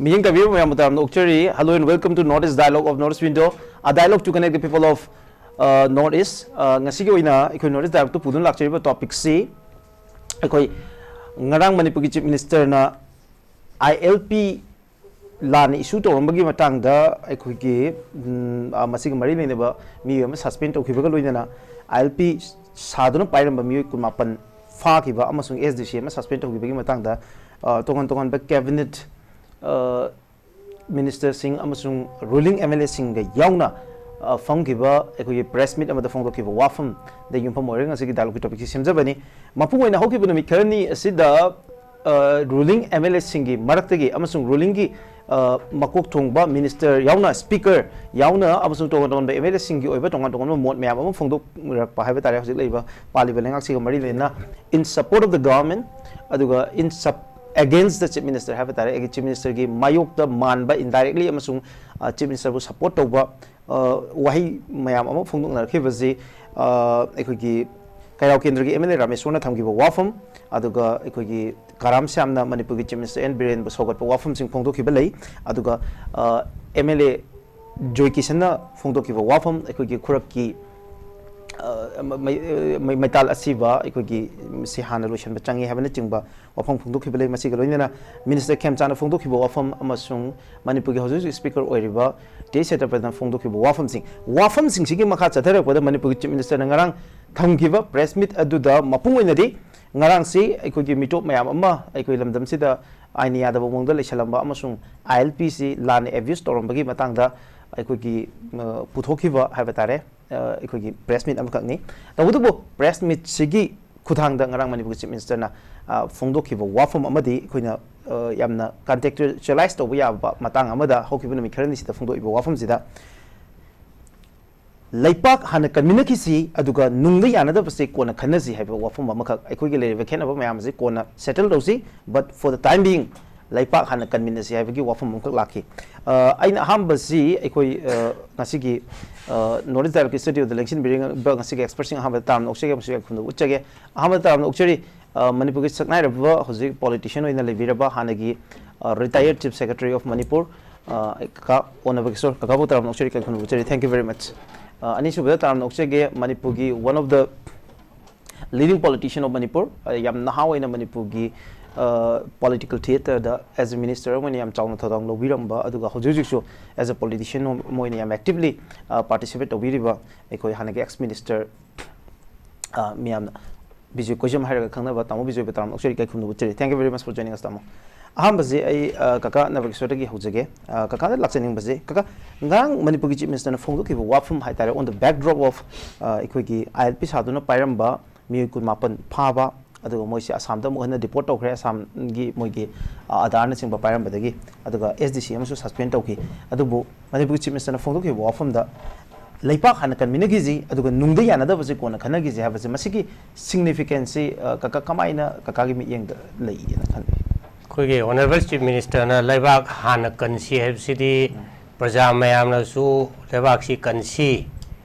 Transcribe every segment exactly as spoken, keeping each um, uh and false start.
ꯃꯤꯠꯌꯦꯡ ꯀꯥꯕꯤꯔꯤꯕ ꯃꯌꯥꯝꯕꯨ ꯇꯔꯥꯝꯅ ꯑꯣꯛꯆꯔꯤ꯫ Hello and welcome to North East Dialogue of North East Window, a dialogue to connect the people of, uh, North East꯫ ꯑ, ꯉꯁꯤꯒꯤ ꯑꯣꯏꯅ ꯑꯩꯈꯣꯏ North East Dialogueꯇ ꯄꯨꯗꯨꯅ ꯂꯥꯛꯆꯔꯤꯕ topicꯁꯤ ꯑꯩꯈꯣꯏ ꯉꯔꯥꯡ ꯃꯅꯤꯄꯨꯔꯒꯤ Chief Ministerꯅ I L P ꯂꯥꯟꯅ issue ꯇꯧꯔꯝꯕꯒꯤ ꯃꯇꯥꯡꯗ ꯑꯩꯈꯣꯏꯒꯤ, ꯎꯝ, ꯑ, ꯃꯁꯤꯒ ꯃꯔꯤ ꯂꯩꯅꯕ ꯃꯤꯑꯣꯏ ꯑꯃ suspend ꯇꯧꯈꯤꯕꯒ ꯂꯣꯏꯅꯅ I L P ꯁꯥꯗꯨꯅ ꯄꯥꯏꯔꯝꯕ ꯃꯤꯑꯣꯏ ꯀꯨꯟꯃꯥꯄꯟ ꯐꯥꯈꯤꯕ ꯑꯃꯁꯨꯡ S D C ꯑꯃ suspend ꯇꯧꯈꯤꯕꯒꯤ ꯃꯇꯥꯡꯗ, ꯑ, ꯇꯣꯉꯥꯟ ꯇꯣꯉꯥꯟꯕ cabinet, ꯑ, ministerꯁꯤꯡ ꯑꯃꯁꯨꯡ ruling M L Aꯁꯤꯡꯒ ꯌꯥꯎꯅ, ꯑ, ꯐꯝꯈꯤꯕ ꯑꯩꯈꯣꯏꯒꯤ press meet ꯑꯃꯗ ꯐꯣꯡꯗꯣꯛꯈꯤꯕ ꯋꯥꯐꯝꯗ ꯌꯨꯝꯐꯝ ꯑꯣꯏꯔꯒ ꯉꯁꯤꯒꯤ dialogueꯀꯤ topicꯁꯤ ꯁꯦꯝꯖꯕꯅꯤ꯫ ꯃꯄꯨꯡ ꯑꯣꯏꯅ ꯍꯧꯈꯤꯕ ꯅꯨꯃꯤꯠ ꯈꯔꯅꯤ ꯑꯁꯤꯗ, ꯑ, ruling M L Aꯁꯤꯡꯒꯤ ꯃꯔꯛꯇꯒꯤ ꯑꯃꯁꯨꯡ rulingꯒꯤ, ꯑ, ꯃꯀꯣꯛ ꯊꯣꯡꯕ minister ꯌꯥꯎꯅ, speaker ꯌꯥꯎꯅ ꯑꯃꯁꯨꯡ ꯇꯣꯉꯥꯟ ꯇꯣꯉꯥꯟꯕ M L Aꯁꯤꯡꯒꯤ ꯑꯣꯏꯕ ꯇꯣꯉꯥꯟ ꯇꯣꯉꯥꯟꯕ ꯃꯣꯠ ꯃꯌꯥꯝ ꯑꯃ ꯐꯣꯡꯗꯣꯛꯅꯔꯛꯄ ꯍꯥꯏꯕ ꯇꯥꯔꯦ꯫ ꯍꯧꯖꯤꯛ ꯂꯩꯔꯤꯕ ꯄꯥꯜꯂꯤꯕ ꯂꯩꯉꯥꯛꯁꯤꯒ ꯃꯔꯤ ꯂꯩꯅꯅ in support of the government, ꯑꯗꯨꯒ in sup-, against the Chief Minister ꯍꯥꯏꯕ ꯇꯥꯔꯦ꯫ ꯑꯩꯒꯤ Chief Ministerꯒꯤ ꯃꯥꯌꯣꯛꯇ ꯃꯥꯟꯕ indirectly ꯑꯃꯁꯨꯡ, ꯑ, Chief Ministerꯕꯨ support ꯇꯧꯕ, ꯑ, ꯋꯥꯍꯩ ꯃꯌꯥꯝ ꯑꯃ ꯐꯣꯡꯗꯣꯛꯅꯔꯛꯈꯤꯕꯁꯤ, ꯑ, ꯑꯩꯈꯣꯏꯒꯤ ꯀꯩꯔꯥꯎ ꯀꯦꯟꯗ꯭ꯔꯒꯤ M L A ꯔꯥꯃꯦꯁꯣꯔꯅ ꯊꯝꯈꯤꯕ ꯋꯥꯐꯝ, ꯑꯗꯨꯒ ꯑꯩꯈꯣꯏꯒꯤ ꯀꯔꯥꯝ ꯁ꯭ꯌꯥꯝꯅ ꯃꯅꯤꯄꯨꯔꯒꯤ Chief Minister N ꯕꯤꯔꯦꯟꯕꯨ ꯁꯧꯒꯠꯄ ꯋꯥꯐꯝꯁꯤꯡ ꯐꯣꯡꯗꯣꯛꯈꯤꯕ ꯂꯩ꯫ ꯑꯗꯨꯒ, ꯑ, M L A ꯖꯣꯏ ꯀꯤꯁꯟꯅ ꯐꯣꯡꯗꯣꯛꯈꯤꯕ ꯋꯥꯐꯝ, ꯑꯩꯈꯣꯏꯒꯤ ꯈꯨꯔꯞꯀꯤ, ꯑ, ꯃ-, ꯃꯩ-, ꯃꯩ-, ꯃꯩꯇꯥꯜ ꯑꯁꯤꯕ ꯑꯩꯈꯣꯏꯒꯤ ꯁꯤ ꯍꯥꯟꯅ ꯂꯣꯏꯁꯤꯟꯕ ꯆꯪꯉꯤ ꯍꯥꯏꯕꯅꯆꯤꯡꯕ ꯋꯥꯐꯝ ꯐꯣꯡꯗꯣꯛꯈꯤꯕ ꯂꯩ꯫ ꯃꯁꯤꯒ ꯂꯣꯏꯅꯅ Minister ꯈꯦꯝꯆꯥꯟꯅ ꯐꯣꯡꯗꯣꯛꯈꯤꯕ ꯋꯥꯐꯝ ꯑꯃꯁꯨꯡ ꯃꯅꯤꯄꯨꯔꯒꯤ ꯍꯧꯖꯤꯛ ꯍꯧꯖꯤꯛ Speaker ꯑꯣꯏꯔꯤꯕ ꯇꯦꯖ ꯁꯦꯇꯄꯇꯤꯅ ꯐꯣꯡꯗꯣꯛꯈꯤꯕ ꯋꯥꯐꯝꯁꯤꯡ, ꯋꯥꯐꯝꯁꯤꯡꯁꯤꯒꯤ ꯃꯈꯥ ꯆꯠꯊꯔꯛꯄꯗ ꯃꯅꯤꯄꯨꯔꯒꯤ Chief Ministerꯅ ꯉꯔꯥꯡ ꯊꯝꯈꯤꯕ press meet ꯑꯗꯨꯗ ꯃꯄꯨꯡ ꯑꯣꯏꯅꯗꯤ ꯉꯔꯥꯡꯁꯤ ꯑꯩꯈꯣꯏꯒꯤ ꯃꯤꯇꯣꯞ ꯃꯌꯥꯝ ꯑꯃ ꯑꯩꯈꯣꯏ ꯂꯝꯗꯝꯁꯤꯗ ꯑꯥꯏꯟ ꯌꯥꯗꯕ ꯃꯑꯣꯡꯗ ꯂꯩꯁꯜꯂꯝꯕ ꯑꯃꯁꯨꯡ I L Pꯁꯤ ꯂꯥꯟꯅ abuse ꯇꯧꯔꯝꯕꯒꯤ ꯃꯇꯥꯡꯗ ꯑꯩꯈꯣꯏꯒꯤ, ꯑ, ꯄꯨꯊꯣꯛꯈꯤꯕ ꯍꯥꯏꯕ ꯇꯥꯔꯦ, ꯑ, ꯑꯩꯈꯣꯏꯒꯤ press meet ꯑꯃꯈꯛꯅꯤ꯫ ꯇꯧꯕꯇꯕꯨ press meetꯁꯤꯒꯤ ꯈꯨꯠꯊꯥꯡꯗ ꯉꯔꯥꯡ ꯃꯅꯤꯄꯨꯔꯒꯤ Chief Ministerꯅ, ꯑ, ꯐꯣꯡꯗꯣꯛꯈꯤꯕ ꯋꯥꯐꯝ ꯑꯃꯗꯤ ꯑꯩꯈꯣꯏꯅ, ꯑ, ꯌꯥꯝꯅ contextualize ꯇꯧꯕ ꯌꯥꯕ ꯃꯇꯥꯡ ꯑꯃꯗ ꯍꯧꯈꯤꯕ ꯅꯨꯃꯤꯠ ꯈꯔꯅꯤꯁꯤꯗ ꯐꯣꯡꯗꯣꯛꯏꯕ ꯋꯥꯐꯝꯁꯤꯗ, ꯂꯩꯄꯥꯛ ꯍꯥꯟꯅ ꯀꯟꯃꯤꯟꯅꯈꯤꯁꯤ, ꯑꯗꯨꯒ ꯅꯨꯡꯗ ꯌꯥꯅꯗꯕꯁꯦ ꯀꯣꯟꯅ ꯈꯟꯅꯁꯤ ꯍꯥꯏꯕ ꯋꯥꯐꯝ ꯑꯃꯈꯛ ꯑꯩꯈꯣꯏꯒꯤ ꯂꯩꯔꯤꯕ ꯈꯦꯠꯅꯕ ꯃꯌꯥꯝ ꯑꯁꯤ ꯀꯣꯟꯅ settle ꯇꯧꯁꯤ, but for the time being ꯂꯩꯄꯥꯛ ꯍꯥꯟꯅ ꯀꯟꯃꯤꯟꯅꯁꯤ ꯍꯥꯏꯕꯒꯤ ꯋꯥꯐꯝ ꯑꯃꯈꯛ ꯂꯥꯛꯈꯤ꯫ ꯑ, ꯑꯩꯅ ꯑꯍꯥꯟꯕꯁꯤ ꯑꯩꯈꯣꯏ, ꯑ, ꯉꯁꯤꯒꯤ, ꯑ, North East Dialogueꯀꯤ studio ꯗ ꯂꯦꯡꯁꯤꯟꯕꯤꯔꯤꯕ ꯉꯁꯤꯒꯤ expertꯁꯤꯡ ꯑꯍꯥꯟꯕꯗ ꯇꯔꯥꯝꯅ ꯑꯣꯛꯆꯒꯦ ꯑꯃꯁꯨꯡ ꯌꯥꯏꯐꯅ ꯈꯨꯔꯨꯝꯖꯕ ꯎꯠꯆꯒꯦ꯫ ꯑꯍꯥꯟꯕꯗ ꯇꯔꯥꯝꯅ ꯑꯣꯛꯆꯔꯤ, ꯑ, ꯃꯅꯤꯄꯨꯔꯒꯤ ꯁꯛꯅꯥꯏꯔꯕ ꯍꯧꯖꯤꯛ politician ꯑꯣꯏꯅ ꯂꯩꯕꯤꯔꯕ ꯍꯥꯟꯅꯒꯤ, ꯑ, retired Chief Secretary of Manipur, ꯑ, ꯀꯀꯥ ꯑꯣꯅꯕ ꯀꯤꯁꯣꯔ, ꯀꯀꯥꯕꯨ ꯇꯔꯥꯝꯅ ꯑꯣꯛꯆꯔꯤ, ꯏꯀꯥꯏ ꯈꯨꯝꯅꯕ ꯎꯠꯆꯔꯤ꯫ Thank you very much. ꯑ, ꯑꯅꯤꯁꯨꯕꯗ ꯇꯔꯥꯝꯅ ꯑꯣꯛꯆꯒꯦ, ꯃꯅꯤꯄꯨꯔꯒꯤ one of the leading politician of Manipur, ꯑ, ꯌꯥꯝ ꯅꯍꯥ ꯑꯣꯏꯅ ꯃꯅꯤꯄꯨꯔꯒꯤ, ꯑ, political theatre the as a minister ꯑꯃ ꯑꯣꯏꯅ ꯌꯥꯝ ꯆꯥꯎꯅ ꯊꯧꯗꯥꯡ ꯂꯧꯕꯤꯔꯝꯕ, ꯑꯗꯨꯒ ꯍꯧꯖꯤꯛ ꯍꯧꯖꯤꯛꯁꯨ as a politician ꯑꯃ ꯑꯣꯏꯅ ꯌꯥꯝ actively, ꯑ, participate ꯇꯧꯕꯤꯔꯤꯕ ꯑꯩꯈꯣꯏ ꯍꯥꯟꯅꯒꯤ ex minister, ꯑ, ꯃꯤꯌꯥꯝꯅ ꯕꯤꯖꯣꯏ ꯀꯣꯏꯖꯝ ꯍꯥꯏꯔꯒ ꯈꯪꯅꯕ ꯇꯥꯃꯣ ꯕꯤꯖꯣꯏꯕꯨ ꯇꯔꯥꯝꯅ ꯑꯣꯛꯆꯔꯤ, ꯏꯀꯥꯏ ꯈꯨꯝꯅꯕ ꯎꯠꯆꯔꯤ꯫ Thank you very much for joining us, ꯇꯥꯃꯣ꯫ ꯑꯍꯥꯟꯕꯁꯦ ꯑꯩ, ꯑ, ꯀꯀꯥ ꯅꯕꯀꯤꯁꯣꯔꯗꯒꯤ ꯍꯧꯖꯒꯦ꯫ ꯑ, ꯀꯀꯥꯗ ꯂꯥꯛꯆꯅꯤꯡꯕꯁꯦ, ꯀꯀꯥ, ꯉꯔꯥꯡ ꯃꯅꯤꯄꯨꯔꯒꯤ Chief Minister ꯅ ꯐꯣꯡꯗꯣꯛꯈꯤꯕ ꯋꯥꯐꯝ ꯍꯥꯏꯇꯥꯔꯦ, on the backdrop of, ꯑ, ꯑꯩꯈꯣꯏꯒꯤ ILP ꯁꯥꯗꯨꯅ ꯄꯥꯏꯔꯝꯕ ꯃꯤꯑꯣꯏ ꯀꯨꯟꯃꯥꯄꯟ ꯐꯥꯕ, ꯑꯗꯨꯒ ꯃꯣꯏꯁꯦ ꯑꯁꯥꯝꯗ ꯑꯃꯨꯛ ꯍꯟꯅ deport ꯇꯧꯈ꯭ꯔꯦ, ꯑꯁꯥꯝꯒꯤ ꯃꯣꯏꯒꯤ, ꯑ, ꯑꯙꯥꯔꯅꯆꯤꯡꯕ ꯄꯥꯏꯔꯝꯕꯗꯒꯤ, ꯑꯗꯨꯒ SDC ꯑꯃꯁꯨ suspend ꯇꯧꯈꯤ꯫ ꯑꯗꯨꯕꯨ ꯃꯅꯤꯄꯨꯔꯒꯤ Chief Minister ꯅ ꯐꯣꯡꯗꯣꯛꯈꯤꯕ ꯋꯥꯐꯝꯗ ꯂꯩꯕꯥꯛ ꯍꯥꯟꯅ ꯀꯟꯃꯤꯟꯅꯈꯤꯁꯤ, ꯑꯗꯨꯒ ꯅꯨꯡꯗ ꯌꯥꯅꯗꯕꯁꯦ ꯀꯣꯟꯅ ꯈꯟꯅꯈꯤꯁꯤ ꯍꯥꯏꯕꯁꯦ, ꯃꯁꯤꯒꯤ significance ꯁꯤ, ꯑ, ꯀꯀꯥ, ꯀꯃꯥꯏꯅ ꯀꯀꯥꯒꯤ ꯃꯤꯠꯌꯦꯡꯗ ꯂꯩꯒꯦꯅ ꯈꯜꯂꯤ? ꯑꯩꯈꯣꯏꯒꯤ Honourable Chief Minister ꯅ ꯂꯩꯕꯥꯛ ꯍꯥꯟꯅ ꯀꯟꯁꯤ ꯍꯥꯏꯕꯁꯤꯗꯤ ꯎꯝ꯫ ꯄ꯭ꯔꯖꯥ ꯃꯌꯥꯝꯅꯁꯨ ꯂꯩꯕꯥꯛꯁꯤ ꯀꯟꯁꯤ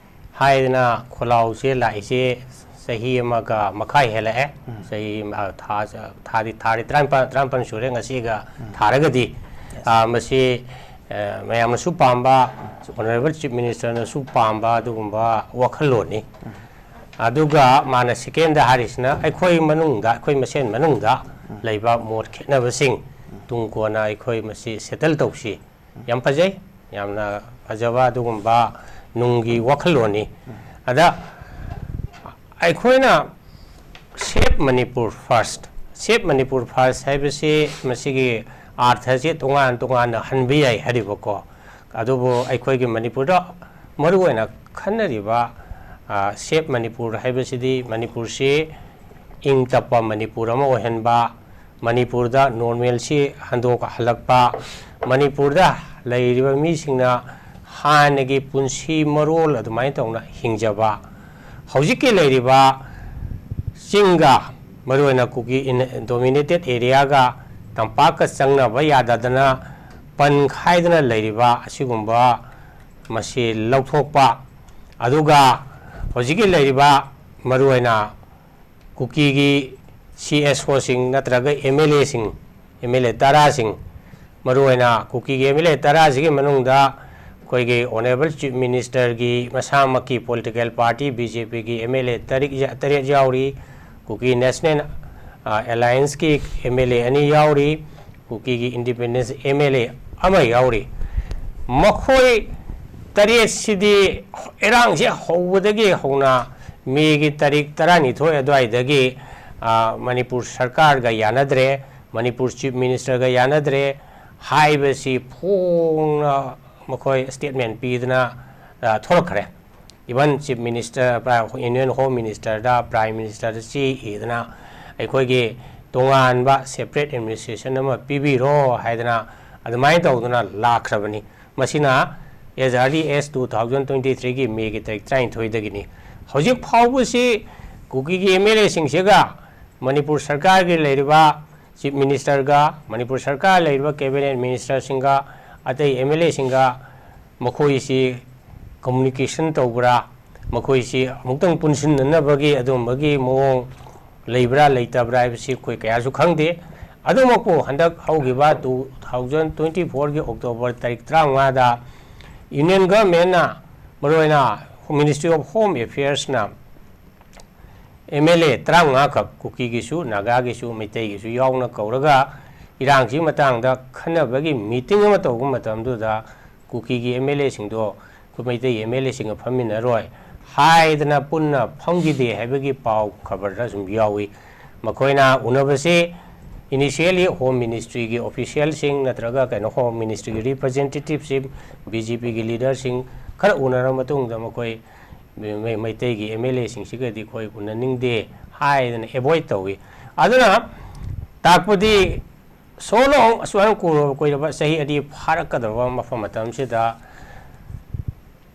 ꯍꯥꯏꯗꯅ ꯈꯣꯜꯂꯥꯎꯁꯦ ꯂꯥꯛꯏꯁꯦ ꯆꯍꯤ ꯑꯃꯒ ꯃꯈꯥꯏ ꯍꯦꯜꯂꯛꯑꯦ꯫ ꯎꯝ꯫ ꯆꯍꯤ ꯑꯃ, ꯊꯥ, ꯊꯥꯗꯤ, ꯊꯥꯗꯤ ꯇꯔꯥꯅꯤꯄꯥꯟ, ꯇꯔꯥꯃꯥꯄꯟ ꯁꯨꯔꯦ ꯉꯁꯤꯒ ꯎꯝ꯫ ꯊꯥꯔꯒꯗꯤ꯫ Yes꯫ ꯑ, ꯃꯁꯤ, ꯑ, ꯃꯌꯥꯝꯅꯁꯨ ꯄꯥꯝꯕ, Honourable Chief Minister ꯅꯁꯨ ꯄꯥꯝꯕ ꯑꯗꯨꯒꯨꯝꯕ ꯋꯥꯈꯜꯂꯣꯟꯅꯤ꯫ ꯎꯝ꯫ ꯑꯗꯨꯒ ꯃꯥꯅ second ꯗ ꯍꯥꯏꯔꯤꯁꯤꯅ ꯑꯩꯈꯣꯏ ꯃꯅꯨꯡꯗ, ꯑꯩꯈꯣꯏ ꯃꯁꯦꯟ ꯃꯅꯨꯡꯗ ꯎꯝ꯫ ꯂꯩꯕ ꯃꯣꯠ ꯈꯦꯠꯅꯕꯁꯤꯡ ꯎꯝ꯫ ꯇꯨꯡ ꯀꯣꯟꯅ ꯑꯩꯈꯣꯏ ꯃꯁꯤ settle ꯇꯧꯁꯤ꯫ ꯌꯥꯝ ꯐꯖꯩ, ꯌꯥꯝꯅ ꯐꯖꯕ ꯑꯗꯨꯒꯨꯝꯕ ꯅꯨꯡꯒꯤ ꯋꯥꯈꯜꯂꯣꯟꯅꯤ꯫ ꯎꯝ꯫ ꯑꯗ ꯑꯩꯈꯣꯏꯅ Save Manipur First, Save Manipur First ꯍꯥꯏꯕꯁꯤ ꯃꯁꯤꯒꯤ ꯑꯥꯔꯊꯁꯤ ꯇꯣꯉꯥꯟ ꯇꯣꯉꯥꯟꯅ ꯍꯟꯕ ꯌꯥꯏ ꯍꯥꯏꯔꯤꯕꯀꯣ꯫ ꯑꯗꯨꯕꯨ ꯑꯩꯈꯣꯏꯒꯤ ꯃꯅꯤꯄꯨꯔꯗ ꯃꯔꯨꯑꯣꯏꯅ ꯈꯟꯅꯔꯤꯕ, ꯑ, Save Manipur ꯍꯥꯏꯕꯁꯤꯗꯤ ꯃꯅꯤꯄꯨꯔꯁꯤ ꯏꯪ ꯇꯞꯄ ꯃꯅꯤꯄꯨꯔ ꯑꯃ ꯑꯣꯏꯍꯟꯕ, ꯃꯅꯤꯄꯨꯔꯗ normalcy ꯍꯟꯗꯣꯛꯍꯜꯂꯛꯄ, ꯃꯅꯤꯄꯨꯔꯗ ꯂꯩꯔꯤꯕ ꯃꯤꯁꯤꯡꯅ ꯍꯥꯟꯅꯒꯤ ꯄꯨꯟꯁꯤ ꯃꯔꯣꯜ ꯑꯗꯨꯃꯥꯏꯅ ꯇꯧꯅ ꯍꯤꯡꯖꯕ, ꯍꯧꯖꯤꯛꯀꯤ ꯂꯩꯔꯤꯕ ꯆꯤꯡꯒ, ꯃꯔꯨꯑꯣꯏꯅ ꯀꯨꯀꯤ in-, dominated area ꯒ ꯇꯝꯄꯥꯛꯀ ꯆꯪꯅꯕ ꯌꯥꯗꯗꯅ ꯄꯟꯈꯥꯏꯗꯅ ꯂꯩꯔꯤꯕ ꯑꯁꯤꯒꯨꯝꯕ ꯃꯁꯤ ꯂꯧꯊꯣꯛꯄ, ꯑꯗꯨꯒ ꯍꯧꯖꯤꯛꯀꯤ ꯂꯩꯔꯤꯕ ꯃꯔꯨꯑꯣꯏꯅ ꯀꯨꯀꯤꯒꯤ CSO ꯁꯤꯡ ꯅꯠꯇ꯭ꯔꯒ MLA ꯁꯤꯡ, MLA ꯇꯔꯥꯁꯤꯡ ꯃꯔꯨꯑꯣꯏꯅ ꯀꯨꯀꯤꯒꯤ ꯑꯦꯝ ꯑꯦꯜ ꯑꯦ ꯇꯔꯥꯁꯤꯒꯤ ꯃꯅꯨꯡꯗ ꯑꯩꯈꯣꯏꯒꯤ ꯑꯣꯅꯔꯦꯕꯜ ꯆꯤꯐ ꯃꯤꯅꯤꯁꯇꯔꯒꯤ ꯃꯁꯥꯃꯛꯀꯤ ꯄꯣꯂꯤꯇꯤꯀꯦꯜ ꯄꯥꯔꯇꯤ ꯕꯤ ꯖꯦ ꯄꯤꯒꯤ ꯑꯦꯝ ꯑꯦꯜ ꯑꯦ ꯇꯔꯦꯠ ꯌꯥꯎꯔꯤ, ꯀꯨꯀꯤ ꯅꯦꯁꯅꯦꯜ ꯑꯦꯂꯥꯌꯟꯁꯀꯤ ꯑꯦꯝ ꯑꯦꯜ ꯑꯦ ꯑꯅꯤ ꯌꯥꯎꯔꯤ, ꯀꯨꯀꯤꯒꯤ ꯏꯟꯗꯤꯄꯦꯟꯗꯦꯟꯁ ꯑꯦꯝ ꯑꯦꯜ ꯑꯦ ꯑꯃ ꯌꯥꯎꯔꯤ꯫ ꯃꯈꯣꯏ ꯇꯔꯦꯠꯁꯤꯗꯤ ꯏꯔꯥꯡꯁꯦ ꯍꯧꯕꯗꯒꯤ ꯍꯧꯅ ꯃꯦꯒꯤ ꯇꯥꯔꯤꯛ ꯇꯔꯥꯅꯤꯊꯣꯏ ꯑꯗꯨꯋꯥꯏꯗꯒꯤ ꯃꯅꯤꯄꯨꯔ ꯁꯔꯀꯥꯔꯒ ꯌꯥꯅꯗ꯭ꯔꯦ, ꯃꯅꯤꯄꯨꯔ ꯆꯤꯐ ꯃꯤꯅꯤꯁꯇꯔꯒ ꯌꯥꯅꯗ꯭ꯔꯦ ꯍꯥꯏꯕꯁꯤ ꯐꯣꯡꯅ ꯃꯈꯣꯏ ꯁ꯭ꯇꯦꯠꯃꯦꯟ ꯄꯤꯗꯅ ꯊꯣꯛꯂꯛꯈ꯭ꯔꯦ꯫ Even chief minister, union home ꯃꯤꯅꯤꯁꯇꯔꯗ, ꯄ꯭ꯔꯥꯏꯝ ꯃꯤꯅꯤꯁꯇꯔꯗ ꯆꯦ ꯏꯗꯅ ꯑꯩꯈꯣꯏꯒꯤ ꯇꯣꯉꯥꯟꯕ ꯁꯦꯄꯔꯦꯠ ꯑꯦꯗꯃꯤꯅꯤꯁꯇ꯭ꯔꯦꯁꯟ ꯑꯃ ꯄꯤꯕꯤꯔꯣ ꯍꯥꯏꯗꯅ ꯑꯗꯨꯃꯥꯏꯅ ꯇꯧꯗꯅ ꯂꯥꯛꯈ꯭ꯔꯕꯅꯤ꯫ ꯃꯁꯤꯅ as early as two thousand twenty threeꯒꯤ ꯃꯦꯒꯤ ꯇꯥꯔꯤꯛ ꯇꯔꯥꯅꯤꯊꯣꯏꯗꯒꯤꯅꯤ꯫ ꯍꯧꯖꯤꯛ ꯐꯥꯎꯕꯁꯤ ꯀꯨꯀꯤꯒꯤ ꯑꯦꯝ ꯑꯦꯜ ꯑꯦꯁꯤꯡꯁꯤꯒ ꯃꯅꯤꯄꯨꯔ ꯁꯔꯀꯥꯔꯒꯤ ꯂꯩꯔꯤꯕ ꯆꯤꯐ ꯃꯤꯅꯤꯁꯇꯔꯒ ꯃꯅꯤꯄꯨꯔ ꯁꯔꯀꯥꯔ ꯂꯩꯔꯤꯕ ꯀꯦꯕꯤꯅꯦꯠ ꯃꯤꯅꯤꯁꯇꯔꯁꯤꯡꯒ ꯑꯇꯩ ꯑꯦꯝ ꯑꯦꯜ ꯑꯦꯁꯤꯡꯒ ꯃꯈꯣꯏꯁꯤ ꯀꯝꯃꯨꯅꯤꯀꯦꯁꯟ ꯇꯧꯕ꯭ꯔꯥ, ꯃꯈꯣꯏꯁꯤ ꯑꯃꯨꯛꯇꯪ ꯄꯨꯟꯁꯤꯟꯅꯅꯕꯒꯤ ꯑꯗꯨꯝꯕꯒꯤ ꯃꯑꯣꯡ ꯂꯩꯕ꯭ꯔꯥ ꯂꯩꯇꯕ꯭ꯔꯥ ꯍꯥꯏꯕꯁꯤ ꯑꯩꯈꯣꯏ ꯀꯌꯥꯁꯨ ꯈꯪꯗꯦ꯫ ꯑꯗꯨꯃꯛꯄꯨ ꯍꯟꯗꯛ ꯍꯧꯈꯤꯕ two thousand twenty fourꯒꯤ ꯑꯣꯛꯇꯣꯕꯔ ꯇꯥꯔꯤꯛ ꯇꯔꯥꯃꯉꯥꯗ ꯌꯨꯅꯤꯌꯟ ꯒꯚꯔꯟꯃꯦꯟꯅ ꯃꯔꯨꯑꯣꯏꯅ ꯃꯤꯅꯤꯁꯇ꯭ꯔꯤ ꯑꯣꯐ ꯍꯣꯝ ꯑꯦꯐꯤꯌꯔꯁꯅ ꯑꯦꯝ ꯑꯦꯜ ꯑꯦ ꯇꯔꯥꯃꯉꯥꯈꯛ ꯀꯨꯀꯤꯒꯤꯁꯨ ꯅꯥꯒꯥꯒꯤꯁꯨ ꯃꯩꯇꯩꯒꯤꯁꯨ ꯌꯥꯎꯅ ꯀꯧꯔꯒ ꯏꯔꯥꯡꯁꯤꯒꯤ ꯃꯇꯥꯡꯗ ꯈꯟꯅꯕꯒꯤ ꯃꯤꯇꯤꯡ ꯑꯃ ꯇꯧꯕ ꯃꯇꯝꯗꯨꯗ ꯀꯨꯀꯤꯒꯤ ꯑꯦꯝ ꯑꯦꯜ ꯑꯦꯁꯤꯡꯗꯣ ꯑꯩꯈꯣꯏ ꯃꯩꯇꯩ ꯑꯦꯝ ꯑꯦꯜ ꯑꯦꯁꯤꯡꯒ ꯐꯝꯃꯤꯟꯅꯔꯣꯏ ꯍꯥꯏꯗꯅ ꯄꯨꯟꯅ ꯐꯝꯈꯤꯗꯦ ꯍꯥꯏꯕꯒꯤ ꯄꯥꯎ ꯈꯕꯔꯗ ꯁꯨꯝ ꯌꯥꯎꯏ꯫ ꯃꯈꯣꯏꯅ ꯎꯅꯕꯁꯤ initially ꯍꯣꯝ ꯃꯤꯅꯤꯁꯇ꯭ꯔꯤꯒꯤ ꯑꯣꯐꯤꯁꯤꯌꯦꯜꯁꯤꯡ ꯅꯠꯇ꯭ꯔꯒ ꯀꯩꯅꯣ ꯍꯣꯝ ꯃꯤꯅꯤꯁꯇ꯭ꯔꯤꯒꯤ ꯔꯤꯄ꯭ꯔꯖꯦꯟꯇꯦꯇꯤꯞꯁꯤꯡ, ꯕꯤ ꯖꯦ ꯄꯤꯒꯤ ꯂꯤꯗꯔꯁꯤꯡ ꯈꯔ ꯎꯅꯔꯕ ꯃꯇꯨꯡꯗ ꯃꯈꯣꯏ ꯃꯩꯇꯩꯒꯤ ꯑꯦꯝ ꯑꯦꯜ ꯑꯦꯁꯤꯡꯁꯤꯒꯗꯤ ꯑꯩꯈꯣꯏ ꯎꯅꯅꯤꯡꯗꯦ ꯍꯥꯏꯗꯅ ꯑꯦꯚꯣꯏꯗ ꯇꯧꯏ꯫ ꯑꯗꯨꯅ ꯇꯥꯛꯄꯗꯤ ꯁꯣꯂꯣꯡ ꯑꯁꯨꯛ ꯌꯥꯝ ꯀꯨꯏꯔꯕ ꯀꯨꯏꯔꯕ ꯆꯍꯤ ꯑꯅꯤ ꯐꯥꯔꯛꯀꯗꯧꯔꯕ ꯃꯐꯝ ꯃꯇꯝꯁꯤꯗ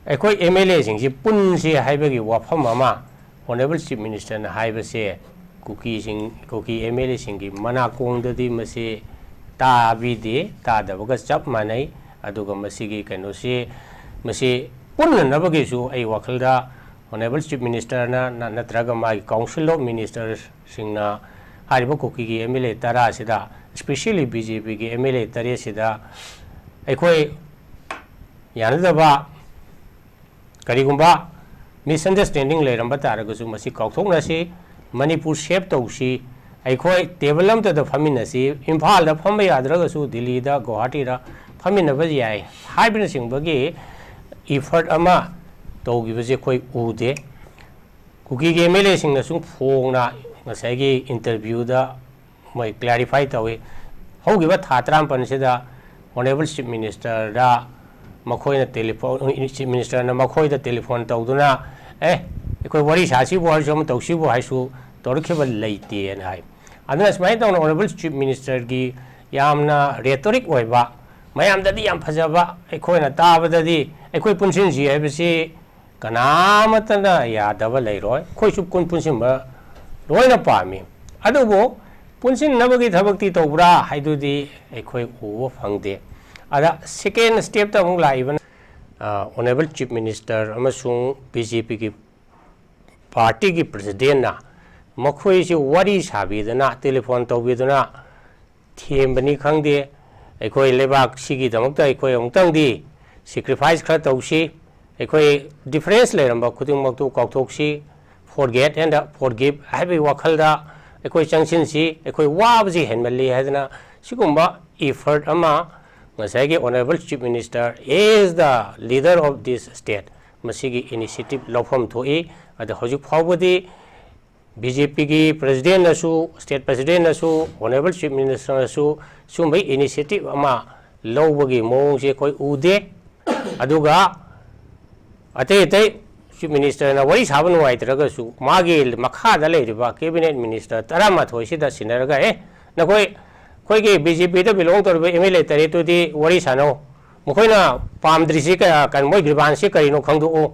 ꯑꯩꯈꯣꯏ ꯑꯦꯝ ꯑꯦꯜ ꯑꯦꯁꯤꯡꯁꯤ ꯄꯨꯟꯁꯤ ꯍꯥꯏꯕꯒꯤ ꯋꯥꯐꯝ ꯑꯃ ꯑꯣꯅꯔꯦꯕꯜ ꯆꯤꯐ ꯃꯤꯅꯤꯁꯇꯔꯅ ꯍꯥꯏꯕꯁꯦ ꯀꯨꯀꯤꯁꯤꯡ, ꯀꯨꯀꯤ ꯑꯦꯝ ꯑꯦꯜ ꯑꯦꯁꯤꯡꯒꯤ ꯃꯅꯥꯀꯣꯡꯗꯗꯤ ꯃꯁꯤ ꯇꯥꯕꯤꯗꯦ, ꯇꯥꯗꯕꯒ ꯆꯞ ꯃꯥꯟꯅꯩ꯫ ꯑꯗꯨꯒ ꯃꯁꯤꯒꯤ ꯀꯩꯅꯣꯁꯤ, ꯃꯁꯤ ꯄꯨꯟꯅꯅꯕꯒꯤꯁꯨ ꯑꯩ ꯋꯥꯈꯜꯗ ꯑꯣꯅꯔꯦꯕꯜ ꯆꯤꯐ ꯃꯤꯅꯤꯁꯇꯔꯅ ꯅ-, ꯅꯠꯇ꯭ꯔꯒ ꯃꯥꯒꯤ ꯀꯥꯎꯟꯁꯤꯜ ꯑꯣꯐ ꯃꯤꯅꯤꯁꯇꯔꯁꯤꯡꯅ ꯍꯥꯏꯔꯤꯕ ꯀꯨꯀꯤꯒꯤ ꯑꯦꯝ ꯑꯦꯜ ꯑꯦ ꯇꯔꯥꯁꯤꯗ Especially B J P ꯒꯤ M L A ꯇꯔꯦꯠꯁꯤꯗ ꯑꯩꯈꯣꯏ ꯌꯥꯅꯗꯕ ꯀꯔꯤꯒꯨꯝꯕ misunderstanding ꯂꯩꯔꯝꯕ ꯇꯥꯔꯒꯁꯨ ꯃꯁꯤ ꯀꯥꯎꯊꯣꯛꯅꯁꯤ, ꯃꯅꯤꯄꯨꯔ save ꯇꯧꯁꯤ, ꯑꯩꯈꯣꯏ table ꯑꯃꯠꯇꯗ ꯐꯝꯃꯤꯟꯅꯁꯤ, ꯏꯝꯐꯥꯜꯗ ꯐꯝꯕ ꯌꯥꯗ꯭ꯔꯒꯁꯨ ꯗꯤꯜꯂꯤꯗ, ꯒꯨꯋꯥꯍꯥꯇꯤꯗ ꯐꯝꯃꯤꯟꯅꯕ ꯌꯥꯏ ꯍꯥꯏꯕꯅꯆꯤꯡꯕꯒꯤ effort ꯑꯃ ꯇꯧꯈꯤꯕꯁꯦ ꯑꯩꯈꯣꯏ ꯎꯗꯦ꯫ ꯀꯨꯀꯤꯒꯤ M L A ꯁꯤꯡꯅꯁꯨ ꯐꯣꯡꯅ ꯉꯁꯥꯏꯒꯤ interview ꯗ ꯃꯣꯏ clarify ꯇꯧꯏ꯫ ꯍꯧꯈꯤꯕ ꯊꯥ ꯇꯔꯥꯃꯥꯄꯟꯁꯤꯗ Honourable Chief Minister ꯗ ꯃꯈꯣꯏꯅ telephone, Chief Minister ꯅ ꯃꯈꯣꯏꯗ telephone ꯇꯧꯗꯨꯅ, "ꯑꯦ, ꯑꯩꯈꯣꯏ ꯋꯥꯔꯤ ꯁꯥꯁꯤꯕꯨ ꯍꯥꯏꯔꯁꯨ, ꯑꯃ ꯇꯧꯁꯤꯕꯨ ꯍꯥꯏꯔꯁꯨ ꯇꯧꯔꯛꯈꯤꯕ ꯂꯩꯇꯦꯅ" ꯍꯥꯏ꯫ ꯑꯗꯨꯅ ꯁꯨꯃꯥꯏꯅ ꯇꯧꯅ Honourable Chief Minister ꯒꯤ ꯌꯥꯝꯅ rhetoric ꯑꯣꯏꯕ, ꯃꯌꯥꯝꯗꯗꯤ ꯌꯥꯝ ꯐꯖꯕ, ꯑꯩꯈꯣꯏꯅ ꯇꯥꯕꯗꯗꯤ ꯑꯩꯈꯣꯏ ꯄꯨꯟꯁꯤꯟꯁꯤ ꯍꯥꯏꯕꯁꯤ ꯀꯅꯥꯃꯠꯇꯅ ꯌꯥꯗꯕ ꯂꯩꯔꯣꯏ꯫ ꯑꯩꯈꯣꯏꯁꯨ ꯄꯨꯟ-, ꯄꯨꯟꯁꯤꯟꯕ ꯂꯣꯏꯅ ꯄꯥꯝꯃꯤ꯫ ꯑꯗꯨꯕꯨ ꯄꯨꯟꯁꯤꯟꯅꯕꯒꯤ ꯊꯕꯛꯇꯤ ꯇꯧꯕ꯭ꯔꯥ ꯍꯥꯏꯗꯨꯗꯤ ꯑꯩꯈꯣꯏ ꯎꯕ ꯐꯪꯗꯦ꯫ ꯑꯗ second step ꯇ ꯑꯃꯨꯛ ꯂꯥꯛꯏꯕꯅ, ꯑ, Honourable Chief Minister ꯑꯃꯁꯨꯡ B J P ꯒꯤ party ꯒꯤ President ꯅ ꯃꯈꯣꯏꯁꯤ ꯋꯥꯔꯤ ꯁꯥꯕꯤꯗꯅ, telephone ꯇꯧꯕꯤꯗꯨꯅ, ꯊꯦꯝꯕꯅꯤ ꯈꯪꯗꯦ, ꯑꯩꯈꯣꯏ ꯂꯩꯕꯥꯛꯁꯤꯒꯤꯗꯃꯛꯇ ꯑꯩꯈꯣꯏ ꯑꯃꯨꯛꯇꯪꯗꯤ sacrifice ꯈꯔ ꯇꯧꯁꯤ, ꯑꯩꯈꯣꯏ difference ꯂꯩꯔꯝꯕ ꯈꯨꯗꯤꯡꯃꯛꯇꯨ ꯀꯥꯎꯊꯣꯛꯁꯤ, forget and forgive ꯍꯥꯏꯕꯒꯤ ꯋꯥꯈꯜꯗ ꯑꯩꯈꯣꯏ ꯆꯪꯁꯤꯟꯁꯤ, ꯑꯩꯈꯣꯏ ꯋꯥꯕꯁꯤ ꯍꯦꯟꯃꯜꯂꯤ ꯍꯥꯏꯗꯅ ꯁꯤꯒꯨꯝꯕ effort ꯑꯃ ꯉꯁꯥꯏꯒꯤ Honourable Chief Minister as the leader of this state ꯃꯁꯤꯒꯤ initiative ꯂꯧꯐꯝ ꯊꯣꯛꯏ꯫ ꯑꯗ ꯍꯧꯖꯤꯛ ꯐꯥꯎꯕꯗꯤ B J P ꯒꯤ President ꯅꯁꯨ, State President ꯅꯁꯨ, Honourable Chief Minister ꯅꯁꯨ ꯁꯤꯒꯨꯝꯕꯒꯤ initiative ꯑꯃ ꯂꯧꯕꯒꯤ ꯃꯑꯣꯡꯁꯦ ꯑꯩꯈꯣꯏ ꯎꯗꯦ꯫ ꯑꯗꯨꯒ ꯑꯇꯩ ꯑꯇꯩ Chief Minister ꯅ ꯋꯥꯔꯤ ꯁꯥꯕ ꯅꯨꯡꯉꯥꯏꯇ꯭ꯔꯒꯁꯨ ꯃꯥꯒꯤ ꯃꯈꯥꯗ ꯂꯩꯔꯤꯕ Cabinet Minister ꯇꯔꯥꯃꯥꯊꯣꯏꯁꯤꯗ ꯁꯤꯟꯅꯔꯒ, "ꯑꯦ, ꯅꯈꯣꯏ, ꯑꯩꯈꯣꯏꯒꯤ B J P ꯗ belong ꯇꯧꯔꯤꯕ M L A ꯇꯔꯦꯠꯇꯨꯗꯤ ꯋꯥꯔꯤ ꯁꯥꯟꯅꯧ꯫ ꯃꯈꯣꯏꯅ ꯄꯥꯝꯗ꯭ꯔꯤꯁꯤ ꯀ-, ꯀ-, ꯃꯣꯏ grievance ꯁꯤ ꯀꯔꯤꯅꯣ ꯈꯪꯗꯣꯛꯎ꯫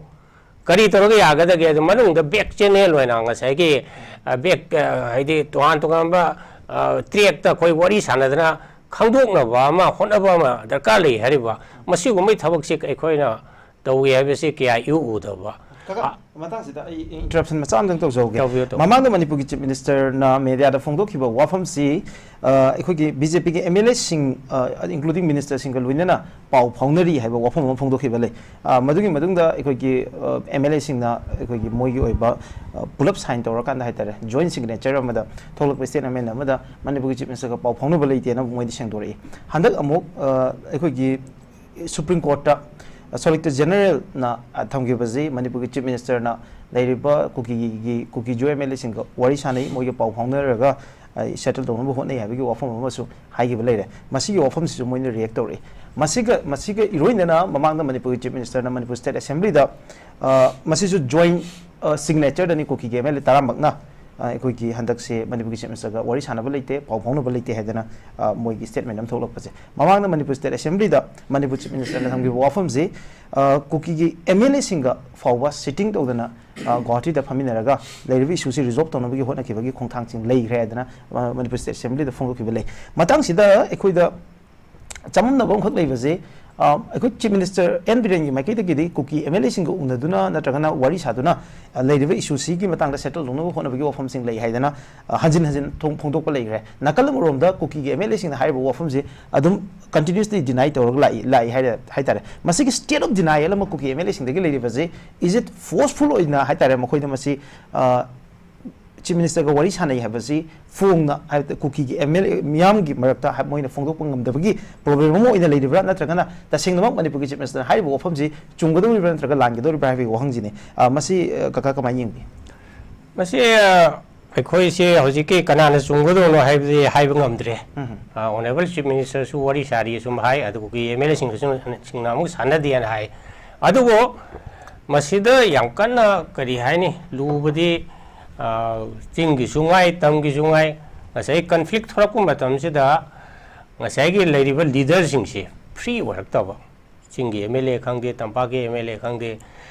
ꯀꯔꯤ ꯇꯧꯔꯒ ꯌꯥꯒꯗꯒꯦ?" ꯑꯗꯨ ꯃꯅꯨꯡꯗ back channel ꯑꯣꯏꯅ ꯉꯁꯥꯏꯒꯤ, ꯑ, back, ꯑ, ꯍꯥꯏꯗꯤ ꯇꯣꯉꯥꯟ ꯇꯣꯉꯥꯟꯕ, ꯑ, track ꯇ ꯑꯩꯈꯣꯏ ꯋꯥꯔꯤ ꯁꯥꯟꯅꯗꯅ ꯈꯪꯗꯣꯛꯅꯕ ꯑꯃ ꯍꯣꯠꯅꯕ ꯑꯃ ꯗꯔꯀꯥꯔ ꯂꯩ ꯍꯥꯏꯔꯤꯕ꯫ ꯃꯁꯤꯒꯨꯝꯕꯒꯤ ꯊꯕꯛꯁꯦ ꯑꯩꯈꯣꯏꯅ ꯇꯧꯏ ꯍꯥꯏꯕꯁꯤ ꯀꯌꯥ ꯏꯎ ꯎꯗꯕ꯫ ꯀꯀꯥ, ꯃꯇꯥꯡꯁꯤꯗ ꯑꯩ ꯏꯟꯇꯔꯞꯁꯟ ꯃꯆꯥ ꯑꯃꯇꯪ ꯇꯧꯖꯍꯧꯒꯦ꯫ ꯇꯧꯕꯤꯌꯨ, ꯇꯧꯕꯤꯌꯨ꯫ ꯃꯃꯥꯡꯗ ꯃꯅꯤꯄꯨꯔꯒꯤ ꯆꯤꯐ ꯃꯤꯅꯤꯁꯇꯔꯅ ꯃꯦꯗꯤꯌꯥꯗ ꯐꯣꯡꯗꯣꯛꯈꯤꯕ ꯋꯥꯐꯝꯁꯤ, ꯑ, ꯑꯩꯈꯣꯏꯒꯤ ꯕꯤ ꯖꯦ ꯄꯤꯒꯤ ꯑꯦꯝ ꯑꯦꯜ ꯑꯦꯁꯤꯡ, ꯑ, ꯏꯟꯀ꯭ꯂꯨꯗꯤꯡ ꯃꯤꯅꯤꯁꯇꯔꯁꯤꯡꯒ ꯂꯣꯏꯅꯅ ꯄꯥꯎ ꯐꯥꯎꯅꯔꯤ ꯍꯥꯏꯕ ꯋꯥꯐꯝ ꯑꯃ ꯐꯣꯡꯗꯣꯛꯈꯤꯕ ꯂꯩ꯫ ꯑ, ꯃꯗꯨꯒꯤ ꯃꯇꯨꯡꯗ ꯑꯩꯈꯣꯏꯒꯤ, ꯑ, ꯑꯦꯝ ꯑꯦꯜ ꯑꯦꯁꯤꯡꯅ ꯑꯩꯈꯣꯏꯒꯤ ꯃꯣꯏꯒꯤ ꯑꯣꯏꯕ, ꯑ, ꯄꯨꯂꯞ ꯁꯥꯏꯟ ꯇꯧꯔꯀꯥꯟꯗ ꯍꯥꯏꯇꯥꯔꯦ, ꯖꯣꯏꯟ ꯁꯤꯒꯅꯦꯆꯔ ꯑꯃꯗ ꯊꯣꯛꯂꯛꯄ ꯁ꯭ꯇꯦꯠꯃꯦꯟ ꯑꯃꯗ ꯃꯅꯤꯄꯨꯔꯒꯤ ꯆꯤꯐ ꯃꯤꯅꯤꯁꯇꯔꯒ ꯄꯥꯎ ꯐꯥꯎꯅꯕ ꯂꯩꯇꯦꯅ ꯃꯣꯏꯗꯤ ꯁꯦꯡꯗꯣꯔꯛꯏ꯫ ꯍꯟꯗꯛ ꯑꯃꯨꯛ, ꯑ, ꯑꯩꯈꯣꯏꯒꯤ ꯁꯨꯄ꯭ꯔꯤꯝ ꯀꯣꯔꯠꯇ ꯁꯣꯂꯤꯁꯤꯇꯔ ꯖꯦꯅꯔꯦꯜꯅ, ꯑ, ꯊꯝꯈꯤꯕꯁꯤ ꯃꯅꯤꯄꯨꯔꯒꯤ ꯆꯤꯐ ꯃꯤꯅꯤꯁꯇꯔꯅ ꯂꯩꯔꯤꯕ ꯀꯨꯀꯤꯒꯤ, ꯀꯨꯀꯤ ꯖꯣ ꯑꯦꯝ ꯑꯦꯜ ꯑꯦꯁꯤꯡꯒ ꯋꯥꯔꯤ ꯁꯥꯟꯅꯩ, ꯃꯣꯏꯒ ꯄꯥꯎ ꯐꯥꯎꯅꯔꯒ, ꯑ, ꯁꯦꯇꯜ ꯇꯧꯅꯕ ꯍꯣꯠꯅꯩ ꯍꯥꯏꯕꯒꯤ ꯋꯥꯐꯝ ꯑꯃꯁꯨ ꯍꯥꯏꯈꯤꯕ ꯂꯩꯔꯦ꯫ ꯃꯁꯤꯒꯤ ꯋꯥꯐꯝꯁꯤꯁꯨ ꯃꯣꯏꯅ ꯔꯤꯌꯦꯛ ꯇꯧꯔꯛꯏ꯫ ꯃꯁꯤꯒ, ꯃꯁꯤꯒ ꯏꯔꯣꯏꯅꯅ ꯃꯃꯥꯡꯗ ꯃꯅꯤꯄꯨꯔꯒꯤ ꯆꯤꯐ ꯃꯤꯅꯤꯁꯇꯔꯅ ꯃꯅꯤꯄꯨꯔ ꯁ꯭ꯇꯦꯠ ꯑꯦꯁꯦꯝꯕ꯭ꯂꯤꯗ, ꯑ, ꯃꯁꯤꯁꯨ ꯖꯣꯏꯟ, ꯑ, ꯁꯤꯒꯅꯦꯆꯔꯗꯅꯤ ꯀꯨꯀꯤꯒꯤ ꯑꯦꯝ ꯑꯦꯜ ꯑꯦ ꯇꯔꯥꯃꯛꯅ, ꯑ, ꯑꯩꯈꯣꯏꯒꯤ ꯍꯟꯗꯛꯁꯦ ꯃꯅꯤꯄꯨꯔꯒꯤ ꯆꯤꯐ ꯃꯤꯅꯤꯁꯇꯔꯒ ꯋꯥꯔꯤ ꯁꯥꯟꯅꯕ ꯂꯩꯇꯦ, ꯄꯥꯎ ꯐꯥꯎꯅꯕ ꯂꯩꯇꯦ ꯍꯥꯏꯗꯅ, ꯑ, ꯃꯣꯏꯒꯤ ꯁ꯭ꯇꯦꯠꯃꯦꯟ ꯑꯃ ꯊꯣꯛꯂꯛꯄꯁꯦ꯫ ꯃꯃꯥꯡꯗ ꯃꯅꯤꯄꯨꯔ ꯁ꯭ꯇꯦꯠ ꯑꯦꯁꯦꯝꯕ꯭ꯂꯤꯗ ꯃꯅꯤꯄꯨꯔ ꯆꯤꯐ ꯃꯤꯅꯤꯁꯇꯔꯅ ꯊꯝꯈꯤꯕ ꯋꯥꯐꯝꯁꯤ, ꯑ, ꯀꯨꯀꯤꯒꯤ ꯑꯦꯝ ꯑꯦꯜ ꯑꯦꯁꯤꯡꯒ ꯐꯥꯎꯕ ꯁꯤꯇꯤꯡ ꯇꯧꯗꯅ, ꯑ, ꯒꯨꯋꯥꯍꯥꯇꯤꯗ ꯐꯝꯃꯤꯟꯅꯔꯒ ꯂꯩꯔꯤꯕ ꯏꯁꯨꯁꯤ ꯔꯤꯖꯣꯜꯕ ꯇꯧꯅꯕꯒꯤ ꯍꯣꯠꯅꯈꯤꯕꯒꯤ ꯈꯣꯡꯊꯥꯡꯁꯤꯡ ꯂꯩꯈ꯭ꯔꯦ ꯍꯥꯏꯗꯅ, ꯑ, ꯃꯅꯤꯄꯨꯔ ꯁ꯭ꯇꯦꯠ ꯑꯦꯁꯦꯝꯕ꯭ꯂꯤꯗ ꯐꯣꯡꯗꯣꯛꯈꯤꯕ ꯂꯩ꯫ ꯃꯇꯥꯡꯁꯤꯗ ꯑꯩꯈꯣꯏꯗ ꯆꯃꯝꯅꯕ ꯑꯃꯈꯛ ꯂꯩꯕꯁꯦ, ꯑ, ꯑꯩꯈꯣꯏ ꯆꯤꯐ ꯃꯤꯅꯤꯁꯇꯔ ꯑꯦꯟ ꯕꯤꯔꯦꯟꯒꯤ ꯃꯥꯏꯀꯩꯗꯒꯤꯗꯤ ꯀꯨꯀꯤ ꯑꯦꯝ ꯑꯦꯜ ꯑꯦꯁꯤꯡꯒ ꯎꯅꯗꯨꯅ ꯅꯠꯇ꯭ꯔꯒꯅ ꯋꯥꯔꯤ ꯁꯥꯗꯨꯅ, ꯑ, ꯂꯩꯔꯤꯕ ꯏꯁꯨꯁꯤꯒꯤ ꯃꯇꯥꯡꯗ ꯁꯦꯇꯜ ꯇꯧꯅꯕ ꯍꯣꯠꯅꯕꯒꯤ ꯋꯥꯐꯝꯁꯤꯡ ꯂꯩ ꯍꯥꯏꯗꯅ, ꯑ, ꯍꯟꯖꯤꯟ ꯍꯟꯖꯤꯟ ꯊꯣꯡ-, ꯐꯣꯡꯗꯣꯛꯄ ꯂꯩꯈ꯭ꯔꯦ꯫ ꯅꯥꯀꯜ ꯑꯃꯔꯣꯝꯗ ꯀꯨꯀꯤꯒꯤ ꯑꯦꯝ ꯑꯦꯜ ꯑꯦꯁꯤꯡꯅ ꯍꯥꯏꯔꯤꯕ ꯋꯥꯐꯝꯁꯤ ꯑꯗꯨꯝ ꯀꯟꯇꯤꯅ꯭ꯌꯨꯁꯂꯤ ꯗꯤꯅꯥꯏ ꯇꯧꯔꯒ ꯂꯥꯛꯏ, ꯂꯥꯛꯏ ꯍꯥꯏꯔꯦ, ꯍꯥꯏꯇꯥꯔꯦ꯫ ꯃꯁꯤꯒꯤ ꯁ꯭ꯇꯦꯠ ꯑꯣꯐ ꯗꯤꯅꯥꯏꯌꯦꯜ ꯑꯃ ꯀꯨꯀꯤ ꯑꯦꯝ ꯑꯦꯜ ꯑꯦꯁꯤꯡꯗꯒꯤ ꯂꯩꯔꯤꯕꯁꯤ, is it forceful ꯑꯣꯏꯅ ꯍꯥꯏꯇꯥꯔꯦ, ꯃꯈꯣꯏꯗ ꯃꯁꯤ, ꯑ, ꯆꯤꯐ ꯃꯤꯅꯤꯁꯇꯔꯒ ꯋꯥꯔꯤ ꯁꯥꯟꯅꯩ ꯍꯥꯏꯕꯁꯤ ꯐꯣꯡꯅ, ꯍꯥꯏꯕꯗꯤ ꯀꯨꯀꯤꯒꯤ ꯑꯦꯝ ꯑꯦꯜ ꯑꯦ ꯃꯤꯌꯥꯝꯒꯤ ꯃꯔꯛꯇ ꯍꯥꯏ-, ꯃꯣꯏꯅ ꯐꯣꯡꯗꯣꯛꯄ ꯉꯝꯗꯕꯒꯤ ꯄ꯭ꯔꯣꯕ꯭ꯂꯦꯝ ꯑꯃ ꯑꯣꯏꯅ ꯂꯩꯔꯤꯕ꯭ꯔꯥ, ꯅꯠꯇ꯭ꯔꯒꯅ ꯇꯁꯦꯡꯅꯃꯛ ꯃꯅꯤꯄꯨꯔꯒꯤ ꯆꯤꯐ ꯃꯤꯅꯤꯁꯇꯔꯅ ꯍꯥꯏꯔꯤꯕ ꯋꯥꯐꯝꯁꯤ ꯆꯨꯝꯒꯗꯧꯔꯤꯕ꯭ꯔꯥ ꯅꯠꯇ꯭ꯔꯒ ꯂꯥꯟꯒꯗꯧꯔꯤꯕ꯭ꯔꯥ ꯍꯥꯏꯕꯒꯤ ꯋꯥꯍꯪꯁꯤꯅꯤ꯫ ꯑ, ꯃꯁꯤ, ꯑ, ꯀꯀꯥ ꯀꯃꯥꯏꯅ ꯌꯦꯡꯕꯤ? ꯃꯁꯤ, ꯑ, ꯑꯩꯈꯣꯏꯁꯦ ꯍꯧꯖꯤꯛꯀꯤ ꯀꯅꯥꯅ ꯆꯨꯝꯒꯗꯧꯅꯣ ꯍꯥꯏꯕꯗꯤ ꯍꯥꯏꯕ ꯉꯝꯗ꯭ꯔꯦ꯫ ꯎꯝ꯫ ꯑ, ꯑꯣꯅꯔꯦꯕꯜ ꯆꯤꯐ ꯃꯤꯅꯤꯁꯇꯔꯁꯨ ꯋꯥꯔꯤ ꯁꯥꯔꯤ ꯑꯁꯨꯝ ꯍꯥꯏ, ꯑꯗꯨꯒ ꯀꯨꯀꯤ ꯑꯦꯝ ꯑꯦꯜ ꯑꯦꯁꯤꯡꯒꯁꯨ, ꯁꯤꯡꯅ ꯑꯃꯨꯛ ꯁꯥꯟꯅꯗꯦꯅ ꯍꯥꯏ꯫ ꯑꯗꯨꯕꯨ ꯃꯁꯤꯗ ꯌꯥꯝ ꯀꯟꯅ ꯀꯔꯤ ꯍꯥꯏꯅꯤ, ꯂꯨꯕꯗꯤ, ꯑ, ꯆꯤꯡꯒꯤꯁꯨ ꯉꯥꯏ, ꯇꯝꯒꯤꯁꯨ ꯉꯥꯏ, ꯉꯁꯥꯏ ꯀꯟꯐ꯭ꯂꯤꯛ ꯊꯣꯛꯂꯛꯄ ꯃꯇꯝꯁꯤꯗ ꯉꯁꯥꯏꯒꯤ ꯂꯩꯔꯤꯕ ꯂꯤꯗꯔꯁꯤꯡꯁꯤ ꯐ꯭ꯔꯤ ꯑꯣꯏꯔꯛꯇꯕ, ꯆꯤꯡꯒꯤ ꯑꯦꯝ ꯑꯦꯜ ꯑꯦ ꯈꯪꯗꯦ, ꯇꯝꯄꯥꯛꯀꯤ ꯑꯦꯝ ꯑꯦꯜ ꯑꯦ ꯈꯪꯗꯦ,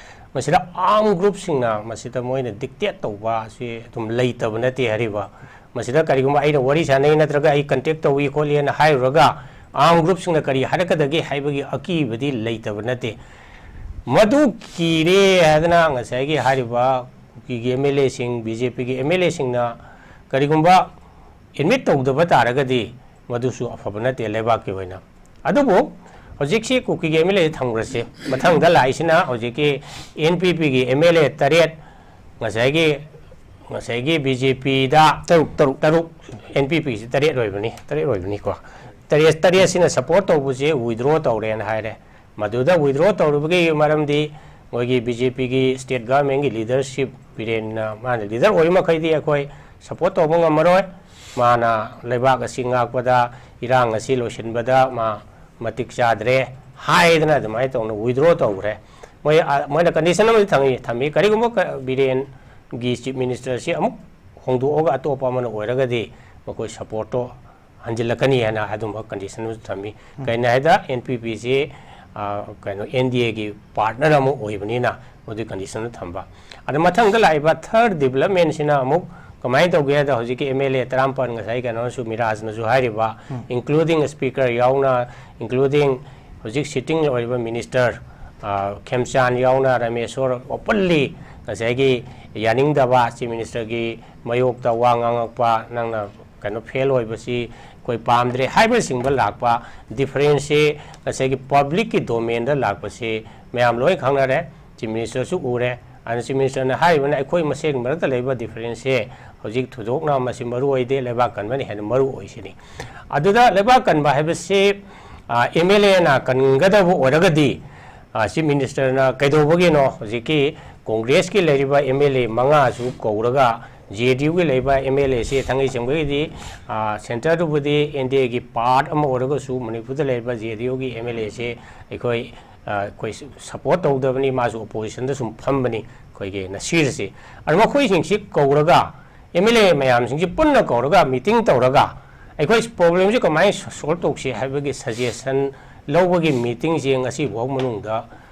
ꯃꯁꯤꯗ ꯑꯥꯔꯝ ꯒ꯭ꯔꯨꯞꯁꯤꯡꯅ ꯃꯁꯤꯗ ꯃꯣꯏꯅ ꯗꯤꯛꯇꯦꯠ ꯇꯧꯕ ꯑꯁꯤ ꯑꯗꯨꯝ ꯂꯩꯇꯕ ꯅꯠꯇꯦ ꯍꯥꯏꯔꯤꯕ꯫ ꯃꯁꯤꯗ ꯀꯔꯤꯒꯨꯝꯕ ꯑꯩꯅ ꯋꯥꯔꯤ ꯁꯥꯟꯅꯩ ꯅꯠꯇ꯭ꯔꯒ ꯑꯩ ꯀꯟꯇꯦꯛ ꯇꯧꯏ ꯈꯣꯠꯂꯤ ꯍꯥꯏꯅ ꯍꯥꯏꯔꯨꯔꯒ ꯑꯥꯔꯝ ꯒ꯭ꯔꯨꯞꯁꯤꯡꯅ ꯀꯔꯤ ꯍꯥꯏꯔꯛꯀꯗꯒꯦ ꯍꯥꯏꯕꯒꯤ ꯑꯀꯤꯕꯗꯤ ꯂꯩꯇꯕ ꯅꯠꯇꯦ꯫ ꯃꯗꯨ ꯀꯤꯔꯦ ꯍꯥꯏꯗꯅ ꯉꯁꯥꯏꯒꯤ ꯍꯥꯏꯔꯤꯕ ꯀꯨꯀꯤꯒꯤ ꯑꯦꯝ ꯑꯦꯜ ꯑꯦꯁꯤꯡ, ꯕꯤ ꯖꯦ ꯄꯤꯒꯤ ꯑꯦꯝ ꯑꯦꯜ ꯑꯦꯁꯤꯡꯅ ꯀꯔꯤꯒꯨꯝꯕ ꯑꯦꯗꯃꯤꯠ ꯇꯧꯗꯕ ꯇꯥꯔꯒꯗꯤ ꯃꯗꯨꯁꯨ ꯑꯐꯕ ꯅꯠꯇꯦ ꯂꯩꯕꯥꯛꯀꯤ ꯑꯣꯏꯅ꯫ ꯑꯗꯨꯕꯨ ꯍꯧꯖꯤꯛꯁꯤ ꯀꯨꯀꯤꯒꯤ ꯑꯦꯝ ꯑꯦꯜ ꯑꯦ ꯊꯝꯈ꯭ꯔꯁꯤ꯫ ꯃꯊꯪꯗ ꯂꯥꯛꯏꯁꯤꯅ ꯍꯧꯖꯤꯛꯀꯤ ꯑꯦꯟ ꯄꯤ ꯄꯤꯒꯤ ꯑꯦꯝ ꯑꯦꯜ ꯑꯦ ꯇꯔꯦꯠ, ꯉꯁꯥꯏꯒꯤ, ꯉꯁꯥꯏꯒꯤ ꯕꯤ ꯖꯦ ꯄꯤꯗ ꯇꯔꯨꯛ, ꯇꯔꯨꯛ꯫ ꯇꯔꯨꯛ, ꯑꯦꯟ ꯄꯤ ꯄꯤꯁꯤ ꯇꯔꯦꯠ ꯑꯣꯏꯕꯅꯤ, ꯇꯔꯦꯠ ꯑꯣꯏꯕꯅꯤꯀꯣ꯫ ꯇꯔꯦꯠ, ꯇꯔꯦꯠꯁꯤꯅ ꯁꯞꯄꯣꯔꯠ ꯇꯧꯕꯁꯦ ꯋꯤꯗ꯭ꯔꯣ ꯇꯧꯔꯦꯅ ꯍꯥꯏꯔꯦ꯫ ꯃꯗꯨꯗ ꯋꯤꯗ꯭ꯔꯣ ꯇꯧꯔꯨꯕꯒꯤ ꯃꯔꯝꯗꯤ ꯃꯣꯏꯒꯤ ꯕꯤ ꯖꯦ ꯄꯤꯒꯤ ꯁ꯭ꯇꯦꯠ ꯒꯚꯔꯟꯃꯦꯟꯒꯤ ꯂꯤꯗꯔꯁꯤꯞ, ꯕꯤꯔꯦꯟꯅ, ꯃꯥꯅ ꯂꯤꯗꯔ ꯑꯣꯏꯕ ꯃꯈꯩꯗꯤ ꯑꯩꯈꯣꯏ ꯁꯞꯄꯣꯔꯠ ꯇꯧꯕ ꯉꯝꯃꯔꯣꯏ, ꯃꯥꯅ ꯂꯩꯕꯥꯛ ꯑꯁꯤ ꯉꯥꯛꯄꯗ, ꯏꯔꯥꯡ ꯑꯁꯤ ꯂꯣꯏꯁꯤꯟꯕꯗ ꯃꯥ ꯃꯇꯤꯛ ꯆꯥꯗ꯭ꯔꯦ ꯍꯥꯏꯗꯅ ꯑꯗꯨꯃꯥꯏꯅ ꯇꯧꯅ ꯋꯤꯗ꯭ꯔꯣ ꯇꯧꯈ꯭ꯔꯦ꯫ ꯃꯣꯏ, ꯑ, ꯃꯣꯏꯅ ꯀꯟꯗꯤꯁꯟ ꯑꯃꯗꯤ ꯊꯝꯃꯤ, ꯊꯝꯃꯤ, ꯀꯔꯤꯒꯨꯝꯕ ꯀ-, ꯕꯤꯔꯦꯟꯒꯤ ꯆꯤꯐ ꯃꯤꯅꯤꯁꯇꯔꯁꯤ ꯑꯃꯨꯛ ꯍꯣꯡꯗꯣꯛꯑꯒ ꯑꯇꯣꯞꯄ ꯑꯃꯅ ꯑꯣꯏꯔꯒꯗꯤ ꯃꯈꯣꯏ ꯁꯞꯄꯣꯔꯠꯇꯣ ꯍꯟꯖꯤꯜꯂꯛꯀꯅꯤ ꯍꯥꯏꯅ ꯑꯗꯨꯝꯕ ꯀꯟꯗꯤꯁꯟ ꯑꯃꯁꯨ ꯊꯝꯃꯤ꯫ ꯎꯝ꯫ ꯀꯩꯅꯣ ꯍꯥꯏꯗ ꯑꯦꯟ ꯄꯤ ꯄꯤꯁꯤ, ꯑ, ꯀꯩꯅꯣ, ꯑꯦꯟ ꯗꯤ ꯑꯦꯒꯤ ꯄꯥꯔꯠꯅꯔ ꯑꯃ ꯑꯣꯏꯕꯅꯤꯅ ꯃꯗꯨꯒꯤ ꯀꯟꯗꯤꯁꯟꯗ ꯊꯝꯕ꯫ ꯑꯗ ꯃꯊꯪꯗ ꯂꯥꯛꯏꯕ ꯊꯔꯠ ꯗꯤꯕꯂꯞꯃꯦꯟꯁꯤꯅ ꯑꯃꯨꯛ ꯀꯃꯥꯏꯅ ꯇꯧꯒꯦ ꯍꯥꯏꯗ ꯍꯧꯖꯤꯛꯀꯤ ꯑꯦꯝ ꯑꯦꯜ ꯑꯦ ꯇꯔꯥꯃꯥꯄꯜ ꯉꯁꯥꯏ ꯀꯩꯅꯣꯅꯁꯨ, ꯃꯤꯔꯥꯖꯅꯁꯨ ꯍꯥꯏꯔꯤꯕ, ꯎꯝ꯫ ꯏꯟꯀ꯭ꯂꯨꯗꯤꯡ ꯁ꯭ꯄꯤꯀꯔ ꯌꯥꯎꯅ, ꯏꯟꯀ꯭ꯂꯨꯗꯤꯡ ꯍꯧꯖꯤꯛ ꯁꯤꯇꯤꯡ ꯑꯣꯏꯔꯤꯕ ꯃꯤꯅꯤꯁꯇꯔ, ꯑ, ꯈꯦꯝꯆꯥꯟ ꯌꯥꯎꯅ ꯔꯥꯃꯦꯁꯣꯔ ꯑꯣꯄꯟꯂꯤ ꯉꯁꯥꯏꯒꯤ ꯌꯥꯅꯤꯡꯗꯕ ꯆꯤꯐ ꯃꯤꯅꯤꯁꯇꯔꯒꯤ ꯃꯥꯌꯣꯛꯇ ꯋꯥ ꯉꯥꯡꯉꯛꯄ, ꯅꯪꯅ ꯀꯩꯅꯣ ꯐꯦꯜ ꯑꯣꯏꯕꯁꯤ ꯑꯩꯈꯣꯏ ꯄꯥꯝꯗ꯭ꯔꯦ ꯍꯥꯏꯕꯅꯆꯤꯡꯕ ꯂꯥꯛꯄ, ꯗꯤꯐꯔꯦꯟꯁꯁꯦ ꯉꯁꯥꯏꯒꯤ ꯄꯕ꯭ꯂꯤꯛꯀꯤ ꯗꯣꯃꯦꯟꯗ ꯂꯥꯛꯄꯁꯦ ꯃꯌꯥꯝ ꯂꯣꯏ ꯈꯪꯅꯔꯦ, ꯆꯤꯐ ꯃꯤꯅꯤꯁꯇꯔꯁꯨ ꯎꯔꯦ꯫ ꯑꯗꯨꯅ ꯆꯤꯐ ꯃꯤꯅꯤꯁꯇꯔꯅ ꯍꯥꯏꯔꯤꯕꯅ ꯑꯩꯈꯣꯏ ꯃꯁꯦꯟꯒꯤ ꯃꯔꯛꯇ ꯂꯩꯕ ꯗꯤꯐꯔꯦꯟꯁꯁꯦ ꯍꯧꯖꯤꯛ ꯊꯣꯏꯗꯣꯛꯅ ꯃꯁꯤ ꯃꯔꯨ ꯑꯣꯏꯗꯦ, ꯂꯩꯕꯥꯛ ꯀꯟꯕꯅ ꯍꯦꯟꯅ ꯃꯔꯨ ꯑꯣꯏꯁꯤꯅꯤ꯫ ꯑꯗꯨꯗ ꯂꯩꯕꯥꯛ ꯀꯟꯕ ꯍꯥꯏꯕꯁꯤ, ꯑ, ꯑꯦꯝ ꯑꯦꯜ ꯑꯦꯅ ꯀꯟꯒꯗꯕ ꯑꯣꯏꯔꯒꯗꯤ, ꯑ, ꯆꯤꯐ ꯃꯤꯅꯤꯁꯇꯔꯅ ꯀꯩꯗꯧꯕꯒꯤꯅꯣ ꯍꯧꯖꯤꯛꯀꯤ ꯀꯣꯡꯒ꯭ꯔꯦꯁꯀꯤ ꯂꯩꯔꯤꯕ ꯑꯦꯝ ꯑꯦꯜ ꯑꯦ ꯃꯉꯥꯁꯨ ꯀꯧꯔꯒ ꯖꯦ ꯗꯤ ꯌꯨꯒꯤ ꯂꯩꯕ ꯑꯦꯝ ꯑꯦꯜ ꯑꯦꯁꯤ ꯊꯥꯡꯃꯩꯕꯟꯒꯤꯗꯤ, ꯑ, ꯁꯦꯟꯇꯔꯗꯨꯕꯨꯗꯤ ꯑꯦꯟ ꯗꯤ ꯑꯦꯒꯤ ꯄꯥꯔꯠ ꯑꯃ ꯑꯣꯏꯔꯒꯁꯨ ꯃꯅꯤꯄꯨꯔꯗ ꯂꯩꯔꯤꯕ ꯖꯦ ꯗꯤ ꯌꯨꯒꯤ ꯑꯦꯝ ꯑꯦꯜ ꯑꯦꯁꯤ ꯑꯩꯈꯣꯏ, ꯑ, ꯑꯩꯈꯣꯏ ꯁꯞꯄꯣꯔꯠ ꯇꯧꯗꯕꯅꯤ, ꯃꯥꯁꯨ ꯑꯣꯄꯣꯖꯤꯁꯟꯗ ꯁꯨꯝ ꯐꯝꯕꯅꯤ ꯑꯩꯈꯣꯏꯒꯤ ꯅꯁꯤꯔꯁꯤ꯫ ꯑꯗꯨ ꯃꯈꯣꯏꯁꯤꯡꯁꯤ ꯀꯧꯔꯒ ꯑꯦꯝ ꯑꯦꯜ ꯑꯦ ꯃꯌꯥꯝꯁꯤꯡꯁꯤ ꯄꯨꯟꯅ ꯀꯧꯔꯒ ꯃꯤꯇꯤꯡ ꯇꯧꯔꯒ ꯑꯩꯈꯣꯏ ꯄ꯭ꯔꯣꯕ꯭ꯂꯦꯝꯁꯤ ꯀꯃꯥꯏꯅ ꯁꯣꯜꯕ ꯇꯧꯁꯤ ꯍꯥꯏꯕꯒꯤ ꯁꯖꯦꯁꯟ ꯂꯧꯕꯒꯤ ꯃꯤꯇꯤꯡꯁꯤ ꯉꯁꯤꯐꯥꯎ ꯃꯅꯨꯡꯗ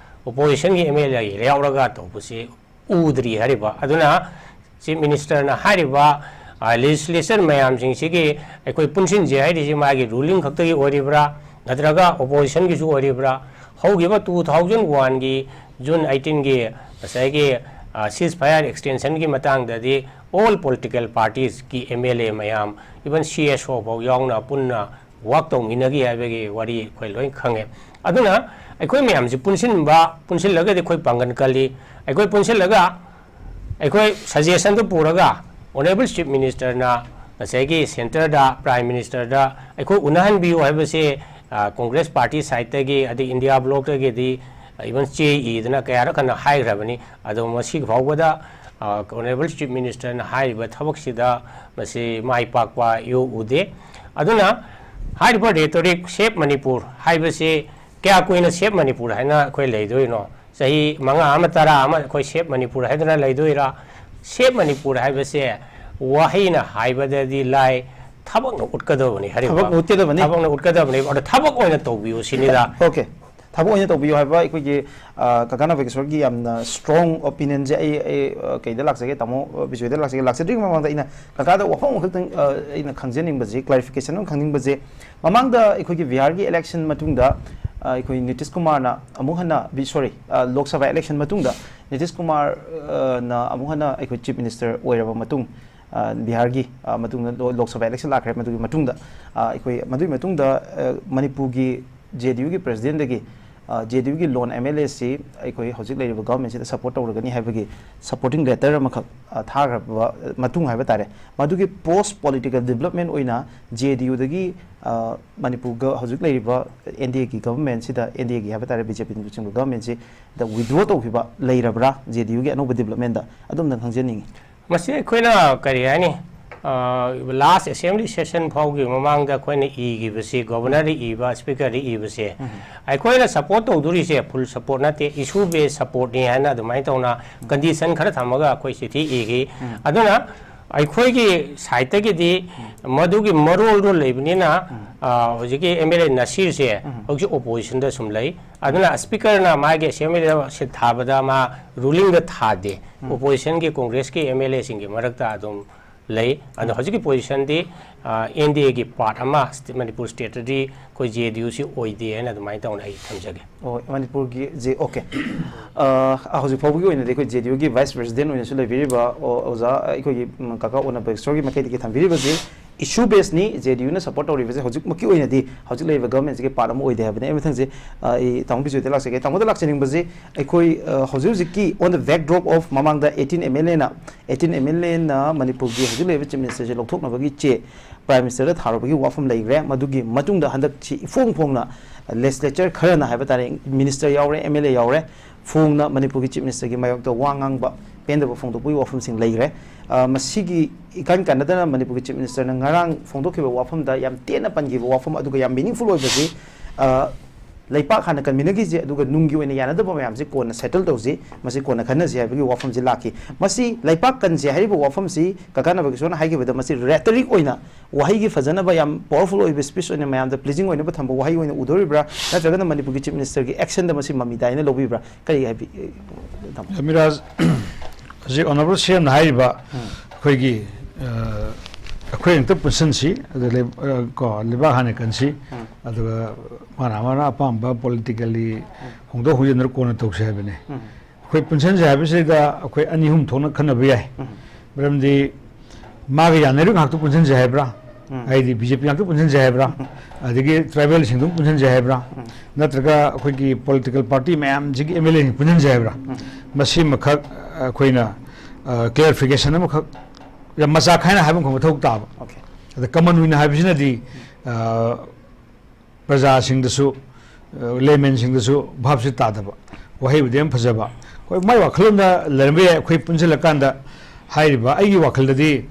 ꯑꯣꯄꯣꯖꯤꯁꯟꯒꯤ ꯑꯦꯝ ꯑꯦꯜ ꯑꯦ ꯌꯥꯎꯔꯒ ꯇꯧꯕꯁꯤ ꯎꯗ꯭ꯔꯤ ꯍꯥꯏꯔꯤꯕ꯫ ꯑꯗꯨꯅ ꯆꯤꯐ ꯃꯤꯅꯤꯁꯇꯔꯅ ꯍꯥꯏꯔꯤꯕ, ꯑ, ꯂꯦꯖꯤꯁꯂꯦꯆꯔ ꯃꯌꯥꯝꯁꯤꯡꯁꯤꯒꯤ ꯑꯩꯈꯣꯏ ꯄꯨꯟꯁꯤꯟꯁꯦ ꯍꯥꯏꯔꯤꯁꯤ ꯃꯥꯒꯤ ꯔꯨꯂꯤꯡ ꯈꯛꯇꯒꯤ ꯑꯣꯏꯔꯤꯕ꯭ꯔꯥ, ꯅꯠꯇ꯭ꯔꯒ ꯑꯣꯄꯣꯖꯤꯁꯟꯒꯤꯁꯨ ꯑꯣꯏꯔꯤꯕ꯭ꯔꯥ? ꯍꯧꯈꯤꯕ two thousand one ꯒꯤ June eighteen ꯒꯤ ꯉꯁꯥꯏꯒꯤ ceasefire extension ꯒꯤ ꯃꯇꯥꯡꯗꯗꯤ all political parties ꯀꯤ M L A ꯃꯌꯥꯝ, even C S O ꯐꯥꯎ ꯌꯥꯎꯅ ꯄꯨꯟꯅ work ꯇꯧꯃꯤꯟꯅꯈꯤ ꯍꯥꯏꯕꯒꯤ ꯋꯥꯔꯤ ꯑꯩꯈꯣꯏ ꯂꯣꯏ ꯈꯪꯉꯦ꯫ ꯑꯗꯨꯅ ꯑꯩꯈꯣꯏ ꯃꯌꯥꯝꯁꯤ ꯄꯨꯟꯁꯤꯟꯕ, ꯄꯨꯟꯁꯤꯜꯂꯒꯗꯤ ꯑꯩꯈꯣꯏ ꯄꯥꯡꯒꯜ ꯀꯜꯂꯤ꯫ ꯑꯩꯈꯣꯏ ꯄꯨꯟꯁꯤꯜꯂꯒ ꯑꯩꯈꯣꯏ suggestion ꯗꯨ ꯄꯨꯔꯒ Honourable Chief Minister ꯅ ꯉꯁꯥꯏꯒꯤ centre ꯗ Prime Minister ꯗ ꯑꯩꯈꯣꯏ ꯎꯅꯍꯟꯕꯤꯌꯨ ꯍꯥꯏꯕꯁꯦ, ꯑ, Congress party side ꯇꯒꯤ, ꯑꯗꯩ India bloc ꯇꯒꯤꯗꯤ even ꯆꯦ ꯏꯗꯅ ꯀꯌꯥꯔꯛ ꯍꯟꯅ ꯍꯥꯏꯈ꯭ꯔꯕꯅꯤ꯫ ꯑꯗꯣ ꯃꯁꯤ ꯐꯥꯎꯕꯗ, ꯑ, Honourable Chief Minister ꯅ ꯍꯥꯏꯔꯤꯕ ꯊꯕꯛꯁꯤꯗ ꯃꯁꯤ ꯃꯥꯏ ꯄꯥꯛꯄ ꯏꯎ ꯎꯗꯦ꯫ ꯑꯗꯨꯅ ꯍꯥꯏꯔꯤꯕ rhetoric Save Manipur ꯍꯥꯏꯕꯁꯤ ꯀꯌꯥ ꯀꯨꯏꯅ Save Manipur ꯍꯥꯏꯅ ꯑꯩꯈꯣꯏ ꯂꯩꯗꯣꯏꯅꯣ? ꯆꯍꯤ ꯃꯉꯥ ꯑꯃ, ꯇꯔꯥ ꯑꯃ ꯑꯩꯈꯣꯏ Save Manipur ꯍꯥꯏꯗꯅ ꯂꯩꯗꯣꯏꯔꯥ? Save Manipur ꯍꯥꯏꯕꯁꯦ ꯋꯥꯍꯩꯅ ꯍꯥꯏꯕꯗꯗꯤ ꯂꯥꯏ, ꯊꯕꯛꯅ ꯎꯠꯀꯗꯕꯅꯤ ꯍꯥꯏꯔꯤꯕ꯫ ꯊꯕꯛꯅ ꯎꯠꯀꯗꯕꯅꯤ꯫ ꯊꯕꯛꯅ ꯎꯠꯀꯗꯕꯅꯤ꯫ ꯑꯗꯣ ꯊꯕꯛ ꯑꯣꯏꯅ ꯇꯧꯕꯤꯌꯨ ꯁꯤꯅꯤꯗ꯫ Okay꯫ ꯊꯕꯛ ꯑꯣꯏꯅ ꯇꯧꯕꯤꯌꯨ ꯍꯥꯏꯕ ꯑꯩꯈꯣꯏꯒꯤ, ꯑ, ꯀꯀꯥ ꯅꯕꯀꯤꯁꯣꯔꯒꯤ ꯌꯥꯝꯅ strong opinion ꯁꯦ ꯑꯩ, ꯑꯩ, ꯑ, ꯀꯩꯗ ꯂꯥꯛꯆꯒꯦ, ꯇꯥꯃꯣ, ꯑ, ꯕꯤꯖꯣꯏꯗ ꯂꯥꯛꯆꯒꯦ꯫ ꯂꯥꯛꯆꯗ꯭ꯔꯤꯉꯩ ꯃꯃꯥꯡꯗ ꯑꯩꯅ ꯀꯀꯥꯗ ꯋꯥꯐꯝ ꯑꯃꯈꯛꯇꯪ, ꯑ, ꯑꯩꯅ ꯈꯪꯖꯅꯤꯡꯕꯁꯦ, clarification ꯑꯃ ꯈꯪꯅꯤꯡꯕꯁꯦ, ꯃꯃꯥꯡꯗ ꯑꯩꯈꯣꯏꯒꯤ ꯕꯤꯍꯥꯔꯒꯤ election ꯃꯇꯨꯡꯗ, ꯑ, ꯑꯩꯈꯣꯏ ꯅꯤꯇꯤꯁ ꯀꯨꯃꯥꯔꯅ ꯑꯃꯨꯛ ꯍꯟꯅ, ꯕꯤ-, sorry, ꯑ, ꯂꯣꯛ ꯁꯚꯥ election ꯃꯇꯨꯡꯗ ꯅꯤꯇꯤꯁ ꯀꯨꯃꯥꯔ, ꯑ, ꯅ ꯑꯃꯨꯛ ꯍꯟꯅ ꯑꯩꯈꯣꯏ Chief Minister ꯑꯣꯏꯔꯕ ꯃꯇꯨꯡ, ꯑ, ꯕꯤꯍꯥꯔꯒꯤ, ꯑ, ꯃꯇꯨꯡꯗ ꯂꯣ-, ꯂꯣꯛ ꯁꯚꯥ election ꯂꯥꯛꯈ꯭ꯔꯦ꯫ ꯃꯗꯨꯒꯤ ꯃꯇꯨꯡꯗ, ꯑ, ꯑꯩꯈꯣꯏ, ꯃꯗꯨꯒꯤ ꯃꯇꯨꯡꯗ, ꯑ, ꯃꯅꯤꯄꯨꯔꯒꯤ J D U ꯒꯤ president ꯗꯒꯤ, ꯑ, J D U ꯒꯤ lone M L A ꯁꯤ ꯑꯩꯈꯣꯏ ꯍꯧꯖꯤꯛ ꯂꯩꯔꯤꯕ government ꯁꯤꯗ support ꯇꯧꯔꯒꯅꯤ ꯍꯥꯏꯕꯒꯤ supporting letter ꯑꯃꯈꯛ, ꯑ, ꯊꯥꯈ꯭ꯔꯕ ꯃꯇꯨꯡ ꯍꯥꯏꯕ ꯇꯥꯔꯦ꯫ ꯃꯗꯨꯒꯤ post political development ꯑꯣꯏꯅ J D U ꯗꯒꯤ, ꯑ, ꯃꯅꯤꯄꯨꯔꯒ ꯍꯧꯖꯤꯛ ꯂꯩꯔꯤꯕ N D A ꯒꯤ government ꯁꯤꯗ, N D A ꯒꯤ ꯍꯥꯏꯕ ꯇꯥꯔꯦ, B J P ꯅꯆꯤꯡꯕ government ꯁꯤꯗ withdraw ꯇꯧꯈꯤꯕ ꯂꯩꯔꯕ꯭ꯔꯥ? J D U ꯒꯤ ꯑꯅꯧꯕ development ꯗ ꯑꯗꯨꯝꯇꯪ ꯈꯪꯖꯅꯤꯡꯉꯤ꯫ ꯃꯁꯤ ꯑꯩꯈꯣꯏꯅ ꯀꯔꯤ ꯍꯥꯏꯅꯤ, ꯑ, last assembly session ꯐꯥꯎꯒꯤ ꯃꯃꯥꯡꯗ ꯑꯩꯈꯣꯏꯅ ꯏꯈꯤꯕꯁꯤ, governor ꯗ ꯏꯕ, speaker ꯗ ꯏꯕꯁꯦ, ꯎꯝ꯫ ꯑꯩꯈꯣꯏꯅ support ꯇꯧꯗꯣꯔꯤꯁꯦ full support ꯅꯠꯇꯦ, issue based support ꯅꯤ ꯍꯥꯏꯅ ꯑꯗꯨꯃꯥꯏꯅ ꯇꯧꯅ condition ꯈꯔ ꯊꯝꯃꯒ ꯑꯩꯈꯣꯏ ꯆꯤꯊꯤ ꯏꯈꯤ꯫ ꯎꯝ꯫ ꯑꯗꯨꯅ ꯑꯩꯈꯣꯏꯒꯤ side ꯇꯒꯤꯗꯤ ꯃꯗꯨꯒꯤ ꯃꯔꯣꯜꯗꯣ ꯂꯩꯕꯅꯤꯅ, ꯎꯝ꯫ ꯑ, ꯍꯧꯖꯤꯛꯀꯤ M L A ꯅꯁꯤꯔꯁꯦ ꯎꯝ꯫ ꯍꯧꯖꯤꯛ opposition ꯗ ꯁꯨꯝ ꯂꯩ꯫ ꯑꯗꯨꯅ speaker ꯅ ꯃꯥꯒꯤ assembly ꯗ seat ꯊꯥꯕꯗ ꯃꯥ ruling ꯗ ꯊꯥꯗꯦ꯫ ꯎꯝ꯫ Opposition ꯒꯤ, Congress ꯀꯤ M L A ꯁꯤꯡꯒꯤ ꯃꯔꯛꯇ ꯑꯗꯨꯝ ꯂꯩ꯫ ꯑꯗꯣ ꯍꯧꯖꯤꯛꯀꯤ ꯄꯣꯖꯤꯁꯟꯗꯤ ꯑꯦꯟ ꯗꯤ ꯑꯦꯒꯤ ꯄꯥꯔꯠ ꯑꯃ ꯁ꯭ꯇꯦ-, ꯃꯅꯤꯄꯨꯔ ꯁ꯭ꯇꯦꯠꯇꯗꯤ ꯑꯩꯈꯣꯏ ꯖꯦ ꯗꯤ ꯌꯨꯁꯤ ꯑꯣꯏꯗꯦ ꯍꯥꯏꯅ ꯑꯗꯨꯃꯥꯏꯅ ꯇꯧꯅ ꯑꯩ ꯊꯝꯖꯒꯦ꯫ ꯑꯣ, ꯃꯅꯤꯄꯨꯔꯒꯤ ꯖꯦ, ꯑꯣꯀꯦ꯫ ꯑ, ꯍꯧꯖꯤꯛ ꯐꯥꯎꯕꯒꯤ ꯑꯣꯏꯅꯗꯤ ꯑꯩꯈꯣꯏ ꯖꯦ ꯗꯤ ꯌꯨꯒꯤ ꯚꯥꯏꯁ ꯄ꯭ꯔꯦꯁꯤꯗꯦꯟꯠ ꯑꯣꯏꯅꯁꯨ ꯂꯩꯕꯤꯔꯤꯕ ꯑꯣ-, ꯑꯣꯖꯥ ꯑꯩꯈꯣꯏꯒꯤ, ꯎꯝ, ꯀꯀꯥ ꯑꯣꯅ ꯕꯦꯒꯦꯁꯣꯔꯒꯤ ꯃꯥꯏꯀꯩꯗꯒꯤ ꯊꯝꯕꯤꯔꯤꯕꯁꯤ ꯏꯁꯨ ꯕꯦꯁꯅꯤ꯫ ꯖꯦ ꯗꯤ ꯌꯨꯅ ꯁꯄꯣꯔꯠ ꯇꯧꯔꯤꯕꯁꯦ ꯍꯧꯖꯤꯛꯃꯛꯀꯤ ꯑꯣꯏꯅꯗꯤ ꯍꯧꯖꯤꯛ ꯂꯩꯔꯤꯕ ꯒꯚꯔꯟꯃꯦꯟꯠꯁꯤꯒꯤ ꯄꯥꯔꯠ ꯑꯃ ꯑꯣꯏꯗꯦ ꯍꯥꯏꯕꯅꯤ꯫ ꯑꯩ ꯃꯊꯪꯁꯦ, ꯑ, ꯑꯩ ꯇꯥꯃꯣ ꯕꯤꯖꯣꯏꯗ ꯂꯥꯛꯆꯒꯦ꯫ ꯇꯥꯃꯣꯗ ꯂꯥꯛꯆꯅꯤꯡꯕꯁꯤ ꯑꯩꯈꯣꯏ, ꯑ, ꯍꯧꯖꯤꯛ ꯍꯧꯖꯤꯛꯀꯤ on the backdrop of ꯃꯃꯥꯡꯗ eighteen M L Aꯅ, eighteen M L Aꯅ ꯃꯅꯤꯄꯨꯔꯒꯤ ꯍꯧꯖꯤꯛ ꯂꯩꯔꯤꯕ ꯆꯤꯐ ꯃꯤꯅꯤꯁꯇꯔꯁꯦ ꯂꯧꯊꯣꯛꯅꯕꯒꯤ ꯆꯦ ꯄ꯭ꯔꯥꯏꯝ ꯃꯤꯅꯤꯁꯇꯔꯗ ꯊꯥꯔꯨꯕꯒꯤ ꯋꯥꯐꯝ ꯂꯩꯈ꯭ꯔꯦ꯫ ꯃꯗꯨꯒꯤ ꯃꯇꯨꯡꯗ ꯍꯟꯗꯛꯁꯤ ꯏꯐꯣꯡ ꯐꯣꯡꯅ ꯂꯦꯖꯤꯁꯂꯦꯆꯔ ꯈꯔꯅ ꯍꯥꯏꯕ ꯇꯥꯔꯦ, ꯃꯤꯅꯤꯁꯇꯔ ꯌꯥꯎꯔꯦ, ꯑꯦꯝ ꯑꯦꯜ ꯑꯦ ꯌꯥꯎꯔꯦ, ꯐꯣꯡꯅ ꯃꯅꯤꯄꯨꯔꯒꯤ ꯆꯤꯐ ꯃꯤꯅꯤꯁꯇꯔꯒꯤ ꯃꯥꯌꯣꯛꯇ ꯋꯥ ꯉꯥꯡꯕ, ꯄꯦꯟꯗꯕ ꯐꯣꯡꯗꯣꯛꯄꯒꯤ ꯋꯥꯐꯝꯁꯤꯡ ꯂꯩꯈ꯭ꯔꯦ꯫ ꯑ, ꯃꯁꯤꯒꯤ ꯏꯀꯥꯟ ꯀꯥꯟꯅꯗꯅ ꯃꯅꯤꯄꯨꯔꯒꯤ ꯆꯤꯐ ꯃꯤꯅꯤꯁꯇꯔꯅ ꯉꯔꯥꯡ ꯐꯣꯡꯗꯣꯛꯈꯤꯕ ꯋꯥꯐꯝꯗ ꯌꯥꯝ ꯇꯦꯟꯅ ꯄꯟꯈꯤꯕ ꯋꯥꯐꯝ ꯑꯗꯨꯒ ꯌꯥꯝ ꯃꯤꯅꯤꯡꯐꯨꯜ ꯑꯣꯏꯕꯁꯤ, ꯑ, ꯂꯩꯄꯥꯛ ꯍꯥꯟꯅ ꯀꯟꯃꯤꯟꯅꯈꯤꯁꯤ, ꯑꯗꯨꯒ ꯅꯨꯡꯒꯤ ꯑꯣꯏꯅ ꯌꯥꯅꯗꯕ ꯃꯌꯥꯝꯁꯤ ꯀꯣꯟꯅ ꯁꯦꯇꯜ ꯇꯧꯁꯤ, ꯃꯁꯤ ꯀꯣꯟꯅ ꯈꯟꯅꯁꯤ ꯍꯥꯏꯕꯒꯤ ꯋꯥꯐꯝꯁꯤ ꯂꯥꯛꯈꯤ꯫ ꯃꯁꯤ ꯂꯩꯄꯥꯛ ꯀꯟꯁꯤ ꯍꯥꯏꯔꯤꯕ ꯋꯥꯐꯝꯁꯤ ꯀꯀꯥ ꯅꯕꯀꯤꯁꯣꯔꯅ ꯍꯥꯏꯈꯤꯕꯗ ꯃꯁꯤ ꯔꯦꯇꯔꯤꯛ ꯑꯣꯏꯅ, ꯋꯥꯍꯩꯒꯤ ꯐꯖꯅꯕ, ꯌꯥꯝ ꯄꯥꯋꯔꯐꯨꯜ ꯑꯣꯏꯕ ꯁ꯭ꯄꯤꯆ ꯑꯣꯏꯅ ꯃꯌꯥꯝꯗ ꯄ꯭ꯂꯤꯖꯤꯡ ꯑꯣꯏꯅꯕ ꯊꯝꯕ ꯋꯥꯍꯩ ꯑꯣꯏꯅ ꯎꯗꯣꯔꯤꯕ꯭ꯔꯥ, ꯅꯠꯇ꯭ꯔꯒꯅ ꯃꯅꯤꯄꯨꯔꯒꯤ ꯆꯤꯐ ꯃꯤꯅꯤꯁꯇꯔꯒꯤ ꯑꯦꯛꯁꯟꯗ ꯃꯁꯤ ꯃꯃꯤ ꯇꯥꯏꯅ ꯂꯧꯕꯤꯕ꯭ꯔꯥ? ꯀꯔꯤ ꯍꯥꯏꯕꯤ-, ꯇꯥꯃꯣ? ꯃꯤꯔꯥꯖ, ꯍꯧꯖꯤꯛ ꯑꯣꯅꯔꯦꯕꯜ ꯁꯤ ꯑꯦꯝꯅ ꯍꯥꯏꯔꯤꯕ, ꯑꯩꯈꯣꯏꯒꯤ, ꯑ, ꯑꯩꯈꯣꯏ ꯑꯃꯨꯛꯇ ꯄꯨꯟꯁꯤꯟꯁꯤ, ꯑꯗꯨ ꯂꯩ-, ꯑ, ꯀꯣ, ꯂꯩꯕꯥꯛ ꯍꯥꯟꯅ ꯀꯟꯁꯤ, ꯑꯗꯨꯒ ꯃꯥꯅ ꯃꯥꯅ ꯑꯄꯥꯝꯕ ꯄꯣꯂꯤꯇꯤꯀꯦꯜꯂꯤ ꯍꯣꯡꯗꯣꯛ ꯍꯣꯡꯖꯤꯟꯗꯨꯅ ꯀꯣꯟꯅ ꯇꯧꯁꯤ ꯍꯥꯏꯕꯅꯤ꯫ ꯑꯩꯈꯣꯏ ꯄꯨꯟꯁꯤꯟꯁꯦ ꯍꯥꯏꯕꯁꯤꯗ ꯑꯩꯈꯣꯏ ꯑꯅꯤ ꯑꯍꯨꯝ ꯊꯣꯛꯅ ꯈꯟꯅꯕ ꯌꯥꯏ꯫ ꯃꯔꯝꯗꯤ ꯃꯥꯒ ꯌꯥꯅꯔꯤꯕ ꯉꯥꯛꯇ ꯄꯨꯟꯁꯤꯟꯁꯦ ꯍꯥꯏꯕ꯭ꯔꯥ? ꯍꯥꯏꯗꯤ ꯕꯤ ꯖꯦ ꯄꯤ ꯉꯥꯛꯇ ꯄꯨꯟꯁꯤꯟꯁꯦ ꯍꯥꯏꯕ꯭ꯔꯥ? ꯑꯗꯒꯤ ꯇ꯭ꯔꯥꯏꯕꯦꯜꯁꯤꯡꯗꯨ ꯄꯨꯟꯁꯤꯟꯁꯦ ꯍꯥꯏꯕ꯭ꯔꯥ? ꯅꯠꯇ꯭ꯔꯒ ꯑꯩꯈꯣꯏꯒꯤ ꯄꯣꯂꯤꯇꯤꯀꯦꯜ ꯄꯥꯔꯇꯤ ꯃꯌꯥꯝꯁꯤꯒꯤ ꯑꯦꯝ ꯑꯦꯜ ꯑꯦꯁꯤꯡ ꯄꯨꯟꯁꯤꯟꯁꯦ ꯍꯥꯏꯕ꯭ꯔꯥ? ꯃꯁꯤꯃꯈꯛ ꯑꯩꯈꯣꯏꯅ, ꯑ, ꯀ꯭ꯂꯦꯔꯤꯐꯤꯀꯦꯁꯟ ꯑꯃꯈꯛ, ꯌꯥꯝ ꯃꯆꯥ ꯈꯥꯏꯅ ꯍꯥꯏꯕ ꯑꯃꯈꯛ ꯃꯊꯧ ꯇꯥꯕ꯫ ꯑꯣꯀꯦ꯫ ꯑꯗ ꯀꯃꯟ ꯑꯣꯏꯅ ꯍꯥꯏꯕꯁꯤꯅꯗꯤ, ꯑ, ꯄ꯭ꯔꯖꯥꯁꯤꯡꯗꯁꯨ, ꯑ, ꯂꯦꯃꯦꯟꯁꯤꯡꯗꯁꯨ ꯚꯥꯞꯁꯤ ꯇꯥꯗꯕ, ꯋꯥꯍꯩꯕꯨꯗꯤ ꯌꯥꯝ ꯐꯖꯕ꯫ ꯍꯣꯏ, ꯃꯥꯏ ꯋꯥꯈꯜꯂꯣꯟꯗ ꯂꯩꯔꯝꯕ ꯌꯥꯏ꯫ ꯑꯩꯈꯣꯏ ꯄꯨꯟꯁꯤꯜꯂꯀꯥꯟꯗ ꯍꯥꯏꯔꯤꯕ, ꯑꯩꯒꯤ ꯋꯥꯈꯜꯗꯗꯤ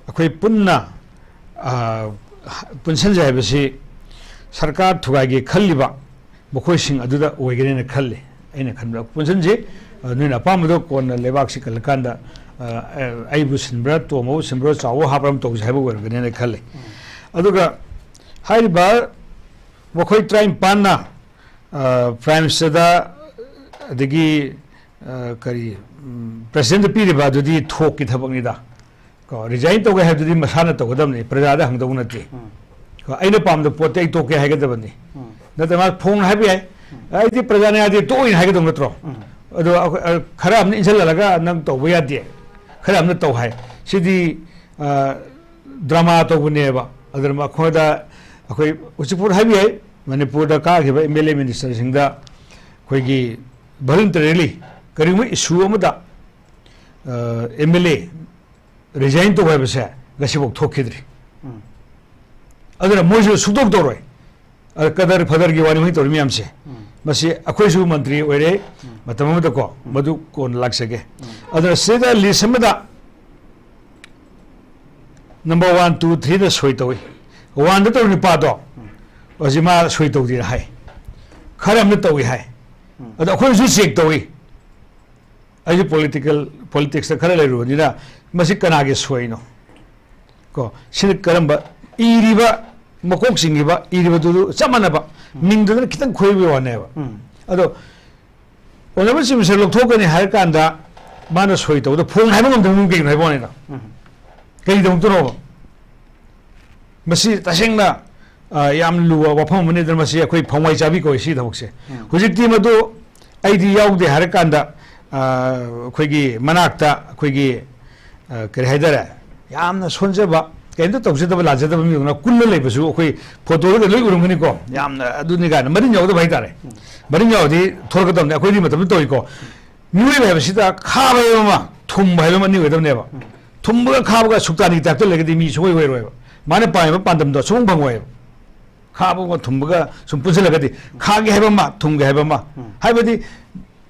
ꯑꯩꯈꯣꯏ ꯄꯨꯟꯅ, ꯑ, ꯄꯨꯟꯁꯤꯟꯖꯦ ꯍꯥꯏꯕꯁꯤ ꯁꯔꯀꯥꯔ ꯊꯨꯒꯥꯏꯒꯦ ꯈꯜꯂꯤꯕ ꯃꯈꯣꯏꯁꯤꯡ ꯑꯗꯨꯗ ꯑꯣꯏꯒꯅꯦꯅ ꯈꯜꯂꯤ꯫ ꯑꯩꯅ ꯈꯟꯕꯗ ꯄꯨꯟꯁꯤꯟꯁꯤ, ꯑ, ꯅꯣꯏꯅ ꯑꯄꯥꯝꯕꯗꯣ ꯀꯣꯟꯅ ꯂꯩꯕꯥꯛꯁꯤ ꯀꯜꯂꯀꯥꯟꯗ, ꯑ, ꯑ, ꯑꯩꯕꯨ ꯁꯤꯟꯕ꯭ꯔꯥ, ꯇꯣꯝꯕꯕꯨ ꯁꯤꯟꯕ꯭ꯔꯥ, ꯆꯥꯎꯕ ꯍꯥꯞꯄ꯭ꯔꯥ ꯑꯃ ꯇꯧꯁꯤ ꯍꯥꯏꯕ ꯑꯣꯏꯔꯝꯒꯅꯦꯅ ꯈꯜꯂꯤ꯫ ꯑꯗꯨꯒ ꯍꯥꯏꯔꯤꯕ ꯃꯈꯣꯏ ꯇꯔꯥꯅꯤꯄꯥꯟꯅ, ꯑ, ꯄ꯭ꯔꯥꯏꯝ ꯃꯤꯅꯤꯁꯇꯔꯗ ꯑꯗꯒꯤ, ꯑ, ꯀꯔꯤ, ꯎꯝ, ꯄ꯭ꯔꯦꯁꯤꯗꯦꯟꯠꯗ ꯄꯤꯔꯤꯕ ꯑꯗꯨꯗꯤ ꯊꯣꯛꯀꯤ ꯊꯕꯛꯅꯤꯗ꯫ ꯀꯣ, ꯔꯤꯖꯥꯏꯟ ꯇꯧꯒꯦ ꯍꯥꯏꯕꯗꯨꯗꯤ ꯃꯁꯥꯅ ꯇꯧꯒꯗꯕꯅꯤ, ꯄ꯭ꯔꯖꯥꯗ ꯍꯪꯗꯧ ꯅꯠꯇꯦ꯫ ꯎꯝ꯫ ꯀꯣ, ꯑꯩꯅ ꯄꯥꯝꯗꯕ ꯄꯣꯠꯇꯤ ꯑꯩ ꯇꯣꯛꯀꯦ ꯍꯥꯏꯒꯗꯕꯅꯤ꯫ ꯎꯝ꯫ ꯅꯠꯇ꯭ꯔꯒ ꯃꯥ ꯐꯣꯡꯅ ꯍꯥꯏꯕ ꯌꯥꯏ, "ꯑꯩꯗꯤ ꯄ꯭ꯔꯖꯥꯅ ꯌꯥꯗꯦ, ꯇꯣꯛꯑꯣꯏꯅ" ꯍꯥꯏꯒꯗꯧ ꯅꯠꯇ꯭ꯔꯣ? ꯎꯝ꯫ ꯑꯗꯣ ꯑꯩꯈꯣꯏ, ꯑ, ꯈꯔ ꯑꯃꯅ ꯏꯟꯁꯤꯜꯍꯜꯂꯒ "ꯅꯪ ꯇꯧꯕ ꯌꯥꯗꯦ", ꯈꯔ ꯑꯃꯅ "ꯇꯧ" ꯍꯥꯏ꯫ ꯁꯤꯗꯤ, ꯑ, ꯗ꯭ꯔꯃꯥ ꯇꯧꯕꯅꯦꯕ꯫ ꯑꯗꯨꯅ ꯑꯩꯈꯣꯏꯗ, ꯑꯩꯈꯣꯏ ꯍꯧꯖꯤꯛꯐꯥꯎ ꯍꯥꯏꯕ ꯌꯥꯏ, ꯃꯅꯤꯄꯨꯔꯗ ꯀꯥꯈꯤꯕ ꯑꯦꯝ ꯑꯦꯜ ꯑꯦ ꯃꯤꯅꯤꯁꯇꯔꯁꯤꯡꯗ ꯑꯩꯈꯣꯏꯒꯤ ꯚꯣꯂꯨꯟꯇꯔꯤꯂꯤ ꯀꯔꯤꯒꯨꯝꯕ ꯏꯁꯨ ꯑꯃꯗ, ꯑ, ꯑꯦꯝ ꯑꯦꯜ ꯑꯦ ꯔꯤꯖꯥꯏꯟ ꯇꯧ ꯍꯥꯏꯕꯁꯦ ꯉꯁꯤꯐꯥꯎ ꯊꯣꯛꯈꯤꯗ꯭ꯔꯤ꯫ ꯎꯝ꯫ ꯑꯗꯨꯅ ꯃꯣꯏꯁꯨ ꯁꯨꯛꯇꯧ ꯇꯧꯔꯣꯏ꯫ ꯑ, ꯀꯗꯔ ꯐꯗꯔꯒꯤ ꯋꯥꯅꯤ ꯃꯣꯏ ꯇꯧꯔꯤ ꯃꯌꯥꯝꯁꯦ꯫ ꯎꯝ꯫ ꯃꯁꯤ ꯑꯩꯈꯣꯏꯁꯨ ꯃꯟꯇ꯭ꯔꯤ ꯑꯣꯏꯔꯦ, ꯎꯝ꯫ ꯃꯇꯝ ꯑꯃꯗꯀꯣ, ꯎꯝ꯫ ꯃꯗꯨ ꯀꯣꯟꯅ ꯂꯥꯛꯆꯒꯦ꯫ ꯎꯝ꯫ ꯑꯗꯨꯅ ꯁꯤꯗ ꯂꯤꯁ ꯑꯃꯗ ꯅꯝꯕꯔ ꯋꯥꯟ, ꯇꯨ, ꯊ꯭ꯔꯤꯗ ꯁꯣꯏ ꯇꯧꯏ꯫ ꯋꯥꯟꯗ ꯇꯧꯔꯤ ꯅꯨꯄꯥꯗꯣ, ꯎꯝ꯫ ꯍꯧꯖꯤꯛ ꯃꯥ ꯁꯣꯏ ꯇꯧꯗꯦꯅ ꯍꯥꯏ꯫ ꯈꯔ ꯑꯃꯅ ꯇꯧꯏ ꯍꯥꯏ꯫ ꯎꯝ꯫ ꯑꯗꯣ ꯑꯩꯈꯣꯏꯅꯁꯨ ꯆꯦꯛ ꯇꯧꯏ꯫ ꯑꯩꯁꯨ ꯄꯣꯂꯤꯇꯤꯀꯦꯜ, ꯄꯣꯂꯤꯇꯤꯛꯁꯇ ꯈꯔ ꯂꯩꯔꯨꯕꯅꯤꯅ, ꯃꯁꯤ ꯀꯅꯥꯒꯤ ꯁꯣꯏꯅꯣ? ꯀꯣ, ꯁꯤꯅ ꯀꯔꯝꯕ, ꯏꯔꯤꯕ, ꯃꯀꯣꯛ ꯆꯤꯡꯉꯤꯕ, ꯏꯔꯤꯕꯗꯨ ꯆꯞ ꯃꯥꯟꯅꯕ, ꯎꯝ꯫ ꯃꯤꯡꯗꯨꯗꯅ ꯈꯤꯇꯪ ꯈꯣꯏꯕꯒꯤ ꯋꯥꯅꯦꯕ꯫ ꯎꯝ꯫ ꯑꯗꯣ, ꯑꯣꯅꯔꯦꯕꯜ ꯆꯤꯐ ꯃꯤꯅꯤꯁꯇꯔ ꯂꯧꯊꯣꯛꯀꯅꯤ ꯍꯥꯏꯔ ꯀꯥꯟꯗ ꯃꯥꯅ ꯁꯣꯏ ꯇꯧꯕꯗ ꯐꯣꯡ ꯍꯥꯏꯕ ꯉꯝꯗꯕ ꯃꯔꯝ ꯀꯩꯒꯤꯅꯣ ꯍꯥꯏꯕ ꯋꯥꯅꯤꯗ꯫ ꯎꯝ꯫ ꯀꯔꯤꯒꯤꯗꯃꯛꯇꯅꯣꯕ? ꯃꯁꯤ ꯇꯁꯦꯡꯅ, ꯑ, ꯌꯥꯝ ꯂꯨꯕ ꯋꯥꯐꯝ ꯑꯃꯅꯤ꯫ ꯑꯗꯨꯅ ꯃꯁꯤ ꯑꯩꯈꯣꯏ ꯐꯪꯋꯥꯏ ꯆꯥꯕꯤ ꯀꯧꯏ ꯁꯤꯒꯤ ꯊꯕꯛꯁꯦ꯫ ꯎꯝ꯫ ꯍꯧꯖꯤꯛꯇꯤ ꯃꯗꯨ ꯑꯩꯗꯤ ꯌꯥꯎꯗꯦ ꯍꯥꯏꯔ ꯀꯥꯟꯗ, ꯑ, ꯑꯩꯈꯣꯏꯒꯤ ꯃꯅꯥꯛꯇ ꯑꯩꯈꯣꯏꯒꯤ, ꯑ, ꯀꯔꯤ ꯍꯥꯏꯇꯥꯔꯦ, ꯌꯥꯝꯅ ꯁꯣꯟꯖꯕ, ꯀꯩꯝꯇ ꯇꯧꯖꯗꯕ, ꯂꯥꯟꯖꯗꯕ ꯃꯤꯗꯧꯅ ꯀꯨꯜꯂ ꯂꯩꯕꯁꯨ ꯑꯩꯈꯣꯏ ꯐꯣꯇꯣꯗꯒ ꯂꯣꯏ ꯎꯔꯝꯒꯅꯤꯀꯣ꯫ ꯌꯥꯝꯅ ꯑꯗꯨꯅꯤ ꯀꯥꯏꯅ ꯃꯔꯤꯟ ꯌꯥꯎꯗꯕ ꯍꯥꯏꯇꯥꯔꯦ꯫ ꯎꯝ꯫ ꯃꯔꯤꯟ ꯌꯥꯎꯔꯗꯤ ꯊꯣꯛꯂꯛꯀꯗꯕꯅꯤ꯫ ꯑꯩꯈꯣꯏꯗꯤ ꯃꯇꯝꯗꯨ ꯇꯧꯏꯀꯣ꯫ ꯃꯤꯑꯣꯏꯕ ꯍꯥꯏꯕꯁꯤꯗ ꯈꯥꯕ ꯍꯥꯏꯕ ꯑꯃ, ꯊꯨꯝꯕ ꯍꯥꯏꯕ ꯑꯃ ꯑꯅꯤ ꯑꯣꯏꯒꯗꯕꯅꯦꯕ꯫ ꯎꯝ꯫ ꯊꯨꯝꯕꯒ ꯈꯥꯕꯒ ꯁꯨꯛꯇꯥꯅꯤ ꯇꯥꯏꯞꯇ ꯂꯩꯔꯒꯗꯤ ꯃꯤ ꯁꯨꯡꯑꯣꯏ ꯑꯣꯏꯔꯣꯏꯕ꯫ ꯃꯥꯅ ꯄꯥꯝꯃꯤꯕ ꯄꯥꯟꯗꯝꯗꯣ ꯁꯨꯡꯐꯪ ꯐꯪꯉꯣꯏꯕ꯫ ꯈꯥꯕꯒ ꯊꯨꯝꯕꯒ ꯁꯨꯝ ꯄꯨꯟꯁꯤꯜꯂꯒꯗꯤ, ꯈꯥꯒꯦ ꯍꯥꯏꯕ ꯑꯃ, ꯊꯨꯝꯒꯦ ꯍꯥꯏꯕ ꯑꯃ꯫ ꯎꯝ꯫ ꯍꯥꯏꯕꯗꯤ,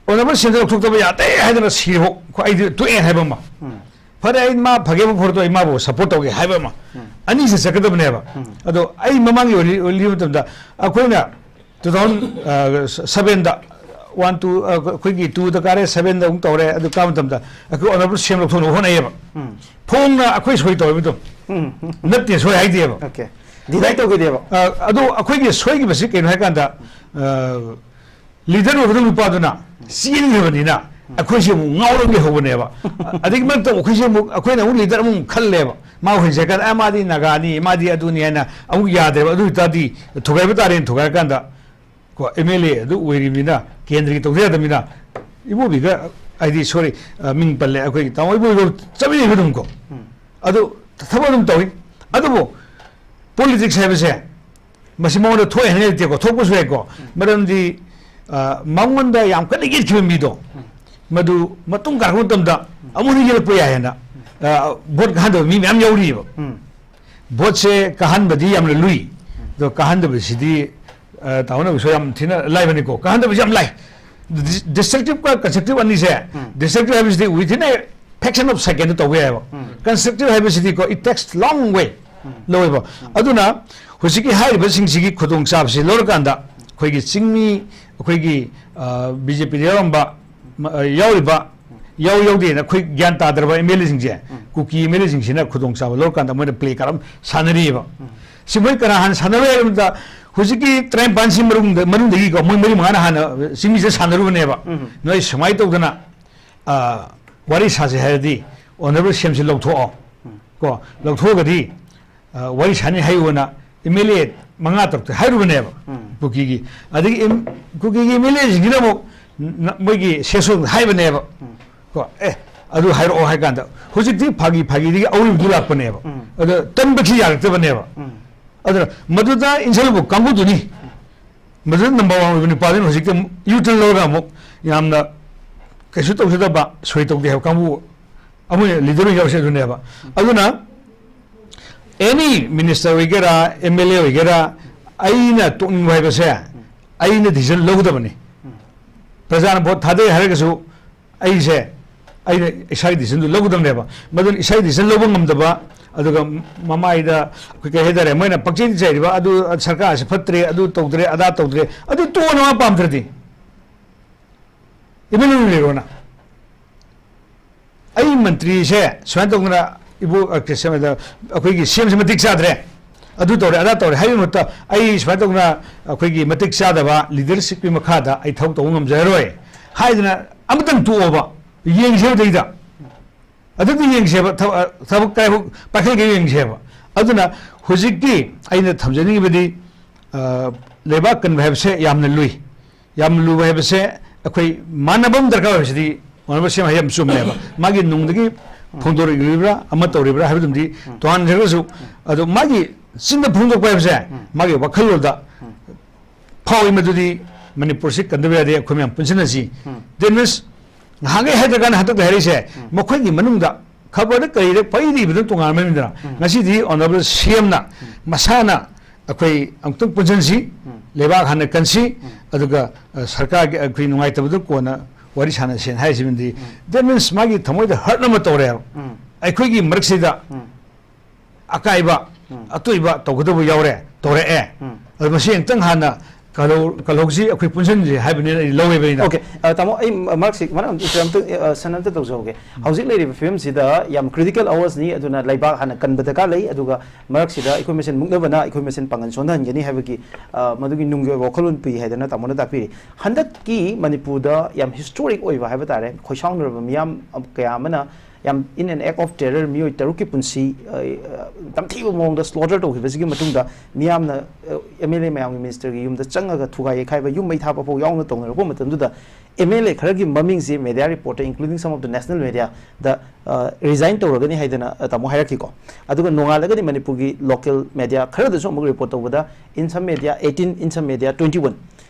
ꯑꯣꯅꯔꯦꯕꯜ ꯁꯤꯐꯇ ꯂꯧꯊꯣꯛꯇꯕ ꯌꯥꯗꯦ ꯍꯥꯏꯗꯅ ꯁꯤꯔꯦ, ꯑꯩꯗꯤ ꯇꯣꯛꯑꯦ ꯍꯥꯏꯕ ꯑꯃ꯫ ꯎꯝ꯫ ꯐꯔꯦ, ꯑꯩ ꯃꯥ ꯐꯒꯦꯕꯨ ꯐꯔꯗꯣ ꯑꯩ ꯃꯥꯕꯨ ꯁꯄꯣꯔꯠ ꯇꯧꯒꯦ ꯍꯥꯏꯕ ꯑꯃ꯫ ꯎꯝ꯫ ꯑꯅꯤꯁꯦ ꯆꯠꯀꯗꯕꯅꯦꯕ꯫ ꯎꯝ꯫ ꯑꯗꯣ ꯑꯩ ꯃꯃꯥꯡꯒꯤ ꯑꯣꯏ-, ꯑꯣꯏ-, ꯂꯤꯕ ꯃꯇꯝꯗ ꯑꯩꯈꯣꯏꯅ ꯇꯨ ꯊꯥꯎꯖꯟ ꯁꯕꯦꯟꯗ ꯋꯥꯟ, ꯇꯨ, ꯑ, ꯑꯩꯈꯣꯏꯒꯤ ꯇꯨꯗ ꯀꯥꯔꯦ, ꯁꯕꯦꯟꯗ ꯑꯃꯨꯛ ꯇꯧꯔꯦ, ꯑꯗꯨ ꯀꯥꯕ ꯃꯇꯝꯗ ꯑꯩꯈꯣꯏ ꯑꯣꯅꯔꯦꯕꯜ ꯁꯤ ꯑꯦꯝ ꯂꯧꯊꯣꯛꯅꯕ ꯍꯣꯠꯅꯩꯌꯦꯕ꯫ ꯎꯝ꯫ ꯐꯣꯡꯅ ꯑꯩꯈꯣꯏ ꯁꯣꯏ ꯇꯧꯋꯦꯕ ꯑꯗꯨꯝ꯫ ꯎꯝ꯫ ꯅꯠꯇꯦ, ꯁꯣꯏ ꯍꯥꯏꯗꯦꯕ꯫ ꯑꯣꯀꯦ꯫ ꯗꯤꯅꯥꯏ ꯇꯧꯈꯤꯗꯦꯕ꯫ ꯑ, ꯑꯗꯣ ꯑꯩꯈꯣꯏꯒꯤ ꯁꯣꯏꯈꯤꯕꯁꯤ ꯀꯩꯅꯣ ꯍꯥꯏꯀꯥꯟꯗ, ꯑ, ꯂꯤꯗꯔ ꯑꯣꯏꯒꯗꯕ ꯅꯨꯄꯥꯗꯨꯅ ꯆꯦꯟꯈ꯭ꯔꯕꯅꯤꯅ ꯑꯩꯈꯣꯏꯁꯦ ꯑꯃꯨꯛ ꯉꯥꯎꯔꯒ ꯂꯩꯍꯧꯕꯅꯦꯕ꯫ ꯑꯗꯒꯤ ꯃꯔꯛꯇ ꯑꯩꯈꯣꯏꯁꯦ ꯑꯃꯨꯛ, ꯑꯩꯈꯣꯏꯅ ꯑꯃꯨꯛ ꯂꯤꯗꯔ ꯑꯃꯨꯛ ꯈꯜꯂꯦꯕ꯫ ꯃꯥ ꯍꯧꯖꯤꯛ ꯀꯥꯟꯗ, "ꯑ, ꯃꯥꯗꯤ ꯅꯥꯒꯥꯅꯤ, ꯃꯥꯗꯤ ꯑꯗꯨꯅꯤ" ꯍꯥꯏꯅ ꯑꯃꯨꯛ ꯌꯥꯗ꯭ꯔꯦꯕ꯫ ꯑꯗꯨ ꯑꯣꯏꯇꯥꯔꯗꯤ ꯊꯨꯒꯥꯏꯕ ꯇꯥꯔꯦꯅ ꯊꯨꯒꯥꯏꯔꯀꯥꯟꯗ, ꯀꯣ, ꯑꯦꯝ ꯑꯦꯜ ꯑꯦ ꯑꯗꯨ ꯑꯣꯏꯔꯤꯕꯅꯤꯅ, ꯀꯦꯟꯗ꯭ꯔꯒꯤ ꯇꯧꯗ ꯌꯥꯗꯕꯅꯤꯅ, ꯏꯕꯣꯕꯤꯒ, ꯍꯥꯏꯗꯤ, ꯁꯣꯔꯤ, ꯑ, ꯃꯤꯡ ꯄꯜꯂꯦ, ꯑꯩꯈꯣꯏꯒꯤ ꯇꯥꯃꯣ ꯏꯕꯣꯕꯤꯒ ꯆꯠꯃꯤꯟꯅꯩꯕ ꯑꯗꯨꯝ ꯀꯣ꯫ ꯎꯝ꯫ ꯑꯗꯨ ꯊꯕꯛ ꯑꯗꯨꯝ ꯇꯧꯏ꯫ ꯑꯗꯨꯕꯨ ꯄꯣꯂꯤꯇꯤꯛꯁ ꯍꯥꯏꯕꯁꯦ ꯃꯁꯤ ꯃꯉꯣꯟꯗ ꯊꯣꯛꯑꯦ ꯍꯥꯏꯅ ꯂꯩꯇꯦꯀꯣ, ꯊꯣꯛꯄꯁꯨ ꯌꯥꯏꯀꯣ꯫ ꯎꯝ꯫ ꯃꯔꯝꯗꯤ, ꯑ, ꯃꯉꯣꯟꯗ ꯌꯥꯝ ꯀꯟꯅ ꯌꯦꯠꯈꯤꯕ ꯃꯤꯗꯣ, ꯎꯝ꯫ ꯃꯗꯨ ꯃꯇꯨꯡ ꯀꯥꯔꯛꯄ ꯃꯇꯝꯗ ꯑꯃꯨꯛ ꯍꯟꯅ ꯌꯦꯜꯂꯛꯄ ꯌꯥꯏ ꯍꯥꯏꯅ, ꯎꯝ꯫ ꯑ, ꯚꯣꯠ ꯀꯥꯍꯟꯗꯕ ꯃꯤ ꯃꯌꯥꯝ ꯌꯥꯎꯔꯤꯑꯕ꯫ ꯎꯝ꯫ ꯚꯣꯠꯁꯦ ꯀꯥꯍꯟꯕꯗꯤ ꯌꯥꯝꯅ ꯂꯨꯏ꯫ ꯎꯝ꯫ ꯑꯗꯣ ꯀꯥꯍꯟꯗꯕꯁꯤꯗꯤ, ꯑ, ꯇꯥꯍꯧꯅꯕꯁꯨ ꯌꯥꯝ ꯊꯤꯅ ꯂꯥꯏꯕꯅꯤꯀꯣ꯫ ꯀꯥꯍꯟꯗꯕꯁꯤ ꯌꯥꯝ ꯂꯥꯏ꯫ ꯗꯤꯁ-, ꯗꯤꯁꯇ꯭ꯔꯛꯇꯤꯞꯀ ꯀꯟꯁꯇ꯭ꯔꯛꯇꯤꯞ ꯑꯅꯤꯁꯦ, ꯎꯝ꯫ ꯗꯤꯁꯇ꯭ꯔꯛꯇꯤꯞ ꯍꯥꯏꯕꯁꯤꯗꯤ within a fraction of second ꯇꯧꯕ ꯌꯥꯏꯑꯕ꯫ ꯎꯝ꯫ Constructive ꯍꯥꯏꯕꯁꯤꯗꯤꯀꯣ, it takes long way ꯎꯝ꯫ ꯂꯧꯋꯦꯕ꯫ ꯎꯝ꯫ ꯑꯗꯨꯅ ꯍꯧꯖꯤꯛꯀꯤ ꯍꯥꯏꯔꯤꯕꯁꯤꯡꯁꯤꯒꯤ ꯈꯨꯗꯣꯡꯆꯥꯕꯁꯤ ꯂꯧꯔꯀꯥꯟꯗ ꯑꯩꯈꯣꯏꯒꯤ ꯆꯤꯡꯃꯤ, ꯑꯩꯈꯣꯏꯒꯤ, ꯑ, ꯕꯤ ꯖꯦ ꯄꯤꯗ ꯌꯥꯎꯔꯝꯕ, ꯃ-, ꯑ, ꯌꯥꯎꯔꯤꯕ, ꯌꯥꯎ ꯌꯥꯎꯗꯦꯅ ꯑꯩꯈꯣꯏ ꯒ꯭ꯌꯥꯟ ꯇꯥꯗ꯭ꯔꯕ ꯑꯦꯝ ꯑꯦꯜ ꯑꯦꯁꯤꯡꯁꯦ, ꯎꯝ꯫ ꯀꯨꯀꯤ ꯑꯦꯝ ꯑꯦꯜ ꯑꯦꯁꯤꯡꯁꯤꯅ ꯈꯨꯗꯣꯡꯆꯥꯕ ꯂꯧꯔꯀꯥꯟꯗ ꯃꯣꯏꯅ ꯄ꯭ꯂꯦ ꯀꯥꯔꯠ ꯑꯃ ꯁꯥꯟꯅꯔꯤꯑꯕ꯫ ꯎꯝ꯫ ꯁꯤ ꯃꯣꯏ ꯀꯅꯥ ꯍꯥꯟꯅ ꯁꯥꯟꯅꯔꯣꯏ ꯍꯥꯏꯕ ꯃꯇꯝꯗ, ꯍꯧꯖꯤꯛꯀꯤ ꯇꯔꯥꯅꯤꯄꯥꯟꯁꯤ ꯃꯅꯨꯡꯗ, ꯃꯅꯨꯡꯗꯒꯤꯀꯣ, ꯃꯣꯏ ꯃꯔꯤ ꯃꯉꯥꯅ ꯍꯥꯟꯅ ꯆꯤꯡꯃꯤꯁꯦ ꯁꯥꯟꯅꯔꯨꯕꯅꯦꯕ꯫ ꯎꯝ꯫ ꯅꯣꯏ ꯁꯨꯃꯥꯏꯅ ꯇꯧꯗꯅ, ꯑ, ꯋꯥꯔꯤ ꯁꯥꯁꯦ ꯍꯥꯏꯔꯗꯤ ꯑꯣꯅꯔꯦꯕꯜ ꯁꯤ ꯑꯦꯝꯁꯤ ꯂꯧꯊꯣꯛꯑꯣ꯫ ꯎꯝ꯫ ꯀꯣ, ꯂꯧꯊꯣꯛꯑꯒꯗꯤ, ꯑ, ꯋꯥꯔꯤ ꯁꯥꯅꯤ ꯍꯥꯏꯌꯨꯅ ꯑꯦꯝ ꯑꯦꯜ ꯑꯦ ꯃꯉꯥ ꯇꯔꯨꯛꯇ ꯍꯥꯏꯔꯨꯕꯅꯦꯕ, ꯎꯝ꯫ ꯀꯨꯀꯤꯒꯤ꯫ ꯑꯗꯒꯤ ꯑꯦꯝ-, ꯀꯨꯀꯤꯒꯤ ꯑꯦꯝ ꯑꯦꯜ ꯑꯦꯁꯤꯡꯁꯤꯅ ꯑꯃꯨꯛ ꯅ-, ꯃꯣꯏꯒꯤ ꯁꯦꯁꯣꯟꯗ ꯍꯥꯏꯕꯅꯦꯕ꯫ ꯎꯝ꯫ ꯀꯣ, "ꯑꯦ, ꯑꯗꯨ ꯍꯥꯏꯔꯛꯑꯣ" ꯍꯥꯏ ꯀꯥꯟꯗ, ꯍꯧꯖꯤꯛꯇꯤ ꯐꯥꯒꯤ ꯐꯥꯒꯤꯗꯒꯤ ꯑꯎꯕꯗꯨ ꯂꯥꯛꯄꯅꯦꯕ꯫ ꯎꯝ꯫ ꯑꯗ ꯇꯟꯕꯁꯤ ꯌꯥꯔꯛꯇꯕꯅꯦꯕ꯫ ꯎꯝ꯫ ꯑꯗꯨꯅ ꯃꯗꯨꯗ ꯏꯟꯁꯤꯜꯂꯨꯕ ꯀꯥꯡꯕꯨꯗꯨꯅꯤ, ꯃꯗꯨꯗ ꯅꯝꯕꯔ ꯋꯥꯟ ꯑꯣꯏꯕ ꯅꯨꯄꯥꯗꯨꯅ ꯍꯧꯖꯤꯛꯇꯤ ꯑꯃꯨꯛ ꯌꯨ ꯇꯔꯟ ꯂꯧꯔꯒ ꯑꯃꯨꯛ ꯌꯥꯝꯅ ꯀꯩꯁꯨ ꯇꯧꯖꯗꯕ, ꯁꯣꯏ ꯇꯧꯗꯦ ꯍꯥꯏꯕ ꯀꯥꯡꯕꯨ ꯑꯃ ꯂꯤꯗꯔ ꯑꯣꯏꯅ ꯌꯥꯎꯔꯤꯁꯦ ꯑꯗꯨꯅꯦꯕ꯫ ꯑꯗꯨꯅ ꯑꯦꯅꯤ ꯃꯤꯅꯤꯁꯇꯔ ꯑꯣꯏꯒꯦꯔꯥ, ꯑꯦꯝ ꯑꯦꯜ ꯑꯦ ꯑꯣꯏꯒꯦꯔꯥ, ꯑꯩꯅ ꯇꯣꯛꯅꯤꯡꯕ ꯍꯥꯏꯕꯁꯦ ꯑꯩꯅ ꯗꯤꯁꯤꯖꯟ ꯂꯧꯒꯗꯕꯅꯤ꯫ ꯄ꯭ꯔꯖꯥꯅ ꯚꯣꯠ ꯊꯥꯗꯩ ꯍꯥꯏꯔꯒꯁꯨ ꯑꯩꯁꯦ, ꯑꯩꯅ ꯏꯁꯥꯒꯤ ꯗꯤꯁꯤꯖꯟꯗꯨ ꯂꯧꯒꯗꯕꯅꯦꯕ꯫ ꯃꯗꯨꯅ ꯏꯁꯥꯒꯤ ꯗꯤꯁꯤꯖꯟ ꯂꯧꯕ ꯉꯝꯗꯕ, ꯑꯗꯨꯒ ꯃꯃꯥꯏꯗ ꯑꯩꯈꯣꯏ ꯀꯩ ꯍꯥꯏꯇꯥꯔꯦ, ꯃꯣꯏꯅ ꯄꯪꯆꯩꯗ ꯆꯩꯔꯤꯕ, "ꯑꯗꯨ ꯁꯔꯀꯥꯔꯁꯦ ꯐꯠꯇ꯭ꯔꯦ, ꯑꯗꯨ ꯇꯧꯗ꯭ꯔꯦ, ꯑꯗꯥ ꯇꯧꯗ꯭ꯔꯦ", ꯑꯗꯨ ꯇꯣꯛꯑꯣꯅ ꯃꯥ ꯄꯥꯝꯗ꯭ꯔꯗꯤ꯫ ꯏꯃꯨꯡ ꯃꯅꯨꯡ ꯂꯩꯔꯣꯅ꯫ ꯑꯩ ꯃꯟꯇ꯭ꯔꯤꯁꯦ ꯁꯨꯃꯥꯏꯅ ꯇꯧꯗꯅ ꯏꯕꯣ-, ꯑ, ꯀ꯭ꯔꯤꯁꯅꯗ ꯑꯩꯈꯣꯏꯒꯤ ꯁꯤ ꯑꯦꯝꯁꯦ ꯃꯇꯤꯛ ꯆꯥꯗ꯭ꯔꯦ, ꯑꯗꯨ ꯇꯧꯔꯦ, ꯑꯗꯥ ꯇꯧꯔꯦ ꯍꯥꯏꯕꯒꯤ ꯃꯍꯨꯠꯇ, "ꯑꯩ ꯁꯨꯃꯥꯏꯅ ꯇꯧꯗꯅ ꯑꯩꯈꯣꯏꯒꯤ ꯃꯇꯤꯛ ꯆꯥꯗꯕ ꯂꯤꯗꯔꯁꯤꯞꯀꯤ ꯃꯈꯥꯗ ꯑꯩ ꯊꯕꯛ ꯇꯧꯕ ꯉꯝꯖꯔꯔꯣꯏ" ꯍꯥꯏꯗꯅ ꯑꯃꯇꯪ ꯇꯣꯛꯑꯣꯕ, ꯌꯦꯡꯁꯦꯕ ꯑꯗꯩꯗ꯫ ꯑꯗꯨꯗꯤ ꯌꯦꯡꯁꯦꯕ, ꯊꯕꯛ, ꯊꯕꯛ ꯀꯥꯏꯕ ꯄꯥꯏꯈꯠꯂꯒ ꯌꯦꯡꯁꯦꯕ꯫ ꯑꯗꯨꯅ ꯍꯧꯖꯤꯛꯀꯤ ꯑꯩꯅ ꯊꯝꯖꯅꯤꯡꯉꯤꯕꯗꯤ, ꯑ, ꯂꯩꯕꯥꯛ ꯀꯟꯕ ꯍꯥꯏꯕꯁꯦ ꯌꯥꯝꯅ ꯂꯨꯏ꯫ ꯌꯥꯝꯅ ꯂꯨꯕ ꯍꯥꯏꯕꯁꯦ ꯑꯩꯈꯣꯏ ꯃꯥꯟꯅꯕ ꯑꯃ ꯗꯔꯀꯥꯔ ꯑꯣꯏꯕꯁꯤꯗꯤ ꯑꯣꯅꯔꯦꯕꯜ ꯁꯤ ꯑꯦꯝ ꯍꯥꯏ ꯌꯥꯝ ꯆꯨꯝꯃꯦꯕ꯫ ꯃꯥꯒꯤ ꯅꯨꯡꯗꯒꯤ ꯐꯣꯡꯗꯣꯔꯛꯂꯤꯕ꯭ꯔꯥ ꯑꯃ ꯇꯧꯔꯤꯕ꯭ꯔꯥ ꯍꯥꯏꯕꯗꯨꯝꯗꯤ ꯇꯣꯉꯥꯟꯖꯔꯒꯁꯨ, ꯑꯗꯣ ꯃꯥꯒꯤ ꯆꯤꯟꯗ ꯐꯣꯡꯗꯣꯛꯄ ꯍꯥꯏꯕꯁꯦ ꯃꯥꯒꯤ ꯋꯥꯈꯜꯂꯣꯟꯗ ꯐꯥꯎꯏ, ꯃꯗꯨꯗꯤ ꯃꯅꯤꯄꯨꯔꯁꯤ ꯀꯟꯗꯕ ꯌꯥꯗꯦ, ꯑꯩꯈꯣꯏ ꯃꯌꯥꯝ ꯄꯨꯟꯁꯤꯟꯅꯁꯤ꯫ That means ꯉꯍꯥꯟꯈꯩ ꯍꯥꯏꯗ꯭ꯔꯀꯥꯟꯗ ꯍꯟꯗꯛꯇ ꯍꯥꯏꯔꯛꯏꯁꯦ, ꯃꯈꯣꯏꯒꯤ ꯃꯅꯨꯡꯗ ꯈꯕꯔꯗ ꯀꯔꯤꯗ ꯄꯩꯔꯤꯕꯗꯨꯅ ꯇꯣꯉꯥꯟꯕꯅꯤꯗꯅ, ꯉꯁꯤꯗꯤ ꯑꯣꯅꯔꯦꯕꯜ ꯁꯤ ꯑꯦꯝꯅ ꯃꯁꯥꯅ ꯑꯩꯈꯣꯏ ꯑꯃꯨꯛꯇꯪ ꯄꯨꯟꯁꯤꯟꯁꯤ, ꯂꯩꯕꯥꯛ ꯍꯥꯟꯅ ꯀꯟꯁꯤ, ꯑꯗꯨꯒ, ꯑ, ꯁꯔꯀꯥꯔꯒꯤ ꯑꯩꯈꯣꯏ ꯅꯨꯡꯉꯥꯏꯇꯕꯗꯨ ꯀꯣꯟꯅ ꯋꯥꯔꯤ ꯁꯥꯟꯅꯁꯦꯅ ꯍꯥꯏꯁꯤꯕꯗꯤ, that means ꯃꯥꯒꯤ ꯊꯃꯣꯏꯗ ꯍꯔꯠ ꯑꯃ ꯇꯧꯔꯦꯕ꯫ ꯑꯩꯈꯣꯏꯒꯤ ꯃꯔꯛꯁꯤꯗ ꯑꯀꯥꯏꯕ, ꯑꯇꯣꯏꯕ ꯇꯧꯒꯗꯕ ꯌꯥꯎꯔꯦ, ꯇꯧꯔꯛꯑꯦ꯫ ꯑꯗꯣ ꯃꯁꯤ ꯑꯃꯨꯛꯇꯪ ꯍꯥꯟꯅ ꯀꯜꯍꯧ-, ꯀꯜꯍꯧꯁꯤ, ꯑꯩꯈꯣꯏ ꯄꯨꯟꯁꯤꯟꯁꯤ ꯍꯥꯏꯕꯅꯤꯅ ꯑꯩ ꯂꯧꯋꯦꯕ ꯑꯩꯅ꯫ ꯑꯣꯀꯦ, ꯑ, ꯇꯥꯃꯣ, ꯑꯩ ꯃ-, ꯃꯔꯛꯁꯤ ꯃꯔꯛ ꯑꯃ ꯏꯟꯇꯔ ꯑꯝꯇ, ꯑ, ꯁꯟ ꯑꯝꯇ ꯇꯧꯖꯍꯧꯒꯦ꯫ ꯍꯧꯖꯤꯛ ꯂꯩꯔꯤꯕ ꯐꯤꯕꯝꯁꯤꯗ ꯌꯥꯝ ꯀ꯭ꯔꯤꯇꯤꯀꯦꯜ ꯑꯋꯥꯔꯁꯅꯤ, ꯑꯗꯨꯅ ꯂꯩꯕꯥꯛ ꯍꯥꯟꯅ ꯀꯟꯕ ꯗꯔꯀꯥꯔ ꯂꯩ, ꯑꯗꯨꯒ ꯃꯔꯛꯁꯤꯗ ꯑꯩꯈꯣꯏ ꯃꯁꯦꯟ ꯃꯨꯛꯅꯕꯅ ꯑꯩꯈꯣꯏ ꯃꯁꯦꯟ ꯄꯥꯡꯒꯜ ꯁꯣꯟꯊꯍꯟꯒꯅꯤ ꯍꯥꯏꯕꯒꯤ, ꯑ, ꯃꯗꯨꯒꯤ ꯅꯨꯡꯒꯤ ꯑꯣꯏꯕ ꯋꯥꯈꯜꯂꯣꯟ ꯄꯨꯏ ꯍꯥꯏꯗꯅ ꯇꯥꯃꯣꯅ ꯇꯥꯛꯄꯤꯔꯤ꯫ ꯍꯟꯗꯛꯀꯤ ꯃꯅꯤꯄꯨꯔꯗ ꯌꯥꯝ ꯍꯤꯁꯇꯣꯔꯤꯛ ꯑꯣꯏꯕ ꯍꯥꯏꯕ ꯇꯥꯔꯦ, ꯈꯣꯏꯁꯥꯎꯅꯔꯕ ꯃꯤꯌꯥꯝ ꯀꯌꯥ ꯑꯃꯅ ꯌꯥꯝ in an act of terror ꯃꯤꯑꯣꯏ ꯇꯔꯨꯛꯀꯤ ꯄꯨꯟꯁꯤ, ꯑ, ꯑ, ꯇꯝꯊꯤꯕ ꯃꯑꯣꯡꯗ ꯁ꯭ꯂꯣꯇꯔ ꯇꯧꯈꯤꯕꯁꯤꯒꯤ ꯃꯇꯨꯡꯗ ꯃꯤꯌꯥꯝꯅ, ꯑ, ꯑꯦꯝ ꯑꯦꯜ ꯑꯦ ꯃꯌꯥꯝꯒꯤ ꯃꯤꯅꯤꯁꯇꯔꯒꯤ ꯌꯨꯝꯗ ꯆꯪꯉꯒ ꯊꯨꯒꯥꯏ ꯌꯩꯈꯥꯏꯕ, ꯌꯨꯝ ꯃꯩ ꯊꯥꯕ ꯐꯥꯎ ꯌꯥꯎꯅ ꯇꯧꯅꯔꯛꯄ ꯃꯇꯝꯗꯨꯗ ꯑꯦꯝ ꯑꯦꯜ ꯑꯦ ꯈꯔꯒꯤ ꯃꯃꯤꯡꯁꯤ ꯃꯦꯗꯤꯌꯥ ꯔꯤꯄꯣꯔꯠꯇ, including some of the national media ꯗ, ꯑ, ꯔꯤꯖꯥꯏꯟ ꯇꯧꯔꯒꯅꯤ ꯍꯥꯏꯗꯅ, ꯑ, ꯇꯥꯃꯣ ꯍꯥꯏꯔꯛꯈꯤꯀꯣ꯫ ꯑꯗꯨꯒ ꯅꯣꯡꯉꯥꯜꯂꯒꯗꯤ ꯃꯅꯤꯄꯨꯔꯒꯤ ꯂꯣꯀꯦꯜ ꯃꯦꯗꯤꯌꯥ ꯈꯔꯗꯁꯨ ꯑꯃꯨꯛ ꯔꯤꯄꯣꯔꯠ ꯇꯧꯕꯗ, in some media eighteen, in some media twenty one,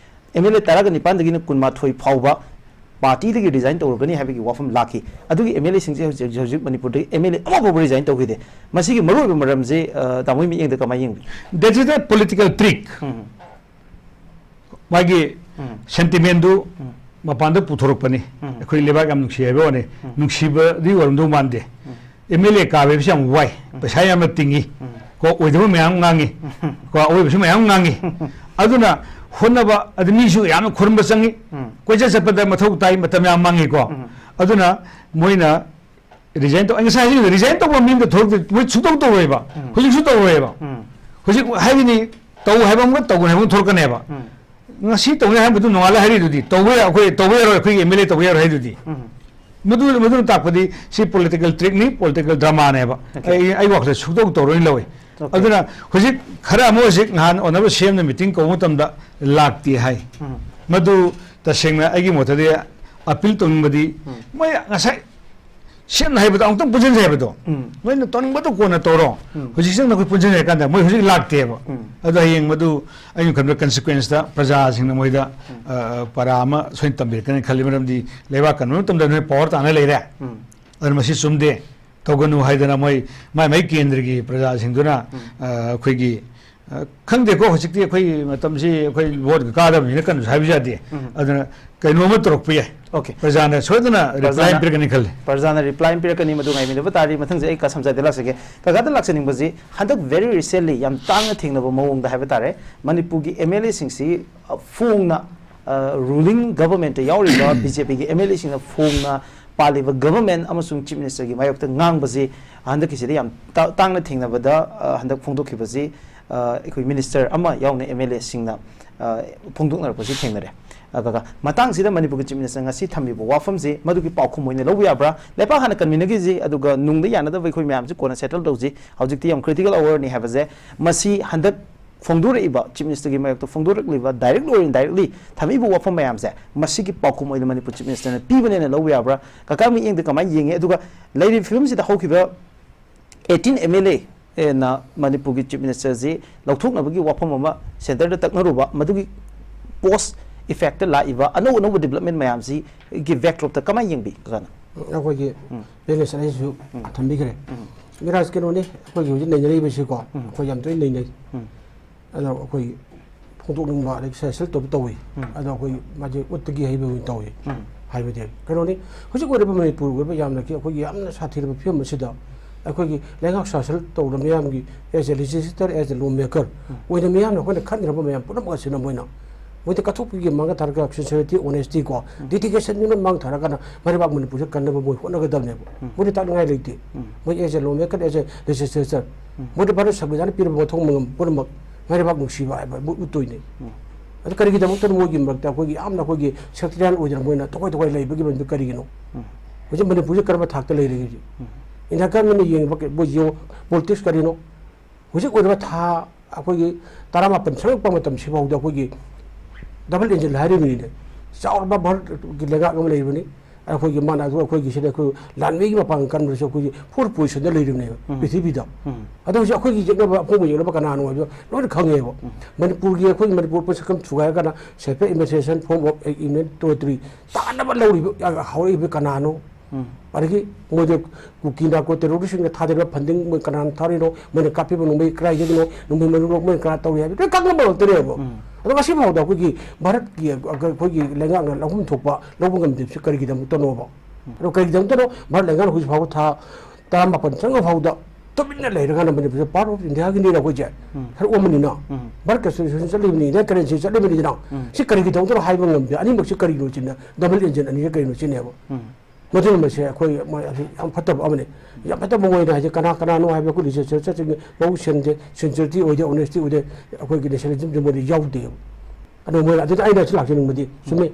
M L ꯑꯦ ꯇꯔꯥꯒ ꯅꯤꯄꯥꯟꯗꯒꯤꯅ ꯀꯨꯟꯃꯥꯊꯣꯏ ꯐꯥꯎꯕ ꯄꯥꯔꯇꯤꯗꯒꯤ ꯔꯤꯖꯥꯏꯟ ꯇꯧꯔꯒꯅꯤ ꯍꯥꯏꯕꯒꯤ ꯋꯥꯐꯝ ꯂꯥꯛꯈꯤ꯫ ꯑꯗꯨꯒꯤ ꯑꯦꯝ ꯑꯦꯜ ꯑꯦꯁꯤꯡꯁꯦ ꯍꯧꯖꯤꯛ, ꯍꯧꯖꯤꯛ ꯃꯅꯤꯄꯨꯔꯗꯒꯤ ꯑꯦꯝ ꯑꯦꯜ ꯑꯦ ꯑꯃꯐꯥꯎꯕ ꯔꯤꯖꯥꯏꯟ ꯇꯧꯈꯤꯗꯦ꯫ ꯃꯁꯤꯒꯤ ꯃꯔꯨꯑꯣꯏꯕ ꯃꯔꯝꯁꯦ, ꯑ, ꯇꯥꯃꯣꯒꯤ ꯃꯤꯠꯌꯦꯡꯗ ꯀꯃꯥꯏꯅ ꯌꯦꯡꯕꯤ? That is a political trick. ꯎꯝ꯫ ꯃꯥꯒꯤ ꯎꯝ꯫ ꯁꯦꯟꯇꯤꯃꯦꯟꯗꯨ ꯎꯝ꯫ ꯃꯄꯥꯟꯗ ꯄꯨꯊꯣꯔꯛꯄꯅꯤ꯫ ꯎꯝ꯫ ꯑꯩꯈꯣꯏ ꯂꯩꯕꯥꯛ ꯌꯥꯝ ꯅꯨꯡꯁꯤ ꯍꯥꯏꯕ ꯋꯥꯅꯤ꯫ ꯎꯝ꯫ ꯅꯨꯡꯁꯤꯕꯗꯤ ꯑꯣꯏꯔꯝꯗꯧ ꯃꯥꯟꯗꯦ꯫ ꯎꯝ꯫ ꯑꯦꯝ ꯑꯦꯜ ꯑꯦ ꯀꯥꯕ ꯍꯥꯏꯕꯁꯤ ꯌꯥꯝ ꯋꯥꯏ꯫ ꯎꯝ꯫ ꯄꯩꯁꯥ ꯌꯥꯝꯅ ꯇꯤꯡꯉꯤ꯫ ꯎꯝ꯫ ꯀꯣ, ꯑꯣꯏꯗꯕ ꯃꯌꯥꯝ ꯉꯥꯡꯉꯤ꯫ ꯎꯝ꯫ ꯀꯣ, ꯑꯋꯣꯏꯕꯁꯨ ꯃꯌꯥꯝ ꯉꯥꯡꯉꯤ꯫ ꯎꯝ꯫ ꯑꯗꯨꯅ ꯍꯣꯠꯅꯕ, ꯑꯗꯨ ꯃꯤꯁꯨ ꯌꯥꯝꯅ ꯈꯨꯔꯨꯝꯕ ꯆꯪꯉꯤ꯫ ꯎꯝ꯫ ꯀꯣꯏꯆꯠ ꯆꯠꯄꯗ ꯃꯊꯧ ꯇꯥꯏ, ꯃꯇꯝ ꯌꯥꯝ ꯃꯥꯡꯉꯤꯀꯣ꯫ ꯎꯝ꯫ ꯑꯗꯨꯅ ꯃꯣꯏꯅ ꯔꯤꯖꯥꯏꯟ ꯇꯧ-, ꯑꯩ ꯉꯁꯥꯏ ꯍꯥꯏꯖꯈꯤꯕꯗꯣ, ꯔꯤꯖꯥꯏꯟ ꯇꯧꯕ ꯃꯤ ꯑꯝꯇ ꯊꯣꯛꯂꯛꯇꯦ, ꯃꯣꯏ ꯁꯨꯡꯇꯧ ꯇꯧꯔꯣꯏꯕ꯫ ꯎꯝ꯫ ꯍꯧꯖꯤꯛꯁꯨ ꯇꯧꯔꯣꯏꯕ꯫ ꯎꯝ꯫ ꯍꯧꯖꯤꯛ ꯍꯥꯏꯒꯅꯤ, ꯇꯧ ꯍꯥꯏꯕ ꯑꯃꯒ ꯇꯧꯒꯅꯤ ꯍꯥꯏꯕ ꯑꯃ ꯊꯣꯛꯂꯛꯀꯅꯦꯕ꯫ ꯎꯝ꯫ ꯉꯁꯤ ꯇꯧꯅꯤ ꯍꯥꯏꯕꯗꯨ ꯅꯣꯡꯉꯥꯜꯂ ꯍꯥꯏꯔꯤꯗꯨꯗꯤ, ꯇꯧꯕ ꯌꯥ-, ꯑꯩꯈꯣꯏ ꯇꯧꯕ ꯌꯥꯔꯣꯏ, ꯑꯩꯈꯣꯏꯒꯤ ꯑꯦꯝ ꯑꯦꯜ ꯑꯦ ꯇꯧꯕ ꯌꯥꯔꯣꯏ ꯍꯥꯏꯗꯨꯗꯤ꯫ ꯎꯝ꯫ ꯃꯗꯨ, ꯃꯗꯨꯅ ꯇꯥꯛꯄꯗꯤ ꯁꯤ political trickꯅꯤ, political dramaꯅꯦꯕ꯫ Okay꯫ ꯑꯩ, ꯑꯩ ꯋꯥꯈꯜꯗ ꯁꯨꯛꯇꯧ ꯇꯧꯔꯣꯏꯅ ꯂꯧꯋꯤ꯫ Okay꯫ ꯑꯗꯨꯅ ꯍꯧꯖꯤꯛ ꯈꯔ ꯑꯃ ꯍꯧꯖꯤꯛ ꯅꯍꯥꯟ ꯑꯣꯅꯔꯦꯕꯜ ꯁꯤ ꯑꯦꯝꯅ ꯃꯤꯇꯤꯡ ꯀꯧꯕ ꯃꯇꯝꯗ ꯂꯥꯛꯇꯦ ꯍꯥꯏ꯫ ꯎꯝ꯫ ꯃꯗꯨ ꯇꯁꯦꯡꯅ ꯑꯩꯒꯤ ꯃꯣꯠꯇꯗꯤ ꯑꯄꯤꯜ ꯇꯧꯅꯤꯡꯕꯗꯤ, ꯎꯝ꯫ ꯃꯣꯏ ꯉꯁꯥꯏ ꯁꯤ ꯑꯦꯝꯅ ꯍꯥꯏꯕꯗꯣ ꯑꯃꯨꯛꯇꯪ ꯄꯨꯟꯁꯤꯟꯁꯦ ꯍꯥꯏꯕꯗꯣ, ꯎꯝ꯫ ꯅꯣꯏꯅ ꯇꯧꯅꯤꯡꯕꯗꯣ ꯀꯣꯟꯅ ꯇꯧꯔꯣ꯫ ꯎꯝ꯫ ꯍꯧꯖꯤꯛ ꯆꯪꯅ ꯑꯩꯈꯣꯏ ꯄꯨꯟꯁꯤꯟꯖꯦ ꯍꯥꯏ ꯀꯥꯟꯗ ꯃꯣꯏ ꯍꯧꯖꯤꯛ ꯂꯥꯛꯇꯦꯕ꯫ ꯎꯝ꯫ ꯑꯗꯣ ꯍꯌꯦꯡ ꯃꯗꯨ ꯑꯩꯅ ꯈꯟꯕꯗ consequenceꯇ ꯄ꯭ꯔꯖꯥꯁꯤꯡꯅ ꯃꯣꯏꯗ, ꯎꯝ꯫ ꯑ, ꯄꯔꯥ ꯑꯃ ꯁꯣꯏꯅ ꯇꯝꯕꯤꯔꯛꯀꯅꯤ ꯈꯜꯂꯤ꯫ ꯃꯔꯝꯗꯤ ꯂꯩꯕꯥꯛ ꯀꯟꯕ ꯃꯇꯝꯗ ꯅꯣꯏ power ꯇꯥꯟꯅ ꯂꯩꯔꯦ꯫ ꯎꯝ꯫ ꯑꯗꯨꯅ ꯃꯁꯤ ꯆꯨꯝꯗꯦ, ꯇꯧꯒꯅꯨ ꯍꯥꯏꯗꯅ ꯃꯣꯏ ꯃꯥꯏ ꯃꯥꯏ ꯀꯦꯟꯗ꯭ꯔꯒꯤ ꯄ꯭ꯔꯖꯥꯁꯤꯡꯗꯨꯅ, ꯎꯝ꯫ ꯑ, ꯑꯩꯈꯣꯏꯒꯤ, ꯑ, ꯈꯪꯗꯦꯀꯣ, ꯍꯧꯖꯤꯛꯇꯤ ꯑꯩꯈꯣꯏ ꯃꯇꯝꯁꯤ ꯑꯩꯈꯣꯏ voteꯀ ꯀꯥꯗꯕꯅꯤꯅ ꯀꯟꯅꯁꯨ ꯍꯥꯏꯕ ꯌꯥꯗꯦ꯫ ꯎꯝ꯫ ꯑꯗꯨꯅ ꯀꯩꯅꯣꯝꯃ ꯇꯧꯔꯛꯄ ꯌꯥꯏ꯫ Okay꯫ ꯄ꯭ꯔꯖꯥꯅ ꯁꯣꯏꯗꯅ reply ꯄ꯭ꯔꯖꯥꯅ ꯑꯃ ꯄꯤꯔꯛꯀꯅꯤ ꯈꯜꯂꯤ꯫ ꯄ꯭ꯔꯖꯥꯅ reply ꯑꯃ ꯄꯤꯔꯛꯀꯅꯤ, ꯃꯗꯨ ꯉꯥꯏꯃꯤꯟꯅꯕ ꯇꯥꯔꯤ꯫ ꯃꯊꯪꯁꯦ ꯑꯩ ꯀꯥ ꯁꯝꯖꯥꯏꯗ ꯂꯥꯛꯆꯒꯦ꯫ ꯀꯀꯥꯗ ꯂꯥꯛꯆꯅꯤꯡꯕꯁꯤ, ꯍꯟꯗꯛ very recently ꯌꯥꯝ ꯇꯥꯡꯅ ꯊꯦꯡꯅꯕ ꯃꯑꯣꯡꯗ ꯍꯥꯏꯕ ꯇꯥꯔꯦ, ꯃꯅꯤꯄꯨꯔꯒꯤ ꯑꯦꯝ ꯑꯦꯜ ꯑꯦꯁꯤꯡꯁꯤ, ꯑ, ꯐꯣꯡꯅ, ꯑ, ruling governmentꯇ ꯌꯥꯎꯔꯤꯕ ꯕꯤ ꯖꯦ ꯄꯤꯒꯤ ꯑꯦꯝ ꯑꯦꯜ ꯑꯦꯁꯤꯡꯅ ꯐꯣꯡꯅ ꯄꯥꯜꯂꯤꯕ government ꯑꯃꯁꯨꯡ Chief Ministerꯒꯤ ꯃꯥꯌꯣꯛꯇ ꯉꯥꯡꯕꯁꯤ ꯍꯟꯗꯛꯀꯤꯁꯤꯗ ꯌꯥꯝ ꯇꯥ-, ꯇꯥꯡꯅ ꯊꯦꯡꯅꯕꯗ, ꯑ, ꯍꯟꯗꯛ ꯐꯣꯡꯗꯣꯛꯈꯤꯕꯁꯤ, ꯑ, ꯑꯩꯈꯣꯏ minister ꯑꯃ ꯌꯥꯎꯅ ꯑꯦꯝ ꯑꯦꯜ ꯑꯦꯁꯤꯡꯅ, ꯑ, ꯐꯣꯡꯗꯣꯛꯅꯔꯛꯄꯁꯤ ꯊꯦꯡꯅꯔꯦ꯫ ꯑꯗꯨꯒ ꯃꯇꯥꯡꯁꯤꯗ ꯃꯅꯤꯄꯨꯔꯒꯤ Chief Minister ꯉꯁꯤ ꯊꯝꯃꯤꯕ ꯋꯥꯐꯝꯁꯤ ꯃꯗꯨꯒꯤ ꯄꯥꯎꯈꯨꯝ ꯑꯣꯏꯅ ꯂꯧꯕ ꯌꯥꯕ꯭ꯔꯥ? ꯂꯩꯕꯥꯛ ꯍꯥꯟꯅ ꯀꯟꯃꯤꯟꯅꯈꯤꯁꯤ, ꯑꯗꯨꯒ ꯅꯨꯡꯗ ꯌꯥꯅꯗꯕ ꯑꯩꯈꯣꯏ ꯃꯌꯥꯝꯁꯤ ꯀꯣꯟꯅ settle ꯇꯧꯁꯤ꯫ ꯍꯧꯖꯤꯛꯇꯤ ꯌꯥꯝ critical hourꯅꯤ ꯍꯥꯏꯕꯁꯦ, ꯃꯁꯤ ꯍꯟꯗꯛ ꯐꯣꯡꯗꯣꯔꯛꯏꯕ Chief Ministerꯒꯤ ꯃꯥꯌꯣꯛꯇ ꯐꯣꯡꯗꯣꯔꯛꯂꯤꯕ direct or indirectly ꯊꯝꯃꯛꯏꯕ ꯋꯥꯐꯝ ꯃꯌꯥꯝꯁꯦ, ꯃꯁꯤꯒꯤ ꯄꯥꯎꯈꯨꯝ ꯑꯣꯏꯅ ꯃꯅꯤꯄꯨꯔ Chief Ministerꯅ ꯄꯤꯕꯅꯦꯅ ꯂꯧꯕ ꯌꯥꯕ꯭ꯔꯥ? ꯀꯀꯥ ꯃꯤꯠꯌꯦꯡꯗ ꯀꯃꯥꯏꯅ ꯌꯦꯡꯉꯤ? ꯑꯗꯨꯒ ꯂꯩꯔꯤꯕ ꯐꯤꯕꯝꯁꯤꯗ ꯍꯧꯈꯤꯕ eighteen M L Aꯅ ꯃꯅꯤꯄꯨꯔꯒꯤ Chief Ministerꯁꯤ ꯂꯧꯊꯣꯛꯅꯕꯒꯤ ꯋꯥꯐꯝ ꯑꯃ centreꯗ ꯇꯛꯅꯔꯨꯕ, ꯃꯗꯨꯒꯤ post effectꯇ ꯂꯥꯛꯏꯕ ꯑꯅꯧ ꯑꯅꯧꯕ development ꯃꯌꯥꯝꯁꯤꯒꯤ backdropꯇ ꯀꯃꯥꯏꯅ ꯌꯦꯡꯕꯤ, ꯀꯀꯥꯅ? ꯑꯩꯈꯣꯏꯒꯤ ꯎꯝ꯫ Panelist ꯑꯅꯤꯁꯨ ꯎꯝ꯫ ꯊꯝꯕꯤꯈ꯭ꯔꯦ꯫ ꯎꯝ꯫ ꯃꯤꯔꯥꯖ, ꯀꯩꯅꯣꯅꯤ, ꯑꯩꯈꯣꯏꯒꯤ ꯍꯧꯖꯤꯛ ꯅꯩꯅꯔꯤꯕꯁꯤꯀꯣ, ꯎꯝ꯫ ꯑꯩꯈꯣꯏ ꯌꯥꯝ ꯇꯣꯏꯅ ꯅꯩꯅꯩ꯫ ꯎꯝ꯫ ꯑꯗꯣ ꯑꯩꯈꯣꯏ ꯐꯣꯡꯗꯣꯛꯅꯤꯡꯕ ꯑꯗꯒꯤ ꯁꯦꯁꯜ ꯇꯧꯕ ꯇꯧꯏ꯫ ꯎꯝ꯫ ꯑꯗꯣ ꯑꯩꯈꯣꯏ ꯃꯥꯁꯦ ꯎꯠꯇꯒꯤ ꯍꯩꯕ ꯑꯣꯏꯅ ꯇꯧꯏ꯫ ꯎꯝ꯫ ꯍꯥꯏꯕꯗꯤ ꯀꯩꯅꯣꯅꯤ, ꯍꯧꯖꯤꯛ ꯑꯣꯏꯔꯤꯕ ꯃꯅꯤꯄꯨꯔꯒꯤ ꯑꯣꯏꯕ ꯌꯥꯝꯅ ꯀꯤ-, ꯑꯩꯈꯣꯏꯒꯤ ꯌꯥꯝꯅ ꯁꯥꯊꯤꯔꯕ ꯐꯤꯕꯝ ꯑꯁꯤꯗ ꯑꯩꯈꯣꯏꯒꯤ ꯂꯩꯉꯥꯛ ꯁꯥꯁꯜ ꯇꯧꯔꯕ ꯃꯤꯌꯥꯝꯒꯤ as a legislator, as a lawmaker ꯎꯝ꯫ ꯑꯣꯏꯅ ꯃꯤꯌꯥꯝꯅ ꯑꯩꯈꯣꯏꯅ ꯈꯟꯅꯔꯕ ꯃꯌꯥꯝ ꯄꯨꯝꯅꯃꯛ ꯑꯁꯤꯅ ꯃꯣꯏꯅ ꯃꯣꯏꯗ ꯀꯠꯊꯣꯛꯄꯒꯤ ꯃꯥꯡ ꯊꯥꯔꯒ sincerity, honesty ꯀꯣ, ꯎꯝ꯫ Dedicationꯗꯨꯅ ꯃꯥꯡ ꯊꯥꯔꯒꯅ ꯃꯩꯔꯩꯕꯥꯛ ꯃꯅꯤꯄꯨꯔꯁꯦ ꯀꯟꯅꯕ ꯃꯣꯏ ꯍꯣꯠꯅꯒꯗꯕꯅꯦꯕ꯫ ꯎꯝ꯫ ꯃꯣꯏꯗꯤ ꯇꯥꯛꯅꯤꯡꯉꯥꯏ ꯂꯩꯇꯦ꯫ ꯎꯝ꯫ ꯃꯣꯏ as a lawmaker, as a legislator, ꯎꯝ꯫ ꯃꯣꯏꯗ ꯚꯥꯔꯠ ꯁꯪꯕꯤꯙꯥꯟꯅ ꯄꯤꯔꯕ ꯃꯊꯧ ꯃꯉꯝ ꯄꯨꯝꯅꯃꯛ ꯃꯩꯔꯩꯕꯥꯛ ꯅꯨꯡꯁꯤꯕ ꯍꯥꯏꯕ ꯃꯣꯏ ꯎꯠꯇꯣꯏꯅꯦ꯫ ꯎꯝ꯫ ꯑꯗꯨ ꯀꯔꯤꯒꯤꯗꯃꯛꯇ ꯃꯣꯏꯒꯤ ꯃꯔꯛꯇ ꯑꯩꯈꯣꯏꯒꯤ ꯌꯥꯝꯅ ꯑꯩꯈꯣꯏꯒꯤ ꯁꯦꯛꯇꯔꯤꯌꯥꯟ ꯑꯣꯏꯗꯅ ꯃꯣꯏꯅ ꯇꯣꯈꯥꯏ ꯇꯣꯈꯥꯏ ꯂꯩꯕꯒꯤ ꯃꯔꯝꯗꯨ ꯀꯔꯤꯒꯤꯅꯣ? ꯍꯧꯖꯤꯛ ꯃꯅꯤꯄꯨꯔꯁꯦ ꯀꯔꯝꯕ ꯊꯥꯛꯇ ꯂꯩꯔꯤꯒꯦ ꯍꯧꯖꯤꯛ? ꯏꯟꯗꯤꯌꯥ ꯒꯃꯦꯟꯅ ꯌꯦꯡꯕ ꯀ-, ꯃꯣꯏ ꯌꯦꯡꯉꯣ, ꯄꯣꯂꯤꯇꯤꯛꯁ ꯀꯔꯤꯅꯣ? ꯍꯧꯖꯤꯛ ꯑꯣꯏꯔꯤꯕ ꯊꯥ ꯑꯩꯈꯣꯏꯒꯤ ꯇꯔꯥꯃꯥꯄꯟ ꯆꯪꯉꯛꯄ ꯃꯇꯝꯁꯤꯐꯥꯎꯗ ꯑꯩꯈꯣꯏꯒꯤ ꯗꯕꯜ ꯏꯟꯖꯤꯟ ꯍꯥꯏꯔꯤꯕꯅꯤꯅꯦ꯫ ꯆꯥꯎꯔꯕ ꯚꯥꯔꯠꯀꯤ ꯂꯩꯉꯥꯛ ꯑꯃ ꯂꯩꯕꯅꯤ꯫ ꯑꯩꯈꯣꯏꯒꯤ ꯃꯥꯅ ꯑꯗꯨ ꯑꯩꯈꯣꯏꯒꯤ ꯁꯤꯗ ꯑꯩꯈꯣꯏ ꯂꯥꯟꯃꯤꯒꯤ ꯃꯄꯥꯡꯒꯜ ꯀꯟꯕꯗꯁꯨ ꯑꯩꯈꯣꯏꯒꯤ ꯐꯣꯔ ꯄꯣꯖꯤꯁꯟꯗ ꯂꯩꯔꯤꯕꯅꯦꯕ ꯎꯝ꯫ ꯄ꯭ꯔꯤꯊꯤꯕꯤꯗ꯫ ꯎꯝ꯫ ꯑꯗꯣ ꯍꯧꯖꯤꯛ ꯑꯩꯈꯣꯏꯒꯤ ꯌꯦꯛꯅꯕ ꯑꯄꯣꯡꯕ ꯌꯦꯛꯅꯕ ꯀꯅꯥꯅꯣ ꯍꯥꯏꯕꯗꯣ ꯂꯣꯏꯅ ꯈꯪꯉꯦꯕ꯫ ꯎꯝ꯫ ꯃꯅꯤꯄꯨꯔꯒꯤ ꯑꯩꯈꯣꯏꯒꯤ Manipur ꯄꯣꯠꯁꯛꯐꯝ ꯊꯨꯒꯥꯏꯔꯀꯥꯟꯗ separate administration form of union territory ꯇꯥꯅꯕ ꯂꯧꯔꯤꯕ, ꯍꯧꯔꯛꯏꯕ ꯀꯅꯥꯅꯣ? ꯎꯝ꯫ ꯑꯗꯒꯤ ꯃꯣꯏꯗ ꯀꯨꯀꯤ ꯅꯥꯔꯀꯣ ꯇꯦꯔꯣꯔꯤꯁꯁꯤꯡꯗ ꯊꯥꯗꯔꯤꯕ ꯐꯟꯗꯤꯡ ꯃꯣꯏ ꯀꯅꯥꯅ ꯊꯥꯔꯤꯅꯣ? ꯃꯣꯏꯅ ꯀꯥꯞꯄꯤꯕ ꯅꯣꯡꯃꯩ ꯀꯗꯥꯏꯗꯒꯤꯅꯣ? ꯅꯣꯡꯃꯩ ꯃꯔꯨ ꯃꯣꯏꯅ ꯀꯅꯥ ꯇꯧꯔꯤ ꯍꯥꯏꯕꯗꯨ ꯂꯣꯏ ꯈꯪꯉꯕ ꯉꯥꯛꯇꯅꯦꯕ꯫ ꯎꯝ꯫ ꯑꯗꯣ ꯉꯁꯤ ꯐꯥꯎꯗ ꯑꯩꯈꯣꯏꯒꯤ ꯚꯥꯔꯠꯀꯤ, ꯑꯩꯈꯣꯏꯒꯤ ꯂꯩꯉꯥꯛꯅ ꯂꯧꯐꯝ ꯊꯣꯛꯄ ꯂꯧꯕ ꯉꯝꯗ꯭ꯔꯤꯕꯁꯤ ꯀꯔꯤꯒꯤꯗꯃꯛꯇꯅꯣꯕ? ꯎꯝ꯫ ꯑꯗꯣ ꯀꯔꯤꯒꯤꯗꯃꯛꯇꯅꯣ ꯚꯥꯔꯠ ꯂꯩꯉꯥꯛꯅ ꯍꯧꯖꯤꯛ ꯐꯥꯎꯕ ꯊꯥ ꯇꯔꯥꯃꯥꯄꯟ ꯆꯪꯉ ꯐꯥꯎꯗ ꯇꯨꯃꯤꯟꯅ ꯂꯩꯔꯀꯥꯟꯗ ꯃꯅꯤꯄꯨꯔꯁꯦ part of India ꯒꯤꯅꯤꯅ ꯑꯩꯈꯣꯏꯁꯦ ꯎꯝ꯫ ꯁꯔꯨꯛ ꯑꯃꯅꯤꯅ ꯎꯝ꯫ ꯚꯥꯔꯠꯀ ꯁꯤꯆꯨꯋꯦꯁꯟ ꯆꯠꯂꯤꯕꯅꯤ, ꯏꯟꯗꯤꯌꯥ ꯀꯔꯦꯟꯁꯤ ꯆꯠꯂꯤꯕꯅꯤꯗꯅ ꯎꯝ꯫ ꯁꯤ ꯀꯔꯤꯒꯤꯗꯃꯛꯇꯅꯣ ꯍꯥꯏꯕ ꯉꯝꯗꯦ꯫ ꯑꯅꯤꯃꯛꯁꯤ ꯀꯔꯤꯒꯤꯅꯣ ꯁꯤꯅ, ꯗꯕꯜ ꯏꯟꯖꯤꯟ ꯑꯅꯤꯁꯤ ꯀꯔꯤꯅꯣ ꯁꯤꯅꯦꯕ꯫ ꯎꯝ꯫ ꯃꯗꯨꯅ ꯃꯁꯦ ꯑꯩꯈꯣꯏ ꯃꯣꯏ ꯑꯁꯤ ꯌꯥꯝ ꯐꯠꯇꯕ ꯑꯃꯅꯤ꯫ ꯌꯥꯝ ꯐꯠꯇꯕ ꯃꯣꯏꯅ ꯍꯥꯏꯁꯦ ꯀꯅꯥ ꯀꯅꯥꯅꯣ ꯍꯥꯏꯕ ꯑꯩꯈꯣꯏ ꯔꯤꯁꯔꯆꯔꯁꯤꯡ ꯃꯕꯨꯛ ꯁꯦꯡꯗꯦ, ꯁꯤꯟꯁꯤꯌꯔꯤꯇꯤ ꯑꯣꯏꯗꯦ, ꯑꯣꯅꯦꯁꯇꯤ ꯑꯣꯏꯗꯦ, ꯑꯩꯈꯣꯏꯒꯤ ꯅꯦꯁꯅꯦꯂꯤꯖꯝꯁꯦ ꯃꯣꯏꯗ ꯌꯥꯎꯗꯦꯕ꯫ ꯑꯗꯣ ꯃꯣꯏꯅ ꯑꯗꯨꯗ ꯑꯩꯅ ꯁꯤ ꯂꯥꯛꯆꯅꯤꯡꯕꯗꯤ ꯆꯨꯝꯃꯤ꯫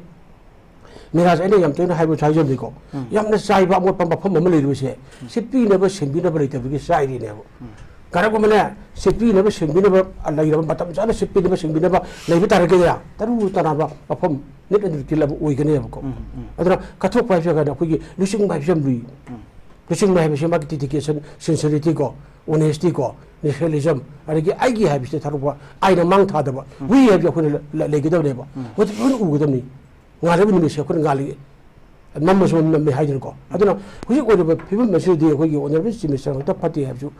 ꯃꯤꯔꯥꯖ ꯑꯩꯅ ꯌꯥꯝ ꯇꯣꯏꯅ ꯍꯥꯏꯕꯁꯨ ꯍꯥꯏꯖꯕꯅꯤꯀꯣ꯫ ꯎꯝ꯫ ꯌꯥꯝꯅ ꯆꯥꯏꯕ ꯑꯃꯣꯠꯄ ꯃꯐꯝ ꯑꯃ ꯂꯩꯔꯤꯕꯁꯦ ꯎꯝ꯫ ꯁꯤ ꯄꯤꯅꯕ ꯁꯦꯝꯕꯤꯅꯕ ꯂꯩꯇꯕꯒꯤ ꯆꯥꯏꯔꯤꯅꯦꯕ꯫ ꯎꯝ꯫ ꯀꯔꯤꯒꯨꯝꯕꯅꯦ ꯁꯤ ꯄꯤꯅꯕ ꯁꯦꯝꯕꯤꯅꯕ ꯂꯩꯔꯕ, ꯃꯇꯝ ꯆꯥꯅ ꯁꯤ ꯄꯤꯅꯕ ꯁꯦꯝꯕꯤꯅꯕ ꯂꯩꯕ ꯇꯥꯔꯒꯗꯤ ꯇꯔꯨ ꯇꯅꯥꯟꯕ ꯃꯐꯝ ꯅꯤꯠ ꯑꯦꯟ ꯀ꯭ꯂꯤꯟ ꯑꯃ ꯑꯣꯏꯒꯅꯦꯕꯀꯣ꯫ ꯎꯝ, ꯎꯝ꯫ ꯑꯗꯨꯅ ꯀꯠꯊꯣꯛꯄ ꯍꯥꯏꯕꯁꯤ ꯀꯩꯅꯣ ꯑꯩꯈꯣꯏꯒꯤ ꯂꯨꯆꯤꯡꯕ ꯍꯥꯏꯕꯁꯤ ꯌꯥꯝ ꯂꯨꯏ꯫ ꯎꯝ꯫ ꯂꯨꯆꯤꯡꯕ ꯍꯥꯏꯕꯁꯤ ꯃꯥꯒꯤ dedication, sincerity ꯀꯣ, honesty ꯀꯣ, nationalism, ꯑꯗꯒꯤ ꯑꯩꯒꯤ ꯍꯥꯏꯕꯁꯤ ꯊꯥꯗꯣꯛꯄ, ꯑꯩꯅ ꯃꯥꯡ ꯊꯥꯗꯕ, ꯎꯝ꯫ We ꯍꯥꯏꯕꯁꯤ ꯑꯩꯈꯣꯏꯅ ꯂ-, ꯂ-, ꯂꯩꯒꯗꯕꯅꯦꯕ꯫ ꯎꯝ꯫ ꯃꯗꯨ ꯂꯣꯏꯅ ꯎꯒꯗꯕꯅꯤ꯫ ꯉꯥꯜꯂꯤꯕ ꯅꯨꯃꯤꯠꯁꯦ ꯑꯩꯈꯣꯏꯅ ꯉꯥꯜꯂꯤ, ꯃꯝꯃꯁꯨ ꯃꯝꯃꯤ ꯍꯥꯏꯗꯅꯀꯣ꯫ ꯎꯝ꯫ ꯑꯗꯨꯅ ꯍꯧꯖꯤꯛ ꯑꯣꯏꯔꯤꯕ ꯐꯤꯕꯝ ꯑꯁꯤꯗꯗꯤ ꯑꯩꯈꯣꯏꯒꯤ honourable chief minister ꯈꯛꯇ ꯐꯠꯇꯦ ꯍꯥꯏꯕꯁꯨ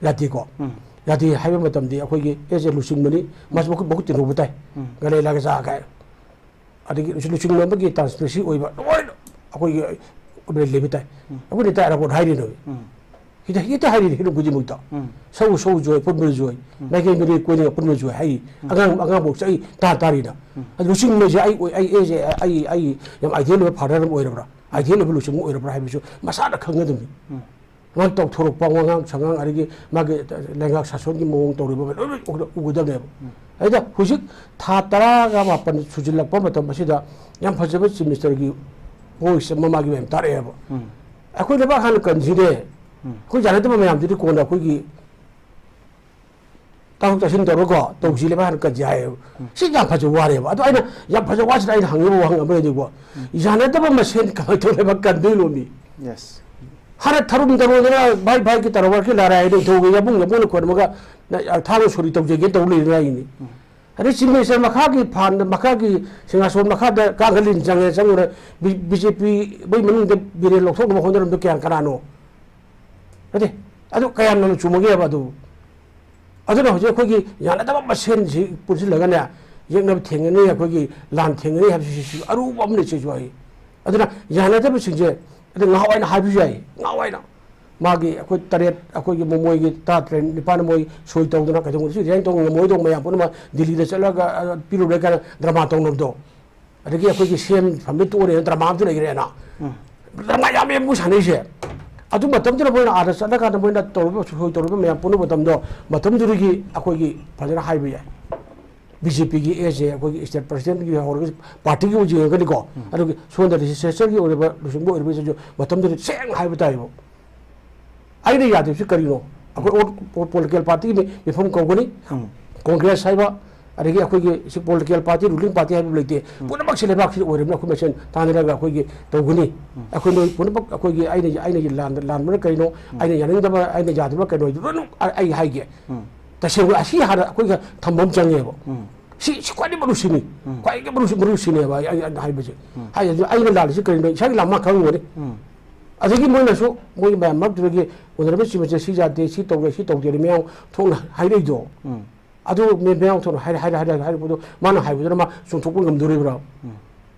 ꯌꯥꯗꯦꯀꯣ꯫ ꯎꯝ꯫ ꯌꯥꯗꯦ ꯍꯥꯏꯕ ꯃꯇꯝꯗꯤ ꯑꯩꯈꯣꯏꯒꯤ as a ꯂꯨꯆꯤꯡꯕꯅꯤ, ꯃꯥꯁꯨ ꯃꯈꯨꯠ, ꯃꯈꯨꯠ ꯇꯤꯡꯊꯣꯛꯄ ꯇꯥꯏ꯫ ꯎꯝ꯫ ꯒꯥꯂꯦ ꯂꯥꯒ ꯆꯥ ꯀꯥꯏ꯫ ꯑꯗꯒꯤ ꯂꯨꯆꯤꯡꯕ ꯑꯃꯒꯤ transparency ꯑꯣꯏꯕ ꯂꯣꯏꯅ ꯑꯩꯈꯣꯏꯒꯤ ꯂꯩꯕ ꯇꯥꯏ꯫ ꯎꯝ꯫ ꯑꯩꯈꯣꯏꯅ ꯇꯥꯏ report ꯍꯥꯏꯔꯤꯅꯦ꯫ ꯎꯝ꯫ ꯍꯦꯛꯇ, ꯍꯦꯛꯇ ꯍꯥꯏꯔꯤꯅꯦ ꯍꯤꯔꯝ ꯈꯨꯗꯤꯡꯃꯛꯇ꯫ ꯎꯝ꯫ ꯁꯧ ꯁꯧ ꯖꯣꯏ, ꯄꯨꯟꯕ ꯖꯣꯏ, ꯎꯝ꯫ ꯃꯥꯏꯀꯩ ꯃꯔꯤ ꯀꯣꯏꯅ ꯄꯨꯟꯕ ꯖꯣꯏ ꯍꯥꯏꯔꯤ꯫ ꯎꯝ꯫ ꯑꯉꯥꯡ, ꯑꯉꯥꯡꯐꯥꯎꯁꯦ ꯑꯩ ꯇꯥ ꯇꯥꯔꯤꯅ꯫ ꯎꯝ꯫ ꯑꯗꯨ ꯂꯨꯆꯤꯡꯕꯁꯦ ꯑꯩ ꯑꯣꯏ-, ꯑꯩ, ꯑꯩꯁꯦ ꯑꯩ, ꯑꯩ ꯌꯥꯝ ideal ꯑꯣꯏꯕ father ꯑꯃ ꯑꯣꯏꯔꯕ꯭ꯔꯥ? Ideal ꯑꯣꯏꯕ ꯂꯨꯆꯤꯡꯕ ꯑꯣꯏꯔꯕ꯭ꯔꯥ ꯍꯥꯏꯕꯁꯨ ꯃꯁꯥꯅ ꯈꯪꯒꯗꯕꯅꯤ꯫ ꯎꯝ꯫ ꯃꯥꯅ ꯇꯧꯊꯣꯔꯛꯄ ꯋꯥꯉꯥꯡ ꯁꯉꯥꯡ, ꯑꯗꯒꯤ ꯃꯥꯒꯤ ꯂꯩꯉꯥꯛ ꯁꯥꯁꯣꯟꯒꯤ ꯃꯑꯣꯡ ꯇꯧꯔꯤꯕ ꯃꯌꯥꯝ ꯂꯣꯏꯅ ꯎꯒꯗ-, ꯎꯒꯗꯕꯅꯦꯕ꯫ ꯑꯗꯨꯗ ꯍꯧꯖꯤꯛ ꯊꯥ ꯇꯔꯥꯒ ꯃꯥꯄꯟ ꯁꯨꯖꯤꯜꯂꯛꯄ ꯃꯇꯝ ꯑꯁꯤꯗ ꯌꯥꯝ ꯐꯖꯕ Chief Minister ꯒꯤ voice ꯑꯃ ꯃꯥꯒꯤ ꯃꯌꯥꯝ ꯇꯥꯔꯛꯑꯦꯕ꯫ ꯎꯝ꯫ ꯑꯩꯈꯣꯏ ꯂꯩꯕꯥꯛ ꯍꯥꯟꯅ ꯀꯟꯁꯤꯅꯦ꯫ ꯎꯝ꯫ ꯑꯩꯈꯣꯏ ꯌꯥꯅꯗꯕ ꯃꯌꯥꯝꯗꯨꯗꯤ ꯀꯣꯟꯅ ꯑꯩꯈꯣꯏꯒꯤ ꯇꯥꯊꯣꯛ ꯇꯥꯁꯤꯟ ꯇꯧꯔꯒ ꯇꯧꯁꯤ, ꯂꯩꯕꯥꯛ ꯍꯥꯟꯅ ꯀꯟꯁꯤ ꯍꯥꯏꯌꯦꯕ꯫ ꯎꯝ꯫ ꯁꯤ ꯌꯥꯝ ꯐꯖꯕ ꯋꯥꯅꯦꯕ꯫ ꯑꯗꯣ ꯑꯩꯅ ꯌꯥꯝ ꯐꯖꯕ ꯋꯥꯁꯤꯗ ꯑꯩꯅ ꯍꯪꯅꯤꯡꯕ ꯋꯥꯍꯪ ꯑꯃ ꯂꯩꯅꯤꯀꯣ꯫ ꯎꯝ꯫ ꯌꯥꯅꯗꯕ ꯃꯁꯦꯟ ꯀꯃꯥꯏꯅ ꯇꯧꯅ ꯂꯩꯕꯥꯛ ꯀꯟꯗꯣꯏꯅꯣ ꯃꯤ? Yes꯫ ꯍꯥꯟꯅ ꯊꯔꯨꯝ ꯊꯔꯣꯗꯅ ꯚꯥꯏ ꯚꯥꯏꯒꯤ ꯇꯔꯥꯕꯥꯔꯒꯤ ꯂꯥꯔꯥꯏ ꯅꯤꯡꯊꯧꯒꯤ ꯌꯥꯕꯨꯡ ꯌꯥꯕꯨꯡꯅ ꯈꯣꯏꯔꯝꯃꯒ ꯊꯥꯡꯅ ꯁꯣꯔꯤ ꯇꯧꯖꯒꯦ ꯇꯧ ꯂꯩꯔꯤꯉꯥꯏꯅꯤ꯫ ꯎꯝ꯫ ꯑꯗꯩ Chief Minister ꯃꯈꯥꯒꯤ ꯐꯥꯟꯗ, ꯃꯈꯥꯒꯤ ꯁꯤꯡꯍꯥꯁꯣꯟ ꯃꯈꯥꯗ ꯀꯥꯡꯈꯜ ꯂꯤꯟ ꯆꯪꯉꯦ ꯆꯪꯉꯨꯔꯦ꯫ ꯕꯤ-, BJP ꯃꯣꯏ ꯃꯅꯨꯡꯗ ꯕꯤꯔꯦꯟ ꯂꯧꯊꯣꯛꯅꯕ ꯍꯣꯠꯅꯔꯝꯕ ꯀꯌꯥ ꯀꯅꯥꯅꯣ? ꯅꯠꯇꯦ꯫ ꯑꯗꯨ ꯀꯌꯥꯝ ꯌꯥꯝꯅ ꯆꯨꯝꯃꯒꯦꯕ ꯑꯗꯨ? ꯑꯗꯨꯅ ꯍꯧꯖꯤꯛ ꯑꯩꯈꯣꯏꯒꯤ ꯌꯥꯅꯗꯕ ꯃꯁꯦꯟꯁꯤ ꯄꯨꯟꯁꯤꯜꯂꯒꯅꯦ, ꯌꯦꯛꯅꯕ ꯊꯦꯡꯅꯅꯤ, ꯑꯩꯈꯣꯏꯒꯤ ꯂꯥꯟ ꯊꯦꯡꯅꯅꯤ ꯍꯥꯏꯕꯁꯤꯁꯨ ꯑꯔꯨꯕ ꯑꯃꯅꯤ ꯁꯤꯁꯨ ꯑꯩ꯫ ꯑꯗꯨꯅ ꯌꯥꯅꯗꯕꯁꯤꯡꯁꯦ, ꯑꯗꯨ ꯉꯍꯥꯟꯋꯥꯏꯅ ꯍꯥꯏꯕꯁꯨ ꯌꯥꯏ, ꯉꯍꯥꯟꯋꯥꯏꯅ꯫ ꯃꯥꯒꯤ ꯑꯩꯈꯣꯏ ꯇꯔꯦꯠ, ꯑꯩꯈꯣꯏꯒꯤ ꯃꯣ-, ꯃꯣꯏꯒꯤ ꯇꯔꯥ ꯇꯔꯦꯠ, ꯅꯤꯄꯥꯟ ꯃꯣꯏ ꯁꯣꯏ ꯇꯧꯗꯅ ꯀꯩꯗꯧꯕꯗꯁꯨ resign ꯇꯧ ꯉꯝꯃꯣꯏꯗꯧ ꯃꯌꯥꯝ ꯄꯨꯝꯅꯃꯛ ꯗꯤꯜꯂꯤꯗ ꯆꯠꯂꯒ, ꯑ, ꯄꯤꯔꯨꯔꯦ ꯀꯥꯏꯅ drama ꯇꯧꯅꯕꯗꯣ꯫ ꯑꯗꯒꯤ ꯑꯩꯈꯣꯏꯒꯤ ꯁꯦꯝ ꯐꯝꯃꯤ ꯇꯣꯛꯑꯅꯦꯅ drama ꯑꯃꯁꯨ ꯂꯩꯈ꯭ꯔꯦꯅ꯫ ꯎꯝ꯫ Drama ꯌꯥꯝꯃꯦ ꯃꯣꯏ ꯁꯥꯟꯅꯩꯁꯦ꯫ ꯑꯗꯨ ꯃꯇꯝꯗꯨꯗ ꯃꯣꯏꯅ ꯑꯥꯗ ꯆꯠꯂꯀꯥꯟꯗ ꯃꯣꯏꯅ ꯇꯧꯔꯤꯕ, ꯁꯣꯏ ꯇꯧꯔꯤꯕ ꯃꯌꯥꯝ ꯄꯨꯝꯅꯃꯛ ꯃꯇꯝꯗꯣ, ꯃꯇꯝꯗꯨꯗꯒꯤ ꯑꯩꯈꯣꯏꯒꯤ ꯐꯖꯅ ꯍꯥꯏꯕ ꯌꯥꯏ꯫ BJP ꯒꯤ ꯑꯦꯁ ꯑꯦ ꯑꯩꯈꯣꯏꯒꯤ state president ꯀꯤ ꯍꯧꯔꯒ party ꯒꯤ ꯑꯣꯏꯅ ꯌꯦꯡꯉꯒꯅꯤꯀꯣ꯫ ꯎꯝ꯫ ꯑꯗꯨꯒꯤ ꯁꯣꯝꯗ legislature ꯒꯤ ꯑꯣꯏꯔꯤꯕ ꯂꯨꯆꯤꯡꯕ ꯑꯣꯏꯔꯤꯕꯁꯤꯡꯁꯨ ꯃꯇꯝꯗꯨꯗ ꯁꯦꯡꯅ ꯍꯥꯏꯕ ꯇꯥꯏꯌꯦꯕ꯫ ꯑꯩꯅ ꯌꯥꯗꯕꯁꯤ ꯀꯔꯤꯅꯣ? ꯑꯩꯈꯣꯏ all po-, political party ꯒꯤ ꯃꯤ-, ꯃꯤꯐꯝ ꯀꯧꯒꯅꯤ꯫ ꯎꯝ꯫ Congress ꯍꯥꯏꯕ, ꯑꯗꯒꯤ ꯑꯩꯈꯣꯏꯒꯤ ꯁꯤ political party, ruling party ꯍꯥꯏꯕ ꯂꯩꯇꯦ꯫ ꯎꯝ꯫ ꯄꯨꯝꯅꯃꯛꯁꯤ ꯂꯩꯕꯥꯛꯁꯤꯗ ꯑꯣꯏꯔꯕꯅꯤꯅ ꯑꯩꯈꯣꯏ ꯃꯁꯦꯟ ꯇꯥꯟꯅꯔꯒ ꯑꯩꯈꯣꯏꯒꯤ ꯇꯧꯒꯅꯤ꯫ ꯎꯝ꯫ ꯑꯩꯈꯣꯏ ꯅꯣꯏ ꯄꯨꯝꯅꯃꯛ ꯑꯩꯈꯣꯏꯒꯤ ꯑꯩꯅ, ꯑꯩꯅ ꯂꯥꯟ-, ꯂꯥꯟꯕꯅ ꯀꯔꯤꯅꯣ? ꯎꯝ꯫ ꯑꯩꯅ ꯌꯥꯅꯤꯡꯗꯕ, ꯑꯩꯅ ꯌꯥꯗꯕ ꯀꯩꯅꯣ ꯍꯥꯏꯗꯨ ꯂꯣꯏꯅꯃꯛ ꯑ-, ꯑꯩ ꯍꯥꯏꯒꯦ꯫ ꯎꯝ꯫ ꯇꯁꯦꯡꯅ ꯑꯁꯤ ꯍꯥꯟꯅ ꯑꯩꯈꯣꯏꯒ ꯊꯝꯕ ꯑꯃ ꯆꯪꯉꯦꯕ꯫ ꯎꯝ꯫ ꯁꯤ, ꯁꯤ ꯈ꯭ꯋꯥꯏꯗꯒꯤ ꯃꯔꯨꯁꯤꯅꯤ꯫ ꯎꯝ꯫ ꯈ꯭ꯋꯥꯏꯗꯒꯤ ꯃꯔꯨꯁꯤ-, ꯃꯔꯨꯁꯤꯅꯦꯕ ꯑꯩ, ꯑꯩ, ꯑꯩꯅ ꯍꯥꯏꯕꯁꯦ꯫ ꯎꯝ꯫ ꯍꯥꯏꯗꯤ ꯑꯩꯅ ꯂꯥꯜꯂꯤꯁꯤ ꯀꯔꯤꯅꯣ? ꯏꯁꯥꯒꯤ ꯂꯥꯟ ꯃꯥ ꯈꯪꯉꯝꯒꯅꯤ꯫ ꯎꯝ꯫ ꯑꯗꯒꯤ ꯃꯣꯏꯅꯁꯨ ꯃꯣꯏꯒꯤ ꯃꯌꯥꯝ ꯃꯔꯛꯇꯨꯗꯒꯤ ꯎꯅꯔꯕ ꯆꯤꯃꯁꯦ ꯁꯤ ꯌꯥꯗꯦ, ꯁꯤ ꯇꯧꯔꯦ, ꯁꯤ ꯇꯧꯗꯦꯅ ꯃꯌꯥꯝ ꯊꯣꯛꯅ ꯍꯥꯏꯔꯛꯏꯗꯣ꯫ ꯎꯝ꯫ ꯑꯗꯨ ꯃꯤ-, ꯃꯌꯥꯝ ꯊꯣꯛꯅ ꯍꯥꯏꯔ-, ꯍꯥꯏꯔ-, ꯍꯥꯏꯔ-, ꯍꯥꯏꯔꯛꯄꯗꯣ ꯃꯥꯅ ꯍꯥꯏꯕꯗꯨꯅ ꯃꯥ ꯆꯨꯝꯊꯣꯛꯄ ꯉꯝꯗꯣꯔꯤꯕ꯭ꯔꯥ? ꯎꯝ꯫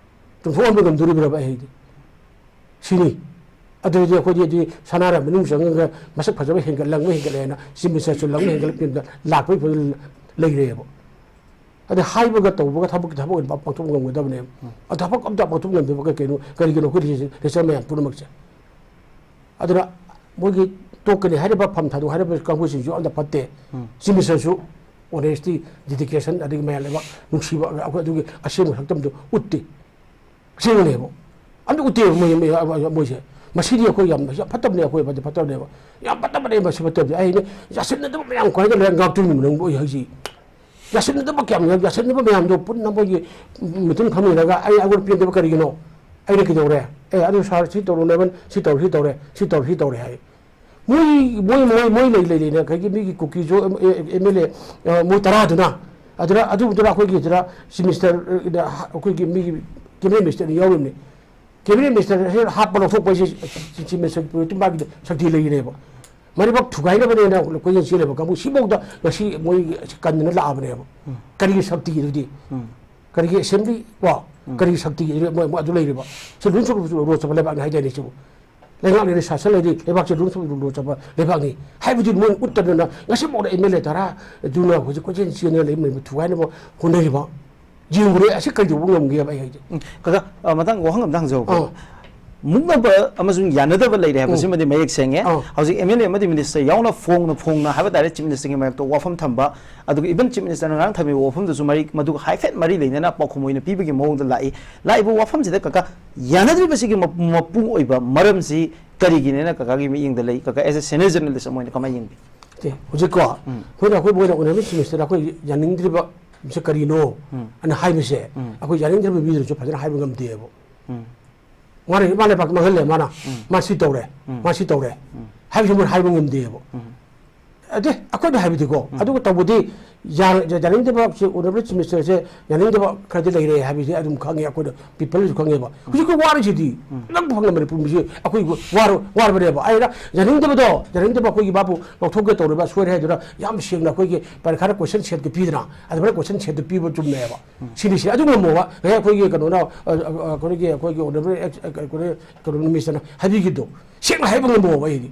ꯆꯨꯝꯊꯣꯛꯍꯟꯕ ꯉꯝꯗꯣꯔꯤꯕ꯭ꯔꯕ ꯑꯩ ꯍꯥꯏꯗꯤ? ꯁꯤꯅꯤ꯫ ꯑꯗꯨꯗꯤ ꯑꯩꯈꯣꯏꯗꯤ ꯍꯧꯖꯤꯛ ꯁꯅꯥꯔꯥꯝ ꯃꯅꯨꯡ ꯆꯪꯉꯒ ꯃꯁꯛ ꯐꯖꯕ ꯍꯦꯟꯒꯠ-, ꯂꯪꯕ ꯍꯦꯟꯒꯠꯂꯦꯅ ꯆꯤꯃꯁꯦꯁꯨ ꯂꯪꯕ ꯍꯦꯟꯒꯠꯂꯛꯄ ꯂꯥꯛꯄꯒꯤ ꯐꯤꯕꯝ ꯂꯩꯔꯦꯕ꯫ ꯑꯗ ꯍꯥꯏꯕꯒ ꯇꯧꯕꯒ ꯊꯕꯛ, ꯊꯕꯛ ꯑꯣꯏꯅ ꯄꯥꯡꯊꯣꯛꯄ ꯉꯝꯒꯗꯕꯅꯦꯕ꯫ ꯎꯝ꯫ ꯑꯗ ꯊꯕꯛ ꯑꯝꯇ ꯄꯥꯡꯊꯣꯛꯄ ꯉꯝꯗꯕ ꯀꯩ ꯀꯩꯅꯣ, ꯀꯔꯤꯒꯤꯅꯣ ꯑꯩꯈꯣꯏ legislature ꯃꯌꯥꯝ ꯄꯨꯝꯅꯃꯛꯁꯦ? ꯑꯗꯨꯅ ꯃꯣꯏꯒꯤ ꯇꯣꯛꯀꯅꯤ ꯍꯥꯏꯔꯤꯕ, ꯐꯝ ꯊꯥꯗꯣꯛ ꯍꯥꯏꯔꯤꯕ ꯀꯥꯡꯕꯨꯁꯤꯡꯁꯨ ꯑꯝꯇ ꯐꯠꯇꯦ꯫ ꯎꯝ꯫ ꯆꯤꯞ ꯃꯤꯅꯤꯁꯇꯔꯁꯨ honesty, dedication, ꯑꯗꯒꯤ ꯃꯌꯥꯝ ꯂꯩꯕꯥꯛ ꯅꯨꯡꯁꯤꯕ, ꯑꯩꯈꯣꯏ ꯑꯗꯨꯒꯤ ꯑꯁꯦꯡꯕ ꯁꯛꯇꯝꯗꯨ ꯎꯠꯇꯦ꯫ ꯑꯁꯦꯡꯕꯅꯦꯕ꯫ ꯑꯝꯇ ꯎꯠꯇꯦꯕ ꯃꯣꯏ, ꯃꯣꯏ, ꯃꯣꯏꯁꯦ꯫ ꯃꯁꯤꯗꯤ ꯑꯩꯈꯣꯏ ꯌꯥꯝ, ꯌꯥꯝ ꯐꯠꯇꯕꯅꯦ, ꯑꯩꯈꯣꯏ ꯐꯠꯇ-, ꯐꯠꯇꯕꯅꯦꯕ꯫ ꯌꯥꯝ ꯐꯠꯇꯕꯅꯦ ꯃꯁꯤ ꯐꯠꯇꯕꯗꯤ꯫ ꯑꯩꯅ ꯌꯥꯁꯤꯟꯅꯗꯕ ꯃꯌꯥꯝ ꯀꯥꯏꯅ ꯂꯩꯔ ꯉꯥꯛꯇꯣꯏꯅꯤ ꯅꯪꯕꯨ ꯑꯩ ꯍꯥꯏꯁꯤ꯫ ꯌꯥꯁꯤꯟꯅꯗꯕ ꯀꯌꯥꯝ ꯌꯥꯎ-, ꯌꯥꯁꯤꯟꯅꯕ ꯃꯌꯥꯝꯗꯣ ꯄꯨꯟꯅ ꯃꯣꯏꯒꯤ meeting ꯐꯝꯃꯤꯟꯅꯔꯒ ꯑꯩ ꯑꯩꯉꯣꯟꯗ ꯄꯦꯟꯗꯕ ꯀꯔꯤꯒꯤꯅꯣ? ꯑꯩꯅ ꯀꯩꯗꯧꯔꯦ? ꯑꯦ, ꯑꯗꯨ ꯁꯥꯔ ꯁꯤ ꯇꯧꯔꯣ, ꯅꯦꯕꯟ ꯁꯤ ꯇꯧꯔꯦ, ꯁꯤ ꯇꯧꯔꯦ, ꯁꯤ ꯇꯧꯔꯦ, ꯁꯤ ꯇꯧꯔꯦ ꯍꯥꯏ꯫ ꯃꯣꯏ, ꯃꯣꯏ, ꯃꯣꯏ, ꯃꯣꯏ ꯂꯩ, ꯂꯩ, ꯂꯩꯅ ꯀꯩꯒꯤ ꯃꯤꯒꯤ ꯀꯨꯀꯤꯁꯨ, ꯑꯦꯝ ꯑꯦꯜ ꯑꯦ, ꯑ, ꯃꯣꯏ ꯇꯔꯥꯗꯨꯅ, ꯑꯗꯨꯗ, ꯑꯗꯨꯗꯨꯅ ꯑꯩꯈꯣꯏꯒꯤ ꯑꯗꯨꯗ ꯆꯤꯐ ꯃꯤꯅꯤꯁꯇꯔ, ꯑ, ꯑꯩꯈꯣꯏꯒꯤ ꯃꯤꯒꯤ ꯀꯦꯕꯤꯅꯦꯠ ꯃꯤꯅꯤꯁꯇꯔꯅ ꯌꯥꯎꯔꯤꯕꯅꯤ꯫ ꯀꯦꯕꯤꯅꯦꯠ ꯃꯤꯅꯤꯁꯇꯔ ꯍꯦꯛ ꯍꯥꯞꯄ ꯂꯧꯊꯣꯛꯄ ꯍꯥꯏꯁꯦ ꯆꯤꯐ ꯃꯤꯅꯤꯁꯇꯔ ꯃꯥꯒꯤ ꯁꯛꯇꯤ ꯂꯩꯔꯤꯅꯦꯕ꯫ ꯃꯔꯤꯕꯛ ꯊꯨꯒꯥꯏꯅꯕꯅꯦꯅ ꯀꯣꯏꯆꯦꯜ ꯆꯦꯜꯂꯦꯕ ꯀꯥꯡꯕꯨ ꯁꯤꯐꯥꯎꯗ ꯉꯁꯤ ꯃꯣꯏ ꯀꯟꯗꯅ ꯂꯥꯛꯑꯕꯅꯦꯕ꯫ ꯎꯝ꯫ ꯀꯔꯤꯒꯤ ꯁꯛꯇꯤ ꯑꯗꯨꯗꯤ? ꯎꯝ꯫ ꯀꯔꯤꯒꯤ ꯑꯦꯁꯦꯝꯕ꯭ꯂꯤ ꯀꯣ? ꯎꯝ꯫ ꯀꯔꯤꯒꯤ ꯁꯛꯇꯤ ꯃꯣꯏ, ꯃꯣꯏ ꯑꯗꯨ ꯂꯩꯔꯤꯕ? ꯁꯤ ꯂꯨꯟ ꯁꯨ ꯂꯣ ꯆꯠꯄ ꯂꯩꯕꯥꯛꯅꯤ ꯍꯥꯏꯗꯥꯏꯅꯦ ꯁꯤꯕꯨ? ꯂꯩꯉꯥꯛ ꯂꯩꯔꯤ, ꯁꯥꯁꯟ ꯂꯩꯔꯤ, ꯂꯩꯕꯥꯛꯁꯦ ꯂꯨꯟ ꯁꯨ ꯂꯣ ꯆꯠꯄ ꯂꯩꯕꯥꯛꯅꯤ ꯍꯥꯏꯕꯗꯤ ꯃꯣꯏ ꯎꯠꯇꯗꯅ ꯉꯁꯤꯐꯥꯎꯗ ꯑꯦꯝ ꯑꯦꯜ ꯑꯦ ꯇꯔꯥ ꯑꯗꯨꯅ ꯍꯧꯖꯤꯛ ꯀꯣꯏꯆꯦꯜ ꯆꯦꯟꯗꯅ ꯂꯩ ꯃꯌꯥꯝꯗꯨ ꯊꯨꯒꯥꯏꯅꯕ ꯍꯣꯠꯅꯔꯤꯕ꯫ ꯌꯦꯡꯉꯨꯔꯦ, ꯑꯁꯤ ꯀꯩꯗꯧꯕ ꯉꯝꯒꯦꯕ ꯑꯩ ꯍꯥꯏꯁꯦ? ꯎꯝ, ꯀꯀꯥ, ꯑ, ꯃꯇꯥꯡ ꯋꯥꯍꯪ ꯑꯝꯇ ꯍꯪꯖꯍꯧꯒꯦ꯫ ꯑꯥ꯫ ꯃꯨꯛꯅꯕ ꯑꯃꯁꯨꯡ ꯌꯥꯅꯗꯕ ꯂꯩꯔꯦ ꯍꯥꯏꯕꯁꯤꯃꯗꯤ ꯎꯝ꯫ ꯃꯌꯦꯛ ꯁꯦꯡꯉꯦ꯫ ꯑꯥ꯫ ꯍꯧꯖꯤꯛ ꯑꯦꯝ ꯑꯦꯜ ꯑꯦ ꯑꯃꯗꯤ ꯃꯤꯅꯤꯁꯇꯔ ꯌꯥꯎꯅ ꯐꯣꯡꯅ ꯐꯣꯡꯅ ꯍꯥꯏꯕ ꯇꯥꯔꯦ, ꯆꯤꯐ ꯃꯤꯅꯤꯁꯇꯔꯒꯤ ꯃꯥꯌꯣꯛꯇ ꯋꯥꯐꯝ ꯊꯝꯕ, ꯑꯗꯨꯒ ꯏꯚꯟ ꯆꯤꯐ ꯃꯤꯅꯤꯁꯇꯔꯅ ꯉꯔꯥꯡ ꯊꯝꯃꯤꯕ ꯋꯥꯐꯝꯗꯨꯁꯨ ꯃꯔꯤ, ꯃꯗꯨꯒ ꯍꯥꯏꯐꯦꯠ ꯃꯔꯤ ꯂꯩꯅꯅ ꯄꯥꯎꯈꯨꯝ ꯑꯣꯏꯅ ꯄꯤꯕꯒꯤ ꯃꯑꯣꯡꯗ ꯂꯥꯛꯏ꯫ ꯂꯥꯛꯏꯕ ꯋꯥꯐꯝꯁꯤꯗ ꯀꯀꯥ, ꯌꯥꯅꯗ꯭ꯔꯤꯕꯁꯤꯒꯤ ꯃ-, ꯃꯄꯨꯡ ꯑꯣꯏꯕ ꯃꯔꯝꯁꯤ ꯀꯔꯤꯒꯤꯅꯦꯅ ꯀꯀꯥꯒꯤ ꯃꯤꯠꯌꯦꯡꯗ ꯂꯩ? ꯀꯀꯥ, as a senior journalist ꯑꯃ ꯑꯣꯏꯅ ꯀꯃꯥꯏꯅ ꯌꯦꯡꯕꯤ? ꯅꯠꯇꯦ, ꯍꯧꯖꯤꯛꯀꯣ, ꯎꯝ꯫ ꯑꯩꯈꯣꯏꯅ, ꯑꯩꯈꯣꯏ ꯃꯣꯏꯅ ꯎꯅꯔꯤꯕ ꯆꯤꯐ ꯃꯤꯅꯤꯁꯇꯔ ꯑꯩꯈꯣꯏ ꯌꯥꯅꯤꯡꯗ꯭ꯔꯤꯕ ꯁꯦ ꯀꯔꯤꯅꯣ ꯎꯝ꯫ ꯑꯅ ꯍꯥꯏꯕꯁꯦ, ꯎꯝ꯫ ꯑꯩꯈꯣꯏ ꯌꯥꯅꯤꯡꯗ꯭ꯔꯕ ꯃꯤꯗꯨꯅꯁꯨ ꯐꯖꯅ ꯍꯥꯏꯕ ꯉꯝꯗꯦꯕ꯫ ꯎꯝ꯫ ꯃꯥꯅ ꯃꯥ ꯂꯩꯕꯥꯛ ꯃꯥꯡꯍꯜꯂꯦ, ꯃꯥꯅ, ꯎꯝ꯫ ꯃꯥ ꯁꯤ ꯇꯧꯔꯦ, ꯎꯝ꯫ ꯃꯥ ꯁꯤ ꯇꯧꯔꯦ ꯎꯝ꯫ ꯍꯥꯏꯕꯁꯤ ꯃꯣꯏꯅ ꯍꯥꯏꯕ ꯉꯝꯗꯦꯕ꯫ ꯎꯝ꯫ ꯑꯗꯦ, ꯑꯩꯈꯣꯏꯅ ꯍꯥꯏꯕꯗꯤꯀꯣ, ꯎꯝ꯫ ꯑꯗꯨꯒ ꯇꯧꯕꯗꯤ ꯌꯥ-, ꯌꯥꯅꯤꯡꯗꯕ ꯁꯤ ꯑꯣꯅꯔꯦꯕꯜ ꯆꯤꯐ ꯃꯤꯅꯤꯁꯇꯔꯁꯦ ꯌꯥꯅꯤꯡꯗꯕ ꯈꯔꯗꯤ ꯂꯩꯔꯦ ꯍꯥꯏꯕꯁꯤ ꯑꯗꯨꯝ ꯈꯪꯉꯦ, ꯑꯩꯈꯣꯏꯅ ꯄꯤꯄꯜꯅꯁꯨ ꯈꯪꯉꯦꯕ꯫ ꯎꯝ꯫ ꯍꯧꯖꯤꯛ ꯑꯩꯈꯣꯏ ꯋꯥꯔꯤꯁꯤꯗꯤ ꯎꯝ꯫ ꯅꯪ ꯐꯪꯉꯕꯅꯤ ꯄꯨꯝꯃꯤꯁꯤ ꯑꯩꯈꯣꯏ ꯋꯥꯔ-, ꯋꯥꯔꯕꯅꯦꯕ꯫ ꯑꯩꯅ ꯌꯥꯅꯤꯡꯗꯕꯗꯣ, ꯌꯥꯅꯤꯡꯗꯕ ꯑꯩꯈꯣꯏꯒꯤ ꯃꯥꯕꯨ ꯂꯧꯊꯣꯛꯀꯦ ꯇꯧꯔꯤꯕ ꯁꯣꯏꯔꯦ ꯍꯥꯏꯗꯨꯅ ꯌꯥꯝ ꯁꯦꯡꯅ ꯑꯩꯈꯣꯏꯒꯤ ꯄꯔꯤꯈꯥꯗ ꯀꯣꯏꯁꯟ ꯁꯦꯠꯇꯨ ꯄꯤꯗꯅ ꯑꯗꯨꯃꯥꯏꯅ ꯀꯣꯏꯁꯟ ꯁꯦꯠꯇꯨ ꯄꯤꯕ ꯆꯨꯝꯃꯦꯕ꯫ ꯎꯝ꯫ ꯁꯤꯅꯤꯁꯦ ꯑꯗꯨ ꯉꯝꯃꯣꯕ꯫ ꯉꯁꯥꯏ ꯑꯩꯈꯣꯏꯒꯤ ꯀꯩꯅꯣꯅ, ꯑ, ꯑ, ꯑ, ꯑꯩꯈꯣꯏꯒꯤ, ꯑꯩꯈꯣꯏꯒꯤ ꯑꯣꯅꯔꯦꯕꯜ ꯑꯦꯛꯁ, ꯑ, ꯀꯩꯅꯣ, ꯀꯩꯅꯣ ꯃꯤꯅꯤꯁꯇꯔꯅ ꯍꯥꯏꯕꯤꯈꯤꯕꯗꯣ ꯁꯦꯡꯅ ꯍꯥꯏꯕ ꯉꯝꯃꯣꯕ ꯑꯩꯗꯤ꯫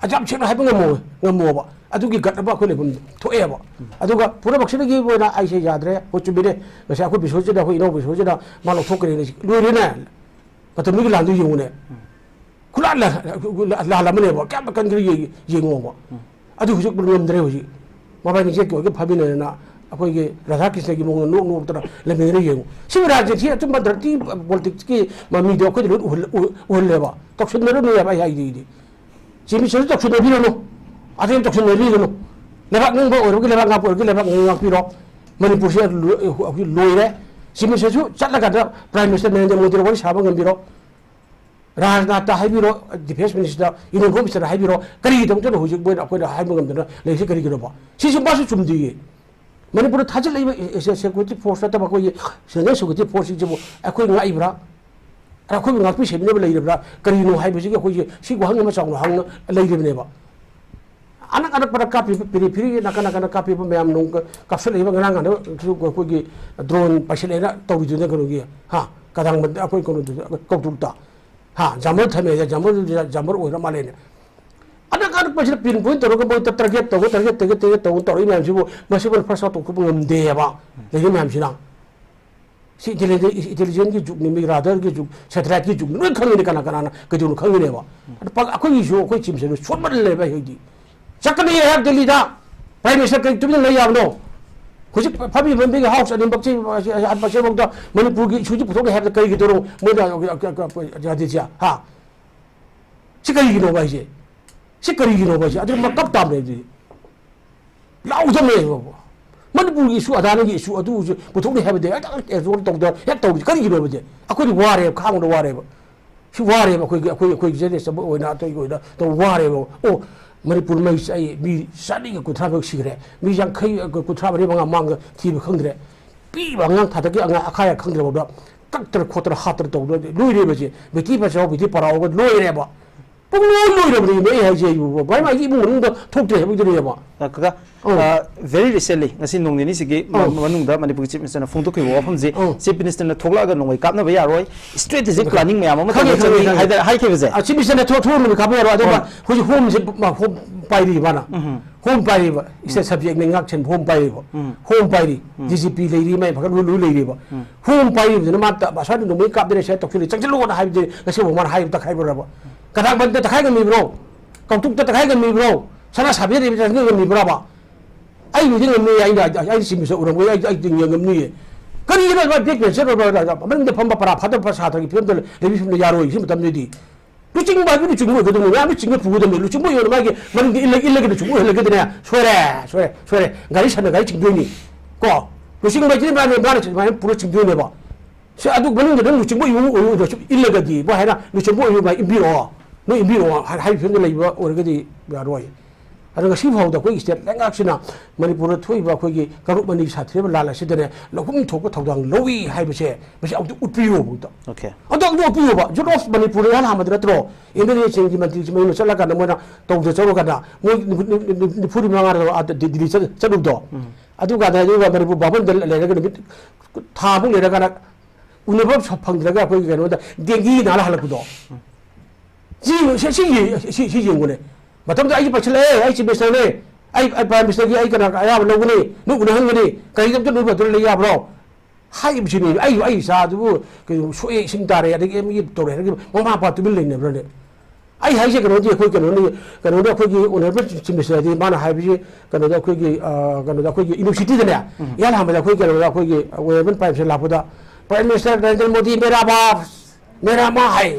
ꯑꯗꯨ ꯌꯥꯝ ꯁꯦꯡꯅ ꯍꯥꯏꯕ ꯉꯝꯃꯣ-, ꯉꯝꯃꯣꯕ꯫ ꯑꯗꯨꯒꯤ ꯒꯠ ꯑꯃ ꯑꯩꯈꯣꯏ ꯂꯩꯐꯝ ꯊꯣꯛꯑꯦꯕ꯫ ꯎꯝ꯫ ꯑꯗꯨꯒ ꯄꯨꯝꯅꯃꯛꯁꯤꯗꯒꯤ ꯑꯣꯏꯅ ꯑꯩꯁꯦ ꯌꯥꯗ꯭ꯔꯦ, ꯍꯣꯏ ꯆꯨꯝꯃꯤꯅꯦ, ꯉꯁꯥꯏ ꯑꯩꯈꯣꯏ ꯕꯤꯁꯣꯖꯤꯠꯅ, ꯑꯩꯈꯣꯏ ꯏꯅꯥꯎ ꯕꯤꯁꯣꯖꯤꯠꯅ ꯃꯥ ꯂꯧꯊꯣꯛꯈ꯭ꯔꯦꯅꯦ, ꯂꯣꯏꯔꯦꯅꯦ꯫ ꯃꯇꯝꯗꯨꯒꯤ ꯂꯥꯟꯗꯨ ꯌꯦꯡꯉꯨꯅꯦ꯫ ꯎꯝ꯫ ꯈꯨꯠꯂꯥꯟ ꯂꯥꯟ ꯑꯃꯅꯦꯕ꯫ ꯀꯌꯥꯝ ꯀꯟꯈ꯭ꯔꯦ ꯌꯦꯡꯉꯣꯕ꯫ ꯑꯗꯨ ꯍꯧꯖꯤꯛ ꯉꯝꯗ꯭ꯔꯦ꯫ ꯍꯧꯖꯤꯛ ꯃꯕꯥꯅꯤ ꯖꯦꯠꯀꯤ ꯑꯣꯏꯒ ꯐꯝꯃꯤꯟꯅꯗꯅ ꯑꯩꯈꯣꯏꯒꯤ ꯔꯥꯙꯥ ꯀ꯭ꯔꯤꯁꯅꯒꯤ ꯃꯑꯣꯡꯗ ꯅꯣꯛ ꯅꯣꯛꯇꯅ ꯂꯩꯃꯤꯟꯅꯔꯦ꯫ ꯌꯦꯡꯉꯨ, ꯁꯤꯕ ꯔꯥꯖꯅꯤꯇꯤ ꯑꯆꯨꯝꯕ ꯗꯔꯇꯤ ꯄꯣꯂꯤꯇꯤꯛꯁꯀꯤ ꯃꯃꯤꯗꯣ ꯑꯩꯈꯣꯏꯗ ꯂꯣꯏ ꯎꯍꯜꯂꯦꯕ꯫ ꯇꯧꯁꯤꯟꯅꯔꯨꯅꯨ ꯍꯥꯏꯕ ꯑꯩ ꯍꯥꯏꯗꯤ꯫ ꯆꯤꯞ ꯃꯤꯅꯤꯁꯇꯔꯁꯨ ꯇꯧꯁꯤꯟꯅꯕꯤꯔꯨꯅꯨ, ꯑꯇꯩ ꯇꯧꯁꯤꯟꯅꯕꯤꯒꯅꯨ꯫ ꯂꯩꯕꯥꯛ ꯉꯥꯡꯕ ꯑꯣꯏꯔꯕꯒꯤ ꯂꯩꯕꯥꯛ ꯉꯥꯛꯄ ꯑꯣꯏꯔꯕꯒꯤ ꯂꯩꯕꯥꯛ ꯉꯥꯛꯄꯤꯔꯣ꯫ ꯃꯅꯤꯄꯨꯔꯁꯦ ꯂꯣꯏꯔꯦ꯫ ꯆꯤꯞ ꯃꯤꯅꯤꯁꯇꯔꯁꯨ ꯆꯠꯂꯀꯥꯟꯗ ꯄ꯭ꯔꯥꯏꯝ ꯃꯤꯅꯤꯁꯇꯔ ꯅꯔꯦꯟꯗ꯭ꯔ ꯃꯣꯗꯤꯗ ꯋꯥꯔꯤ ꯁꯥꯕ ꯉꯝꯕꯤꯔꯣ꯫ ꯔꯥꯖꯅꯥꯊꯇ ꯍꯥꯏꯕꯤꯔꯣ, defence minister, union home minister ꯍꯥꯏꯕꯤꯔꯣ, ꯀꯔꯤꯒꯤꯗꯃꯛꯇꯅꯣ ꯍꯧꯖꯤꯛ ꯃꯣꯏꯅ ꯑꯩꯈꯣꯏꯅ ꯍꯥꯏꯕ ꯉꯝꯗꯅ ꯂꯩꯔꯤꯁꯤ ꯀꯔꯤꯒꯤꯅꯣꯕ? ꯁꯤꯁꯨ ꯃꯥꯁꯨ ꯆꯨꯝꯗꯦꯌꯦ꯫ ꯃꯅꯤꯄꯨꯔꯗ ꯊꯥꯖꯤꯜꯂꯛꯏꯕ ꯁꯦꯀ꯭ꯌꯨꯔꯤꯇꯤ ꯐꯣꯔꯁ ꯅꯠꯇꯕ ꯑꯩꯈꯣꯏꯒꯤ ꯁꯦꯟꯇ꯭ꯔꯦꯜ ꯁꯦꯀ꯭ꯌꯨꯔꯤꯇꯤ ꯐꯣꯔꯁꯁꯤꯡꯁꯤꯕꯨ ꯑꯩꯈꯣꯏ ꯉꯥꯛꯏꯕ꯭ꯔꯥ? ꯑꯩꯈꯣꯏꯕꯨ ꯉꯥꯛꯄꯤ ꯁꯦꯟꯕꯤꯅꯕ ꯂꯩꯔꯤꯕ꯭ꯔꯥ? ꯀꯔꯤꯅꯣ ꯍꯥꯏꯕꯁꯤꯒꯤ ꯑꯩꯈꯣꯏꯁꯦ ꯁꯤ ꯋꯥꯍꯪ ꯑꯃ ꯆꯥꯎꯅ ꯍꯪꯅ ꯂꯩꯔꯤꯕꯅꯦꯕ꯫ ꯑꯅꯛ ꯑꯅꯛꯄꯗ ꯀꯥꯞꯄꯤꯕ, ꯄꯦꯔꯤ ꯐꯦꯔꯤ ꯅꯥꯀꯟ ꯅꯥꯀꯟꯗ ꯀꯥꯞꯄꯤꯕ ꯃꯌꯥꯝ ꯅꯣꯡ ꯀꯥꯞꯁꯤꯜꯂꯛꯏꯕ, ꯉꯔꯥꯡ ꯉꯥꯟꯗ ꯑꯩꯈꯣꯏꯒꯤ ꯗ꯭ꯔꯣꯟ ꯄꯥꯏꯁꯤꯜꯂꯛꯑꯦꯅ ꯇꯧꯔꯤꯗꯨꯅ ꯀꯩꯅꯣꯒꯤ, ꯍꯥ, ꯀꯗꯥꯡꯕꯟꯗ ꯑꯩꯈꯣꯏ ꯀꯩꯅꯣꯗꯨꯗ, ꯀꯧꯇ꯭ꯔꯨꯛꯇ, ꯍꯥ, ꯖꯥꯝꯕꯜ ꯊꯝꯃꯦ, ꯖꯥꯝꯕꯜ, ꯖꯥꯝꯕꯜ ꯑꯣꯏꯔ ꯃꯥꯜꯂꯦꯅꯦ꯫ ꯑꯅꯛ ꯑꯅꯛꯄꯁꯤꯗ ꯄꯤꯟ ꯄꯣꯏꯟ ꯇꯧꯔꯒ ꯃꯣꯏ ꯇꯔꯒꯦꯠ ꯇꯧꯕ, ꯇꯔꯒꯦꯠ, ꯇꯔꯒꯦꯠ, ꯇꯔꯒꯦꯠ ꯇꯧꯕ ꯇꯧꯔꯛꯏ ꯃꯌꯥꯝꯁꯤꯕꯨ ꯃꯁꯤꯕꯨ ꯐꯥꯔꯁ ꯇꯧꯊꯣꯛꯄ ꯉꯝꯗꯦꯕ ꯂꯩꯔꯤ ꯃꯌꯥꯝꯁꯤꯅ꯫ ꯁꯤ ꯏꯟꯇꯦꯂꯤꯖꯦꯟ-, ꯏꯟꯇꯦꯂꯤꯖꯦꯟꯒꯤ ꯖꯨꯛꯅꯤ, ꯃꯤ ꯔꯥꯗꯔꯒꯤ ꯖꯨꯛ, ꯁꯦꯇꯦꯂꯥꯏꯠꯀꯤ ꯖꯨꯛꯅꯤ, ꯂꯣꯏ ꯈꯪꯉꯤꯅꯦ ꯀꯅꯥ ꯀꯅꯥꯅ ꯀꯩꯗꯧꯅꯣ ꯈꯪꯉꯤꯅꯦꯕ꯫ ꯑꯗꯨ ꯄ-, ꯑꯩꯈꯣꯏꯒꯤꯁꯨ ꯑꯩꯈꯣꯏ ꯆꯤꯞꯁꯦ ꯁꯣꯟꯃꯜꯂꯦꯕ ꯍꯧꯖꯤꯛꯇꯤ꯫ ꯆꯠꯀꯅꯤ ꯍꯥꯏꯕ ꯗꯦꯜꯂꯤꯗ ꯄ꯭ꯔꯥꯏꯝ ꯃꯤꯅꯤꯁꯇꯔ ꯀꯔꯤ ꯇꯨꯃꯤꯟꯅ ꯂꯩ ꯌꯥꯕꯅꯣ? ꯍꯧꯖꯤꯛ ꯐꯝꯃꯤꯕ ꯃꯤꯒꯤ ꯍꯥꯎꯁ ꯑꯅꯤꯃꯛꯁꯤ, ꯑꯅꯤꯃꯛꯁꯤꯐꯥꯎꯗ ꯃꯅꯤꯄꯨꯔꯒꯤ ꯏꯁꯨꯁꯤ ꯄꯨꯊꯣꯛꯅꯤ ꯍꯥꯏꯕꯗ ꯀꯔꯤꯒꯤꯗꯧꯔꯣ ꯃꯣꯏꯅ ꯌꯥꯗꯦꯁꯦ? ꯍꯥ? ꯁꯤ ꯀꯔꯤꯒꯤꯅꯣꯕ ꯍꯥꯏꯁꯦ? ꯁꯤ ꯀꯔꯤꯒꯤꯅꯣꯕ ꯍꯥꯏꯁꯦ? ꯑꯗꯨ ꯃꯀꯞ ꯇꯥꯕꯅꯦ ꯑꯗꯨꯗꯤ꯫ ꯂꯥꯎꯗꯕꯅꯦꯕ꯫ ꯃꯅꯤꯄꯨꯔꯒꯤ ꯏꯁꯨ, ꯑꯗꯥꯅꯤꯒꯤ ꯏꯁꯨ, ꯑꯗꯨꯁꯨ ꯄꯨꯊꯣꯛꯅꯤ ꯍꯥꯏꯕꯗꯤ ꯍꯦꯛꯇ ꯑꯦꯖꯣꯔ ꯇꯧꯗꯅ ꯍꯦꯛ ꯇꯧꯔꯤꯁꯦ ꯀꯔꯤꯒꯤꯅꯣꯕꯗꯤ? ꯑꯩꯈꯣꯏꯗꯤ ꯋꯥꯔꯦꯕ, ꯈꯥꯡꯕꯗ ꯋꯥꯔꯦꯕ꯫ ꯁꯤ ꯋꯥꯔꯦꯕ ꯑꯩꯈꯣꯏꯒꯤ, ꯑꯩꯈꯣꯏ, ꯑꯩꯈꯣꯏ ꯖꯦꯅꯦꯔꯦꯁꯟ ꯑꯣꯏꯅ, ꯑꯇꯩꯒꯤ ꯑꯣꯏꯅ ꯇꯧ ꯋꯥꯔꯦꯕ꯫ ꯑꯣ, ꯃꯅꯤꯄꯨꯔ ꯃꯩ ꯆꯥꯛꯏ, ꯃꯤ ꯆꯥꯅꯤꯒ ꯀꯨꯟꯊ꯭ꯔꯥ ꯃꯨꯛ ꯁꯤꯈ꯭ꯔꯦ, ꯃꯤ ꯌꯥꯡꯈꯩ, ꯀꯨꯟꯊ꯭ꯔꯥ ꯃꯔꯤ ꯃꯉꯥ ꯃꯥꯡꯒ ꯊꯤꯕ ꯈꯪꯗ꯭ꯔꯦ꯫ ꯄꯤꯛꯏꯕ ꯑꯉꯥꯡ ꯊꯥꯗꯛꯀꯤ ꯑꯉꯥꯡ ꯑꯈꯥꯏ ꯈꯪꯗ꯭ꯔꯕꯗ ꯀꯛꯇꯅ ꯈꯣꯠꯇꯅ ꯍꯥꯠꯇꯅ ꯇꯧꯗꯅ ꯂꯣꯏꯔꯦꯕꯁꯦ꯫ ꯕꯦꯇꯤ ꯕꯆꯥꯎ, ꯕꯦꯇꯤ ꯄꯔꯥꯎꯒ ꯂꯣꯏꯔꯦꯕ꯫ ꯄꯨꯡꯂꯣꯏ ꯂꯣꯏꯔꯕꯅꯦꯃꯤ ꯑꯩ ꯍꯥꯏꯁꯦ ꯑꯩꯕꯨ꯫ ꯃꯥꯏ ꯃꯥꯏꯒꯤ ꯏꯃꯨꯡ ꯃꯅꯨꯡꯗ ꯊꯣꯛꯇ꯭ꯔꯦ ꯍꯥꯏꯕꯒꯤꯗꯨꯅꯦꯕ꯫ ꯑ, ꯀꯀꯥ, ꯑꯧ꯫ ꯑ, very recently, ꯉꯁꯤ ꯅꯣꯡ ꯅꯤꯅꯤꯁꯤꯒꯤ ꯃ-, ꯑꯧ꯫ ꯃꯅꯨꯡꯗ ꯃꯅꯤꯄꯨꯔꯒꯤ ꯆꯤꯐ ꯃꯤꯅꯤꯁꯇꯔꯅ ꯐꯣꯡꯗꯣꯛꯈꯤꯕ ꯋꯥꯐꯝꯁꯤ, ꯑꯧ꯫ ꯆꯤꯐ ꯃꯤꯅꯤꯁꯇꯔꯅ ꯊꯣꯛꯂꯛꯑꯒ ꯅꯣꯡꯃꯩ ꯀꯥꯞꯅꯕ ꯌꯥꯔꯣꯏ, ꯏꯁꯇ꯭ꯔꯦꯇꯦꯖꯤꯛ ꯈꯪꯉꯦ, ꯄ꯭ꯂꯥꯅꯤꯡ ꯃꯌꯥꯝ ꯑꯃ ꯈꯪꯉꯦ, ꯇꯧꯕ ꯆꯪꯉꯤ ꯈꯪꯉꯦ, ꯈꯪꯉꯦ꯫ ꯍꯥꯏꯗꯅ ꯍꯥꯏꯈꯤꯕꯁꯦ꯫ ꯑ, ꯆꯤꯐ ꯃꯤꯅꯤꯁꯇꯔꯅ ꯊꯣꯛ-, ꯊꯣꯛꯂꯛꯅꯕ ꯀꯥꯞꯄ ꯌꯥꯔꯣꯏ꯫ ꯑꯗꯨꯒ ꯍꯣꯏ꯫ ꯍꯧꯖꯤꯛ ꯍꯣꯝꯁꯦ, ꯃ-, ꯍꯣꯝ ꯄꯥꯏꯔꯤ ꯃꯥꯅ꯫ ꯎꯝ꯫ ꯍꯣꯝ ꯄꯥꯏꯔꯤꯕ, ꯎꯝ꯫ ꯏꯁꯇꯦꯠ ꯁꯕꯖꯦꯛꯅꯤ ꯉꯥꯛ ꯁꯦꯟ ꯍꯣꯝ ꯄꯥꯏꯔꯤꯕ꯫ ꯎꯝ꯫ ꯍꯣꯝ ꯄꯥꯏꯔꯤ, ꯎꯝ꯫ ꯗꯤ ꯖꯤ ꯄꯤ ꯂꯩꯔꯤ, ꯃꯌꯥꯝ ꯐꯒꯠ ꯂꯣꯏ, ꯂꯣꯏ ꯂꯩꯔꯤꯕ꯫ ꯎꯝ꯫ ꯍꯣꯝ ꯄꯥꯏꯔꯤꯕꯗꯨꯅ ꯃꯥ ꯇ-, ꯑꯁ꯭ꯋꯥꯏꯗ ꯅꯣꯡꯃꯩ ꯀꯥꯞꯇꯔꯦ, ꯁ꯭ꯋꯥꯏꯗ ꯇꯧꯁꯤꯜꯂꯦ, ꯆꯪꯁꯤꯜꯂꯣꯅ ꯍꯥꯏꯕꯗꯤ ꯉꯁꯤ ꯐꯥꯎ ꯃꯥꯅ ꯍꯥꯏꯕ ꯇꯛꯈꯥꯏꯕ꯭ꯔꯕ? ꯀꯊꯥꯛꯄꯟꯗ ꯇꯛꯈꯥꯏ ꯉꯝꯃꯤꯕ꯭ꯔꯣ? ꯀꯧꯇꯨꯛꯇ ꯇꯛꯈꯥꯏ ꯉꯝꯃꯤꯕ꯭ꯔꯣ? ꯁꯅꯥ ꯁꯥꯕꯦꯗ ꯉꯝꯃꯤꯕ꯭ꯔꯕ? ꯑꯩꯕꯨꯗꯤ ꯉꯝꯃꯤ, ꯑꯩꯅ, ꯑꯩꯅ ꯆꯤꯡꯕꯁꯦ ꯎꯔꯝꯕ, ꯑꯩ, ꯑꯩꯗꯤ ꯉꯝꯅꯤꯌꯦ꯫ ꯀꯔꯤꯒꯤꯅꯣ ꯑꯗꯨꯃꯥꯏꯅ back bencher ꯑꯣꯏꯕ, ꯃꯅꯤꯡꯗ ꯐꯝꯕ ꯄꯔꯥ ꯐꯥꯗꯕ ꯁꯥꯇ꯭ꯔꯒꯤ ꯐꯤꯕꯝꯗ ꯂꯩꯕꯤꯁꯤꯡꯗ ꯌꯥꯔꯣꯏ꯫ ꯁꯤ ꯃꯇꯝꯗꯗꯤ ꯂꯨꯆꯤꯡꯕ ꯍꯥꯏꯕꯗꯤ ꯂꯨꯆꯤꯡꯕ ꯑꯣꯏꯒꯗꯕꯅꯤ꯫ ꯃꯌꯥꯝꯅ ꯆꯤꯡꯉ ꯄꯨꯒꯗꯕꯅꯤ꯫ ꯂꯨꯆꯤꯡꯕ ꯑꯣꯏꯅ ꯃꯥꯒꯤ ꯃꯅꯤꯡꯗ ꯏꯜꯂ-, ꯏꯜꯂꯒ ꯂꯨꯆꯤꯡꯕ ꯑꯣꯏꯍꯜꯂꯒꯗꯤꯅꯦ, ꯁꯣꯏꯔꯦ, ꯁꯣꯏꯔꯦ, ꯁꯣꯏꯔꯦ꯫ ꯒꯥꯔꯤ ꯁꯟꯅ ꯒꯥꯔꯤ ꯆꯤꯡꯗꯣꯏꯅꯤ꯫ ꯀꯣ? ꯂꯨꯆꯤꯡꯕ ꯍꯥꯏꯁꯤꯗꯤ ꯃꯥꯅ, ꯃꯥꯅ ꯁꯨꯃꯥꯏꯅ ꯄꯨꯔ ꯆꯤꯡꯗꯣꯏꯅꯦꯕ꯫ ꯁꯤ ꯑꯗꯨ ꯃꯅꯨꯡꯗ ꯅꯪ ꯂꯨꯆꯤꯡꯕ ꯑꯣꯏꯌꯨ, ꯑꯣꯏꯌꯨ, ꯑꯣꯏꯌꯨ, ꯁꯨꯝ ꯏꯜꯂꯒꯗꯤ, ꯃꯣꯏ ꯍꯥꯏꯅ ꯂꯨꯆꯤꯡꯕ ꯑꯣꯏꯌꯨ, ꯃꯥ ꯏꯟꯕꯤꯔꯛꯑꯣ, ꯅꯣꯏ ꯏꯟꯕꯤꯔꯛꯑꯣ ꯍꯥꯏ-, ꯍꯥꯏꯕ ꯐꯤꯕꯝꯗ ꯂꯩꯕ ꯑꯣꯏꯔꯒꯗꯤ ꯌꯥꯔꯣꯏ꯫ ꯑꯗꯣ ꯉꯁꯤ ꯐꯥꯎꯗ ꯑꯩꯈꯣꯏꯒꯤ state ꯂꯩꯉꯥꯛꯁꯤꯅ ꯃꯅꯤꯄꯨꯔꯗ ꯊꯣꯛꯏꯕ ꯑꯩꯈꯣꯏꯒꯤ ꯀꯥꯡꯂꯨꯞ ꯑꯅꯤꯒꯤ ꯁꯥꯊꯤꯔꯕ ꯂꯥꯟ ꯑꯁꯤꯗꯅꯦ ꯂꯧꯐꯝ ꯊꯣꯛꯄ ꯊꯧꯗꯥꯡ ꯂꯧꯏ ꯍꯥꯏꯕꯁꯦ ꯃꯁꯤ ꯑꯃꯨꯛꯇ ꯎꯠꯄꯤꯌꯨ ꯑꯃꯨꯛꯇ꯫ Okay. ꯑꯗꯣ ꯑꯃꯨꯛꯇ ꯎꯠꯄꯤꯌꯨꯕ꯫ Youth of Manipur ꯏꯍꯥꯟ ꯍꯥꯟꯕꯗ ꯅꯠꯇ꯭ꯔꯣ? Intelligence ꯒꯤ ꯃꯟꯇ꯭ꯔꯤꯁꯤ ꯃꯌꯨꯝꯗ ꯆꯠꯂꯀꯥꯟꯗ ꯃꯣꯏꯅ ꯇꯧꯗ ꯆꯠꯂꯀꯥꯟꯗ ꯃꯣꯏ ꯅꯤꯐꯨ, ꯅꯤꯐꯨ, ꯅꯤꯐꯨ, ꯅꯤꯐꯨ ꯃꯉꯥ ꯑꯥ ꯗꯤ-, ꯗꯤꯜꯂꯤ ꯆꯠ-, ꯆꯠꯂꯨꯕꯗꯣ꯫ ꯑꯗꯨꯀꯥꯟꯗ ꯑꯗꯨꯒ ꯃꯅꯤꯄꯨꯔ ꯚꯥꯕꯟꯗ ꯂꯩꯔꯒ ꯅꯨꯃꯤꯠ ꯊꯥꯃꯨꯛ ꯂꯩꯔꯀꯥꯟꯗ ꯎꯅꯕ ꯐꯪꯗ꯭ꯔꯒ ꯑꯩꯈꯣꯏꯒꯤ ꯀꯩꯅꯣꯗ dengue ꯅꯥꯔ ꯍꯜꯂꯛꯄꯗꯣ꯫ ꯁꯤ, ꯁꯤ, ꯁꯤ, ꯁꯤ, ꯁꯤ ꯌꯦꯡꯉꯨꯅꯦ꯫ ꯃꯇꯝꯗ ꯑꯩꯁꯦ ꯄꯥꯏꯁꯤꯜꯂꯛꯑꯦ, ꯑꯩ Chief Minister ꯅꯦ, ꯑꯩ, ꯑꯩ Prime Minister ꯒꯤ ꯑꯩ ꯀꯅꯥ ꯑꯌꯥꯕ ꯂꯧꯒꯅꯤ, ꯅꯣꯏ ꯎꯅꯍꯟꯒꯅꯤ, ꯀꯔꯤꯗ ꯑꯝꯇ ꯅꯣꯏ ꯃꯇꯝꯗ ꯂꯩ ꯌꯥꯕ꯭ꯔꯣ? ꯍꯥꯏꯔꯤꯕꯁꯤꯅꯤ꯫ ꯑꯩ, ꯑꯩ ꯏꯆꯥꯗꯨꯕꯨ ꯀꯩꯅꯣ ꯁꯣꯛꯑꯦ, ꯏꯁꯤꯡ ꯇꯥꯔꯦ, ꯑꯗꯒꯤ ꯑꯦꯝ ꯇꯧꯔꯦ ꯍꯥꯏꯔꯒ ꯃꯃꯥ ꯃꯄꯥ ꯇꯨꯃꯤꯟ ꯂꯩꯅꯕ꯭ꯔꯅꯦ? ꯑꯩ ꯍꯥꯏꯁꯦ ꯀꯩꯅꯣꯗꯤ ꯑꯩꯈꯣꯏ ꯀꯩꯅꯣꯅꯤ, ꯀꯩꯅꯣꯗ ꯑꯩꯈꯣꯏꯒꯤ Honourable Chief Minister ꯗꯤ ꯃꯥꯅ ꯍꯥꯏꯕꯁꯤ ꯀꯩꯅꯣꯗ ꯑꯩꯈꯣꯏꯒꯤ, ꯑ, ꯀꯩꯅꯣꯗ ꯑꯩꯈꯣꯏꯒꯤ university ꯗꯅꯦ, ꯏꯍꯥꯟ ꯍꯥꯟꯕꯗ ꯑꯩꯈꯣꯏ ꯀꯩꯅꯣꯗ ꯑꯩꯈꯣꯏꯒꯤ Honourable Prime Minister ꯂꯥꯛꯄꯗ, "Prime Minister Narendra Modi, ꯃꯦꯔꯥ ꯕꯥꯞ, ꯃꯦꯔꯥ ꯃꯥ" ꯍꯥꯏ꯫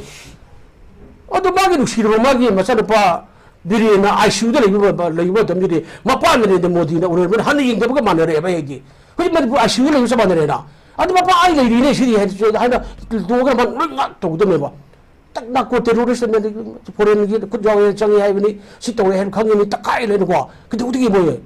ꯑꯗꯨ ꯃꯥꯒꯤ ꯅꯨꯡꯁꯤꯔꯕ ꯃꯥꯒꯤ ꯃꯆꯥꯅꯨꯄꯥ ꯕꯤꯔꯦꯟꯅ ICU ꯗ ꯂꯩꯕ, ꯂꯩꯕ ꯃꯇꯝꯗꯗꯤ ꯃꯄꯥ ꯅꯔꯦꯟꯗ꯭ꯔ ꯃꯣꯗꯤꯅ Honourable ꯍꯟꯅ ꯌꯦꯡꯗꯕꯒ ꯃꯥꯟꯅꯔꯦꯕ ꯑꯩꯗꯤ꯫ ꯍꯧꯖꯤꯛ ꯃꯅꯤꯄꯨꯔ ICU ꯗ ꯂꯩꯕ ꯆꯞ ꯃꯥꯟꯅꯔꯦꯅ꯫ ꯑꯗꯨ ꯃꯄꯥ ꯑꯩ ꯂꯩꯔꯤꯅꯦ ꯁꯤꯗꯤ ꯍꯥꯏꯅ, ꯍꯥꯏꯅ ꯇꯣꯛꯑꯒ ꯃꯥ ꯂꯣꯏ ꯉꯥꯛ ꯇꯧꯒꯗꯕꯅꯦꯕ꯫ ꯇꯛ narco terrorist ꯅ foreign ꯒꯤ ꯈꯨꯠ ꯌꯥꯎꯋꯦ, ꯆꯪꯉꯦ ꯍꯥꯏꯕꯅꯤ, ꯁꯤ ꯇꯧꯔꯦ ꯍꯥꯏꯕ ꯈꯪꯉꯤꯅꯤ, ꯇꯛꯈꯥꯏ ꯂꯩꯅꯀꯣ꯫ ꯀꯩꯗꯧꯕꯗꯒꯤ ꯃꯣꯏ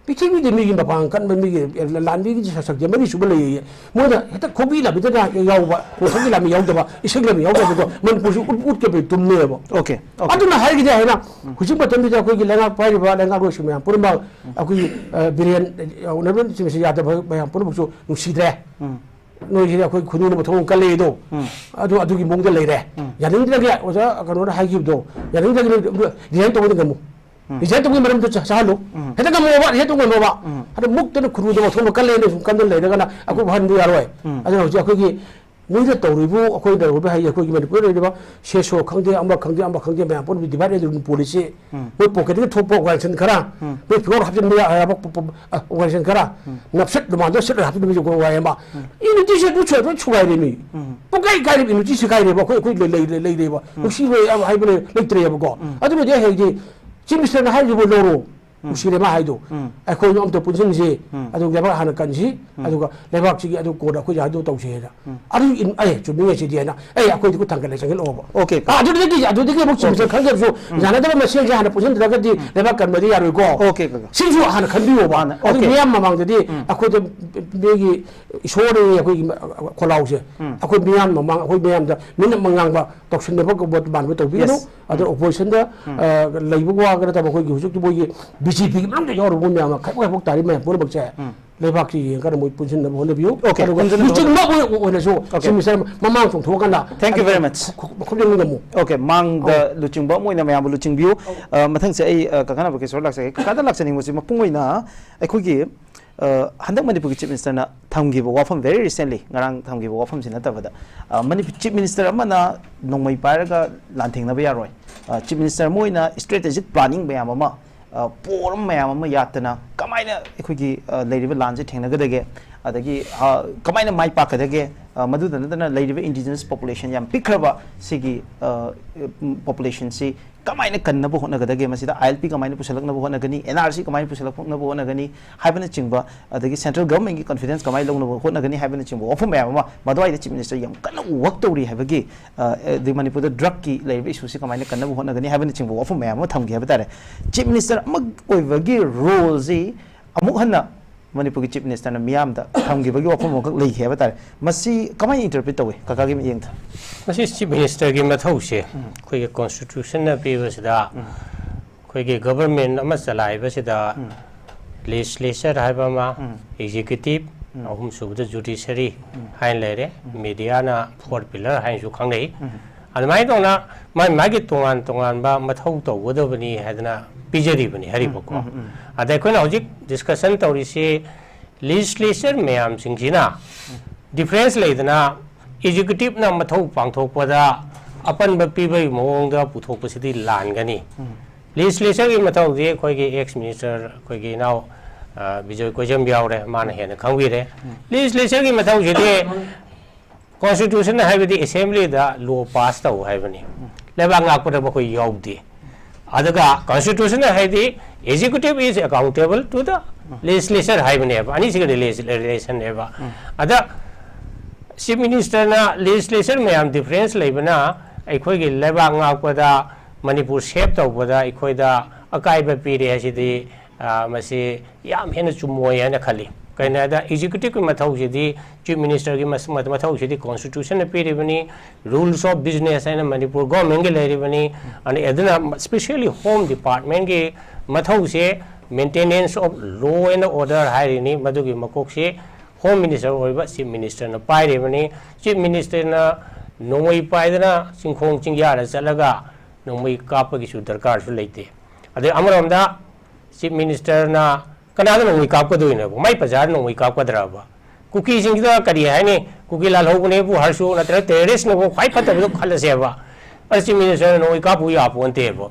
ꯄ꯭ꯔꯤꯊꯤꯕꯤꯗ ꯃꯤꯒꯤ ꯃꯄꯥꯡ ꯀꯟꯕ ꯃꯤꯒꯤ ꯂꯥꯟꯃꯤꯒꯤ ꯁꯛꯁꯛꯁꯦ ꯃꯔꯤ ꯁꯨꯕ ꯂꯩꯌꯦ꯫ ꯃꯣꯏꯅ ꯍꯦꯛꯇ ꯈꯣꯡꯕꯤ ꯂꯥꯟꯃꯤꯗꯅ ꯌꯥꯎꯕ, ꯅꯣꯡꯊꯛꯀꯤ ꯂꯥꯟꯃꯤ ꯌꯥꯎꯗꯕ, ꯏꯁꯤꯡ ꯂꯥꯟꯃꯤ ꯌꯥꯎꯗꯕꯗꯣ ꯃꯅꯤꯄꯨꯔꯁꯨ ꯎꯠ-, ꯎꯠꯀꯦ ꯄꯩ ꯇꯨꯝꯅꯦꯕ꯫ Okay, okay. ꯑꯗꯨꯅ ꯍꯥꯏꯔꯤꯗꯤ ꯍꯥꯏꯅ ꯍꯧꯖꯤꯛ ꯃꯇꯝꯁꯤꯗ ꯑꯩꯈꯣꯏꯒꯤ ꯂꯩꯉꯥꯛ ꯄꯥꯏꯔꯤꯕ ꯂꯩꯉꯥꯛꯂꯣꯏꯁꯤꯡ ꯃꯌꯥꯝ ꯄꯨꯝꯅꯃꯛ ꯑꯩꯈꯣꯏꯒꯤ, ꯑ, ꯕꯤꯔꯦꯟ, ꯑ, ꯎꯅꯕ ꯆꯤꯡꯕꯁꯤ ꯌꯥꯗꯕ ꯃꯌꯥꯝ ꯄꯨꯝꯅꯃꯛꯁꯨ ꯅꯨꯡꯁꯤꯗ꯭ꯔꯦ꯫ ꯅꯣꯏꯁꯤꯗꯤ ꯑꯩꯈꯣꯏ ꯈꯨꯅꯨꯅ ꯃꯊꯣꯡ ꯀꯜꯂꯦꯗꯣ꯫ ꯑꯗꯨ, ꯑꯗꯨꯒꯤ ꯃꯑꯣꯡꯗ ꯂꯩꯔꯦ꯫ ꯌꯥꯅꯤꯡꯗ꯭ꯔꯒ ꯑꯣꯖꯥ ꯀꯩꯅꯣꯅ ꯍꯥꯏꯈꯤꯕꯗꯣ, ꯌꯥꯅꯤꯡꯗ꯭ꯔꯒ resign ꯇꯧꯕꯗꯤ ꯉꯝꯃꯨ꯫ Resign ꯇꯧꯕꯒꯤ ꯃꯔꯝꯗꯣ ꯆ-, ꯆꯥꯍꯜꯂꯨ꯫ ꯍꯦꯛꯇ ꯉꯝꯃꯣꯕ, resign ꯇꯧ ꯉꯝꯃꯣꯕ꯫ ꯑꯗ ꯃꯨꯛꯇꯅ ꯈꯨꯅꯨꯗ ꯃꯊꯣꯡ ꯀꯜꯂꯦꯅ ꯁꯨꯝ ꯀꯟꯗꯅ ꯂꯩꯔꯒꯅ ꯑꯩꯈꯣꯏ ꯐꯍꯟꯕ ꯌꯥꯔꯣꯏ꯫ ꯑꯗꯨꯅ ꯍꯧꯖꯤꯛ ꯑꯩꯈꯣꯏꯒꯤ ꯃꯣꯏꯅ ꯇꯧꯔꯤꯕ, ꯑꯩꯈꯣꯏꯅ ꯇꯧꯔꯤꯕ ꯍꯥꯏꯗꯤ ꯑꯩꯈꯣꯏꯒꯤ ꯃꯅꯤꯄꯨꯔꯗ ꯂꯩꯔꯤꯕ ꯁꯦꯁꯣ ꯈꯪꯗꯦ, ꯑꯃ ꯈꯪꯗꯦ, ꯑꯃ ꯈꯪꯗꯦ, ꯃꯌꯥꯝ ꯄꯨꯝꯅꯃꯛ divide and rule policy꯫ ꯃꯣꯏ ꯄꯣꯀꯦꯠꯇꯒꯤ ꯊꯣꯛꯄ ꯑꯣꯔꯒꯅꯥꯏꯖꯦꯁꯟ ꯈꯔ, ꯃꯣꯏ ꯐꯤꯒꯔ ꯍꯥꯞꯆꯤꯟꯕ ꯌꯥꯕ ꯑꯣꯔꯒꯅꯥꯏꯖꯦꯁꯟ ꯈꯔ, ꯅꯞꯁꯠ ꯂꯨꯃꯥꯟꯗ ꯁꯠꯂ ꯍꯥꯞꯆꯤꯟꯕ ꯃꯤꯁꯨ ꯋꯥꯏ ꯑꯃ꯫ ꯌꯨꯅꯤꯇꯤꯁꯦ ꯑꯗꯨ ꯁꯣꯏꯕ ꯁꯨꯒꯥꯏꯔꯦ ꯃꯤ꯫ ꯄꯨꯡꯀꯥꯏ ꯀꯥꯏꯔꯦ, ꯌꯨꯅꯤꯇꯤ ꯁꯨꯒꯥꯏꯔꯦꯕ꯫ ꯑꯩꯈꯣꯏ, ꯑꯩꯈꯣꯏ ꯂꯩ-, ꯂꯩ-, ꯂꯩ-, ꯂꯩꯔꯦꯕ꯫ ꯅꯨꯡꯁꯤꯕ ꯌꯥꯝ ꯍꯥꯏꯕ ꯂꯩ-, ꯂꯩꯇ꯭ꯔꯦꯕꯀꯣ꯫ ꯑꯗꯨꯕꯨꯗꯤ ꯑꯩ ꯍꯥꯏꯗꯤ, ꯆꯤꯐ ꯃꯤꯅꯤꯁꯇꯔꯅ ꯍꯥꯏꯔꯤꯕ ꯂꯧꯔꯣ꯫ ꯎꯝ꯫ ꯅꯨꯡꯁꯤꯔꯦ ꯃꯥ ꯍꯥꯏꯗꯣ꯫ ꯎꯝ꯫ ꯑꯩꯈꯣꯏ ꯑꯝꯇ ꯄꯨꯟꯁꯤꯟꯁꯤ, ꯎꯝ꯫ ꯑꯗꯨꯒ ꯂꯩꯕꯥꯛ ꯍꯥꯟꯅ ꯀꯟꯁꯤ, ꯎꯝ꯫ ꯑꯗꯨꯒ ꯂꯩꯕꯥꯛꯁꯤꯒꯤ ꯑꯗꯨ ꯀꯣꯟꯅ ꯑꯩꯈꯣꯏ ꯑꯗꯨ ꯇꯧꯁꯤ ꯍꯥꯏꯅ꯫ ꯎꯝ꯫ ꯑꯗꯨ ꯏꯟ-, ꯑꯦ, ꯆꯨꯝꯃꯤꯅꯦ ꯁꯤꯗꯤ ꯍꯥꯏꯅ, ꯑꯦ, ꯑꯩꯈꯣꯏꯗꯤ ꯈꯨꯠ ꯊꯥꯡꯒꯠꯂꯦ ꯆꯪꯁꯤꯜꯂꯛꯑꯣꯕ꯫ ꯑꯣꯀꯦ, ꯀꯀꯥ꯫ ꯑꯗꯨꯗꯒꯤ, ꯑꯗꯨꯗꯒꯤ ꯑꯃꯨꯛ ꯆꯨꯝꯁꯦ ꯑꯣꯀꯦ꯫ ꯈꯪꯖꯕꯁꯨ, ꯎꯝ꯫ ꯌꯥꯅꯗꯕ ꯃꯁꯦꯟꯁꯦ ꯍꯥꯟꯅ ꯄꯨꯟꯁꯤꯟꯗ꯭ꯔꯒꯗꯤ ꯎꯝ꯫ ꯂꯩꯕꯥꯛ ꯀꯟꯕꯗꯤ ꯌꯥꯔꯣꯏꯀꯣ꯫ ꯑꯣꯀꯦ, ꯀꯀꯥ꯫ ꯁꯤꯁꯨ ꯍꯥꯟꯅ ꯈꯟꯕꯤꯌꯣꯕ꯫ ꯃꯥꯅꯦ, ꯑꯗꯨ ꯑꯣꯀꯦ꯫ ꯃꯤꯌꯥꯝ ꯃꯃꯥꯡꯗꯗꯤ ꯎꯝ꯫ ꯑꯩꯈꯣꯏꯗ ꯃꯤꯒꯤ ꯏꯁꯣꯔꯅꯤ ꯑꯩꯈꯣꯏꯒꯤ ꯈꯣꯜꯂꯥꯎꯁꯦ꯫ ꯎꯝ꯫ ꯑꯩꯈꯣꯏ ꯃꯤꯌꯥꯝ ꯃꯃꯥꯡ, ꯑꯩꯈꯣꯏ ꯃꯌꯥꯝꯗ ꯃꯤꯅ ꯃꯉꯥꯡꯕ ꯇꯧꯁꯤꯟꯅꯕ ꯃꯥꯟꯕ ꯇꯧꯕꯤꯒꯅꯨ꯫ ꯌꯦꯁ꯫ ꯑꯗꯨꯅ ꯎꯝ꯫ ꯑꯣꯄꯣꯖꯤꯁꯟꯗ, ꯎꯝ꯫ ꯑ, ꯂꯩꯕ ꯋꯥꯒ ꯅꯠꯇꯕ ꯑꯩꯈꯣꯏꯒꯤ ꯍꯧꯖꯤꯛꯇꯤ ꯃꯣꯏꯒꯤ ꯕꯤ ꯖꯦ ꯄꯤꯒꯤ ꯃꯅꯨꯡꯗ ꯌꯥꯎꯔꯤꯕ ꯃꯌꯥꯝ ꯑꯃ ꯈꯥꯏꯗꯣꯛ ꯈꯥꯏꯗꯣꯛ ꯇꯥꯔꯤ ꯃꯌꯥꯝ ꯄꯨꯝꯅꯃꯛꯁꯦ ꯎꯝ꯫ ꯂꯩꯕꯥꯛꯁꯤ ꯌꯦꯡꯉꯀꯥꯟꯗ ꯃꯣꯏ ꯄꯨꯟꯁꯤꯟꯅꯕ ꯍꯣꯠꯅꯕꯤꯌꯨ꯫ ꯑꯣꯀꯦ, ꯑꯗꯨꯒ ꯄꯨꯟꯁꯤꯟꯅꯕ ꯂꯨꯆꯤꯡꯕ ꯑꯣꯏꯅ, ꯑꯣꯏꯅꯁꯨ ꯑꯣꯀꯦ꯫ ꯆꯤꯐ ꯃꯤꯅꯤꯁꯇꯔ ꯃꯃꯥꯡ ꯆꯣꯡꯊꯣꯛꯑꯀꯥꯟꯗ Thank you very much꯫ ꯈꯨ-, ꯈꯨ-, ꯈꯨꯞꯅꯤꯡ ꯉꯝꯃꯨ꯫ ꯑꯣꯀꯦ, ꯃꯥꯡꯗ ꯑꯧ꯫ ꯂꯨꯆꯤꯡꯕ ꯑꯃ ꯑꯣꯏꯅ ꯃꯌꯥꯝꯕꯨ ꯂꯨꯆꯤꯡꯕꯤꯌꯨ꯫ ꯑꯧ꯫ ꯑ, ꯃꯊꯪꯁꯦ ꯑꯩ, ꯑ, ꯀꯀꯥ ꯅꯥꯕꯀꯦꯁꯣꯔ ꯂꯥꯛꯆꯒꯦ꯫ ꯀꯀꯥꯗ ꯂꯥꯛꯆꯅꯤꯡꯕꯁꯤ ꯃꯄꯨꯡ ꯑꯣꯏꯅ ꯑꯩꯈꯣꯏꯒꯤ, ꯑ, ꯍꯟꯗꯛ ꯃꯅꯤꯄꯨꯔꯒꯤ ꯆꯤꯐ ꯃꯤꯅꯤꯁꯇꯔꯅ ꯊꯝꯈꯤꯕ ꯋꯥꯐꯝ, very recently, ꯉꯔꯥꯡ ꯊꯝꯈꯤꯕ ꯋꯥꯐꯝꯁꯤ ꯅꯠꯇꯕꯗ, ꯑ, ꯃꯅꯤꯄꯨꯔ ꯆꯤꯐ ꯃꯤꯅꯤꯁꯇꯔ ꯑꯃꯅ ꯅꯣꯡꯃꯩ ꯄꯥꯏꯔꯒ ꯂꯥꯟꯊꯦꯡꯅꯕ ꯌꯥꯔꯣꯏ꯫ ꯑ, ꯆꯤꯐ ꯃꯤꯅꯤꯁꯇꯔ ꯑꯃ ꯑꯣꯏꯅ ꯁ꯭ꯇ꯭ꯔꯦꯇꯦꯖꯤꯛ ꯄ꯭ꯂꯥꯅꯤꯡ ꯃꯌꯥꯝ ꯑꯃ, ꯑ, ꯄꯣꯔ ꯃꯌꯥꯝ ꯑꯃ ꯌꯥꯠꯇꯅ ꯀꯃꯥꯏꯅ ꯑꯩꯈꯣꯏꯒꯤ, ꯑ, ꯂꯩꯔꯤꯕ ꯂꯥꯟꯁꯦ ꯊꯦꯡꯅꯒꯗꯒꯦ, ꯑꯗꯒꯤ, ꯑ, ꯀꯃꯥꯏꯅ ꯃꯥꯏ ꯄꯥꯛꯀꯗꯒꯦ, ꯑ, ꯃꯗꯨꯗ ꯅꯠꯇꯅ ꯂꯩꯔꯤꯕ ꯏꯟꯗꯤꯖꯤꯅꯁ ꯄꯣꯄꯨꯂꯦꯁꯟ ꯌꯥꯝ ꯄꯤꯛꯈ꯭ꯔꯕ ꯁꯤꯒꯤ, ꯑ, ꯄꯣꯄꯨꯂꯦꯁꯟꯁꯤ ꯀꯃꯥꯏꯅ ꯀꯟꯅꯕ ꯍꯣꯠꯅꯒꯗꯒꯦ, ꯃꯁꯤꯗ ꯑꯥꯏ ꯑꯦꯜ ꯄꯤ ꯀꯃꯥꯏꯅ ꯄꯨꯁꯜꯂꯛꯅꯕ ꯍꯣꯠꯅꯒꯅꯤ, ꯑꯦꯟ ꯑꯥꯔ ꯁꯤ ꯀꯃꯥꯏꯅ ꯄꯨꯁꯜꯂꯛꯅꯕ ꯍꯣꯠꯅꯒꯅꯤ ꯍꯥꯏꯕꯅꯆꯤꯡꯕ, ꯑꯗꯒꯤ ꯁꯦꯟꯇ꯭ꯔꯦꯜ ꯒꯚꯔꯟꯃꯦꯟꯒꯤ ꯀꯟꯐꯤꯗꯦꯟꯁ ꯀꯃꯥꯏꯅ ꯂꯧꯅꯕ ꯍꯣꯠꯅꯒꯅꯤ ꯍꯥꯏꯕꯅꯆꯤꯡꯕ ꯋꯥꯐꯝ ꯃꯌꯥꯝ ꯑꯃ ꯃꯗꯨꯋꯥꯏꯗ ꯆꯤꯐ ꯃꯤꯅꯤꯁꯇꯔ ꯌꯥꯝ ꯀꯟꯅ ꯋꯥꯔꯛ ꯇꯧꯔꯤ ꯍꯥꯏꯕꯒꯤ, ꯑ, ꯑꯗꯩ ꯃꯅꯤꯄꯨꯔꯗ ꯗ꯭ꯔꯒꯀꯤ ꯂꯩꯔꯤꯕ ꯏꯁꯨꯁꯤ ꯀꯃꯥꯏꯅ ꯀꯟꯅꯕ ꯍꯣꯠꯅꯒꯅꯤ ꯍꯥꯏꯕꯅꯆꯤꯡꯕ ꯋꯥꯐꯝ ꯃꯌꯥꯝ ꯑꯃ ꯊꯝꯈꯤ ꯍꯥꯏꯕ ꯇꯥꯔꯦ꯫ ꯆꯤꯐ ꯃꯤꯅꯤꯁꯇꯔ ꯑꯃ ꯑꯣꯏꯕꯒꯤ ꯔꯣꯜꯁꯤ ꯑꯃꯨꯛ ꯍꯟꯅ ꯃꯅꯤꯄꯨꯔꯒꯤ ꯆꯤꯐ ꯃꯤꯅꯤꯁꯇꯔꯅ ꯃꯤꯌꯥꯝꯗ ꯊꯝꯈꯤꯕꯒꯤ ꯋꯥꯐꯝ ꯑꯃꯈꯛ ꯂꯩꯈꯤ ꯍꯥꯏꯕ ꯇꯥꯔꯦ꯫ ꯃꯁꯤ ꯀꯃꯥꯏꯅ ꯏꯟꯇꯔꯄ꯭ꯔꯤꯠ ꯇꯧꯏ ꯀꯀꯥꯒꯤ ꯃꯤꯠꯌꯦꯡꯗ? ꯃꯁꯤ ꯆꯤꯐ ꯃꯤꯅꯤꯁꯇꯔꯒꯤ ꯃꯊꯧꯁꯦ ꯎꯝ꯫ ꯑꯩꯈꯣꯏꯒꯤ ꯀꯣꯟꯁꯇꯤꯇ꯭ꯌꯨꯁꯟꯅ ꯄꯤꯕꯁꯤꯗ ꯎꯝ꯫ ꯑꯩꯈꯣꯏꯒꯤ ꯒꯚꯔꯟꯃꯦꯟ ꯑꯃ ꯆꯂꯥꯏꯕꯁꯤꯗ ꯎꯝ꯫ ꯂꯦꯖꯤꯁꯂꯦꯆꯔ ꯍꯥꯏꯕ ꯑꯃ, ꯎꯝ꯫ ꯑꯦꯛꯖꯤꯀ꯭ꯌꯨꯇꯤꯚ, ꯎꯝ꯫ ꯑꯍꯨꯝꯁꯨꯕꯗ ꯖꯨꯗꯤꯁꯔꯤ ꯎꯝ꯫ ꯍꯥꯏꯅ ꯂꯩꯔꯦ, ꯎꯝ꯫ ꯃꯦꯗꯤꯌꯥꯅ ꯐꯣꯔ ꯄꯤꯂꯔ ꯍꯥꯏꯅꯁꯨ ꯈꯪꯅꯩ꯫ ꯎꯝ꯫ ꯑꯗꯨꯃꯥꯏꯅ ꯇꯧꯅ ꯃꯥꯒꯤ ꯃꯥꯒꯤ ꯇꯣꯉꯥꯟ ꯇꯣꯉꯥꯟꯕ ꯃꯊꯧ ꯇꯧꯒꯗꯕꯅꯤ ꯍꯥꯏꯗꯅ ꯄꯤꯖꯔꯤꯕꯅꯤ ꯍꯥꯏꯔꯤꯕꯀꯣ꯫ ꯎꯝ, ꯎꯝ, ꯎꯝ꯫ ꯑꯗ ꯑꯩꯈꯣꯏꯅ ꯍꯧꯖꯤꯛ ꯗꯤꯁꯀꯁꯟ ꯇꯧꯔꯤꯁꯤ ꯂꯤꯖꯤꯁꯂꯦꯆꯔ ꯃꯌꯥꯝꯁꯤꯡꯁꯤꯅ ꯗꯤꯐꯔꯦꯟꯁ ꯂꯩꯗꯅ ꯑꯦꯛꯖꯤꯀ꯭ꯌꯨꯇꯤꯚꯅ ꯃꯊꯧ ꯄꯥꯡꯊꯣꯛꯄꯗ ꯑꯄꯟꯕ ꯄꯤꯕꯒꯤ ꯃꯑꯣꯡꯗ ꯄꯨꯊꯣꯛꯄꯁꯤꯗꯤ ꯂꯥꯟꯒꯅꯤ꯫ ꯂꯦꯖꯤꯁꯂꯦꯆꯔꯒꯤ ꯃꯊꯧꯗꯤ ꯑꯩꯈꯣꯏꯒꯤ ꯑꯦꯛꯁ ꯃꯤꯅꯤꯁꯇꯔ ꯑꯩꯈꯣꯏꯒꯤ ꯏꯅꯥꯎ ꯑ, ꯕꯤꯖꯣꯏ ꯀꯣꯏꯖꯝ ꯌꯥꯎꯔꯦ, ꯃꯥꯅ ꯍꯦꯟꯅ ꯈꯪꯕꯤꯔꯦ꯫ ꯂꯦꯖꯤꯁꯂꯦꯆꯔꯒꯤ ꯃꯊꯧꯁꯤꯗꯤ ꯀꯣꯟꯁꯇꯤꯇ꯭ꯌꯨꯁꯟ ꯍꯥꯏꯕꯗꯤ ꯑꯦꯁꯦꯝꯕ꯭ꯂꯤꯗ ꯂꯣ ꯄꯥꯁ ꯇꯧ ꯍꯥꯏꯕꯅꯤ꯫ ꯂꯩꯕꯥꯛ ꯉꯥꯛꯄꯗ ꯃꯈꯣꯏ ꯌꯥꯎꯗꯦ꯫ ꯑꯗꯨꯒ ꯀꯣꯟꯁꯇꯤꯇ꯭ꯌꯨꯁꯟ ꯍꯥꯏꯗꯤ executive is accountable to the legislature ꯍꯥꯏꯕꯅꯦꯕ, ꯑꯅꯤꯁꯤꯒ ꯔꯤꯂꯦꯁꯟꯅꯦꯕ꯫ ꯑꯗ ꯆꯤꯐ ꯃꯤꯅꯤꯁꯇꯔꯅ ꯂꯦꯖꯤꯁꯂꯦꯆꯔ ꯃꯌꯥꯝ ꯗꯤꯐꯔꯦꯟꯁ ꯂꯩꯕꯅ ꯑꯩꯈꯣꯏꯒꯤ ꯂꯩꯕꯥꯛ ꯉꯥꯛꯄꯗ, ꯃꯅꯤꯄꯨꯔ ꯁꯦꯞ ꯇꯧꯕꯗ ꯑꯩꯈꯣꯏꯗ ꯑꯀꯥꯏꯕ ꯄꯤꯔꯦ ꯍꯥꯏꯁꯤꯗꯤ, ꯑ, ꯃꯁꯤ ꯌꯥꯝ ꯍꯦꯟꯅ ꯆꯨꯝꯃꯣꯏ ꯍꯥꯏꯅ ꯈꯜꯂꯤ꯫ ꯀꯩꯅꯣ ꯍꯥꯏꯗ ꯑꯦꯛꯖꯤꯀ꯭ꯌꯨꯇꯤꯚꯀꯤ ꯃꯊꯧꯁꯤꯗꯤ, ꯆꯤꯐ ꯃꯤꯅꯤꯁꯇꯔꯒꯤ ꯃꯁ-, ꯃꯊꯧꯁꯤꯗꯤ ꯀꯣꯟꯁꯇꯤꯇ꯭ꯌꯨꯁꯟꯅ ꯄꯤꯔꯤꯕꯅꯤ, ꯔꯨꯜꯁ ꯑꯣꯐ ꯕꯤꯖꯤꯅꯦꯁ ꯍꯥꯏꯅ ꯃꯅꯤꯄꯨꯔ ꯒꯣꯔꯃꯦꯟꯒꯤ ꯂꯩꯔꯤꯕꯅꯤ꯫ ꯑꯗ-, ꯑꯗꯨꯅ ꯁ꯭ꯄꯦꯁꯤꯌꯦꯜꯂꯤ ꯍꯣꯝ ꯗꯤꯄꯥꯔꯠꯃꯦꯟꯒꯤ ꯃꯊꯧꯁꯦ maintenance of law and order ꯍꯥꯏꯔꯤꯅꯤ꯫ ꯃꯗꯨꯒꯤ ꯃꯀꯣꯛꯁꯤ ꯍꯣꯝ ꯃꯤꯅꯤꯁꯇꯔ ꯑꯣꯏꯕ ꯆꯤꯐ ꯃꯤꯅꯤꯁꯇꯔꯅ ꯄꯥꯏꯔꯤꯕꯅꯤ꯫ ꯆꯤꯐ ꯃꯤꯅꯤꯁꯇꯔꯅ ꯅꯣꯡꯃꯩ ꯄꯥꯏꯗꯅ ꯆꯤꯡꯈꯣꯡ ꯆꯤꯡꯌꯥꯗ ꯆꯠꯂꯒ ꯅꯣꯡꯃꯩ ꯀꯥꯞꯄꯒꯤꯁꯨ ꯗꯔꯀꯥꯔꯁꯨ ꯂꯩꯇꯦ꯫ ꯑꯗꯩ ꯑꯃꯔꯣꯝꯗ ꯆꯤꯐ ꯃꯤꯅꯤꯁꯇꯔꯅ ꯀꯅꯥꯗ ꯅꯣꯡꯃꯩ ꯀꯥꯞꯀꯗꯣꯏꯅꯣꯕ? ꯃꯥꯏ ꯄ꯭ꯔꯖꯥꯗ ꯅꯣꯡꯃꯩ ꯀꯥꯞꯀꯗ꯭ꯔꯕ? ꯀꯨꯀꯤꯁꯤꯡꯁꯤꯗ ꯀꯔꯤ ꯍꯥꯏꯅꯤ? ꯀꯨꯀꯤ ꯂꯥꯜꯍꯧꯕꯅꯦꯕꯨ ꯍꯥꯏꯔꯁꯨ, ꯅꯠꯇ꯭ꯔꯒ ꯇꯦꯔꯣꯔꯤꯁ꯭ꯠꯅꯦꯕꯨ, ꯈ꯭ꯋꯥꯏ ꯐꯠꯇꯕꯗꯣ ꯈꯜꯂꯁꯦꯕ꯫ ꯑꯗ ꯆꯤꯐ ꯃꯤꯅꯤꯁꯇꯔꯅ ꯅꯣꯡꯃꯩ ꯀꯥꯞꯄꯨ ꯌꯥꯄꯣꯟꯇꯦꯕ꯫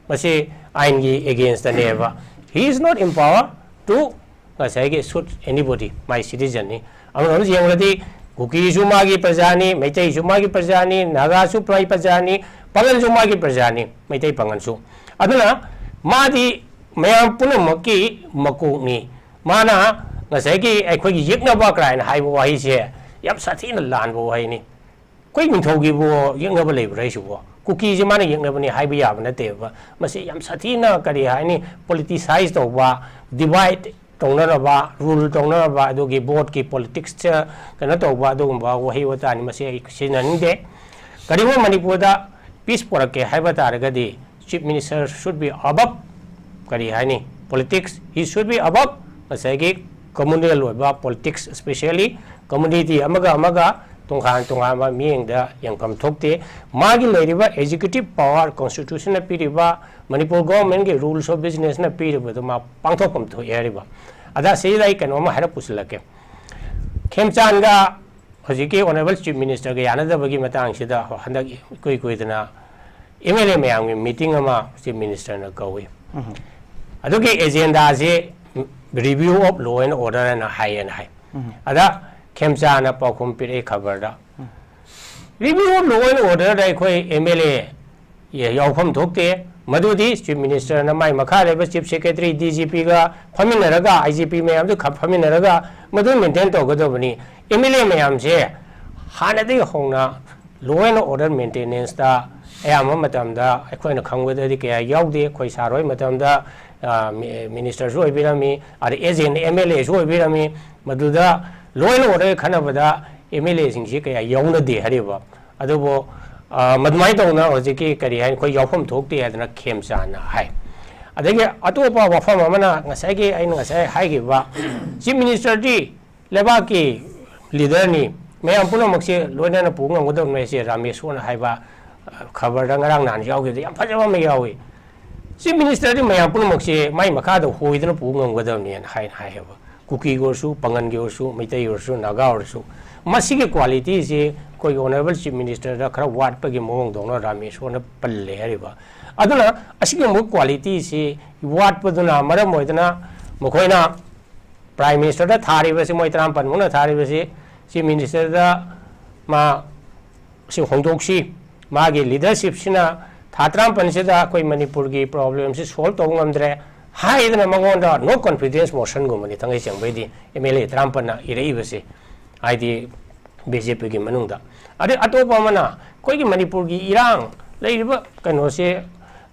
ꯃꯁꯤ ꯑꯥꯏꯟꯒꯤ against-ꯇꯅꯦꯕ꯫ He is not empowered to ꯉꯁꯥꯏꯒꯤ shoot anybody, my citizen-ꯅꯤ꯫ ꯑꯃꯔꯣꯝꯗ ꯌꯦꯡꯂꯗꯤ ꯀꯨꯀꯤꯁꯨ ꯃꯥꯒꯤ ꯄ꯭ꯔꯖꯥꯅꯤ, ꯃꯩꯇꯩꯁꯨ ꯃꯥꯒꯤ ꯄ꯭ꯔꯖꯥꯅꯤ, ꯅꯥꯒꯥꯁꯨ ꯃꯥꯒꯤ ꯄ꯭ꯔꯖꯥꯅꯤ, ꯄꯥꯉꯜꯁꯨ ꯃꯥꯒꯤ ꯄ꯭ꯔꯖꯥꯅꯤ, ꯃꯩꯇꯩ ꯄꯥꯉꯜꯁꯨ꯫ ꯑꯗꯨꯅ ꯃꯥꯗꯤ ꯃꯌꯥꯝ ꯄꯨꯝꯅꯃꯛꯀꯤ ꯃꯀꯣꯛꯅꯤ꯫ ꯃꯥꯅ ꯉꯁꯥꯏꯒꯤ ꯑꯩꯈꯣꯏꯒꯤ ꯌꯦꯛꯅꯕ ꯀꯥꯏꯅ ꯍꯥꯏꯕ ꯋꯥꯍꯩꯁꯦ ꯌꯥꯝ ꯁꯥꯊꯤꯅ ꯂꯥꯟꯕ ꯋꯥꯍꯩꯅꯤ꯫ ꯑꯩꯈꯣꯏ ꯅꯤꯡꯊꯧꯒꯤꯕꯨ ꯌꯦꯛꯅꯕ ꯂꯩꯕ꯭ꯔꯥ ꯍꯥꯏꯁꯤꯕꯣ? ꯀꯨꯀꯤꯁꯦ ꯃꯥꯅ ꯌꯦꯛꯅꯕꯅꯤ ꯍꯥꯏꯕ ꯌꯥꯕ ꯅꯠꯇꯦꯕ꯫ ꯃꯁꯤ ꯌꯥꯝ ꯁꯥꯊꯤꯅ, ꯀꯔꯤ ꯍꯥꯏꯅꯤ, politicize ꯇꯧꯕ, divide ꯇꯧꯅꯅꯕ, rule ꯇꯧꯅꯅꯕ, ꯑꯗꯨꯒꯤ vote-ꯀꯤ politics-ꯇ ꯀꯩꯅꯣ ꯇꯧꯕ, ꯑꯗꯨꯒꯨꯝꯕ ꯋꯥꯍꯩ ꯋꯥꯇꯥꯅꯤ꯫ ꯃꯁꯤ ꯑꯩ ꯁꯤꯖꯤꯟꯅꯅꯤꯡꯗꯦ꯫ ꯀꯔꯤꯒꯨꯝꯕ ꯃꯅꯤꯄꯨꯔꯗ peace ꯄꯨꯔꯛꯀꯦ ꯍꯥꯏꯕ ꯇꯥꯔꯒꯗꯤ, Chief Minister should be above, ꯀꯔꯤ ꯍꯥꯏꯅꯤ, politics, he should be above ꯉꯁꯥꯏꯒꯤ communal ꯑꯣꯏꯕ politics, especially community ꯑꯃꯒ ꯑꯃꯒ ꯇꯣꯉꯥꯟ ꯇꯣꯉꯥꯟꯕ ꯃꯤꯠꯌꯦꯡꯗ ꯌꯦꯡꯐꯝ ꯊꯣꯛꯇꯦ꯫ ꯃꯥꯒꯤ ꯂꯩꯔꯤꯕ executive power, constitution-ꯅ ꯄꯤꯔꯤꯕ, ꯃꯅꯤꯄꯨꯔ government-ꯀꯤ rules of business-ꯅ ꯄꯤꯔꯤꯕꯗꯨ ꯃꯥ ꯄꯥꯡꯊꯣꯛꯐꯝ ꯊꯣꯛꯑꯦ ꯍꯥꯏꯔꯤꯕ꯫ ꯑꯗ ꯁꯤꯗ ꯑꯩ ꯀꯩꯅꯣꯝꯃ ꯍꯥꯏꯔꯞ ꯄꯨꯁꯤꯜꯂꯛꯀꯦ꯫ ꯈꯦꯝꯆꯥꯟꯒ ꯍꯧꯖꯤꯛꯀꯤ ꯑꯣꯅꯔꯦꯕꯜ ꯆꯤꯐ ꯃꯤꯅꯤꯁꯇꯔꯒ ꯌꯥꯅꯗꯕꯒꯤ ꯃꯇꯥꯡꯁꯤꯗ ꯍꯟꯗꯛ ꯏꯀꯨꯏ ꯀꯨꯏꯗꯅ ꯑꯦꯝ ꯑꯦꯜ ꯑꯦ ꯃꯌꯥꯝꯒꯤ ꯃꯤꯇꯤꯡ ꯑꯃ ꯆꯤꯐ ꯃꯤꯅꯤꯁꯇꯔꯅ ꯀꯧꯏ꯫ ꯑꯗꯨꯒꯤ ꯑꯦꯖꯦꯟꯗꯥꯁꯤ review of law and order ꯍꯥꯏꯅ ꯍꯥꯏꯌꯦꯅ ꯍꯥꯏ꯫ ꯑꯗ ꯈꯦꯝꯆꯥꯅ ꯄꯥꯎꯈꯨꯝ ꯄꯤꯔꯛꯏ ꯈꯕꯔꯗ, review of law and order ꯗ ꯑꯩꯈꯣꯏ ꯑꯦꯝ ꯑꯦꯜ ꯑꯦ ꯌꯥꯎꯐꯝ ꯊꯣꯛꯇꯦ꯫ ꯃꯗꯨꯗꯤ ꯆꯤꯐ ꯃꯤꯅꯤꯁꯇꯔꯅ ꯃꯥꯏ ꯃꯈꯥ ꯂꯩꯕ ꯆꯤꯐ ꯁꯦꯀ꯭ꯔꯦꯇꯔꯤ, ꯗꯤ ꯖꯤ ꯄꯤꯒ ꯐꯝꯃꯤꯟꯅꯔꯒ, ꯑꯥꯏ ꯖꯤ ꯄꯤ ꯃꯌꯥꯝꯗꯨ ꯈ-, ꯐꯝꯃꯤꯟꯅꯔꯒ ꯃꯗꯨ ꯃꯦꯟꯇꯦꯟ ꯇꯧꯒꯗꯕꯅꯤ꯫ ꯑꯦꯝ ꯑꯦꯜ ꯑꯦ ꯃꯌꯥꯝꯁꯦ ꯍꯥꯟꯅꯗꯒꯤ ꯍꯧꯅ law and order maintenance ꯇ ꯑꯌꯥꯝꯕ ꯃꯇꯝꯗ ꯑꯩꯈꯣꯏꯅ ꯈꯪꯕꯗꯗꯤ ꯀꯌꯥ ꯌꯥꯎꯗꯦ꯫ ꯑꯩꯈꯣꯏ ꯁꯥꯔ ꯍꯣꯏ ꯃꯇꯝꯗ, ꯑ, ꯃꯤ-, ꯃꯤꯅꯤꯁꯇꯔꯁꯨ ꯑꯣꯏꯕꯤꯔꯝꯃꯤ, ꯑꯗ ꯑꯦꯖꯦꯟ ꯑꯦꯝ ꯑꯦꯜ ꯑꯦꯁꯨ ꯑꯣꯏꯕꯤꯔꯝꯃꯤ꯫ ꯃꯗꯨꯗ law and order ꯈꯟꯅꯕꯗ ꯑꯦꯝ ꯑꯦꯜ ꯑꯦꯁꯤꯡꯁꯤ ꯀꯌꯥ ꯌꯥꯎꯅꯗꯦ ꯍꯥꯏꯔꯤꯕ꯫ ꯑꯗꯨꯕꯨ, ꯑ, ꯃꯗꯨꯃꯥꯏꯅ ꯇꯧꯅ ꯍꯧꯖꯤꯛꯀꯤ ꯀꯔꯤ ꯍꯥꯏꯅꯤ, ꯑꯩꯈꯣꯏ ꯌꯥꯎꯐꯝ ꯊꯣꯛꯇꯦ ꯍꯥꯏꯗꯅ ꯈꯦꯝꯆꯥꯅ ꯍꯥꯏ꯫ ꯑꯗꯒꯤ ꯑꯇꯣꯞꯄ ꯋꯥꯐꯝ ꯑꯃꯅ ꯉꯁꯥꯏꯒꯤ ꯑꯩꯅ ꯉꯁꯥꯏ ꯍꯥꯏꯈꯤꯕ, ꯆꯤꯐ ꯃꯤꯅꯤꯁꯇꯔꯗꯤ ꯂꯩꯕꯥꯛꯀꯤ ꯂꯤꯗꯔꯅꯤ, ꯃꯌꯥꯝ ꯄꯨꯝꯅꯃꯛꯁꯦ ꯂꯣꯏꯅꯅ ꯄꯨ ꯉꯝꯒꯗꯕꯅꯤ ꯍꯥꯏꯁꯦ ꯔꯥꯃꯦꯁꯣꯔꯅ ꯍꯥꯏꯕ, ꯑ, ꯈꯕꯔꯗ ꯉꯔꯥꯡ ꯅꯍꯥꯟ ꯌꯥꯎꯈꯤꯕꯗ ꯌꯥꯝ ꯐꯖꯕ ꯑꯃ ꯌꯥꯎꯏ꯫ ꯆꯤꯐ ꯃꯤꯅꯤꯁꯇꯔꯗꯤ ꯃꯌꯥꯝ ꯄꯨꯝꯅꯃꯛꯁꯦ ꯃꯥꯏ ꯃꯈꯥꯗ ꯍꯣꯏꯗꯅ ꯄꯨ ꯉꯝꯒꯗꯕꯅꯦꯅ ꯍꯥꯏꯅ ꯍꯥꯏꯌꯦꯕ꯫ ꯀꯨꯀꯤꯒꯤ ꯑꯣꯏꯔꯁꯨ, ꯄꯥꯉꯜꯒꯤ ꯑꯣꯏꯔꯁꯨ, ꯃꯩꯇꯩ ꯑꯣꯏꯔꯁꯨ, ꯅꯥꯒꯥ ꯑꯣꯏꯔꯁꯨ, ꯃꯁꯤꯒꯤ quality ꯁꯤ ꯑꯩꯈꯣꯏꯒꯤ ꯑꯣꯅꯔꯦꯕꯜ ꯆꯤꯐ ꯃꯤꯅꯤꯁꯇꯔꯗ ꯈꯔ ꯋꯥꯠꯄꯒꯤ ꯃꯑꯣꯡꯗꯧꯅ ꯔꯥꯃꯦꯁꯣꯔꯅ ꯄꯜꯂꯦ ꯍꯥꯏꯔꯤꯕ꯫ ꯑꯗꯨꯅ ꯑꯁꯤꯒꯨꯝꯕ quality ꯁꯤ ꯋꯥꯠꯄꯗꯨꯅ ꯃꯔꯝ ꯑꯣꯏꯗꯅ ꯃꯈꯣꯏꯅ ꯄ꯭ꯔꯥꯏꯝ ꯃꯤꯅꯤꯁꯇꯔꯗ ꯊꯥꯔꯤꯕꯁꯤ, ꯃꯣꯏ ꯇꯔꯥꯃꯥꯄꯟꯃꯨꯛꯅ ꯊꯥꯔꯤꯕꯁꯤ, ꯆꯤꯐ ꯃꯤꯅꯤꯁꯇꯔꯗ ꯃꯥ ꯁꯤ ꯍꯣꯡꯗꯣꯛꯁꯤ, ꯃꯥꯒꯤ ꯂꯤꯗꯔꯁꯤꯞꯁꯤꯅ ꯊꯥ ꯇꯔꯥꯃꯥꯄꯟꯁꯤꯗ ꯑꯩꯈꯣꯏ ꯃꯅꯤꯄꯨꯔꯒꯤ ꯄ꯭ꯔꯣꯕ꯭ꯂꯦꯝꯁꯤ ꯁꯣꯜꯕ ꯇꯧꯕ ꯉꯝꯗ꯭ꯔꯦ ꯍꯥꯏꯗꯅ ꯃꯉꯣꯟꯗ no confidence motion ꯒꯨꯝꯕꯅꯤ ꯊꯥꯡꯒꯩ ꯁꯦꯡꯕꯩꯗꯤ ꯑꯦꯝ ꯑꯦꯜ ꯑꯦ ꯇꯔꯥꯃꯥꯄꯟꯅ ꯏꯔꯛꯏꯕꯁꯤ, ꯍꯥꯏꯗꯤ ꯕꯤ ꯖꯦ ꯄꯤꯒꯤ ꯃꯅꯨꯡꯗ꯫ ꯑꯗꯩ ꯑꯇꯣꯞꯄ ꯑꯃꯅ ꯑꯩꯈꯣꯏꯒꯤ ꯃꯅꯤꯄꯨꯔꯒꯤ ꯏꯔꯥꯡ ꯂꯩꯔꯤꯕ ꯀꯩꯅꯣꯁꯦ,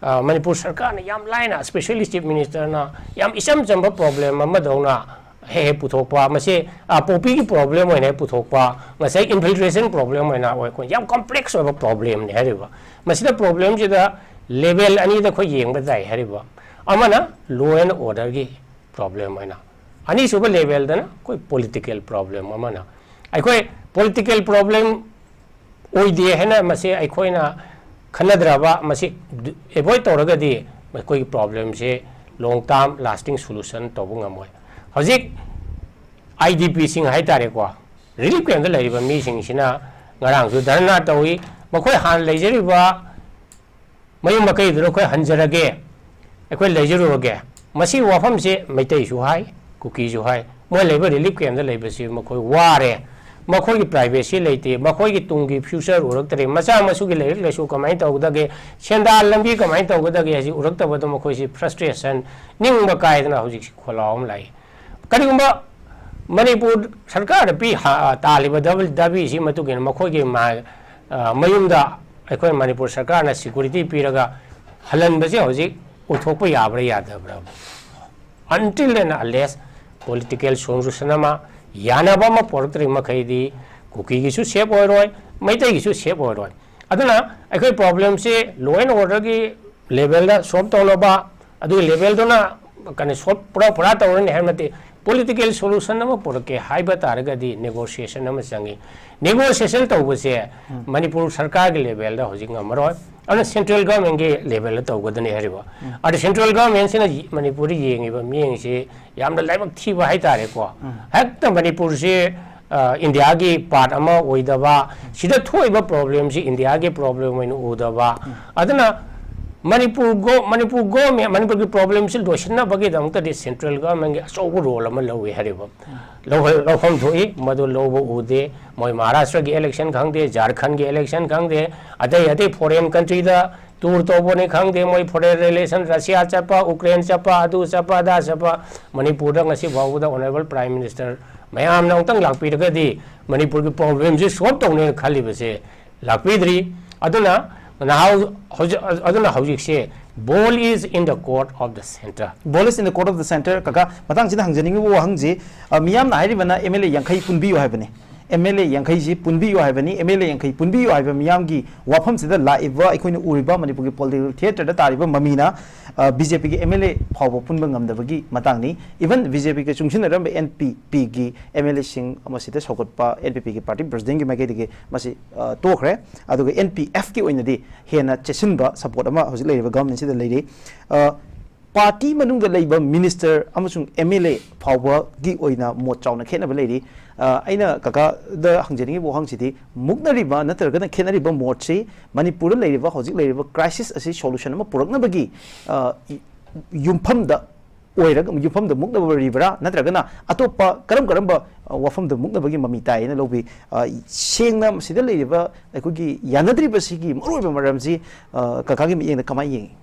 ꯑ, ꯃꯅꯤꯄꯨꯔ ꯁꯔꯀꯥꯔꯅ ꯌꯥꯝ ꯂꯥꯏꯅ, especially ꯆꯤꯐ ꯃꯤꯅꯤꯁꯇꯔꯅ ꯌꯥꯝ ꯏꯆꯝ ꯆꯝꯕ ꯄ꯭ꯔꯣꯕ꯭ꯂꯦꯝ ꯑꯃꯗꯧꯅ ꯍꯦꯛ ꯍꯦꯛ ꯄꯨꯊꯣꯛꯄ, ꯃꯁꯤ, ꯑ, ꯄꯣꯄꯤꯒꯤ ꯄ꯭ꯔꯣꯕ꯭ꯂꯦꯝ ꯑꯣꯏꯅ ꯍꯦꯛ ꯄꯨꯊꯣꯛꯄ, ꯉꯁꯥꯏ ꯏꯟꯐꯤꯜꯇ꯭ꯔꯦꯁꯟ ꯄ꯭ꯔꯣꯕ꯭ꯂꯦꯝ ꯑꯣꯏꯅ ꯑꯩꯈꯣꯏ ꯌꯥꯝ ꯀꯝꯄ꯭ꯂꯦꯛꯁ ꯑꯣꯏꯕ ꯄ꯭ꯔꯣꯕ꯭ꯂꯦꯝꯅꯤ ꯍꯥꯏꯔꯤꯕ꯫ ꯃꯁꯤꯗ ꯄ꯭ꯔꯣꯕ꯭ꯂꯦꯝꯁꯤꯗ ꯂꯦꯚꯦꯜ ꯑꯅꯤꯗ ꯑꯩꯈꯣꯏ ꯌꯦꯡꯕ ꯇꯥꯏ ꯍꯥꯏꯔꯤꯕ꯫ ꯑꯃꯅ ꯂꯣ ꯑꯦꯟ ꯑꯣꯔꯗꯔꯒꯤ ꯄ꯭ꯔꯣꯕ꯭ꯂꯦꯝ ꯑꯣꯏꯅ, ꯑꯅꯤꯁꯨꯕ ꯂꯦꯚꯦꯜꯗꯅ ꯑꯩꯈꯣꯏ ꯄꯣꯂꯤꯇꯤꯀꯦꯜ ꯄ꯭ꯔꯣꯕ꯭ꯂꯦꯝ ꯑꯃꯅ꯫ ꯑꯩꯈꯣꯏ ꯄꯣꯂꯤꯇꯤꯀꯦꯜ ꯄ꯭ꯔꯣꯕ꯭ꯂꯦꯝ ꯑꯣꯏꯗꯦ ꯍꯥꯏꯅ ꯃꯁꯤ ꯑꯩꯈꯣꯏꯅ ꯈꯟꯅꯗ꯭ꯔꯕ, ꯃꯁꯤ ꯑꯦꯚꯣꯏꯗ ꯇꯧꯔꯒꯗꯤ ꯑꯩꯈꯣꯏꯒꯤ ꯄ꯭ꯔꯣꯕ꯭ꯂꯦꯝꯁꯦ ꯂꯣꯡ ꯇꯥꯔꯝ ꯂꯥꯁꯇꯤꯡ ꯁꯣꯂꯨꯁꯟ ꯇꯧꯕ ꯉꯝꯃꯣꯏ꯫ ꯍꯧꯖꯤꯛ ꯑꯥꯏ ꯗꯤ ꯄꯤꯁꯤꯡ ꯍꯥꯏꯇꯥꯔꯦꯀꯣ, ꯔꯤꯂꯤꯐ ꯀꯦꯝꯗ ꯂꯩꯔꯤꯕ ꯃꯤꯁꯤꯡꯁꯤꯅ ꯉꯔꯥꯡꯁꯨ ꯙꯔꯅꯥ ꯇꯧꯏ꯫ ꯃꯈꯣꯏ ꯍꯥꯟꯅ ꯂꯩꯖꯔꯤꯕ ꯃꯌꯨꯝ ꯃꯀꯩꯗꯨꯗ ꯑꯩꯈꯣꯏ ꯍꯟꯖꯔꯒꯦ, ꯑꯩꯈꯣꯏ ꯂꯩꯖꯔꯨꯔꯒꯦ꯫ ꯃꯁꯤꯒꯤ ꯋꯥꯐꯝꯁꯦ ꯃꯩꯇꯩꯁꯨ ꯍꯥꯏ, ꯀꯨꯀꯤꯁꯨ ꯍꯥꯏ꯫ ꯃꯣꯏ ꯂꯩꯕ ꯔꯤꯂꯤꯐ ꯀꯦꯝꯗ ꯂꯩꯕꯁꯤ ꯃꯈꯣꯏ ꯋꯥꯔꯦ, ꯃꯈꯣꯏꯒꯤ ꯄ꯭ꯔꯥꯏꯚꯦꯁꯤ ꯂꯩꯇꯦ, ꯃꯈꯣꯏꯒꯤ ꯇꯨꯡꯒꯤ ꯐ꯭ꯌꯨꯆꯔ ꯎꯔꯛꯇ꯭ꯔꯦ, ꯃꯆꯥ ꯃꯁꯨꯒꯤ ꯂꯥꯏꯔꯤꯛ ꯂꯥꯏꯁꯨ ꯀꯃꯥꯏꯅ ꯇꯧꯒꯗꯒꯦ, ꯁꯦꯟꯗꯥꯟ ꯂꯝꯕꯤ ꯀꯃꯥꯏꯅ ꯇꯧꯒꯗꯒꯦ ꯍꯥꯏꯁꯤ ꯎꯔꯛꯇꯕꯗ ꯃꯈꯣꯏꯁꯤ ꯐ꯭ꯔꯁꯇ꯭ꯔꯦꯁꯟ, ꯅꯤꯡꯕ ꯀꯥꯏꯗꯅ ꯍꯧꯖꯤꯛꯁꯤ ꯈꯣꯜꯂꯥꯎ ꯑꯃ ꯂꯥꯛꯏ꯫ ꯀꯔꯤꯒꯨꯝꯕ ꯃꯅꯤꯄꯨꯔ ꯁꯔꯀꯥꯔꯗ ꯄꯤ-, ꯍꯥ-, ꯇꯥꯜꯂꯤꯕ ꯗꯕꯜ-, ꯗꯥꯕꯤꯁꯤ ꯃꯇꯨꯡ ꯏꯟꯅ ꯃꯈꯣꯏꯒꯤ ꯃꯥ-, ꯑ, ꯃꯌꯨꯝꯗ ꯑꯩꯈꯣꯏ ꯃꯅꯤꯄꯨꯔ ꯁꯔꯀꯥꯔꯅ ꯁꯦꯀ꯭ꯌꯨꯔꯤꯇꯤ ꯄꯤꯔꯒ ꯍꯜꯍꯟꯕꯁꯦ ꯍꯧꯖꯤꯛ ꯑꯣꯏꯊꯣꯛꯄ ꯌꯥꯕ꯭ꯔꯥ ꯌꯥꯗꯕ꯭ꯔꯥ? Until and unless political solution ꯑꯃ, ꯌꯥꯅꯕ ꯑꯃ ꯄꯨꯔꯛꯇ꯭ꯔꯤ ꯃꯈꯩꯗꯤ ꯀꯨꯀꯤꯒꯤꯁꯨ ꯁꯦꯞ ꯑꯣꯏꯔꯣꯏ, ꯃꯩꯇꯩꯒꯤꯁꯨ ꯁꯦꯞ ꯑꯣꯏꯔꯣꯏ꯫ ꯑꯗꯨꯅ ꯑꯩꯈꯣꯏ ꯄ꯭ꯔꯣꯕ꯭ꯂꯦꯝꯁꯤ law and orderꯒꯤ ꯂꯦꯚꯦꯜꯗ ꯁꯣꯜꯕ ꯇꯧꯅꯕ, ꯑꯗꯨꯒꯤ ꯂꯦꯚꯦꯜꯗꯨꯅ ꯀꯩꯅꯣ ꯁꯣꯜꯕ ꯄꯨꯔꯥ ꯄꯨꯔꯥ ꯇꯧꯔꯅꯤ ꯍꯥꯏꯕ ꯅꯠꯇꯦ꯫ ꯄꯣꯂꯤꯇꯤꯀꯦꯜ ꯁꯣꯂꯨꯁꯟ ꯑꯃ ꯄꯨꯔꯛꯀꯦ ꯍꯥꯏꯕ ꯇꯥꯔꯒꯗꯤ ꯅꯦꯒꯣꯁꯤꯌꯦꯁꯟ ꯑꯃ ꯆꯪꯉꯤ꯫ ꯅꯦꯒꯣꯁꯤꯌꯦꯁꯟ ꯇꯧꯕꯁꯦ ꯃꯅꯤꯄꯨꯔ ꯁꯔꯀꯥꯔꯒꯤ ꯂꯦꯚꯦꯜꯗ ꯍꯧꯖꯤꯛ ꯉꯝꯃꯔꯣꯏ, ꯑꯗꯨꯅ ꯁꯦꯟꯇ꯭ꯔꯦꯜ ꯒꯚꯔꯟꯃꯦꯟꯒꯤ ꯂꯦꯚꯦꯜꯗ ꯇꯧꯒꯗꯅꯤ ꯍꯥꯏꯔꯤꯕ꯫ ꯑꯗ ꯁꯦꯟꯇ꯭ꯔꯦꯜ ꯒꯚꯔꯟꯃꯦꯟꯁꯤꯅ ꯃꯅꯤꯄꯨꯔꯗ ꯌꯦꯡꯉꯤꯕ ꯃꯤꯠꯌꯦꯡꯁꯤ ꯌꯥꯝꯅ ꯂꯥꯏꯕꯛ ꯊꯤꯕ ꯍꯥꯏꯇꯥꯔꯦꯀꯣ꯫ ꯍꯦꯛꯇ ꯃꯅꯤꯄꯨꯔꯁꯤ, ꯑ, ꯏꯟꯗꯤꯌꯥꯒꯤ ꯄꯥꯔꯠ ꯑꯃ ꯑꯣꯏꯗꯕ, ꯁꯤꯗ ꯊꯣꯛꯏꯕ ꯄ꯭ꯔꯣꯕ꯭ꯂꯦꯝꯁꯤ ꯏꯟꯗꯤꯌꯥꯒꯤ ꯄ꯭ꯔꯣꯕ꯭ꯂꯦꯝ ꯑꯣꯏꯅ ꯎꯗꯕ꯫ ꯑꯗꯨꯅ ꯃꯅꯤꯄꯨꯔ ꯒꯣ-, ꯃꯅꯤꯄꯨꯔ ꯒꯣꯔꯃꯦꯟ, ꯃꯅꯤꯄꯨꯔꯒꯤ ꯄ꯭ꯔꯣꯕ꯭ꯂꯦꯝꯁꯤ ꯂꯣꯏꯁꯤꯟꯅꯕꯒꯤꯗꯃꯛꯇꯗꯤ ꯁꯦꯟꯇ꯭ꯔꯦꯜ ꯒꯚꯔꯟꯃꯦꯟꯒꯤ ꯑꯆꯧꯕ ꯔꯣꯜ ꯑꯃ ꯂꯧꯏ ꯍꯥꯏꯔꯤꯕ꯫ ꯂꯧꯍ-, ꯂꯧꯐꯝ ꯊꯣꯛꯏ, ꯃꯗꯨ ꯂꯧꯕ ꯎꯗꯦ꯫ ꯃꯣꯏ ꯃꯍꯥꯔꯥꯁꯇ꯭ꯔꯒꯤ ꯏꯂꯦꯛꯁꯟ ꯈꯪꯗꯦ, ꯖꯥꯔꯈꯟꯒꯤ ꯏꯂꯦꯛꯁꯟ ꯈꯪꯗꯦ, ꯑꯇꯩ ꯑꯇꯩ ꯐꯣꯔꯦꯟ ꯀꯟꯇ꯭ꯔꯤꯗ ꯇꯨꯔ ꯇꯧꯕꯅꯤ ꯈꯪꯗꯦ, ꯃꯣꯏ ꯐꯣꯔꯦꯟ ꯔꯤꯂꯦꯁꯟ, ꯔꯁꯤꯌꯥ ꯆꯠꯄ, ꯎꯀ꯭ꯔꯦꯟ ꯆꯠꯄ, ꯑꯗꯨ ꯆꯠꯄ, ꯑꯗꯥ ꯆꯠꯄ, ꯃꯅꯤꯄꯨꯔꯗ ꯉꯁꯤ ꯐꯥꯎꯕꯗ ꯑꯣꯅꯔꯦꯕꯜ ꯄ꯭ꯔꯥꯏꯝ ꯃꯤꯅꯤꯁꯇꯔ ꯃꯌꯥꯝꯅ ꯑꯃꯨꯛꯇꯪ ꯂꯥꯛꯄꯤꯔꯒꯗꯤ ꯃꯅꯤꯄꯨꯔꯒꯤ ꯄ꯭ꯔꯣꯕ꯭ꯂꯦꯝꯁꯤ ꯁꯣꯜꯕ ꯇꯧꯅꯦꯅ ꯈꯜꯂꯤꯕꯁꯦ ꯂꯥꯛꯄꯤꯗ꯭ꯔꯤ꯫ ꯑꯗꯨꯅ ꯅꯍꯥ-, ꯍꯧꯖꯤꯛ, ꯑꯗꯨꯅ ꯍꯧꯖꯤꯛꯁꯦ ball is in the court of the centre꯫ Ball is in the court of the centre꯫ ꯀꯀꯥ, ꯃꯇꯥꯡꯁꯤꯗ ꯍꯪꯖꯅꯤꯡꯉꯤꯕ ꯋꯥꯍꯪꯁꯤ, ꯑ, ꯃꯤꯌꯥꯝꯅ ꯍꯥꯏꯔꯤꯕꯅ ꯑꯦꯝ ꯑꯦꯜ ꯑꯦ ꯌꯥꯡꯈꯩ ꯄꯨꯟꯕꯤꯌꯨ ꯍꯥꯏꯕꯅꯤ꯫ ꯑꯦꯝ ꯑꯦꯜ ꯑꯦ ꯌꯥꯡꯈꯩꯁꯤ ꯄꯨꯟꯕꯤꯌꯨ ꯍꯥꯏꯕꯅꯤ꯫ ꯑꯦꯝ ꯑꯦꯜ ꯑꯦ ꯌꯥꯡꯈꯩ ꯄꯨꯟꯕꯤꯌꯨ ꯍꯥꯏꯕ ꯃꯤꯌꯥꯝꯒꯤ ꯋꯥꯐꯝꯁꯤꯗ ꯂꯥꯛꯏꯕ, ꯑꯩꯈꯣꯏꯅ ꯎꯔꯤꯕ ꯃꯅꯤꯄꯨꯔꯒꯤ ꯄꯣꯂꯤꯇꯤꯀꯦꯜ ꯊꯤꯌꯦꯇꯔꯗ ꯇꯥꯔꯤꯕ ꯃꯃꯤꯅ, ꯑ, ꯕꯤ ꯖꯦ ꯄꯤꯒꯤ ꯑꯦꯝ ꯑꯦꯜ ꯑꯦ ꯐꯥꯎꯕ ꯄꯨꯟꯕ ꯉꯝꯗꯕꯒꯤ ꯃꯇꯥꯡꯅꯤ꯫ ꯏꯚꯟ ꯕꯤ ꯖꯦ ꯄꯤꯒ ꯆꯨꯡꯁꯤꯟꯅꯔꯝꯕ ꯑꯦꯟ ꯄꯤ ꯄꯤꯒꯤ ꯑꯦꯝ ꯑꯦꯜ ꯑꯦꯁꯤꯡ ꯑꯃ ꯁꯤꯗ ꯁꯧꯒꯠꯄ, ꯑꯦꯟ ꯄꯤ ꯄꯤꯒꯤ ꯄꯥꯔꯇꯤ ꯄ꯭ꯔꯁꯤꯗꯦꯟꯒꯤ ꯃꯥꯏꯀꯩꯗꯒꯤ ꯃꯁꯤ, ꯑ, ꯇꯣꯛꯈ꯭ꯔꯦ꯫ ꯑꯗꯨꯒ ꯑꯦꯟ ꯄꯤ ꯑꯦꯐꯀꯤ ꯑꯣꯏꯅꯗꯤ ꯍꯦꯟꯅ ꯆꯦꯠꯁꯤꯟꯕ ꯁꯄꯣꯔꯠ ꯑꯃ ꯍꯧꯖꯤꯛ ꯂꯩꯔꯤꯕ ꯒꯚꯔꯟꯃꯦꯟꯁꯤꯗ ꯂꯩꯔꯤ꯫ ꯑ, ꯄꯥꯔꯇꯤ ꯃꯅꯨꯡꯗ ꯂꯩꯕ ꯃꯤꯅꯤꯁꯇꯔ ꯑꯃꯁꯨꯡ ꯑꯦꯝ ꯑꯦꯜ ꯑꯦ ꯐꯥꯎꯕꯒꯤ ꯑꯣꯏꯅ ꯃꯣꯠ ꯆꯥꯎꯅ ꯈꯦꯠꯅꯕ ꯂꯩꯔꯤ꯫ ꯑ, ꯑꯩꯅ ꯀꯀꯥꯗ ꯍꯪꯖꯅꯤꯡꯉꯤꯕ ꯋꯥꯍꯪꯁꯤꯗꯤ, ꯃꯨꯛꯅꯔꯤꯕ ꯅꯠꯇ꯭ꯔꯒꯅ ꯈꯦꯠꯅꯔꯤꯕ ꯃꯣꯠꯁꯤ ꯃꯅꯤꯄꯨꯔꯗ ꯂꯩꯔꯤꯕ, ꯍꯧꯖꯤꯛ ꯂꯩꯔꯤꯕ ꯀ꯭ꯔꯥꯏꯁꯤꯁ ꯑꯁꯤ ꯁꯣꯂꯨꯁꯟ ꯑꯃ ꯄꯨꯔꯛꯅꯕꯒꯤ, ꯑ, ꯌꯨꯝꯐꯝꯗ ꯑꯣꯏꯔꯒ, ꯌꯨꯝꯐꯝꯗ ꯃꯨꯛꯅꯔꯤꯕ꯭ꯔꯥ, ꯅꯠꯇ꯭ꯔꯒꯅ ꯑꯇꯣꯞꯄ ꯀꯔꯝ ꯀꯔꯝꯕ, ꯑ, ꯋꯥꯐꯝꯗ ꯃꯨꯛꯅꯕꯒꯤ ꯃꯃꯤ ꯇꯥꯏ ꯍꯥꯏꯅ ꯂꯧꯕꯤ? ꯑ, ꯁꯦꯡꯅ ꯃꯁꯤꯗ ꯂꯩꯔꯤꯕ ꯑꯩꯈꯣꯏꯒꯤ ꯌꯥꯅꯗ꯭ꯔꯤꯕꯁꯤꯒꯤ ꯃꯔꯨꯑꯣꯏꯕ ꯃꯔꯝꯁꯤ, ꯑ, ꯀꯀꯥꯒꯤ ꯃꯤꯠꯌꯦꯡꯗ ꯀꯃꯥꯏꯅ ꯌꯦꯡꯉꯤ?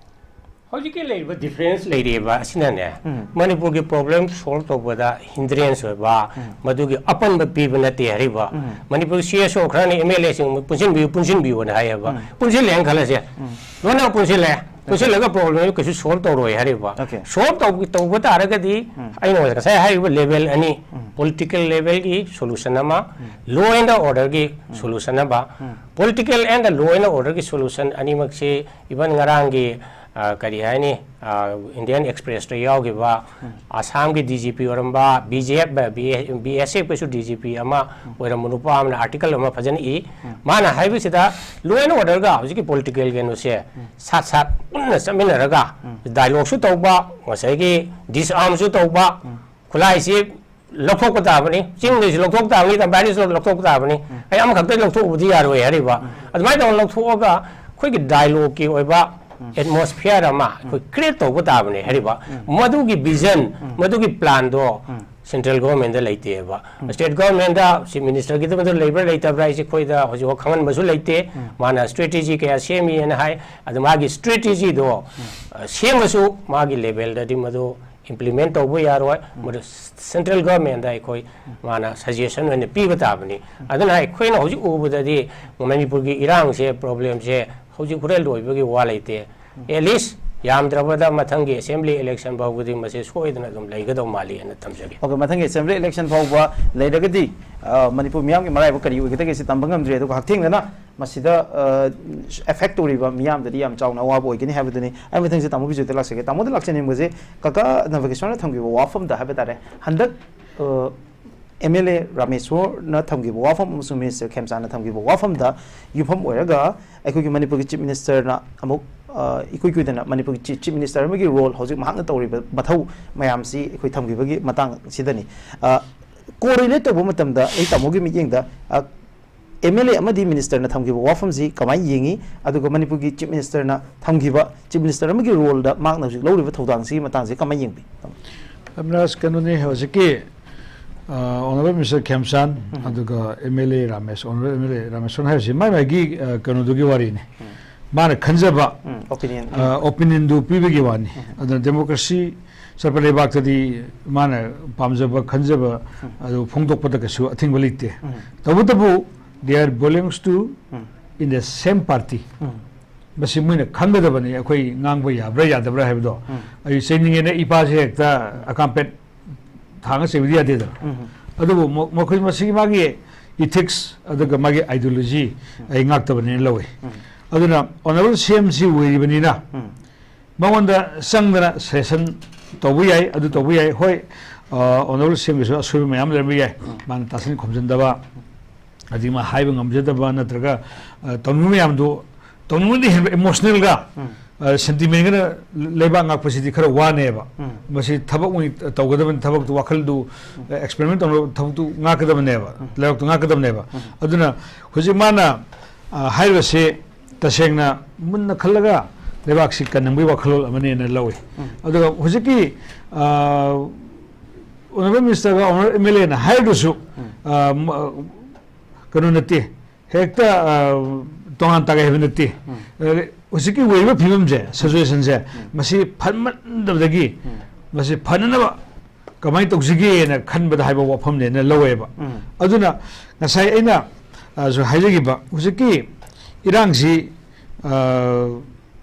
ꯍꯧꯖꯤꯛꯀꯤ ꯂꯩꯔꯤꯕ ꯗꯤꯐꯔꯦꯟꯁ ꯂꯩꯔꯤꯕ ꯑꯁꯤꯅꯅꯦ, ꯎꯝ꯫ ꯃꯅꯤꯄꯨꯔꯒꯤ ꯄ꯭ꯔꯣꯕ꯭ꯂꯦꯝ ꯁꯣꯜꯕ ꯇꯧꯕꯗ ꯍꯤꯟꯗ꯭ꯔꯦꯟꯁ ꯑꯣꯏꯕ, ꯎꯝ꯫ ꯃꯗꯨꯒꯤ ꯑꯄꯟꯕ ꯄꯤꯕ ꯅꯠꯇꯦ ꯍꯥꯏꯔꯤꯕ꯫ ꯎꯝ꯫ ꯃꯅꯤꯄꯨꯔ ꯁꯤ ꯑꯦꯁ ꯑꯣ ꯈꯔꯅ ꯑꯦꯝ ꯑꯦꯜ ꯑꯦꯁꯤꯡ ꯄꯨꯟꯁꯤꯟꯕꯤꯌꯨ, ꯄꯨꯟꯁꯤꯟꯕꯤꯌꯨꯅ ꯍꯥꯏꯌꯦꯕ꯫ ꯎꯝ꯫ ꯄꯨꯟꯁꯤꯜꯂꯦꯅ ꯈꯜꯂꯁꯦ, ꯎꯝ꯫ ꯂꯣꯏꯅ ꯄꯨꯟꯁꯤꯜꯂꯦ, ꯄꯨꯟꯁꯤꯜꯂꯒ ꯄ꯭ꯔꯣꯕ꯭ꯂꯦꯝ ꯀꯩꯁꯨ ꯁꯣꯜꯕ ꯇꯧꯔꯣꯏ ꯍꯥꯏꯔꯤꯕ꯫ Okay. ꯁꯣꯜꯕ ꯇꯧ-, ꯇꯧꯕ ꯇꯥꯔꯒꯗꯤ ꯎꯝ꯫ ꯑꯩꯅ ꯉꯁꯥꯏ ꯍꯥꯏꯔꯤꯕ ꯂꯦꯚꯦꯜ ꯑꯅꯤ, ꯎꯝ꯫ ꯄꯣꯂꯤꯇꯤꯀꯦꯜ ꯂꯦꯚꯦꯜꯒꯤ ꯁꯣꯂꯨꯁꯟ ꯑꯃ, ꯂꯣ ꯑꯦꯟ ꯑꯣꯔꯗꯔꯒꯤ ꯁꯣꯂꯨꯁꯟ ꯑꯃ, ꯎꯝ꯫ ꯄꯣꯂꯤꯇꯤꯀꯦꯜ ꯑꯦꯟ ꯂꯣ ꯑꯦꯟ ꯑꯣꯔꯗꯔꯒꯤ ꯁꯣꯂꯨꯁꯟ ꯑꯅꯤꯃꯛꯁꯤ ꯏꯚꯟ ꯉꯔꯥꯡꯒꯤ, ꯑ, ꯀꯔꯤ ꯍꯥꯏꯅꯤ, ꯑ, ꯏꯟꯗꯤꯌꯟ ꯑꯦꯛꯁꯄ꯭ꯔꯦꯁꯇ ꯌꯥꯎꯈꯤꯕ ꯑꯁꯥꯝꯒꯤ ꯗꯤ ꯖꯤ ꯄꯤ ꯑꯣꯏꯔꯝꯕ, ꯕꯤ ꯖꯤ ꯑꯦꯐ, ꯕꯤ ꯑꯦꯁ ꯑꯦꯐꯀꯤꯁꯨ ꯗꯤ ꯖꯤ ꯄꯤ ꯑꯃ ꯑꯣꯏꯔꯝꯕ ꯅꯨꯄꯥ ꯑꯃꯅ ꯑꯥꯔꯇꯤꯀꯜ ꯑꯃ ꯐꯖꯅ ꯏ꯫ ꯃꯥꯅ ꯍꯥꯏꯕꯁꯤꯗ ꯂꯣ ꯑꯦꯟ ꯑꯣꯔꯗꯔꯒ ꯍꯧꯖꯤꯛꯀꯤ ꯄꯣꯂꯤꯇꯤꯀꯦꯜ ꯀꯩꯅꯣꯁꯦ ꯁꯥꯠ ꯁꯥꯠ ꯄꯨꯟꯅ ꯆꯠꯃꯤꯟꯅꯔꯒ ꯗꯥꯏꯂꯣꯒꯁꯨ ꯇꯧꯕ, ꯉꯁꯥꯏꯒꯤ ꯗꯤꯁꯑꯥꯔꯝꯁꯨ ꯇꯧꯕ, ꯈꯨꯠꯂꯥꯏꯁꯤ ꯂꯧꯊꯣꯛꯄ ꯇꯥꯕꯅꯤ, ꯆꯤꯡꯗꯩꯁꯨ ꯂꯧꯊꯣꯛ ꯇꯥꯕꯅꯤ, ꯇꯝꯄꯥꯛꯗꯩꯁꯨ ꯂꯧꯊꯣꯛ ꯇꯥꯕꯅꯤ꯫ ꯑꯩ ꯑꯃꯈꯛꯇ ꯂꯧꯊꯣꯛꯎꯕꯗꯤ ꯌꯥꯔꯣꯏ ꯍꯥꯏꯔꯤꯕ꯫ ꯑꯗꯨꯃꯥꯏꯅ ꯇꯧꯅ ꯂꯧꯊꯣꯛꯑꯒ ꯑꯩꯈꯣꯏꯒꯤ ꯗꯥꯏꯂꯣꯒꯀꯤ ꯑꯣꯏꯕ ꯑꯦꯠꯃꯣꯁꯐꯤꯌꯔ ꯑꯃ ꯑꯩꯈꯣꯏ ꯀ꯭ꯔꯤꯌꯦꯠ ꯇꯧꯕ ꯇꯥꯕꯅꯤ ꯍꯥꯏꯔꯤꯕ꯫ ꯃꯗꯨꯒꯤ ꯚꯤꯖꯟ, ꯃꯗꯨꯒꯤ ꯄ꯭ꯂꯥꯟꯗꯣ ꯁꯦꯟꯇ꯭ꯔꯦꯜ ꯒꯣꯔꯃꯦꯟꯗ ꯂꯩꯇꯦꯕ꯫ ꯁ꯭ꯇꯦꯠ ꯒꯣꯔꯃꯦꯟꯗ ꯆꯤꯐ ꯃꯤꯅꯤꯁꯇꯔꯒꯤꯗꯃꯛꯇ ꯂꯩꯕ꯭ꯔꯥ ꯂꯩꯇꯕ꯭ꯔꯥ ꯍꯥꯏꯁꯦ ꯑꯩꯈꯣꯏꯗ ꯍꯧꯖꯤꯛꯐꯥꯎ ꯈꯪꯍꯟꯕꯁꯨ ꯂꯩꯇꯦ꯫ ꯃꯥꯅ ꯁ꯭ꯇ꯭ꯔꯦꯇꯦꯖꯤ ꯀꯌꯥ ꯁꯦꯝꯃꯤꯅ ꯍꯥꯏ꯫ ꯑꯗꯨ ꯃꯥꯒꯤ ꯁ꯭ꯇ꯭ꯔꯦꯇꯦꯖꯤꯗꯣ, ꯑ, ꯁꯦꯝꯃꯁꯨ ꯃꯥꯒꯤ ꯂꯦꯚꯦꯜꯗꯗꯤ ꯃꯗꯨ ꯏꯝꯄ꯭ꯂꯤꯃꯦꯟ ꯇꯧꯕ ꯌꯥꯔꯣꯏ꯫ ꯃꯗꯨ ꯁꯦꯟꯇ꯭ꯔꯦꯜ ꯒꯣꯔꯃꯦꯟꯗ ꯑꯩꯈꯣꯏ ꯃꯥꯅ ꯁꯖꯦꯁꯟ ꯑꯣꯏꯅ ꯄꯤꯕ ꯇꯥꯕꯅꯤ꯫ ꯑꯗꯨꯅ ꯑꯩꯈꯣꯏꯅ ꯍꯧꯖꯤꯛ ꯎꯕꯗꯗꯤ ꯃꯅꯤꯄꯨꯔꯒꯤ ꯏꯔꯥꯡꯁꯦ, ꯄ꯭ꯔꯣꯕ꯭ꯂꯦꯝꯁꯦ ꯍꯧꯖꯤꯛ ꯍꯣꯔꯦꯟ ꯂꯣꯏꯕꯒꯤ ꯋꯥ ꯂꯩꯇꯦ꯫ ꯑꯦꯠꯂꯤꯁ ꯌꯥꯝꯗ꯭ꯔꯕꯗ ꯃꯊꯪꯒꯤ ꯑꯦꯁꯦꯝꯕ꯭ꯂꯤ ꯏꯂꯦꯛꯁꯟ ꯐꯥꯎꯕꯗꯤ ꯃꯁꯦ ꯁꯣꯏꯗꯅ ꯑꯗꯨꯝ ꯂꯩꯒꯗꯧ ꯃꯥꯜꯂꯤ ꯍꯥꯏꯅ ꯊꯝꯖꯒꯦ꯫ ꯑꯣꯀꯦ, ꯃꯊꯪꯒꯤ ꯑꯦꯁꯦꯝꯕ꯭ꯂꯤ ꯏꯂꯦꯛꯁꯟ ꯐꯥꯎꯕ ꯂꯩꯔꯒꯗꯤ, ꯑ, ꯃꯅꯤꯄꯨꯔ ꯃꯤꯌꯥꯝꯒꯤ ꯃꯔꯥꯏꯕꯛ ꯀꯔꯤ ꯑꯣꯏꯒꯗꯒꯦ ꯁꯤ ꯇꯝꯕ ꯉꯝꯗ꯭ꯔꯤ꯫ ꯑꯗꯨꯒ ꯍꯛꯊꯦꯡꯅꯅ ꯃꯁꯤꯗ, ꯑ, ꯑꯦꯐꯦꯛ ꯇꯧꯔꯤꯕ ꯃꯤꯌꯥꯝꯗꯗꯤ ꯌꯥꯝ ꯆꯥꯎꯅ ꯑꯋꯥꯕ ꯑꯣꯏꯒꯅꯤ ꯍꯥꯏꯕꯗꯨꯅꯤ꯫ ꯑꯩ ꯃꯊꯪꯁꯤ ꯇꯥꯃꯣ ꯕꯤꯖꯨꯗ ꯂꯥꯛꯆꯒꯦ꯫ ꯇꯥꯃꯣꯗ ꯂꯥꯛꯆꯅꯤꯡꯕꯁꯦ, ꯀꯀꯥ ꯅꯕꯀꯤꯁꯣꯔꯅ ꯊꯝꯈꯤꯕ ꯋꯥꯐꯝꯗ ꯍꯥꯏꯕ ꯇꯥꯔꯦ, ꯍꯟꯗꯛ, ꯑ, ꯑꯦꯝ ꯑꯦꯜ ꯑꯦ ꯔꯥꯃꯦꯁꯣꯔꯅ ꯊꯝꯈꯤꯕ ꯋꯥꯐꯝ ꯑꯃꯁꯨꯡ ꯃꯤꯅꯤꯁꯇꯔ ꯈꯦꯝꯆꯥꯟꯅ ꯊꯝꯈꯤꯕ ꯋꯥꯐꯝꯗ ꯌꯨꯝꯐꯝ ꯑꯣꯏꯔꯒ ꯑꯩꯈꯣꯏꯒꯤ ꯃꯅꯤꯄꯨꯔꯒꯤ ꯆꯤꯐ ꯃꯤꯅꯤꯁꯇꯔꯅ ꯑꯃꯨꯛ ꯑ, ꯏꯀꯨꯏ ꯀꯨꯏꯗꯅ ꯃꯅꯤꯄꯨꯔꯒꯤ ꯆꯤ-, ꯆꯤꯐ ꯃꯤꯅꯤꯁꯇꯔ ꯑꯃꯒꯤ ꯔꯣꯜ, ꯍꯧꯖꯤꯛ ꯃꯍꯥꯛꯅ ꯇꯧꯔꯤꯕ ꯃꯊꯧ ꯃꯌꯥꯝꯁꯤ ꯑꯩꯈꯣꯏ ꯊꯝꯈꯤꯕꯒꯤ ꯃꯇꯥꯡꯁꯤꯗꯅꯤ꯫ ꯑ, ꯀꯣꯔꯤꯂꯦꯠ ꯇꯧꯕ ꯃꯇꯝꯗ ꯑꯩ ꯇꯥꯃꯣꯒꯤ ꯃꯤꯠꯌꯦꯡꯗ, ꯑ, ꯑꯦꯝ ꯑꯦꯜ ꯑꯦ ꯑꯃꯗꯤ ꯃꯤꯅꯤꯁꯇꯔꯅ ꯊꯝꯈꯤꯕ ꯋꯥꯐꯝꯁꯤ ꯀꯃꯥꯏꯅ ꯌꯦꯡꯉꯤ? ꯑꯗꯨꯒ ꯃꯅꯤꯄꯨꯔꯒꯤ ꯆꯤꯐ ꯃꯤꯅꯤꯁꯇꯔꯅ ꯊꯝꯈꯤꯕ, ꯆꯤꯐ ꯃꯤꯅꯤꯁꯇꯔ ꯑꯃꯒꯤ ꯔꯣꯜꯗ ꯃꯍꯥꯛꯅ ꯍꯧꯖꯤꯛ ꯂꯧꯔꯤꯕ ꯊꯧꯗꯥꯡꯁꯤꯒꯤ ꯃꯇꯥꯡꯁꯤ ꯀꯃꯥꯏꯅ ꯌꯦꯡꯕꯤ? ꯑꯕꯤꯅꯥꯁ, ꯀꯩꯅꯣꯅꯤ, ꯍꯧꯖꯤꯛꯀꯤ, ꯑ, ꯑꯣꯅꯔꯦꯕꯜ ꯃꯤꯅꯤꯁꯇꯔ ꯈꯦꯝꯆꯥꯟ, ꯎꯝ꯫ ꯑꯗꯨꯒ M L A Ramesh, honourable M L A ꯔꯥꯃꯦꯁꯣꯟ ꯍꯥꯏꯕꯁꯤ ꯃꯥꯏ ꯃꯥꯏꯒꯤ, ꯑ, ꯀꯩꯅꯣꯗꯨꯒꯤ ꯋꯥꯔꯤꯅꯤ꯫ ꯎꯝ꯫ ꯃꯥꯅ ꯈꯟꯖꯕ, ꯎꯝ, opinion꯫ ꯑ, opinionꯗꯨ ꯄꯤꯕꯒꯤ ꯋꯥꯅꯤ꯫ ꯎꯝ꯫ ꯑꯗꯨꯅ democracy ꯆꯠꯄ ꯂꯩꯕꯥꯛꯇꯗꯤ ꯃꯥꯅ ꯄꯥꯝꯖꯕ, ꯈꯟꯖꯕ ꯎꯝ꯫ ꯑꯗꯨ ꯐꯣꯡꯗꯣꯛꯄꯗ ꯀꯩꯁꯨ ꯑꯊꯤꯡꯕ ꯂꯩꯇꯦ꯫ ꯎꯝ꯫ ꯇꯧꯕꯇꯕꯨ, they are belongs to um. in the same party꯫ ꯎꯝ꯫ ꯃꯁꯤ ꯃꯣꯏꯅ ꯈꯪꯒꯗꯕꯅꯤ, ꯑꯩꯈꯣꯏ ꯉꯥꯡꯕ ꯌꯥꯕ꯭ꯔꯥ ꯌꯥꯗꯕ꯭ꯔꯥ ꯍꯥꯏꯕꯗꯣ꯫ ꯎꯝ꯫ ꯑꯩ ꯆꯩꯅꯤꯡꯉꯦꯅ ꯏꯄꯥꯁꯦ ꯍꯦꯛꯇ ꯑꯀꯥꯝꯄꯦꯠ ꯊꯥꯡꯉ ꯆꯩꯕꯗꯤ ꯌꯥꯗꯦꯗꯅ꯫ ꯎꯝ꯫ ꯑꯗꯨꯕꯨ ꯃ-, ꯃꯈꯣꯏ ꯃꯁꯤꯒꯤ ꯃꯥꯒꯤ ethics ꯑꯗꯨꯒ ꯃꯥꯒꯤ ideology ꯎꯝ꯫ ꯑꯩ ꯉꯥꯛꯇꯕꯅꯦꯅ ꯂꯧꯏ꯫ ꯎꯝ꯫ ꯑꯗꯨꯅ ꯑꯣꯅꯔꯦꯕꯜ ꯁꯤ ꯑꯦꯝ ꯁꯤ ꯑꯣꯏꯔꯤꯕꯅꯤꯅ ꯎꯝ꯫ ꯃꯉꯣꯟꯗ ꯆꯪꯗꯅ suggestion ꯇꯧꯕ ꯌꯥꯏ, ꯑꯗꯨ ꯇꯧꯕ ꯌꯥꯏ꯫ ꯍꯣꯏ, ꯑ, ꯑꯣꯅꯔꯦꯕꯜ ꯁꯤ ꯑꯦꯝꯒꯤꯁꯨ ꯑꯁꯣꯏꯕ ꯃꯌꯥꯝ ꯂꯩꯔꯝꯕ ꯌꯥꯏ꯫ ꯎꯝ꯫ ꯃꯥꯅ ꯇꯥꯁꯤꯟ ꯈꯣꯝꯖꯤꯟꯗꯕ, ꯑꯗꯒꯤ ꯃꯥ ꯍꯥꯏꯕ ꯉꯝꯖꯗꯕ ꯅꯠꯇ꯭ꯔꯒ, ꯑ, ꯇꯧꯅꯤꯡꯕ ꯃꯌꯥꯝꯗꯨ, ꯇꯧꯅꯤꯡꯕꯗꯤ ꯍꯦꯟꯕ emotionalꯒ, ꯎꯝ꯫ ꯑ, sentimentꯒꯅ ꯂꯩꯕꯥꯛ ꯉꯥꯛꯄꯁꯤꯗꯤ ꯈꯔ ꯋꯥꯅꯦꯕ꯫ ꯎꯝ꯫ ꯃꯁꯤ ꯊꯕꯛ ꯑꯣꯏꯅ ꯇꯧꯒꯗꯕꯅꯤ, ꯊꯕꯛꯇꯨ, ꯋꯥꯈꯜꯗꯨ, ꯎꯝ꯫ ꯑ, experiment ꯇꯧꯅꯕ ꯊꯕꯛꯇꯨ ꯉꯥꯛꯀꯗꯕꯅꯦꯕ, ꯎꯝ꯫ ꯂꯩꯕꯥꯛꯇꯨ ꯉꯥꯛꯀꯗꯕꯅꯦꯕ꯫ ꯎꯝ꯫ ꯑꯗꯨꯅ ꯍꯧꯖꯤꯛ ꯃꯥꯅ, ꯑ, ꯍꯥꯏꯔꯤꯕꯁꯤ ꯇꯁꯦꯡꯅ ꯃꯨꯟꯅ ꯈꯜꯂꯒ ꯂꯩꯕꯥꯛꯁꯤ ꯀꯟꯅꯕꯒꯤ ꯋꯥꯈꯜꯂꯣꯟ ꯑꯃꯅꯦꯅ ꯂꯧꯏ꯫ ꯎꯝ꯫ ꯑꯗꯨꯒ ꯍꯧꯖꯤꯛꯀꯤ, ꯑ, ꯑꯣꯅꯔꯦꯕꯜ ꯃꯤꯅꯤꯁꯇꯔꯒ ꯑꯣꯅꯔꯦꯕꯜ ꯑꯦꯝ ꯑꯦꯜ ꯑꯦꯅ ꯍꯥꯏꯔꯒꯁꯨ, ꯎꯝ꯫ ꯑ, ꯃ-, ꯀꯩꯅꯣ ꯅꯠꯇꯦ, ꯍꯦꯛꯇ, ꯑ, ꯇꯣꯉꯥꯟ ꯇꯥꯒꯩ ꯍꯥꯏꯕ ꯅꯠꯇꯦ꯫ ꯎꯝ꯫ ꯑ, ꯍꯧꯖꯤꯛꯀꯤ ꯑꯣꯏꯔꯤꯕ ꯐꯤꯕꯝꯁꯦ, situationꯁꯦ, ꯎꯝ꯫ ꯃꯁꯤ ꯐꯠꯃꯟꯗꯕꯗꯒꯤ ꯎꯝ꯫ ꯃꯁꯤ ꯐꯅꯅꯕ ꯀꯃꯥꯏꯅ ꯇꯧꯁꯤꯒꯦꯅ ꯈꯟꯕꯗ ꯍꯥꯏꯕ ꯋꯥꯐꯝꯅꯦꯅ ꯂꯧꯋꯦꯕ꯫ ꯎꯝ꯫ ꯑꯗꯨꯅ ꯉꯁꯥꯏ ꯑꯩꯅ, ꯑ, ꯁꯨ ꯍꯥꯏꯖꯈꯤꯕ ꯍꯧꯖꯤꯛꯀꯤ ꯏꯔꯥꯡꯁꯤ, ꯑ,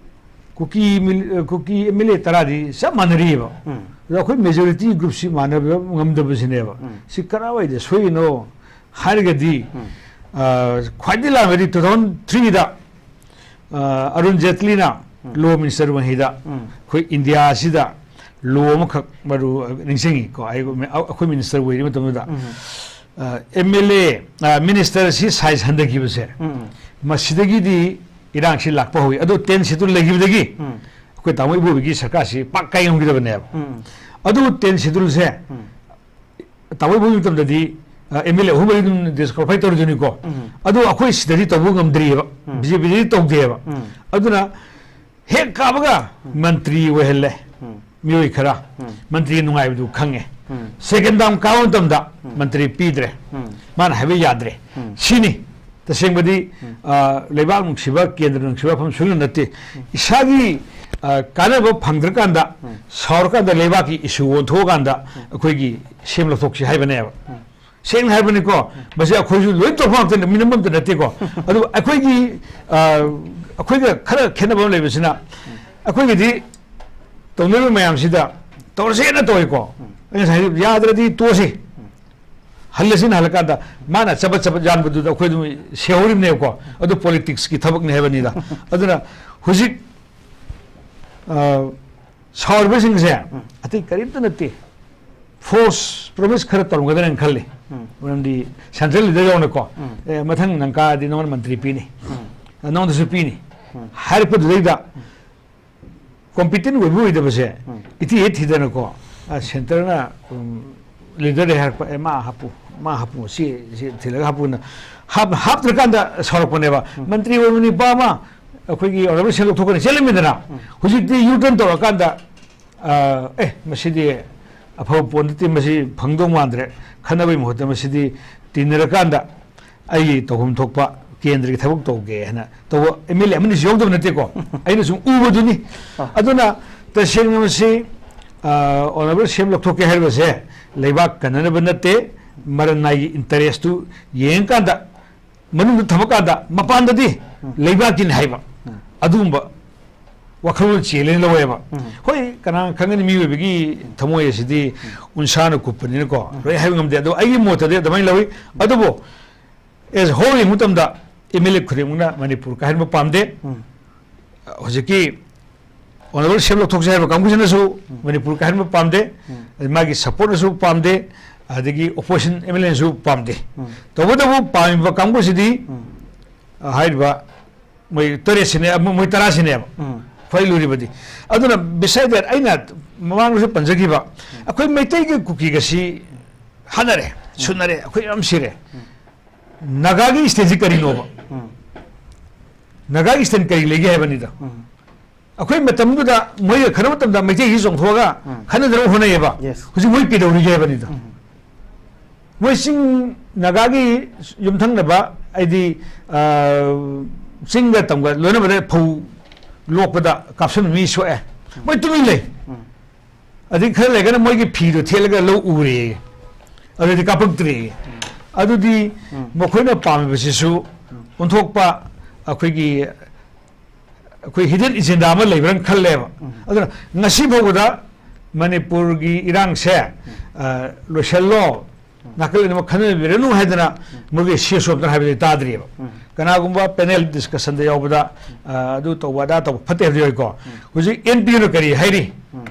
ꯀꯨꯀꯤ ꯃꯤꯜ-, ꯑ, ꯀꯨꯀꯤ ꯑꯦꯝ ꯑꯦꯜ ꯑꯦ ꯇꯔꯥꯗꯤ ꯆꯞ ꯃꯥꯟꯅꯔꯤꯑꯕ꯫ ꯎꯝ꯫ ꯑꯗꯣ ꯑꯩꯈꯣꯏ majority groupꯁꯤ ꯃꯥꯟꯅꯕ ꯉꯝꯗꯕꯁꯤꯅꯦꯕ꯫ ꯎꯝ꯫ ꯁꯤ ꯀꯔꯥꯏꯋꯥꯏꯗ ꯁꯣꯏꯔꯤꯅꯣ ꯍꯥꯏꯔꯒꯗꯤ, ꯎꯝ꯫ ꯑ, ꯈ꯭ꯋꯥꯏꯗꯒꯤ ꯂꯥꯟꯕꯗꯤ two thousand threeꯗ, ꯑ, ꯑꯔꯨꯟ ꯖꯦꯠꯂꯤꯅ ꯎꯝ꯫ Law minister ꯑꯣꯏꯉꯩꯗ ꯎꯝ꯫ ꯑꯩꯈꯣꯏ ꯏꯟꯗꯤꯌꯥ ꯑꯁꯤꯗ law ꯑꯃꯈꯛ ꯃꯔꯨ ꯅꯤꯡꯁꯤꯡꯉꯤꯀꯣ, ꯑꯩ, ꯑꯩꯈꯣꯏ minister ꯑꯣꯏꯔꯤ ꯃꯇꯝꯗꯨꯗ, ꯎꯝ꯫ ꯑ, ꯑꯦꯝ ꯑꯦꯜ ꯑꯦ, ꯑ, minister ꯑꯁꯤ size ꯍꯟꯊꯈꯤꯕꯁꯦ, ꯎꯝ꯫ ꯃꯁꯤꯗꯒꯤꯗꯤ ꯏꯔꯥꯡꯁꯤ ꯂꯥꯛꯄ ꯍꯧꯏ꯫ ꯑꯗꯨ ꯇꯦꯟ ꯁꯦꯗꯨꯜ ꯂꯩꯈꯤꯕꯗꯒꯤ ꯑꯩꯈꯣꯏ ꯇꯥꯃꯣ ꯏꯕꯣꯕꯤꯒꯤ ꯁꯔꯀꯥꯔꯁꯤ ꯄꯥꯛ ꯀꯥꯏ ꯉꯝꯈꯤꯗꯕꯅꯦꯕ꯫ ꯑꯗꯨ ꯇꯦꯟ ꯁꯦꯗꯨꯜꯁꯦ ꯇꯥꯃꯣ ꯏꯕꯣꯕꯤ ꯃꯇꯝꯗꯗꯤ ꯑꯦꯝ ꯑꯦꯜ ꯑꯦ ꯑꯍꯨꯝ ꯃꯔꯤ ꯑꯗꯨꯝ ꯗꯤꯁꯀ꯭ꯋꯥꯂꯤꯐꯥꯏ ꯇꯧꯔꯗꯣꯏꯅꯤꯀꯣ꯫ ꯑꯗꯨ ꯑꯩꯈꯣꯏ ꯁꯤꯗꯗꯤ ꯇꯧꯕ ꯉꯝꯗ꯭ꯔꯤꯑꯕ, ꯕꯤ ꯖꯦ ꯄꯤꯗꯗꯤ ꯇꯧꯗꯦꯕ꯫ ꯑꯗꯨꯅ ꯍꯦꯛ ꯀꯥꯕꯒ ꯃꯟꯇ꯭ꯔꯤ ꯑꯣꯏꯍꯜꯂꯦ꯫ ꯃꯤꯑꯣꯏ ꯈꯔ ꯃꯟꯇ꯭ꯔꯤꯒꯤ ꯅꯨꯡꯉꯥꯏꯕꯗꯨ ꯈꯪꯉꯦ꯫ ꯁꯦꯀꯦꯟ ꯇꯥꯔꯝ ꯀꯥꯕ ꯃꯇꯝꯗ ꯃꯟꯇ꯭ꯔꯤ ꯄꯤꯗ꯭ꯔꯦ꯫ ꯃꯥꯅ ꯍꯥꯏꯕ ꯌꯥꯗ꯭ꯔꯦ꯫ ꯁꯤꯅꯤ ꯇꯁꯦꯡꯕꯗꯤ, ꯑ, ꯂꯩꯕꯥꯛ ꯅꯨꯡꯁꯤꯕ, ꯀꯦꯟꯗ꯭ꯔ ꯅꯨꯡꯁꯤꯕ ꯃꯐꯝ ꯁꯨꯡꯅ ꯅꯠꯇꯦ꯫ ꯏꯁꯥꯒꯤ, ꯑ, ꯀꯥꯟꯅꯕ ꯐꯪꯗ꯭ꯔꯀꯥꯟꯗ, ꯁꯥꯎꯔꯀꯥꯟꯗ ꯂꯩꯕꯥꯛꯀꯤ ꯏꯁꯨ ꯑꯣꯟꯊꯣꯛꯑꯀꯥꯟꯗ ꯑꯩꯈꯣꯏꯒꯤ ꯁꯦꯝ ꯂꯧꯊꯣꯛꯁꯤ ꯍꯥꯏꯕꯅꯦꯕ꯫ ꯁꯦꯡꯅ ꯍꯥꯏꯕꯅꯤꯀꯣ, ꯃꯁꯤ ꯑꯩꯈꯣꯏꯁꯨ ꯂꯣꯏ ꯇꯧꯕ ꯉꯥꯛꯇꯅꯤ, ꯃꯤꯅꯝ ꯑꯝꯇ ꯅꯠꯇꯦꯀꯣ꯫ ꯑꯗꯨꯕꯨ ꯑꯩꯈꯣꯏꯒꯤ, ꯑ, ꯑꯩꯈꯣꯏꯒ ꯈꯔ ꯈꯦꯠꯅꯕ ꯑꯃ ꯂꯩꯕꯁꯤꯅ, ꯑꯩꯈꯣꯏꯒꯤꯗꯤ ꯇꯧꯅꯔꯤꯕ ꯃꯌꯥꯝꯁꯤꯗ ꯇꯧꯔꯁꯦꯅ ꯇꯧꯏꯀꯣ꯫ ꯑꯩ ꯉꯁꯥꯏ ꯍꯥꯏ, ꯌꯥꯗ꯭ꯔꯗꯤ ꯇꯣꯛꯑꯁꯤ, ꯍꯜꯂꯁꯤꯅ ꯍꯜꯂꯀꯥꯟꯗ ꯃꯥꯅ ꯆꯕꯠ ꯆꯕꯠ ꯌꯥꯟꯕꯗꯨꯗ ꯑꯩꯈꯣꯏ ꯑꯗꯨꯝ ꯁꯦꯍꯧꯔꯤꯕꯅꯦꯕꯀꯣ꯫ ꯑꯗꯨ ꯄꯣꯂꯤꯇꯤꯛꯁꯀꯤ ꯊꯕꯛꯅꯤ ꯍꯥꯏꯕꯅꯤꯗ꯫ ꯑꯗꯨꯅ ꯍꯧꯖꯤꯛ, ꯑ, ꯁꯥꯎꯔꯤꯕꯁꯤꯡꯁꯦ ꯑꯇꯩ ꯀꯔꯤꯝꯇ ꯅꯠꯇꯦ, ꯐꯣꯜꯁ ꯄ꯭ꯔꯣꯃꯤꯁ ꯈꯔ ꯇꯧꯔꯝꯒꯗ꯭ꯔꯅ ꯈꯜꯂꯤ꯫ ꯃꯔꯝꯗꯤ ꯁꯦꯟꯇ꯭ꯔꯦꯜ ꯂꯤꯗꯔ ꯌꯧꯅꯀꯣ, "ꯑꯦ, ꯃꯊꯪ ꯅꯪ ꯀꯥꯔꯗꯤ ꯅꯉꯣꯟꯗ ꯃꯟꯇ꯭ꯔꯤ ꯄꯤꯅꯤ, ꯅꯉꯣꯟꯗꯁꯨ ꯄꯤꯅꯤ" ꯍꯥꯏꯔꯛꯄꯗꯨꯗꯩꯗ ꯀꯣꯝꯄꯤꯇꯦꯟ ꯑꯣꯏꯕ ꯑꯣꯏꯗꯕꯁꯦ ꯏꯊꯤ ꯍꯦꯛ ꯊꯤꯗꯅꯀꯣ, ꯑ, ꯁꯦꯟꯇꯔꯅ, ꯎꯝ, ꯂꯤꯗꯔꯗ ꯍꯥꯏꯔꯛꯄ, "ꯑꯦ, ꯃꯥ ꯍꯥꯞꯄꯨ, ꯃꯥ ꯍꯥꯞꯄꯨ, ꯁꯤ, ꯁꯤ ꯊꯤꯜꯂꯒ ꯍꯥꯞꯄꯨꯅ" ꯍꯥꯞ-, ꯍꯥꯞꯇ꯭ꯔꯀꯥꯟꯗ ꯁꯥꯎꯔꯛꯄꯅꯦꯕ꯫ ꯃꯟꯇ꯭ꯔꯤ ꯑꯣꯏꯕ ꯅꯨꯄꯥ ꯑꯃ ꯑꯩꯈꯣꯏꯒꯤ ꯑꯣꯅꯔꯦꯕꯜ ꯁꯦꯝꯗꯣꯛ ꯊꯣꯛꯀꯅꯤ ꯆꯦꯜꯂꯝꯃꯤꯗꯅ, ꯍꯧꯖꯤꯛꯇꯤ ꯌꯨ ꯇꯔꯟ ꯇꯧꯔꯀꯥꯟꯗ, ꯑ, "ꯑꯦ, ꯃꯁꯤꯗꯤ ꯑꯐꯕ ꯄꯣꯠ ꯅꯠꯇꯦ, ꯃꯁꯤ ꯐꯪꯗꯧ ꯃꯥꯟꯗ꯭ꯔꯦ, ꯈꯟꯅꯕꯒꯤ ꯃꯍꯨꯠꯇ ꯃꯁꯤꯗꯤ ꯇꯤꯟꯅꯔꯀꯥꯟꯗ ꯑꯩꯒꯤ ꯇꯧꯐꯝ ꯊꯣꯛꯄ ꯀꯦꯟꯗ꯭ꯔꯒꯤ ꯊꯕꯛ ꯇꯧꯒꯦ" ꯍꯥꯏꯅ ꯇꯧꯕ ꯑꯦꯝ ꯑꯦꯜ ꯑꯦ ꯑꯃꯅꯤꯁꯨ ꯌꯥꯎꯗꯕ ꯅꯠꯇꯦꯀꯣ꯫ ꯑꯩꯅ ꯁꯨꯝ ꯎꯕꯗꯨꯅꯤ꯫ ꯑꯗꯨꯅ ꯇꯁꯦꯡꯅ ꯃꯁꯤ, ꯑ, ꯑꯣꯅꯔꯦꯕꯜ ꯁꯦꯝ ꯂꯧꯊꯣꯛꯀꯦ ꯍꯥꯏꯔꯤꯕꯁꯦ ꯂꯩꯕꯥꯛ ꯀꯟꯅꯅꯕ ꯅꯠꯇꯦ, ꯃꯔꯟ ꯅꯥꯏꯒꯤ ꯏꯟꯇꯔꯦꯁꯇꯨ ꯌꯦꯡꯉꯀꯥꯟꯗ ꯃꯅꯨꯡꯗ ꯊꯝꯃꯀꯥꯟꯗ ꯃꯄꯥꯟꯗꯗꯤ ꯂꯩꯕꯥꯛꯀꯤꯅꯤ ꯍꯥꯏꯕ ꯑꯗꯨꯒꯨꯝꯕ ꯋꯥꯈꯜꯂꯣꯟ ꯆꯦꯜꯂꯦꯅ ꯂꯧꯋꯦꯕ꯫ ꯍꯣꯏ, ꯀꯅꯥ ꯈꯪꯒꯅꯤ, ꯃꯤꯑꯣꯏꯕꯒꯤ ꯊꯃꯣꯏ ꯑꯁꯤꯗꯤ ꯎꯟꯁꯥꯅ ꯀꯨꯞꯄꯅꯤꯅꯀꯣ, ꯂꯣꯏ ꯍꯥꯏꯕ ꯉꯝꯗꯦ꯫ ꯑꯗꯣ ꯑꯩꯒꯤ ꯃꯣꯠꯇꯗꯤ ꯑꯗꯨꯃꯥꯏꯅ ꯂꯧꯋꯤ꯫ ꯑꯗꯨꯕꯨ ꯑꯦꯁ ꯍꯣꯜ ꯌꯦꯡꯕ ꯃꯇꯝꯗ ꯑꯦꯝ ꯑꯦꯜ ꯑꯦ ꯈꯨꯗꯤꯡꯃꯛꯅ ꯃꯅꯤꯄꯨꯔ ꯀꯥꯏꯍꯟꯕ ꯄꯥꯝꯗꯦ꯫ ꯍꯧꯖꯤꯛꯀꯤ ꯑꯣꯅꯔꯦꯕꯜ ꯁꯦꯝ ꯂꯧꯊꯣꯛꯁꯦ ꯍꯥꯏꯕ ꯀꯥꯡꯕꯨꯁꯤꯅꯁꯨ ꯃꯅꯤꯄꯨꯔ ꯀꯥꯏꯍꯟꯕ ꯄꯥꯝꯗꯦ꯫ ꯑꯗꯩ ꯃꯥꯒꯤ ꯁꯄꯣꯔꯠꯅꯁꯨ ꯄꯥꯝꯗꯦ꯫ ꯑꯗꯒꯤ ꯑꯣꯄꯣꯖꯤꯁꯟ ꯑꯦꯝ ꯑꯦꯜ ꯑꯦꯅꯁꯨ ꯄꯥꯝꯗꯦ꯫ ꯇꯧꯕꯇꯕꯨ ꯄꯥꯝꯃꯤꯕ ꯀꯥꯡꯕꯨꯁꯤꯗꯤ, ꯑ, ꯍꯥꯏꯔꯤꯕ ꯃꯣꯏ ꯇꯔꯦꯠꯁꯤꯅꯦ, ꯃꯣꯏ ꯇꯔꯥꯁꯤꯅꯦꯕ ꯎꯝ꯫ ꯈ꯭ꯋꯥꯏ ꯂꯨꯔꯤꯕꯗꯤ꯫ ꯑꯗꯨꯅ beside that, ꯑꯩꯅ ꯃꯃꯥꯡꯗꯁꯨ ꯄꯟꯖꯈꯤꯕ, ꯑꯩꯈꯣꯏ ꯃꯩꯇꯩꯒ ꯀꯨꯀꯤꯒꯁꯤ ꯍꯥꯠꯅꯔꯦ, ꯁꯨꯅꯔꯦ, ꯑꯩꯈꯣꯏ ꯌꯥꯝ ꯁꯤꯔꯦ꯫ ꯅꯥꯒꯥꯒꯤ ꯏꯁꯇꯦꯟꯁꯤ ꯀꯔꯤꯅꯣꯕ? ꯎꯝ꯫ ꯅꯥꯒꯥꯒꯤ ꯏꯁꯇꯦꯟ ꯀꯔꯤ ꯂꯩꯒꯦ ꯍꯥꯏꯕꯅꯤꯗ꯫ ꯎꯝ꯫ ꯑꯩꯈꯣꯏ ꯃꯇꯝꯗꯨꯗ ꯃꯣꯏꯒ ꯈꯟꯅꯕ ꯃꯇꯝꯗ ꯃꯩꯇꯩꯁꯤ ꯆꯣꯡꯊꯣꯛꯑꯒ ꯎꯝ꯫ ꯈꯟꯅꯗꯅꯕ ꯍꯣꯠꯅꯩꯌꯦꯕ꯫ Yes꯫ ꯍꯧꯖꯤꯛ ꯃꯣꯏ ꯀꯩꯗꯧꯔꯤꯒꯦ ꯍꯥꯏꯕꯅꯤꯗ꯫ ꯎꯝ꯫ ꯃꯣꯏ ꯆꯤꯡ ꯅꯥꯒꯥꯒꯤ ꯌꯨꯝꯊꯪꯅꯕ, ꯍꯥꯏꯗꯤ, ꯑ, ꯆꯤꯡꯒ ꯇꯝꯒ ꯂꯣꯏꯅꯕꯗ ꯐꯧ ꯂꯣꯛꯄꯗ ꯀꯥꯞꯁꯟꯕ ꯃꯤ ꯁꯣꯛꯑꯦ꯫ ꯃꯣꯏ ꯇꯨꯃꯤꯟ ꯂꯩ꯫ ꯎꯝ꯫ ꯑꯗꯩ ꯈꯔ ꯂꯩꯔꯒꯅ ꯃꯣꯏꯒꯤ ꯐꯤꯗꯣ ꯊꯦꯠꯂꯒ ꯂꯧ ꯎꯔꯦꯌꯦ꯫ ꯑꯗꯨꯗꯤ ꯀꯥꯞꯄꯛꯇ꯭ꯔꯦꯌꯦ꯫ ꯎꯝ꯫ ꯑꯗꯨꯗꯤ ꯎꯝ꯫ ꯃꯈꯣꯏꯅ ꯄꯥꯝꯃꯤꯕꯁꯤꯁꯨ ꯎꯝ꯫ ꯑꯣꯟꯊꯣꯛꯄ ꯑꯩꯈꯣꯏꯒꯤ, ꯑꯩꯈꯣꯏ hidden agenda ꯑꯃ ꯂꯩꯕ꯭ꯔꯥꯅ ꯈꯜꯂꯦꯕ꯫ ꯎꯝ꯫ ꯑꯗꯨꯅ ꯉꯁꯤ ꯐꯥꯎꯕꯗ ꯃꯅꯤꯄꯨꯔꯒꯤ ꯏꯔꯥꯡꯁꯦ, ꯎꯝ꯫ ꯑ, ꯂꯣꯏꯁꯤꯜꯂꯣ, ꯎꯝ꯫ ꯅꯥꯀꯜ ꯑꯅꯤꯃꯛ ꯈꯟꯅꯕꯤꯔꯅꯨ ꯍꯥꯏꯗꯅ ꯎꯝ꯫ ꯃꯣꯏꯒꯤ ꯁꯤ ꯑꯦꯁ ꯑꯣ ꯑꯝꯇ ꯍꯥꯏꯕꯗꯤ ꯇꯥꯗ꯭ꯔꯤꯑꯕ꯫ ꯎꯝ꯫ ꯀꯅꯥꯒꯨꯝꯕ panel discussionꯗ ꯌꯥꯎꯕꯗ, ꯎꯝ꯫ ꯑ, ꯑꯗꯨ ꯇꯧꯕ, ꯑꯗꯥ ꯇꯧꯕ ꯐꯠꯇꯦ ꯍꯥꯏꯕꯗꯤ ꯌꯥꯎꯏꯀꯣ꯫ ꯎꯝ꯫ ꯍꯧꯖꯤꯛ ꯑꯦꯟ ꯄꯤ ꯑꯣꯅ ꯀꯔꯤ ꯍꯥꯏꯔꯤ? ꯎꯝ꯫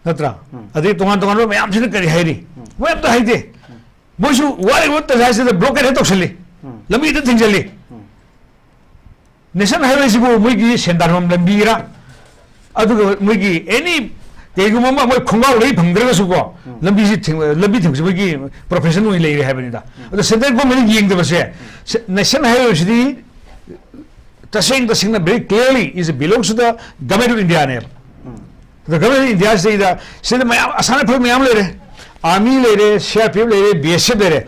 ꯅꯠꯇ꯭ꯔꯥ? ꯎꯝ꯫ ꯑꯗꯩ ꯇꯣꯉꯥꯟ ꯇꯣꯉꯥꯟꯕ ꯃꯌꯥꯝꯁꯤꯅ ꯀꯔꯤ ꯍꯥꯏꯔꯤ? ꯎꯝ꯫ ꯃꯣꯏ ꯑꯝꯇ ꯍꯥꯏꯗꯦ꯫ ꯎꯝ꯫ ꯃꯣꯏꯁꯨ ꯋꯥꯔꯤꯕ ꯇꯟꯖꯥꯁꯤꯗ blockade ꯍꯦꯛ ꯇꯧꯁꯜꯂꯤ꯫ ꯎꯝ꯫ ꯂꯝꯕꯤ ꯍꯦꯛꯇ ꯊꯤꯡꯖꯜꯂꯤ꯫ ꯎꯝ꯫ National Highwayꯁꯤꯕꯨ ꯃꯣꯏꯒꯤ ꯁꯦꯟꯗꯥꯟꯐꯝ ꯂꯝꯕꯤꯔ? ꯑꯗꯨꯒ ꯃꯣꯏꯒꯤ any ꯀꯩꯒꯨꯝꯕ ꯑꯃ ꯃꯣꯏ ꯈꯣꯡꯒ꯭ꯔꯥꯎ ꯂꯩ ꯐꯪꯗ꯭ꯔꯒꯁꯨꯀꯣ, ꯎꯝ꯫ ꯂꯝꯕꯤꯁꯤ ꯊꯤꯡ-, ꯂꯝꯕꯤ ꯊꯤꯡꯕꯁꯤ ꯃꯣꯏꯒꯤ profession ꯑꯣꯏꯅ ꯂꯩꯔꯦ ꯍꯥꯏꯕꯅꯤꯗ꯫ ꯎꯝ꯫ ꯑꯗꯣ central governmentꯅ ꯌꯦꯡꯗꯕꯁꯦ, ꯁꯦ-, National Highwayꯁꯤꯗꯤ ꯇꯁꯦꯡ ꯇꯁꯦꯡꯅ very clearly is belongs to the Government of Indiaꯅꯦꯕ꯫ ꯎꯝ꯫ ꯑꯗ Government of Indiaꯁꯤꯗꯩꯗ ꯁꯤꯗ ꯃꯌꯥꯝ ꯑꯁꯥꯝ ꯔꯥꯏꯐꯜ ꯃꯌꯥꯝ ꯂꯩꯔꯦ, Army ꯂꯩꯔꯦ, C R P F ꯂꯩꯔꯦ, B S F ꯂꯩꯔꯦ,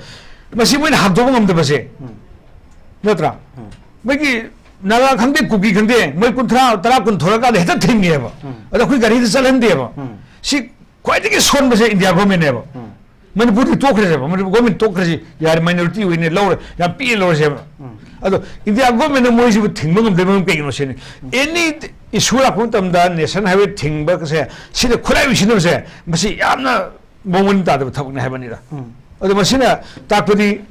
ꯃꯁꯤ ꯃꯣꯏꯅ ꯍꯥꯡꯗꯣꯛꯄ ꯉꯝꯗꯕꯁꯦ, ꯎꯝ꯫ ꯅꯠꯇ꯭ꯔꯥ? ꯎꯝ꯫ ꯃꯣꯏꯒꯤ ꯅꯥꯒꯥ ꯈꯪꯗꯦ, ꯀꯨꯀꯤ ꯈꯪꯗꯦ, ꯃꯣꯏ ꯀꯨꯟꯊ꯭ꯔꯥ, ꯇꯔꯥ, ꯀꯨꯟ ꯊꯣꯔꯛꯀꯥꯟꯗ ꯍꯦꯛꯇ ꯊꯤꯡꯉꯦꯕ꯫ ꯎꯝ꯫ ꯑꯗ ꯑꯩꯈꯣꯏ ꯒꯥꯔꯤꯗ ꯆꯠꯍꯟꯗꯦꯕ꯫ ꯎꯝ꯫ ꯁꯤ ꯈ꯭ꯋꯥꯏꯗꯒꯤ ꯁꯣꯟꯕꯁꯦ India governmentꯅꯦꯕ꯫ ꯎꯝ꯫ ꯃꯅꯤꯄꯨꯔꯗꯤ ꯇꯣꯛꯈ꯭ꯔꯁꯦꯕ, ꯃꯅꯤꯄꯨꯔ government ꯇꯣꯛꯈ꯭ꯔꯁꯤ ꯌꯥꯔꯦ, minority ꯑꯣꯏꯅ ꯂꯧꯔꯦ, ꯌꯥꯝ ꯄꯤꯛꯑꯦ ꯂꯧꯔꯁꯦꯕ꯫ ꯎꯝ꯫ ꯑꯗꯣ India governmentꯅ ꯃꯣꯏꯁꯤꯕꯨ ꯊꯤꯡꯕ ꯉꯝꯗꯕ ꯃꯔꯝ ꯀꯩꯒꯤꯅꯣ ꯁꯤꯅꯤ꯫ ꯎꯝ꯫ Any issue ꯂꯥꯛꯄ ꯃꯇꯝꯗ National Highway ꯊꯤꯡꯕꯁꯦ, ꯁꯤꯗ ꯈꯨꯠꯂꯥꯏ ꯑꯣꯏꯁꯤꯟꯅꯕꯁꯦ, ꯃꯁꯤ ꯌꯥꯝꯅ ꯃꯑꯣꯡ ꯃꯔꯤꯟ ꯇꯥꯗꯕ ꯊꯕꯛꯅꯤ ꯍꯥꯏꯕꯅꯤꯗ꯫ ꯎꯝ꯫ ꯑꯗꯣ ꯃꯁꯤꯅ ꯇꯥꯛꯄꯗꯤ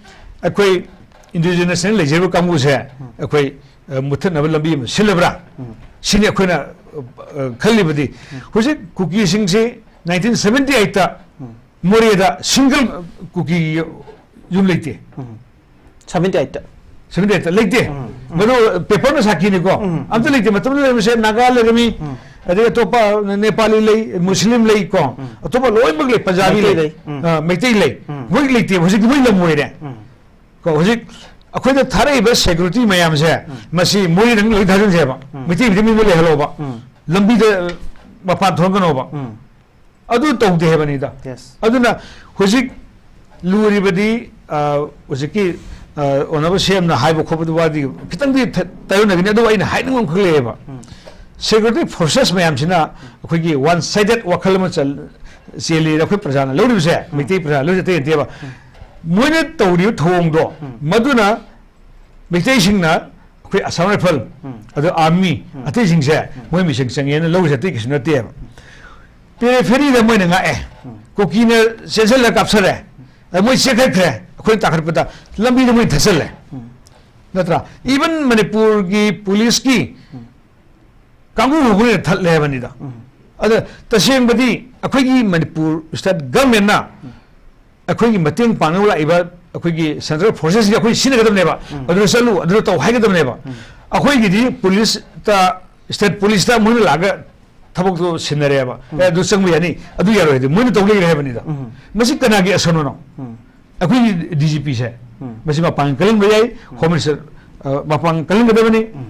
ꯑꯩꯈꯣꯏ indigenous ꯅ ꯂꯩꯖꯔꯤꯕ ꯀꯥꯡꯕꯨꯁꯦ ꯎꯝ꯫ ꯑꯩꯈꯣꯏ, ꯑ, ꯃꯨꯠꯊꯠꯅꯕ ꯂꯝꯕꯤ ꯑꯃ ꯁꯤꯜꯂꯕ꯭ꯔꯥ? ꯎꯝ꯫ ꯁꯤꯅꯤ ꯑꯩꯈꯣꯏꯅ, ꯑ, ꯑ, ꯈꯜꯂꯤꯕꯗꯤ꯫ ꯎꯝ꯫ ꯍꯧꯖꯤꯛ ꯀꯨꯀꯤꯁꯤꯡꯁꯤ nineteen seventy eight ꯇ ꯎꯝ꯫ ꯃꯣꯔꯦꯗ single ꯀꯨꯀꯤ ꯌꯨꯝ ꯂꯩꯇꯦ꯫ ꯎꯝ꯫ Seventy eight ꯇ꯫ Seventy eight ꯇ ꯂꯩꯇꯦ꯫ ꯎꯝ꯫ ꯃꯗꯨ ꯄꯦꯄꯔꯅ ꯁꯥꯈꯤꯅꯤꯀꯣ꯫ ꯑꯝꯇ ꯂꯩꯇꯦ꯫ ꯃꯇꯝꯗꯨꯗ ꯂꯩꯔꯝꯕꯁꯦ ꯅꯥꯒꯥ ꯂꯩꯔꯝꯃꯤ, ꯑꯗꯩ ꯑꯇꯣꯞꯄ ꯅꯦꯄꯥꯂꯤ ꯂꯩ, ꯃꯨꯁꯂꯤꯝ ꯂꯩ ꯀꯣ, ꯑꯇꯣꯞꯄ ꯂꯣꯏꯅꯃꯛ ꯂꯩ, ꯄꯟꯖꯥꯕꯤ ꯃꯩꯇꯩ ꯂꯩ, ꯂꯩ꯫ ꯎꯝ꯫ ꯑ, ꯃꯩꯇꯩ ꯂꯩ꯫ ꯎꯝ꯫ ꯃꯣꯏ ꯂꯩꯇꯦꯕ, ꯍꯧꯖꯤꯛꯇꯤ ꯃꯣꯏ ꯂꯝ ꯑꯣꯏꯔꯦ꯫ ꯎꯝ꯫ ꯀꯣ, ꯍꯧꯖꯤꯛ ꯑꯩꯈꯣꯏꯗ ꯊꯥꯔꯛꯏꯕ ꯁꯦꯀ꯭ꯌꯨꯔꯤꯇꯤ ꯃꯌꯥꯝꯁꯦ, ꯎꯝ꯫ ꯃꯁꯤ ꯃꯣꯏꯗꯪ ꯂꯣꯏ ꯊꯥꯖꯤꯟꯁꯦꯕ꯫ ꯎꯝ꯫ ꯃꯩꯇꯩ ꯃꯩꯇꯩ ꯃꯤꯗ ꯂꯩꯍꯜꯂꯣꯕ꯫ ꯎꯝ꯫ ꯂꯝꯕꯤꯗ ꯃꯄꯥꯟ ꯊꯣꯛꯍꯟꯒꯅꯣꯕ꯫ ꯎꯝ꯫ ꯑꯗꯨ ꯇꯧꯗꯦ ꯍꯥꯏꯕꯅꯤꯗ꯫ Yes. ꯑꯗꯨꯅ ꯍꯧꯖꯤꯛ ꯂꯨꯔꯤꯕꯗꯤ, ꯑ, ꯍꯧꯖꯤꯛꯀꯤ, ꯑ, ꯑꯣꯅꯔꯦꯕꯜ ꯁꯤ ꯑꯦꯝꯅ ꯍꯥꯏꯕ ꯈꯣꯠꯄꯗꯨ ꯋꯥꯗꯤ ꯈꯤꯇꯪꯗꯤ ꯊ-, ꯇꯥꯏꯌꯣꯟꯅꯒꯅꯤ꯫ ꯑꯗꯨꯕꯨ ꯑꯩꯅ ꯍꯥꯏꯅꯤꯡꯕ ꯑꯃꯈꯛ ꯂꯩꯌꯦꯕ꯫ ꯎꯝ꯫ ꯁꯦꯀ꯭ꯌꯨꯔꯤꯇꯤ ꯐꯣꯔꯁꯦꯁ ꯃꯌꯥꯝꯁꯤꯅ ꯑꯩꯈꯣꯏꯒꯤ ꯋꯥꯟ ꯁꯥꯏꯗꯦꯠ ꯋꯥꯈꯜ ꯑꯃ ꯆꯜ-, ꯆꯦꯜꯂꯤ꯫ ꯑꯩꯈꯣꯏ ꯄ꯭ꯔꯖꯥꯅ ꯂꯧꯔꯤꯕꯁꯦ, ꯎꯝ꯫ ꯃꯩꯇꯩ ꯄ꯭ꯔꯖꯥ ꯂꯧꯔꯤꯁꯦ ꯑꯇꯩ ꯅꯠꯇꯦꯕ꯫ ꯎꯝ꯫ ꯃꯣꯏꯅ ꯇꯧꯔꯤꯕ ꯊꯧꯑꯣꯡꯗꯣ, ꯎꯝ꯫ ꯃꯗꯨꯅ ꯃꯩꯇꯩꯁꯤꯡꯅ ꯑꯩꯈꯣꯏ ꯑꯁꯥꯝ ꯔꯥꯏꯐꯜ, ꯎꯝ꯫ ꯑꯗꯨ ꯑꯥꯔꯃꯤ, ꯎꯝ꯫ ꯑꯇꯩꯁꯤꯡꯁꯦ ꯎꯝ꯫ ꯃꯣꯏ ꯃꯤꯆꯪ ꯆꯪꯉꯦꯅ ꯂꯧꯔꯤꯁꯦ ꯑꯇꯩ ꯀꯩꯁꯨ ꯅꯠꯇꯦꯕ꯫ ꯄꯦꯔꯤꯐꯦꯔꯤꯗ ꯃꯣꯏꯅ ꯉꯥꯛꯑꯦ꯫ ꯎꯝ꯫ ꯀꯨꯀꯤꯅ ꯆꯦꯟꯁꯤꯜꯂꯒ ꯀꯥꯞꯁꯜꯂꯦ꯫ ꯑꯗ ꯃꯣꯏ ꯆꯦꯟꯈꯠꯈ꯭ꯔꯦ꯫ ꯑꯩꯈꯣꯏꯅ ꯇꯥꯈꯠꯄꯗ ꯂꯝꯕꯤꯗ ꯃꯣꯏꯅ ꯊꯠꯆꯜꯂꯦ꯫ ꯎꯝ꯫ ꯅꯠꯇ꯭ꯔꯥ? Even ꯃꯅꯤꯄꯨꯔꯒꯤ ꯄꯨꯂꯤꯁꯀꯤ ꯎꯝ꯫ ꯀꯥꯡꯕꯨ ꯐꯥꯎꯕ ꯃꯣꯏꯅ ꯊꯠꯂꯦ ꯍꯥꯏꯕꯅꯤꯗ꯫ ꯎꯝ꯫ ꯑꯗ ꯇꯁꯦꯡꯕꯗꯤ ꯑꯩꯈꯣꯏꯒꯤ ꯃꯅꯤꯄꯨꯔ ꯁ꯭ꯇꯦꯠ ꯒꯚꯔꯟꯃꯦꯟꯠꯅ ꯎꯝ꯫ ꯑꯩꯈꯣꯏꯒꯤ ꯃꯇꯦꯡ ꯄꯥꯡꯅꯕ ꯂꯥꯛꯏꯕ ꯑꯩꯈꯣꯏꯒꯤ ꯁꯦꯟꯇ꯭ꯔꯦꯜ ꯐꯣꯔꯁꯦꯁꯁꯤꯗꯤ ꯑꯩꯈꯣꯏ ꯁꯤꯖꯤꯟꯅꯒꯗꯕꯅꯦꯕ꯫ ꯎꯝ꯫ ꯑꯗꯨꯗ ꯆꯠꯂꯨ, ꯑꯗꯨꯗ ꯇꯧ ꯍꯥꯏꯒꯗꯕꯅꯦꯕ꯫ ꯎꯝ꯫ ꯑꯩꯈꯣꯏꯒꯤꯗꯤ ꯄꯨꯂꯤꯁꯇ, ꯁ꯭ꯇꯦꯠ ꯄꯨꯂꯤꯁꯇ ꯃꯣꯏꯅ ꯂꯥꯛꯑꯒ ꯊꯕꯛꯇꯣ ꯁꯤꯟꯅꯔꯦꯕ꯫ ꯎꯝ꯫ "ꯑꯦ, ꯑꯗꯨ ꯆꯪꯕ ꯌꯥꯅꯤ, ꯑꯗꯨ ꯌꯥꯔꯣꯏ" ꯍꯥꯏꯗꯤ ꯃꯣꯏꯅ ꯇꯧ ꯂꯩꯈ꯭ꯔꯦ ꯍꯥꯏꯕꯅꯤꯗ꯫ ꯎꯝ꯫ ꯃꯁꯤ ꯀꯅꯥꯒꯤ ꯑꯁꯣꯏꯕꯅꯣ? ꯎꯝ꯫ ꯑꯩꯈꯣꯏꯒꯤ ꯗꯤ ꯖꯤ ꯄꯤꯁꯦ, ꯎꯝ꯫ ꯃꯁꯤ ꯃꯄꯥꯡꯒꯜ ꯀꯜꯍꯟꯕ ꯌꯥꯏ, ꯎꯝ꯫ ꯍꯣꯝ ꯃꯤꯅꯤꯁꯇꯔ, ꯑ, ꯃꯄꯥꯡꯒꯜ ꯀꯜꯍꯟꯒꯗꯕꯅꯤ꯫ ꯎꯝ꯫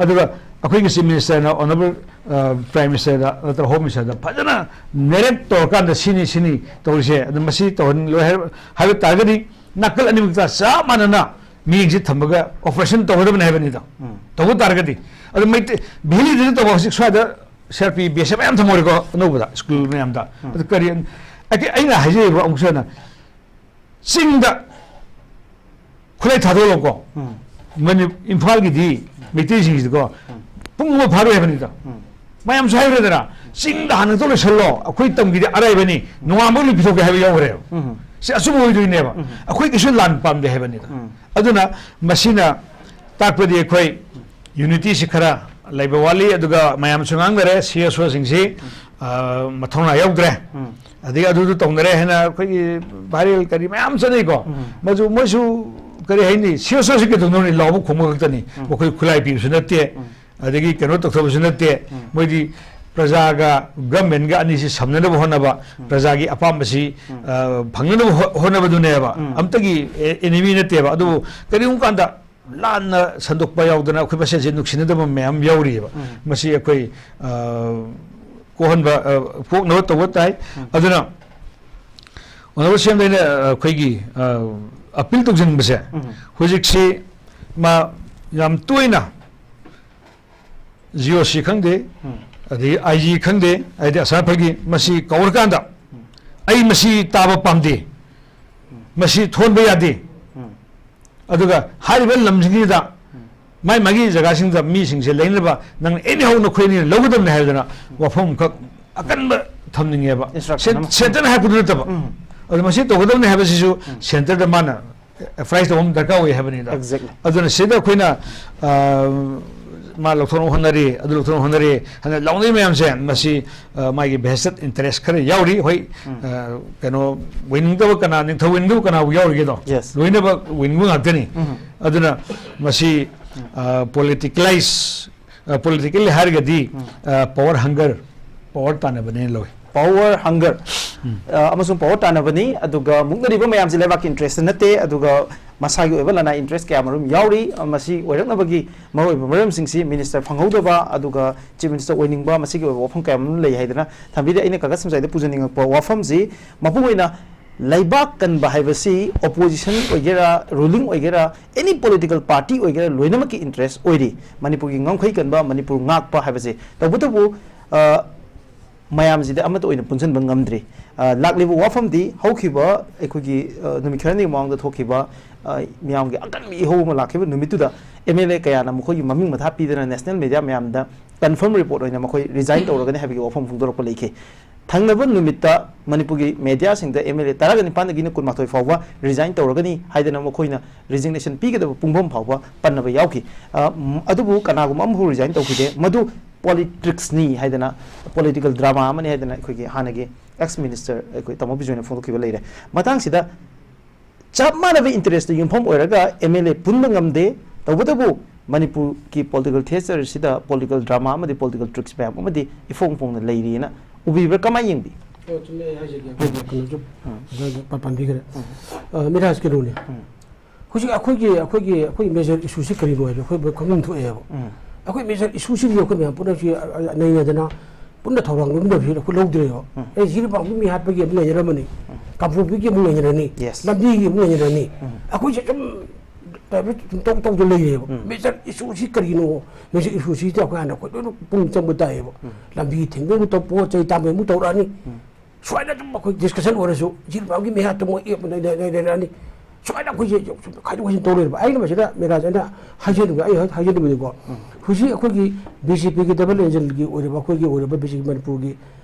ꯑꯗꯨꯒ ꯑꯩꯈꯣꯏꯒꯤ ꯆꯤꯐ ꯃꯤꯅꯤꯁꯇꯔꯅ, ꯑꯣꯅꯔꯦꯕꯜ, ꯑ, ꯄ꯭ꯔꯥꯏꯝ ꯃꯤꯅꯤꯁꯇꯔꯗ ꯅꯠꯇ꯭ꯔꯒ ꯍꯣꯝ ꯃꯤꯅꯤꯁꯇꯔꯗ ꯐꯖꯅ ꯅꯦꯔꯦꯠ ꯇꯧꯔꯀꯥꯟꯗ ꯁꯤꯅꯤ, ꯁꯤꯅꯤ ꯇꯧꯔꯤꯁꯦ, ꯑꯗꯨ ꯃꯁꯤ ꯇꯧꯍꯜꯂꯣꯏ ꯍꯥꯏꯕ, ꯍꯥꯏꯕ ꯇꯥꯔꯒꯗꯤ ꯅꯥꯀꯜ ꯑꯅꯤꯃꯛꯇ ꯆꯞ ꯃꯥꯟꯅꯅ ꯃꯤꯠꯌꯦꯡꯁꯦ ꯊꯝꯃꯒ ꯑꯣꯄꯔꯦꯁꯟ ꯇꯧꯒꯗꯕꯅꯤ ꯍꯥꯏꯕꯅꯤꯗ꯫ ꯎꯝ꯫ ꯇꯧꯕ ꯇꯥꯔꯒꯗꯤ꯫ ꯑꯗꯨ ꯃꯩꯇꯩ, ꯚꯦꯂꯤꯗ ꯇꯧꯕ ꯍꯧꯖꯤꯛ ꯁ꯭ꯋꯥꯏꯗ ꯁꯤ ꯑꯥꯔ ꯄꯤ ꯕꯦꯁ ꯃꯌꯥꯝ ꯊꯝꯍꯧꯔꯦꯀꯣ ꯑꯅꯧꯕꯗ, ꯁ꯭ꯀꯨꯜ ꯃꯌꯥꯝꯗ꯫ ꯎꯝ꯫ ꯑꯗꯨ ꯀꯔꯤ, ꯑꯩ-, ꯑꯩꯅ ꯍꯥꯏꯖꯔꯤꯕ ꯑꯃꯨꯛꯁꯨ ꯍꯟꯅ, ꯆꯤꯡꯗ ꯈꯨꯠꯂꯥꯏ ꯊꯥꯗꯣꯛꯑꯒꯀꯣ, ꯎꯝ꯫ ꯃꯅꯤ-, ꯏꯝꯐꯥꯜꯒꯤꯗꯤ ꯃꯩꯇꯩꯁꯤꯡꯁꯤꯗꯤꯀꯣ, ꯎꯝ꯫ ꯄꯨꯡ ꯑꯃ ꯐꯥꯔꯣꯏ ꯍꯥꯏꯕꯅꯤꯗ꯫ ꯎꯝ꯫ ꯃꯌꯥꯝꯁꯨ ꯍꯥꯏꯈ꯭ꯔꯦꯗꯅ, "ꯆꯤꯡꯗ ꯍꯥꯟꯅ ꯇꯧ ꯂꯣꯏꯁꯜꯂꯣ, ꯑꯩꯈꯣꯏ ꯇꯝꯒꯤꯗꯤ ꯑꯔꯥꯏꯕꯅꯤ, ꯅꯣꯡꯉꯥꯟꯕ ꯂꯣꯏ ꯄꯤꯊꯣꯛꯀꯦ" ꯍꯥꯏꯕ ꯌꯥꯎꯈ꯭ꯔꯦꯕ꯫ ꯎꯝ꯫ ꯁꯤ ꯑꯆꯨꯝꯕ ꯑꯣꯏꯗꯣꯏꯅꯦꯕ꯫ ꯎꯝ꯫ ꯑꯩꯈꯣꯏ ꯀꯩꯁꯨ ꯂꯥꯟ ꯄꯥꯝꯗꯦ ꯍꯥꯏꯕꯅꯤꯗ꯫ ꯎꯝ꯫ ꯑꯗꯨꯅ ꯃꯁꯤꯅ ꯇꯥꯛꯄꯗꯤ ꯑꯩꯈꯣꯏ ꯌꯨꯅꯤꯇꯤꯁꯤ ꯈꯔ ꯂꯩꯕ ꯋꯥꯠꯂꯤ꯫ ꯑꯗꯨꯒ ꯃꯌꯥꯝꯁꯨ ꯉꯥꯡꯅꯔꯦ, ꯁꯤ ꯑꯦꯁ ꯑꯣꯁꯤꯡꯁꯤ, ꯑ, ꯃꯊꯧꯅꯥ ꯌꯥꯎꯗ꯭ꯔꯦ꯫ ꯎꯝ꯫ ꯑꯗꯒꯤ ꯑꯗꯨꯗꯨ ꯇꯧꯅꯔꯦ ꯍꯥꯏꯅ ꯑꯩꯈꯣꯏꯒꯤ ꯚꯥꯏꯔꯦꯜ ꯀꯔꯤ ꯃꯌꯥꯝ ꯆꯠꯅꯩꯀꯣ꯫ ꯎꯝ꯫ ꯃꯗꯨ ꯃꯣꯏꯁꯨ ꯀꯔꯤ ꯍꯥꯏꯅꯤ, ꯁꯤꯑꯣꯁꯤ ꯀꯩꯗꯧꯅꯕꯅꯤ, ꯂꯥꯎꯕ ꯈꯣꯡꯕ ꯈꯛꯇꯅꯤ꯫ ꯎꯝ꯫ ꯃꯈꯣꯏ ꯈꯨꯠꯂꯥꯏ ꯄꯤꯕꯁꯨ ꯅꯠꯇꯦ, ꯎꯝ꯫ ꯑꯗꯒꯤ ꯀꯩꯅꯣ ꯇꯧꯊꯕꯁꯨ ꯅꯠꯇꯦ꯫ ꯎꯝ꯫ ꯃꯣꯏꯗꯤ ꯄ꯭ꯔꯖꯥꯒ ꯒꯚꯔꯟꯃꯦꯟꯒ ꯑꯅꯤꯁꯤ ꯁꯝꯅꯅꯕ ꯍꯣꯠꯅꯕ, ꯎꯝ꯫ ꯄ꯭ꯔꯖꯥꯒꯤ ꯑꯄꯥꯝꯕꯁꯤ, ꯎꯝ꯫ ꯑ, ꯐꯪꯅꯅꯕ ꯍꯣ-, ꯍꯣꯠꯅꯕꯗꯨꯅꯦꯕ꯫ ꯎꯝ꯫ ꯑꯝꯇꯒꯤ ꯑꯦ-, ꯑꯦꯅꯤꯃꯤ ꯅꯠꯇꯦꯕ꯫ ꯑꯗꯨꯕꯨ ꯎꯝ꯫ ꯀꯔꯤꯒꯨꯝꯕ ꯀꯥꯟꯗ ꯂꯥꯟꯅ ꯁꯟꯗꯣꯛꯄ ꯌꯥꯎꯗꯅ ꯑꯩꯈꯣꯏ ꯃꯁꯦꯟꯁꯦ ꯅꯨꯡꯁꯤꯅꯗꯕ ꯃꯌꯥꯝ ꯌꯥꯎꯔꯤꯑꯕ꯫ ꯎꯝ꯫ ꯃꯁꯤ ꯑꯩꯈꯣꯏ, ꯑ, ꯀꯣꯛꯍꯟꯕ, ꯑ, ꯀꯣꯛꯅꯕ ꯇꯧꯕ ꯇꯥꯏ꯫ ꯎꯝ꯫ ꯑꯗꯨꯅ ꯑꯣꯅꯔꯦꯕꯜ ꯁꯤ ꯑꯦꯝꯗ ꯑꯩꯅ, ꯑ, ꯑꯩꯈꯣꯏꯒꯤ, ꯑ, ꯑꯄꯤꯜ ꯇꯧꯖꯅꯤꯡꯕꯁꯦ, ꯎꯝ꯫ ꯍꯧꯖꯤꯛꯁꯤ ꯃꯥ ꯌꯥꯝ ꯇꯣꯏꯅ ꯖꯤ ꯑꯣ ꯁꯤ ꯈꯪꯗꯦ, ꯎꯝ꯫ ꯑꯗꯒꯤ ꯑꯥꯏ ꯖꯤ ꯈꯪꯗꯦ, ꯍꯥꯏꯗꯤ ꯑꯁꯥꯝ ꯔꯥꯏꯐꯜꯒꯤ, ꯃꯁꯤ ꯀꯧꯔꯀꯥꯟꯗ, ꯎꯝ꯫ "ꯑꯩ ꯃꯁꯤ ꯇꯥꯕ ꯄꯥꯝꯗꯦ, ꯎꯝ꯫ ꯃꯁꯤ ꯊꯣꯟꯕ ꯌꯥꯗꯦ"꯫ ꯎꯝ꯫ ꯑꯗꯨꯒ ꯍꯥꯏꯔꯤꯕ ꯂꯝꯁꯤꯡꯁꯤꯗ ꯎꯝ꯫ ꯃꯥꯏ ꯃꯥꯒꯤ ꯖꯒꯥꯁꯤꯡꯗ ꯃꯤꯁꯤꯡꯁꯦ ꯂꯩꯅꯕ ꯅꯪ ꯑꯦꯅꯤ ꯍꯧ ꯅꯈꯣꯏ ꯑꯅꯤꯅ ꯂꯧꯒꯗꯕꯅꯤ ꯍꯥꯏꯗꯅ ꯋꯥꯐꯝ ꯑꯃꯈꯛ ꯑꯀꯟꯕ ꯊꯝꯅꯤꯡꯉꯦꯕ꯫ Instruction ꯁꯦꯟ-, ꯑꯃ꯫ ꯁꯦꯟꯇꯔꯅ ꯍꯥꯏꯔꯛꯄꯗꯨ ꯅꯠꯇꯕ꯫ ꯎꯝ꯫ ꯑꯗꯨ ꯃꯁꯤ ꯇꯧꯒꯗꯕꯅꯤ ꯍꯥꯏꯕꯁꯤꯁꯨ ꯎꯝ꯫ ꯁꯦꯟꯇꯔꯗ ꯃꯥꯅ ꯑꯦꯗꯚꯥꯏꯁ ꯇꯧꯕ ꯑꯃ ꯗꯔꯀꯥꯔ ꯑꯣꯏ ꯍꯥꯏꯕꯅꯤꯗ꯫ Exactly꯫ ꯑꯗꯨꯅ ꯁꯤꯗ ꯑꯩꯈꯣꯏꯅ, ꯑ, ꯃꯥ ꯂꯧꯊꯣꯛꯅꯕ ꯍꯣꯠꯅꯔꯤ, ꯑꯗꯨ ꯂꯧꯊꯣꯛꯅꯕ ꯍꯣꯠꯅꯔꯤ ꯍꯥꯏꯅ ꯂꯥꯎꯅꯔꯤ ꯃꯌꯥꯝꯁꯦ, ꯃꯁꯤ, ꯑ, ꯃꯥꯒꯤ vested interest ꯈꯔ ꯌꯥꯎꯔꯤ꯫ ꯍꯣꯏ, ꯎꯝ꯫ ꯑ, ꯀꯩꯅꯣ, ꯑꯣꯏꯅꯤꯡꯗꯕ ꯀꯅꯥ, ꯅꯤꯡꯊꯧ ꯑꯣꯏꯅꯤꯡꯗꯕ ꯀꯅꯥꯕꯨ ꯌꯥꯎꯔꯤꯒꯦꯗꯣ? Yes꯫ ꯂꯣꯏꯅꯃꯛ ꯑꯣꯏꯅꯤꯡꯕ ꯉꯥꯛꯇꯅꯤ꯫ ꯎꯝ꯫ ꯑꯗꯨꯅ ꯃꯁꯤ, ꯎꯝ꯫ ꯑ, politicalize, ꯑ, politically ꯍꯥꯏꯔꯒꯗꯤ, ꯎꯝ꯫ ꯑ, power hunger, power ꯇꯥꯟꯅꯕꯅꯦꯅ ꯂꯧꯏ꯫ Power hunger, ꯎꯝ꯫ ꯑ, ꯑꯃꯁꯨꯡ power ꯇꯥꯟꯅꯕꯅꯤ꯫ ꯑꯗꯨꯒ ꯃꯨꯛꯅꯔꯤꯕ ꯃꯌꯥꯝꯁꯤ ꯂꯩꯕꯥꯛꯀꯤ interest ꯅꯠꯇꯦ, ꯑꯗꯨꯒ ꯃꯁꯥꯒꯤ ꯑꯣꯏꯕ ꯂꯅꯥꯏ interest ꯀꯌꯥ ꯃꯔꯨꯝ ꯌꯥꯎꯔꯤ꯫ ꯑ, ꯃꯁꯤ ꯑꯣꯏꯔꯛꯅꯕꯒꯤ ꯃꯔꯨꯑꯣꯏꯕ ꯃꯔꯝꯁꯤꯡꯁꯤ minister ꯐꯪꯍꯧꯗꯕ, ꯑꯗꯨꯒ chief minister ꯑꯣꯏꯅꯤꯡꯕ, ꯃꯁꯤꯒꯤ ꯑꯣꯏꯕ ꯋꯥꯐꯝ ꯀꯌꯥ ꯃꯔꯨꯝ ꯂꯩ ꯍꯥꯏꯗꯅ ꯊꯝꯕꯤꯔꯤ꯫ ꯑꯩꯅ ꯀꯥꯀꯥ ꯁꯝꯖꯥꯏꯗ ꯄꯨꯖꯅꯤꯡꯉꯛꯄ ꯋꯥꯐꯝꯁꯤ, ꯃꯄꯨꯡ ꯑꯣꯏꯅ ꯂꯩꯕꯥꯛ ꯀꯟꯕ ꯍꯥꯏꯕꯁꯤ opposition ꯑꯣꯏꯒꯦꯔꯥ, ruling ꯑꯣꯏꯒꯦꯔꯥ, any political party ꯑꯣꯏꯒꯦꯔꯥ, ꯂꯣꯏꯅꯃꯛꯀꯤ interest ꯑꯣꯏꯔꯤ꯫ ꯃꯅꯤꯄꯨꯔꯒꯤ ꯉꯝꯈꯩ ꯀꯟꯕ, ꯃꯅꯤꯄꯨꯔ ꯉꯥꯛꯄ ꯍꯥꯏꯕꯁꯦ꯫ ꯇꯧꯕꯇꯕꯨ, ꯑ, ꯃꯌꯥꯝꯁꯤꯗ ꯑꯃꯠꯇ ꯑꯣꯏꯅ ꯄꯨꯟꯁꯤꯟꯕ ꯉꯝꯗ꯭ꯔꯤ꯫ ꯑ, ꯂꯥꯛꯂꯤꯕ ꯋꯥꯐꯝꯗꯤ ꯍꯧꯈꯤꯕ ꯑꯩꯈꯣꯏꯒꯤ, ꯑ, ꯅꯨꯃꯤꯠ ꯈꯔꯅꯤꯒꯤ ꯃꯃꯥꯡꯗ ꯊꯣꯛꯈꯤꯕ, ꯑ, ꯃꯤꯌꯥꯝꯒꯤ ꯑꯀꯟꯕ ꯏꯍꯧ ꯑꯃ ꯂꯥꯛꯈꯤꯕ ꯅꯨꯃꯤꯠꯇꯨꯗ M L A ꯀꯌꯥꯅ ꯃꯈꯣꯏꯒꯤ ꯃꯃꯤꯡ ꯃꯊꯥ ꯄꯤꯗꯅ national media ꯃꯌꯥꯝꯗ confirm report ꯑꯣꯏꯅ ꯃꯈꯣꯏ resign ꯇꯧꯔꯒꯅꯤ ꯍꯥꯏꯕꯒꯤ ꯋꯥꯐꯝ ꯐꯣꯡꯗꯣꯔꯛꯄ ꯂꯩꯈꯤ꯫ ꯊꯪꯅꯕ ꯅꯨꯃꯤꯠꯇ ꯃꯅꯤꯄꯨꯔꯒꯤ mediaꯁꯤꯡꯗ M L A ꯇꯔꯥꯒ ꯅꯤꯄꯥꯟꯗꯒꯤꯅ ꯀꯨꯟꯃꯥꯊꯣꯏ ꯐꯥꯎꯕ resign ꯇꯧꯔꯒꯅꯤ ꯍꯥꯏꯗꯅ ꯃꯈꯣꯏꯅ resignation ꯄꯤꯒꯗꯕ ꯄꯨꯡꯐꯝ ꯐꯥꯎꯕ ꯄꯟꯅꯕ ꯌꯥꯎꯈꯤ꯫ ꯑ, ꯝ, ꯑꯗꯨꯕꯨ ꯀꯅꯥꯒꯨꯝꯕ ꯑꯃꯐꯥꯎ resign ꯇꯧꯈꯤꯗꯦ꯫ ꯃꯗꯨ politicsꯅꯤ ꯍꯥꯏꯗꯅ, political drama ꯑꯃꯅꯤ ꯍꯥꯏꯗꯅ ꯑꯩꯈꯣꯏꯒꯤ ꯍꯥꯟꯅꯒꯤ ex minister ꯑꯩꯈꯣꯏ ꯇꯥꯃꯣ ꯕꯤꯖꯣꯏꯅ ꯐꯣꯡꯗꯣꯛꯈꯤꯕ ꯂꯩꯔꯦ꯫ ꯃꯇꯥꯡꯁꯤꯗ ꯆꯞ ꯃꯥꯟꯅꯕ interest ꯇ ꯌꯨꯝꯐꯝ ꯑꯣꯏꯔꯒ M L A ꯄꯨꯟꯕ ꯉꯝꯗꯦ꯫ ꯇꯧꯕꯇꯕꯨ ꯃꯅꯤꯄꯨꯔꯒꯤ political theatre ꯁꯤꯗ political drama ꯑꯃꯗꯤ political tricks ꯃꯌꯥꯝ ꯑꯃꯗꯤ ꯏꯐꯣꯡ ꯐꯣꯡꯅ ꯂꯩꯔꯤꯅ ꯎꯕꯤꯕ꯭ꯔꯥ? ꯀꯃꯥꯏꯅ ꯌꯦꯡꯕꯤ? ꯑꯣ, ꯆꯨꯝꯃꯦ꯫ ꯑꯩ ꯍꯥꯏꯖꯒꯦ꯫ ꯑꯩꯈꯣꯏ ꯀꯩꯅꯣꯁꯨ ꯑꯗꯨꯗ ꯄ-, ꯄꯟꯕꯤꯈ꯭ꯔꯦ꯫ ꯑ, ꯃꯤꯔꯥꯖ, ꯀꯩꯅꯣꯅꯦ꯫ ꯍꯧꯖꯤꯛ ꯑꯩꯈꯣꯏꯒꯤ, ꯑꯩꯈꯣꯏꯒꯤ, ꯑꯩꯈꯣꯏ major issue ꯁꯤ ꯀꯔꯤꯅꯣ ꯍꯥꯏꯕ ꯑꯩꯈꯣꯏ ꯈꯪꯐꯝ ꯊꯣꯛꯑꯦꯕ꯫ ꯑꯩꯈꯣꯏ major issue ꯁꯤꯗꯤ ꯑꯩꯈꯣꯏ ꯃꯌꯥꯝ ꯄꯨꯟꯅ ꯁꯤ, ꯑ, ꯑ, ꯅꯩꯅꯗꯅ ꯄꯨꯟꯅ ꯊꯧꯔꯥꯡ ꯂꯧꯃꯤꯟꯅꯕꯁꯤ ꯑꯩꯈꯣꯏ ꯂꯧꯗ꯭ꯔꯦꯕ꯫ ꯑꯩ ꯖꯤꯔꯤꯕꯥꯝꯒꯤ ꯃꯤ ꯍꯥꯠꯄꯒꯤ ꯑꯃꯨꯛ ꯅꯩꯅꯔꯝꯃꯅꯤ, ꯀꯥꯡꯄꯣꯛꯄꯤꯒꯤ ꯑꯃꯨꯛ ꯅꯩꯅꯔꯅꯤ, Yes. ꯂꯝꯕꯤꯒꯤ ꯑꯃꯨꯛ ꯅꯩꯅꯔꯅꯤ꯫ ꯑꯩꯈꯣꯏꯁꯦ ꯁꯨꯝ ꯇꯧ ꯇꯧꯗ ꯂꯩꯔꯦꯕ꯫ Major issue ꯁꯤ ꯀꯔꯤꯅꯣ? Major issue ꯁꯤꯗꯤ ꯑꯩꯈꯣꯏ ꯍꯥꯟꯅ ꯑꯩꯈꯣꯏ ꯂꯣꯏꯅ ꯄꯨꯛꯅꯤꯡ ꯆꯪꯕ ꯇꯥꯏꯌꯦꯕ꯫ ꯂꯝꯕꯤ ꯊꯤꯡꯕꯒꯤ ꯑꯃꯨꯛ ꯇꯧ, ꯄꯣꯠ ꯆꯩ ꯇꯥꯡꯕꯒꯤ ꯑꯃꯨꯛ ꯇꯧꯔꯛꯑꯅꯤ꯫ ꯁꯨꯃꯥꯏꯅ ꯑꯗꯨꯝ ꯑꯩꯈꯣꯏ discussion ꯑꯣꯏꯔꯁꯨ ꯖꯤꯔꯤꯕꯥꯝꯒꯤ ꯃꯤ ꯍꯥꯠꯇ ꯃꯣꯏ ꯑꯦꯞ ꯂꯩ-, ꯂꯩ-, ꯂꯩꯔꯛꯑꯅꯤ꯫ ꯁꯨꯃꯥꯏꯅ ꯑꯩꯈꯣꯏꯁꯦ ꯁꯨꯝ ꯈꯥꯏꯗꯣꯛ ꯈꯥꯏꯖꯤꯟ ꯇꯧ ꯂꯩꯔꯕ꯫ ꯑꯩꯅ ꯃꯁꯤꯗ ꯃꯤꯔꯥꯖ, ꯑꯩꯅ ꯍꯥꯏꯖꯅꯤꯡꯕ, ꯑꯩ ꯍꯥꯏꯖꯅꯤꯡꯕꯅꯤꯀꯣ꯫ ꯍꯧꯖꯤꯛ ꯑꯩꯈꯣꯏꯒꯤ BJP ꯒꯤ double engine ꯒꯤ ꯑꯣꯏꯔꯤꯕ, ꯑꯩꯈꯣꯏꯒꯤ ꯑꯣꯏꯔꯤꯕ BJP ꯃꯅꯤꯄꯨꯔꯒꯤ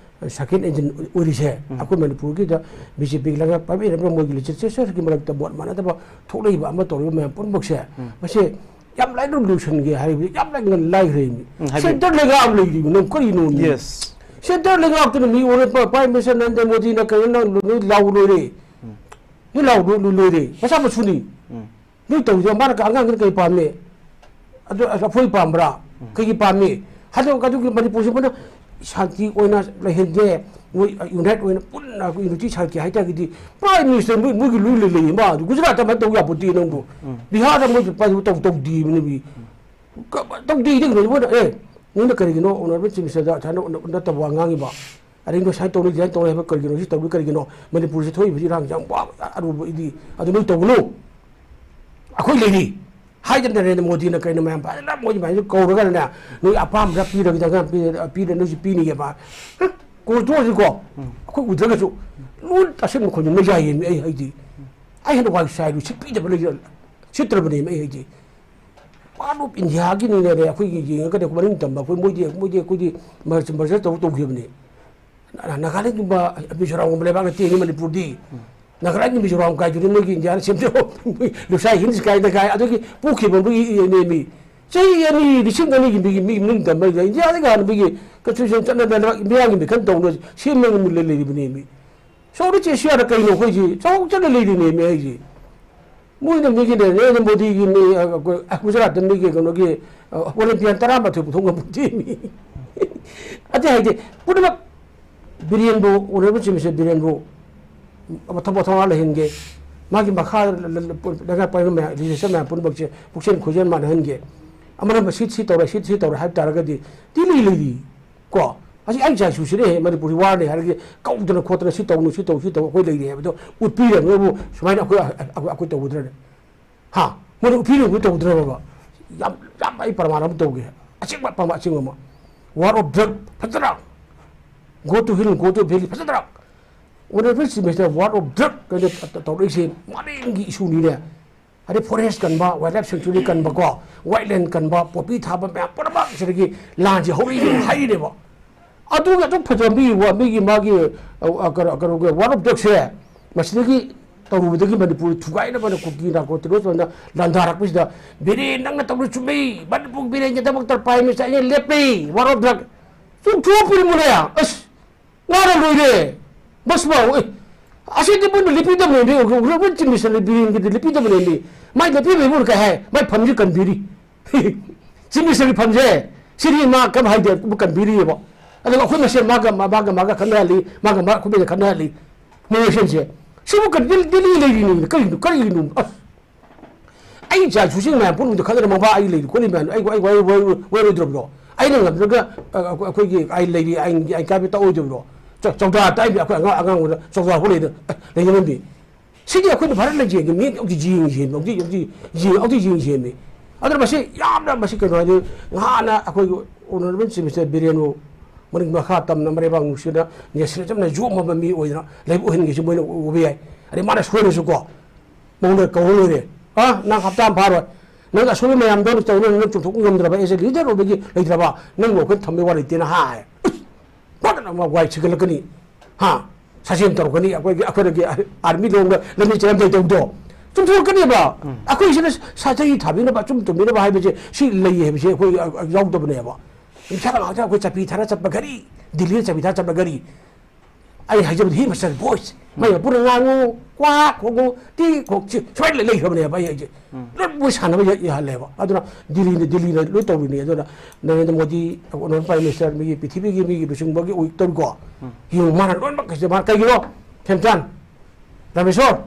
second engine ꯑꯣꯏꯔꯤꯁꯦ, ꯑꯩꯈꯣꯏ ꯃꯅꯤꯄꯨꯔꯒꯤꯗ BJP ꯂꯩꯉꯥꯛ ꯄꯥꯏꯕꯤꯔꯕ ꯃꯣꯏꯒꯤ legislature ꯒꯤ ꯃꯔꯛꯇ ꯃꯣꯠ ꯃꯥꯟꯅꯗꯕ ꯊꯣꯛꯂꯛꯏꯕ ꯑꯃ ꯇꯧꯔꯤꯕ ꯃꯌꯥꯝ ꯄꯨꯝꯅꯃꯛꯁꯦ, ꯃꯁꯦ ꯌꯥꯝ ꯂꯥꯏꯅ ꯂꯣꯏꯁꯤꯟꯒꯦ ꯍꯥꯏꯔꯕꯗꯤ ꯌꯥꯝ ꯂꯥꯏꯅ ꯂꯥꯏꯈ꯭ꯔꯦ꯫ ꯎꯝ, ꯍꯥꯏꯕꯤꯌꯨ꯫ Centre ꯂꯩꯉꯥꯛ ꯑꯃ ꯂꯩꯔꯤꯕ ꯅꯪ ꯀꯔꯤꯅꯣ? Yes. Centre ꯂꯩꯉꯥꯛꯇꯨꯅ ꯃꯤ ꯑꯣꯏꯔ ꯄ-, Prime Minister ꯅꯔꯦꯟꯗ꯭ꯔ ꯃꯣꯗꯤꯅ ꯀꯩꯅꯣ ꯅꯪ ꯅꯣꯏ ꯂꯥꯎ ꯂꯣꯏꯔꯦ꯫ ꯅꯣꯏ ꯂꯥꯎ ꯂꯣꯏ-, ꯂꯣꯏ-, ꯂꯣꯏꯔꯦ꯫ ꯃꯆꯥ ꯃꯁꯨꯅꯤ꯫ ꯅꯣꯏ ꯇꯧꯔꯤꯗꯣ ꯃꯥꯅ ꯑꯉꯥꯡꯗꯨꯅ ꯀꯩ ꯄꯥꯝꯃꯦ? ꯑꯗꯨ ꯑꯐꯣꯏ ꯄꯥꯝꯕ꯭ꯔꯥ? ꯀꯩꯒꯤ ꯄꯥꯝꯃꯤ? ꯍꯟꯗꯛ ꯑꯗꯨꯒꯤ ꯃꯅꯤꯄꯨꯔꯁꯤ ꯄꯨꯟꯅ ꯁꯥꯟꯇꯤ ꯑꯣꯏꯅ ꯂꯩꯍꯟꯒꯦ, ꯃꯣꯏ unite ꯑꯣꯏꯅ ꯄꯨꯟꯅ ꯑꯩꯈꯣꯏ unity ꯁꯥꯟꯇꯤ ꯍꯥꯏꯇꯥꯔꯒꯗꯤ Prime Minister ꯃꯣꯏ, ꯃꯣꯏꯒꯤ ꯂꯣꯏ ꯂꯩ-, ꯂꯩꯌꯦ꯫ ꯃꯥ ꯒꯨꯖꯔꯥꯠꯇ ꯑꯃ ꯇꯧ ꯌꯥꯄꯣꯠꯇꯦ ꯅꯪꯕꯨ꯫ ꯕꯤꯍꯥꯔꯗ ꯃꯣꯏ ꯄꯥꯏꯕ ꯇꯧ-, ꯇꯧꯗꯦ ꯃꯣꯏ꯫ ꯀ-, ꯇꯧꯗꯦ ꯃꯣꯏꯅ꯫ ꯑꯦ, ꯅꯪꯅ ꯀꯔꯤꯒꯤꯅꯣ Honourable Chief Minister ꯗ ꯑꯁꯥꯏꯅ ꯅꯠꯇꯕ ꯋꯥ ꯉꯥꯡꯉꯤꯕ? ꯑꯗꯩ ꯅꯣꯏ ꯁꯨꯃꯥꯏꯅ ꯇꯧꯅꯤ, design ꯇꯧꯅꯤ ꯍꯥꯏꯕ ꯀꯔꯤꯒꯤꯅꯣ? ꯁꯤ ꯇꯧꯅꯤ ꯀꯔꯤꯒꯤꯅꯣ? ꯃꯅꯤꯄꯨꯔꯁꯤ ꯊꯣꯛꯏꯕ ꯏꯔꯥꯡꯁꯦ ꯌꯥꯝ ꯋꯥꯕ ꯑꯔꯨꯕ ꯏꯗꯤ꯫ ꯑꯗꯨ ꯅꯣꯏ ꯇꯧꯒꯅꯨ꯫ ꯑꯩꯈꯣꯏ ꯂꯩꯔꯤ꯫ ꯍꯥꯏꯗꯅ ꯅꯔꯦꯟꯗ꯭ꯔ ꯃꯣꯗꯤꯅ ꯀꯩꯅꯣ ꯃꯌꯥꯝ ꯐꯖꯅ ꯃꯣꯏ ꯃꯌꯥꯝꯁꯦ ꯀꯧꯔꯒꯅꯦ, ꯅꯣꯏ ꯑꯄꯥꯝꯕ ꯄꯤꯔꯒ ꯄꯤꯔ-, ꯅꯣꯏꯁꯨ ꯄꯤꯅꯤꯡꯉꯦꯕ꯫ ꯀꯣꯜ ꯇꯣꯛꯑꯁꯤꯀꯣ꯫ ꯑꯩꯈꯣꯏ ꯎꯗ꯭ꯔꯒꯁꯨ ꯂꯣꯏ ꯇꯥꯁꯟꯕ ꯈꯣꯠꯄ ꯌꯥꯏꯌꯦ ꯑꯩ ꯍꯥꯏꯗꯤ꯫ ꯑꯩ ꯍꯟꯗꯛ ꯋꯥꯏ ꯆꯥꯏꯔꯨ ꯁꯤꯠꯄꯤꯗꯕ ꯂꯩ-, ꯁꯤꯠꯇ꯭ꯔꯕꯅꯦꯕ ꯑꯩ ꯍꯥꯏꯗꯤ꯫ Part of India ꯒꯤꯅꯤꯅꯦ ꯑꯩꯈꯣꯏꯒꯤ ꯌꯦꯡꯉꯒꯗꯤ ꯑꯩꯈꯣꯏ ꯃꯅꯤꯡ ꯇꯝꯕ ꯑꯩꯈꯣꯏ ꯃꯣꯏꯗꯤ, ꯃꯣꯏꯗꯤ ꯑꯩꯈꯣꯏꯗꯤ merge, merger ꯇꯧꯔ ꯇꯧꯈꯤꯕꯅꯦ꯫ ꯅꯥ-, ꯅꯥꯒꯥꯂꯦꯟꯒꯨꯝꯕ, ꯃꯤꯖꯣꯔꯥꯝꯒꯨꯝꯕ ꯂꯩꯕꯥꯛꯅ ꯇꯦꯡꯉꯤ ꯃꯅꯤꯄꯨꯔꯗꯤ꯫ ꯅꯥꯒꯥꯂꯦꯟꯒꯤ ꯃꯤꯖꯣꯔꯥꯝ ꯀꯥꯏꯗꯨꯗꯤ ꯃꯣꯏꯒꯤ ꯏꯟꯗꯤꯌꯥꯅ ꯁꯦꯝꯖꯕ ꯂꯨꯁꯥꯏ ꯍꯤꯜꯁ ꯀꯥꯏꯅ ꯀꯥꯏ ꯑꯗꯨꯒꯤ ꯄꯣꯛꯈꯤꯕ ꯃꯣꯏꯒꯤ ꯅꯦꯃꯤ꯫ ꯆꯍꯤ ꯑꯅꯤ, ꯂꯤꯁꯤꯡ ꯑꯅꯤꯒꯤ ꯃꯤꯒꯤ ꯃꯤ ꯃꯅꯤꯡ ꯇꯝꯕ ꯏꯟꯗꯤꯌꯥꯗꯒꯤ ꯍꯥꯟꯅ ꯃꯤꯒꯤ constitution ꯆꯠꯅꯗꯅ ꯏꯟꯗꯤꯌꯥꯒꯤ ꯃꯤꯈꯜ ꯇꯧꯅ ꯁꯦꯝꯃꯒ ꯂꯩ-, ꯂꯩꯔꯤꯕꯅꯦꯃꯤ꯫ South East Asia ꯗ ꯀꯩꯅꯣ ꯑꯩꯈꯣꯏꯁꯤ ꯆꯥꯎ ꯆꯠꯅ ꯂꯩꯔꯤꯅꯦꯃꯤ ꯑꯩꯁꯤ꯫ ꯃꯣꯏꯅ ꯃꯤꯒꯤ ꯅꯔꯦꯟꯗ꯭ꯔ ꯃꯣꯗꯤꯒꯤ ꯃꯤ, ꯑ, ꯑꯩꯈꯣꯏ, ꯑ, ꯒꯨꯖꯔꯥꯠꯇ ꯃꯤꯒꯤ ꯀꯩꯅꯣꯒꯤ, ꯑ, ꯑꯣꯂꯤꯝꯄꯤꯌꯥꯟ ꯇꯔꯥꯃꯥꯊꯣꯏ ꯄꯨꯊꯣꯛ ꯉꯝꯕ ꯃꯤ꯫ ꯑꯗꯨ ꯍꯥꯏꯗꯤ ꯄꯨꯝꯅꯃꯛ ꯕꯤꯔꯦꯟꯕꯨ, ꯑꯣꯅꯔꯦꯕꯜ ꯆꯤꯐ ꯃꯤꯅꯤꯁꯇꯔ ꯕꯤꯔꯦꯟꯕꯨ ꯃꯊꯧ ꯃꯊꯧ ꯂꯩꯍꯟꯒꯦ꯫ ꯃꯥꯒꯤ ꯃꯈꯥ ꯂ-, ꯂ-, ꯂ-, ꯂꯩꯉꯥꯛ ꯄꯥꯏꯕ ꯃꯌꯥꯝ, ꯂꯤꯗꯔꯁꯤꯞ ꯃꯌꯥꯝ ꯄꯨꯝꯅꯃꯛꯁꯦ ꯄꯨꯛꯆꯦꯜ ꯈꯣꯏꯖꯦꯜ ꯃꯥꯟꯅꯍꯟꯒꯦ꯫ ꯑꯃꯅ ꯁꯤ, ꯁꯤ ꯇꯧꯔꯦ, ꯁꯤ, ꯁꯤ ꯇꯧꯔꯦ ꯍꯥꯏꯕ ꯇꯥꯔꯒꯗꯤ ꯗꯤꯜꯂꯤ ꯂꯩꯔꯤ꯫ ꯀꯣ? ꯑꯁꯤ ꯑꯩ ꯏꯆꯥ ꯏꯁꯨꯁꯤꯅ ꯍꯦꯛ ꯃꯅꯤꯄꯨꯔꯁꯤ ꯋꯥꯔꯅꯤ ꯍꯥꯏꯔꯒꯗꯤ ꯀꯧꯗꯅ ꯈꯣꯠꯇꯅ ꯁꯤ ꯇꯧꯅꯨ, ꯁꯤ ꯇꯧ, ꯁꯤ ꯇꯧ, ꯑꯩꯈꯣꯏ ꯂꯩꯔꯤ ꯍꯥꯏꯕꯗꯣ ꯎꯠꯄꯤꯔꯕꯅꯕꯨ ꯁꯨꯃꯥꯏꯅ ꯑꯩꯈꯣꯏ, ꯑꯩꯈꯣꯏ, ꯑꯩꯈꯣꯏ ꯇꯧꯒꯗ꯭ꯔꯅꯦ? ꯍꯥ? ꯃꯣꯏꯅ ꯎꯠꯄꯤꯔꯕꯅꯕꯨ ꯇꯧꯗ꯭ꯔꯕ? ꯌꯥꯝ, ꯌꯥꯝ ꯑꯩ ꯄ꯭ꯔꯃꯥꯟ ꯑꯃ ꯇꯧꯒꯦ꯫ ꯑꯁꯦꯡꯕ ꯄ꯭ꯔꯃꯥꯟ ꯑꯆꯤꯡꯕ ꯑꯃ꯫ War of drug ꯐꯖꯅ go to hill, go to valley ꯐꯖꯅ honourable chief minister war of drug ꯀꯩꯅꯣ ꯇꯧꯔꯛꯏꯁꯦ ꯃꯥꯂꯦꯝꯒꯤ ꯏꯁꯨꯅꯤꯅꯦ꯫ ꯑꯗꯩ ꯐꯣꯔꯦꯁ ꯀꯟꯕ, ꯋꯥꯏꯜ ꯂꯥꯏꯐ ꯁꯦꯡꯆꯨꯔꯤ ꯀꯟꯕꯀꯣ, ꯋꯥꯏꯠꯂꯦꯟ ꯀꯟꯕ, ꯄꯣꯄꯤ ꯊꯥꯕ ꯃꯌꯥꯝ ꯄꯨꯝꯅꯃꯛ ꯁꯤꯗꯒꯤ ꯂꯥꯟꯁꯦ ꯍꯧꯔꯛꯏꯅꯦ ꯍꯥꯏꯔꯤꯅꯦꯕ꯫ ꯑꯗꯨꯒꯤ ꯑꯗꯨꯛ ꯐꯖꯕ ꯃꯤ, ꯋꯥ-, ꯃꯤꯒꯤ ꯃꯥꯒꯤ, ꯑ, ꯑ, ꯀꯩꯅꯣ, ꯀꯩꯅꯣꯒꯤ war of drug ꯁꯦ ꯃꯁꯤꯗꯒꯤ ꯇꯧꯔꯨꯕꯗꯒꯤ ꯃꯅꯤꯄꯨꯔ ꯊꯨꯒꯥꯏꯅꯕ ꯍꯥꯏꯅ ꯀꯨꯀꯤ ꯅꯥꯔꯀꯣ ꯇꯦꯔꯣꯔꯤꯁ ꯑꯣꯏꯅ ꯂꯥꯟꯗꯥꯔꯛꯄꯁꯤꯗ ꯕꯤꯔꯦꯟ ꯅꯪꯅ ꯇꯧꯔꯤ ꯆꯨꯝꯃꯤ, ꯃꯅꯤꯄꯨꯔ ꯕꯤꯔꯦꯟꯒꯤꯗꯃꯛꯇ prime minister ꯑꯩꯅ ꯂꯦꯞꯄꯤ, war of drug꯫ ꯆꯨꯝꯊꯣꯛꯄꯤꯔꯝꯃꯨꯅꯦ꯫ ꯑꯁ! ꯉꯥꯅ ꯂꯣꯏꯔꯦ꯫ ꯕꯁ ꯃꯥ, ꯑꯦ, ꯑꯁꯤꯗꯤ ꯃꯣꯏꯅ ꯂꯦꯞꯄꯤꯗꯕꯅꯦ, ꯔꯦꯚꯔꯦꯟ ꯆꯤꯐ ꯃꯤꯅꯤꯁꯇꯔ ꯕꯤꯔꯦꯟꯒꯤꯗꯤ ꯂꯦꯞꯄꯤꯗꯕꯅꯦ꯫ ꯃꯥꯏ ꯂꯦꯞꯄꯤꯕ ꯏꯕꯨꯡ ꯀꯩ ꯍꯥꯏ? ꯃꯥꯏ ꯐꯝꯁꯤ ꯀꯟꯕꯤꯔꯤ꯫ ꯆꯤꯐ ꯃꯤꯅꯤꯁꯇꯔꯒꯤ ꯐꯝꯁꯦ, ꯁꯤꯗꯤ ꯃꯥ ꯀꯩꯝ ꯍꯥꯏꯗꯦ, ꯀꯟꯕꯤꯔꯤꯑꯕ꯫ ꯑꯗꯨꯒ ꯑꯩꯈꯣꯏ ꯃꯁꯦꯟ ꯃꯥꯒ, ꯃꯥꯒ, ꯃꯥꯒ ꯈꯠꯅꯍꯜꯂꯤ, ꯃꯥꯒ, ꯃꯥ, ꯑꯩꯈꯣꯏ ꯃꯁꯦꯟ ꯈꯠꯅꯍꯜꯂꯤ꯫ ꯃꯣꯏ ꯃꯁꯦꯟꯁꯦ꯫ ꯁꯤꯕꯨ ꯀꯟ-, ꯗꯤꯜ-, ꯗꯤꯜꯂꯤ ꯂꯩꯔꯤꯅꯤ, ꯀꯔꯤꯅꯣ, ꯀꯔꯤꯒꯤꯅꯣ? ꯑꯁ! ꯑꯩ ꯏꯆꯥ ꯏꯁꯨꯁꯤꯡ ꯃꯌꯥꯝ ꯄꯨꯝꯅꯃꯛꯇ ꯈꯪꯗꯅ ꯃꯃꯥ ꯑꯩ ꯂꯩꯔꯤ ꯈꯣꯠꯂꯤ ꯃꯌꯥꯝꯗꯣ ꯑꯩ, ꯑꯩ, ꯑꯩ, ꯑꯩ, ꯑꯣꯏꯔꯣꯏꯗ꯭ꯔꯕ꯭ꯔꯣ? ꯑꯩꯅ ꯉꯝꯗ꯭ꯔꯒ, ꯑ, ꯑ, ꯑꯩꯈꯣꯏꯒꯤ ꯑꯩ ꯂꯩꯔꯤ, ꯑꯩ, ꯑꯩ ꯀꯥꯏꯕ ꯇꯛꯑꯣꯏꯗꯕ꯭ꯔꯣ? ꯆ-, ꯆꯧꯗ꯭ꯔꯥ ꯇꯥꯛꯏꯕꯤ ꯑꯩꯈꯣꯏ ꯑꯉꯥꯡ, ꯑꯉꯥꯡ ꯑꯣꯏꯅ ꯆꯧꯗ꯭ꯔꯥ ꯐꯥꯎ ꯂꯩꯗ-, ꯑ, ꯂꯩꯅꯔꯝꯃꯤ꯫ ꯁꯤꯗꯤ ꯑꯩꯈꯣꯏꯅ ꯚꯥꯔꯠ ꯂꯩꯖꯦꯟꯒꯤ ꯃꯤ ꯑꯃꯨꯛꯇꯤ ꯌꯦꯡꯁꯦ, ꯑꯃꯨꯛꯇꯤ, ꯑꯃꯨꯛꯇꯤ ꯌꯦꯡ-, ꯑꯃꯨꯛꯇꯤ ꯌꯦꯡꯁꯦꯃꯤ꯫ ꯑꯗꯨꯅ ꯃꯁꯤ ꯌꯥꯝꯅ ꯃꯁꯤ ꯀꯩꯅꯣ ꯍꯥꯏꯗꯤ ꯉꯍꯥꯟꯅ ꯑꯩꯈꯣꯏꯒꯤ ꯑꯣꯅꯔꯦꯕꯜ ꯆꯤꯐ ꯃꯤꯅꯤꯁꯇꯔ ꯕꯤꯔꯦꯟꯕꯨ ꯃꯅꯤꯡ ꯃꯈꯥ ꯇꯝꯅ ꯃꯔꯩꯕꯥꯛ ꯅꯨꯡꯁꯤꯅ ꯅꯦꯁꯅꯦꯂꯤꯖꯝꯅ ꯌꯣꯛꯃꯕ ꯃꯤ ꯑꯣꯏꯅ ꯂꯩꯕ ꯑꯣꯏꯍꯟꯒꯦꯁꯤ ꯃꯣꯏꯅ ꯎꯕ ꯌꯥꯏ꯫ ꯑꯗꯩ ꯃꯥꯅ ꯁꯣꯏꯔꯁꯨꯀꯣ, ꯃꯉꯣꯟꯗ ꯀꯧꯔ ꯂꯣꯏꯔꯦ꯫ ꯑ, ꯅꯪ ꯍꯞꯇꯥ ꯑꯃ ꯐꯥꯔꯣꯏ꯫ ꯅꯪ ꯑꯁꯣꯏꯕ ꯃꯌꯥꯝꯗꯣ ꯇꯧꯔ ꯅꯪ ꯆꯨꯝꯊꯣꯛꯄ ꯉꯝꯗ꯭ꯔꯕ, as a leader ꯑꯣꯏꯕꯒꯤ ꯂꯩꯇ꯭ꯔꯕ, ꯅꯪꯕꯨ ꯑꯩꯈꯣꯏ ꯊꯝꯕꯩ ꯋꯥ ꯂꯩꯇꯦꯅ ꯍꯥꯏ꯫ ꯐꯖꯅ ꯑꯃ ꯋꯥꯏ ꯁꯤꯒꯠꯂꯛꯀꯅꯤ꯫ ꯍꯥ? ꯁꯥꯖꯦꯟ ꯇꯧꯔꯛꯀꯅꯤ꯫ ꯑꯩꯈꯣꯏꯒꯤ, ꯑꯩꯈꯣꯏꯗꯒꯤ ꯑꯥꯔꯃꯤ ꯂꯣꯝꯗ ꯂꯝꯖꯦꯜ ꯆꯦꯜꯂꯝꯗꯥꯏ ꯇꯧꯕꯗꯣ꯫ ꯆꯨꯝꯊꯣꯛꯂꯛꯀꯅꯦꯕ꯫ ꯑꯩꯈꯣꯏꯁꯤꯅ ꯁꯥꯖꯩ ꯊꯥꯕꯤꯅꯕ, ꯑꯆꯨꯝ ꯇꯧꯕꯤꯅꯕ ꯍꯥꯏꯕꯁꯦ ꯁꯤ ꯂꯩ ꯍꯥꯏꯕꯁꯦ ꯑꯩꯈꯣꯏ, ꯑ, ꯑ, ꯌꯥꯎꯗꯕꯅꯦꯕ꯫ ꯅꯨꯡꯁꯥ ꯉꯥꯛꯇ ꯑꯩꯈꯣꯏ ꯆꯠꯄꯤ ꯊꯥꯔ ꯆꯠꯄ ꯒꯥꯔꯤ, ꯗꯤꯜꯂꯤꯗ ꯆꯠꯄꯤ ꯊꯥꯔ ꯆꯠꯄ ꯒꯥꯔꯤ꯫ ꯑꯩ ꯍꯥꯏꯖꯕꯗꯤ, he must have voice꯫ ꯃꯥꯏ ꯃꯄꯨꯅ ꯉꯥꯡꯉꯨ, ꯀ꯭ꯋꯥ ꯈꯣꯡꯉꯨ, ꯇꯤ ꯈꯣꯡ, ꯁꯤ ꯁꯨꯃꯥꯏꯅ ꯂꯩꯈ꯭ꯔꯕꯅꯦꯕ ꯑꯩ ꯑꯩꯁꯦ꯫ ꯂꯣꯏ ꯃꯣꯏ ꯁꯥꯟꯅꯕ ꯌꯥ-, ꯌꯥꯍꯜꯂꯦꯕ꯫ ꯑꯗꯨꯅ ꯗꯤꯜꯂꯤꯅ, ꯗꯤꯜꯂꯤꯅ ꯂꯣꯏ ꯇꯧꯔꯤꯅꯤ꯫ ꯑꯗꯨꯅ Narendra Modi, honourable prime minister, ꯃꯤꯒꯤ ꯄ꯭ꯔꯤꯊꯤꯕꯤꯒꯤ ꯃꯤꯒꯤ ꯂꯨꯆꯤꯡꯕꯒꯤ ꯑꯣꯏ ꯇꯧꯔꯤꯀꯣ꯫ ꯌꯦꯡꯉꯨ, ꯃꯥꯅ ꯂꯣꯏꯅꯃꯛ ꯀꯩꯁꯦ ꯃꯥꯅ ꯀꯩꯒꯤꯅꯣ? ꯈꯦꯝꯆꯥꯟ, ꯔꯥꯃꯦꯁꯣꯔ,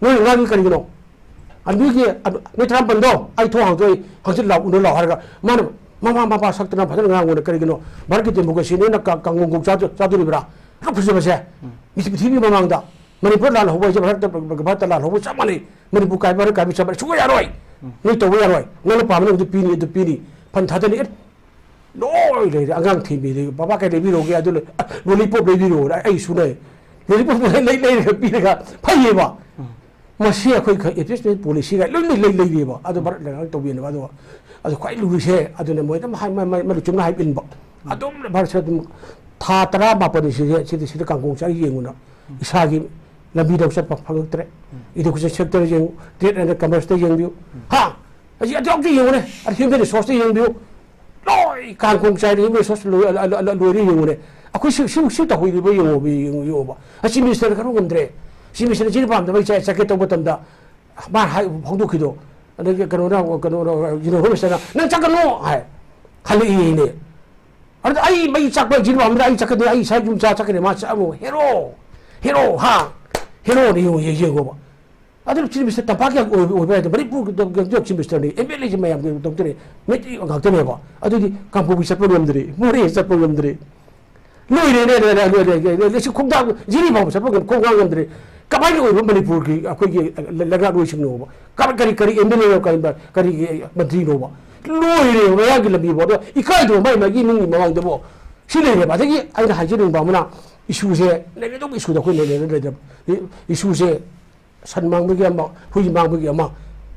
ꯅꯣꯏ ꯉꯥꯡꯉꯤ ꯀꯔꯤꯒꯤꯅꯣ? ꯑꯗꯨꯒꯤ ꯑꯗꯨ, ꯅꯣꯏ ꯇꯔꯥꯃꯥꯄꯟꯗꯣ ꯑꯩ ꯊꯣꯡ ꯍꯥꯡꯗꯣꯛꯏ, ꯍꯪꯆꯤꯠ ꯂꯥꯛꯑꯣ, ꯎꯅ ꯂꯥꯛꯑꯣ ꯍꯥꯏꯔꯒ ꯃꯥꯅ ꯃꯃꯥ ꯃꯄꯥ ꯁꯛꯇꯅ ꯐꯖꯅ ꯉꯥꯡꯉꯨꯅ ꯀꯔꯤꯒꯤꯅꯣ? ꯚꯥꯔꯠꯀꯤ ꯗꯦꯃꯣꯀ꯭ꯔꯦꯁꯤ ꯅꯣꯏꯅ ꯀ-, ꯀꯥꯡꯉꯧ ꯉꯧ ꯆꯥꯗꯣ-, ꯆꯥꯗꯣꯔꯤꯕ꯭ꯔꯥ? ꯑꯗꯨꯛ ꯐꯖꯕꯁꯦ ꯃꯤꯁꯤ ꯄ꯭ꯔꯤꯊꯤꯕꯤ ꯃꯃꯥꯡꯗ ꯃꯅꯤꯄꯨꯔ ꯂꯥꯜꯍꯧꯕ ꯍꯥꯏꯁꯦ ꯚꯥꯔꯠꯇ, ꯚꯥꯔꯠꯇ ꯂꯥꯜꯍꯧꯕ ꯆꯞ ꯃꯥꯟꯅꯩ꯫ ꯃꯅꯤꯄꯨꯔ ꯀꯥꯏꯕ, ꯚꯥꯔꯠ ꯀꯥꯏꯕ ꯆꯞ ꯃꯥꯟꯅꯩ꯫ ꯁꯨꯡꯌꯥ ꯌꯥꯔꯣꯏ꯫ ꯅꯣꯏ ꯇꯧꯕ ꯌꯥꯔꯣꯏ꯫ ꯅꯪꯅ ꯄꯥꯝꯕ ꯅꯪ ꯑꯗꯨ ꯄꯤꯅꯤ, ꯑꯗꯨ ꯄꯤꯅꯤ꯫ ꯐꯟ ꯊꯥꯗꯅꯤ꯫ ꯑꯦ, ꯂꯣꯏ ꯂꯩꯔꯦ꯫ ꯑꯉꯥꯡ ꯊꯦꯝꯕꯤꯔꯦ꯫ "ꯕꯕꯥ ꯀꯩ ꯂꯩꯕꯤꯔꯣꯒꯦ?" ꯑꯗꯨ ꯂꯩ-, "ꯑ, ꯂꯣꯂꯤꯄꯣꯞ ꯂꯩꯕꯤꯔꯣ"꯫ ꯑꯩ ꯁꯨꯅꯩ꯫ ꯂꯣꯂꯤꯄꯣꯞ ꯂꯩ-, ꯂꯩ-, ꯂꯩꯔꯒ ꯄꯤꯔꯒ ꯐꯩꯌꯦꯕ꯫ ꯃꯁꯤ ꯑꯩꯈꯣꯏ ꯈ-, ꯑꯦꯗꯚꯔꯇꯥꯏꯁꯃꯦꯟ ꯄꯣꯂꯤꯁꯤꯒ ꯂꯣꯏꯅ ꯂꯩ-, ꯂꯩꯔꯤꯑꯕ꯫ ꯑꯗꯨ ꯚꯥꯔꯠ ꯂꯩꯉꯥꯛꯅ ꯇꯧꯕꯤꯅꯕ꯫ ꯑꯗꯨ, ꯑꯗꯨ ꯈ꯭ꯋꯥꯏ ꯂꯨꯔꯤꯁꯦ ꯑꯗꯨꯅ ꯃꯣꯏ ꯑꯗꯨꯝ ꯍꯥꯏ-, ꯃ-, ꯃ-, ꯃ-, ꯂꯨꯆꯤꯡꯅ ꯍꯥꯏꯕ ꯏꯟꯕ꯫ ꯑꯗꯨꯝ ꯚꯥꯔꯠꯁꯦ ꯑꯗꯨꯝ ꯊꯥ ꯇꯔꯥꯃꯥꯄꯟ ꯁꯤꯁꯦ ꯁꯤꯗ, ꯁꯤꯗ ꯀꯥꯡꯈꯣꯡ ꯆꯥꯏ ꯌꯦꯡꯉꯨꯅ꯫ ꯏꯁꯥꯒꯤ ꯂꯝꯕꯤꯗ ꯆꯠꯄ ꯐꯪꯉꯛꯇ꯭ꯔꯦ꯫ Education sector ꯌꯦꯡꯉꯨ, trade and commerce ꯇ ꯌꯦꯡꯕꯤꯌꯨ꯫ ꯍꯥ? ꯑꯁꯤ ꯑꯗꯨ ꯑꯝꯇ ꯌꯦꯡꯉꯨꯅꯦ꯫ ꯑꯗ human resource ꯇ ꯌꯦꯡꯕꯤꯌꯨ꯫ ꯂꯣꯏ ꯀꯥꯡꯈꯣꯡ ꯆꯥꯏꯔꯦ, human resource ꯂꯣꯏ-, ꯑ-, ꯑ-, ꯑ-, ꯂꯣꯏꯔꯦ ꯌꯦꯡꯉꯨꯅꯦ꯫ ꯑꯩꯈꯣꯏ ꯁꯤ, ꯁꯤ, ꯁꯤ ꯇꯧꯍꯧꯔꯤꯕ ꯌꯦꯡꯉꯣꯕ, ꯌꯦꯡꯉꯣ-, ꯌꯦꯡꯉꯣꯕ꯫ ꯑ, chief minister ꯅ ꯀꯔꯝ ꯉꯝꯗ꯭ꯔꯦ? Chief minister ꯅ ꯆꯤꯅꯤ ꯄꯥꯝꯗꯕ ꯑꯩ ꯆꯠ-, ꯆꯠꯀꯦ ꯇꯧꯕ ꯃꯇꯝꯗ ꯃꯥ ꯍꯥꯏ-, ꯐꯣꯡꯗꯣꯛꯈꯤꯗꯣ꯫ ꯑꯗꯒꯤ ꯀꯩꯅꯣꯅ, ꯀꯩꯅꯣꯅ, ꯖꯤꯅꯣ ꯍꯣꯝ ꯃꯤꯅꯤꯁꯇꯔꯅ, "ꯅꯪ ꯆꯠꯀꯅꯨ" ꯍꯥꯏ꯫ ꯍꯜꯂꯛꯏꯅꯦ꯫ ꯑꯗꯨꯗ ꯑꯩ ꯃꯩ ꯆꯥꯛꯄ ꯖꯤꯅꯤ ꯄꯥꯝꯗ꯭ꯔꯦ, ꯑꯩ ꯆꯠꯀꯅꯤ, ꯑꯩ ꯏꯁꯥ ꯌꯨꯝ ꯆꯥ ꯆꯠꯀꯅꯤ, ꯃꯥ ꯆꯠꯂꯝꯃꯣ꯫ ꯍꯦꯔꯣ! ꯍꯦꯔꯣ! ꯍꯥ? ꯍꯦꯔꯣꯅ ꯌꯦꯡꯉꯣ, ꯌꯦꯡ-, ꯌꯦꯡꯉꯣꯕ꯫ ꯑꯗꯨꯅ ꯆꯤꯐ ꯃꯤꯅꯤꯁꯇꯔ ꯇꯝꯄꯥꯛꯀꯤ ꯑꯣꯏꯕ, ꯑꯣꯏꯕ ꯌꯥꯏꯗꯣ, ꯃꯅꯤꯄꯨꯔꯒꯤ ꯆꯤꯐ ꯃꯤꯅꯤꯁꯇꯔꯅꯤ, ꯑꯦꯝ ꯑꯦꯜ ꯑꯦꯁꯤ ꯃꯌꯥꯝꯒꯤ ꯗꯣꯛꯇꯔꯅꯤ, ꯃꯩꯇꯩ ꯉꯥꯛꯇꯅꯦꯕ꯫ ꯑꯗꯨꯗꯤ ꯀꯥꯡꯄꯣꯛꯄꯤ ꯆꯠꯄ ꯉꯝꯗ꯭ꯔꯦ, ꯃꯣꯔꯦ ꯆꯠꯄ ꯉꯝꯗ꯭ꯔꯦ꯫ ꯂꯣꯏꯔꯦꯅꯦ, ꯂꯣꯏꯔꯦ, ꯂꯣꯏꯔꯦ, ꯂꯣꯏꯔꯦ, ꯂꯣꯏꯔꯦ꯫ ꯁꯤ ꯈꯣꯡꯊꯥꯡ ꯖꯤꯔꯤ ꯐꯥꯎꯕ ꯆꯠꯄ ꯉꯝ-, ꯈꯣꯡꯊꯥꯡ ꯉꯝꯗ꯭ꯔꯦ꯫ ꯀꯃꯥꯏꯅ ꯑꯣꯏꯕ ꯃꯅꯤꯄꯨꯔꯒꯤ ꯑꯩꯈꯣꯏꯒꯤ ꯂꯩꯉꯥꯛꯂꯣꯏꯁꯤꯡꯅꯣꯕ? ꯀꯔꯤ, ꯀꯔꯤ, ꯀꯔꯤ ꯑꯦꯝ ꯑꯦꯜ ꯑꯦꯅꯣ, ꯀꯔꯤ, ꯀꯔꯤꯒꯤ ꯃꯟꯇ꯭ꯔꯤꯅꯣꯕ? ꯂꯣꯏꯔꯦ, ꯃꯌꯥꯝꯒꯤ ꯂꯝꯕꯤꯕꯣ꯫ ꯑꯗꯣ ꯏꯀꯥꯏꯗꯕ ꯃꯥꯏ ꯃꯥꯒꯤ ꯏꯃꯨꯡꯒꯤ ꯃꯃꯥꯡꯗꯕꯣ꯫ ꯁꯤ ꯂꯩꯔꯦꯕ꯫ ꯑꯗꯒꯤ ꯑꯩꯅ ꯍꯥꯏꯖꯅꯤꯡꯕ ꯑꯃꯅ, ꯏꯁꯨꯁꯦ ꯂꯩꯔꯦ, ꯑꯗꯨꯝ ꯏꯁꯨꯗ ꯑꯩꯈꯣꯏ ꯂꯩꯔꯦ, ꯂꯩꯔꯦ꯫ ꯏꯁꯨꯁꯦ ꯁꯟ ꯃꯥꯡꯕꯒꯤ ꯑꯃ, ꯍꯨꯏ ꯃꯥꯡꯕꯒꯤ ꯑꯃ,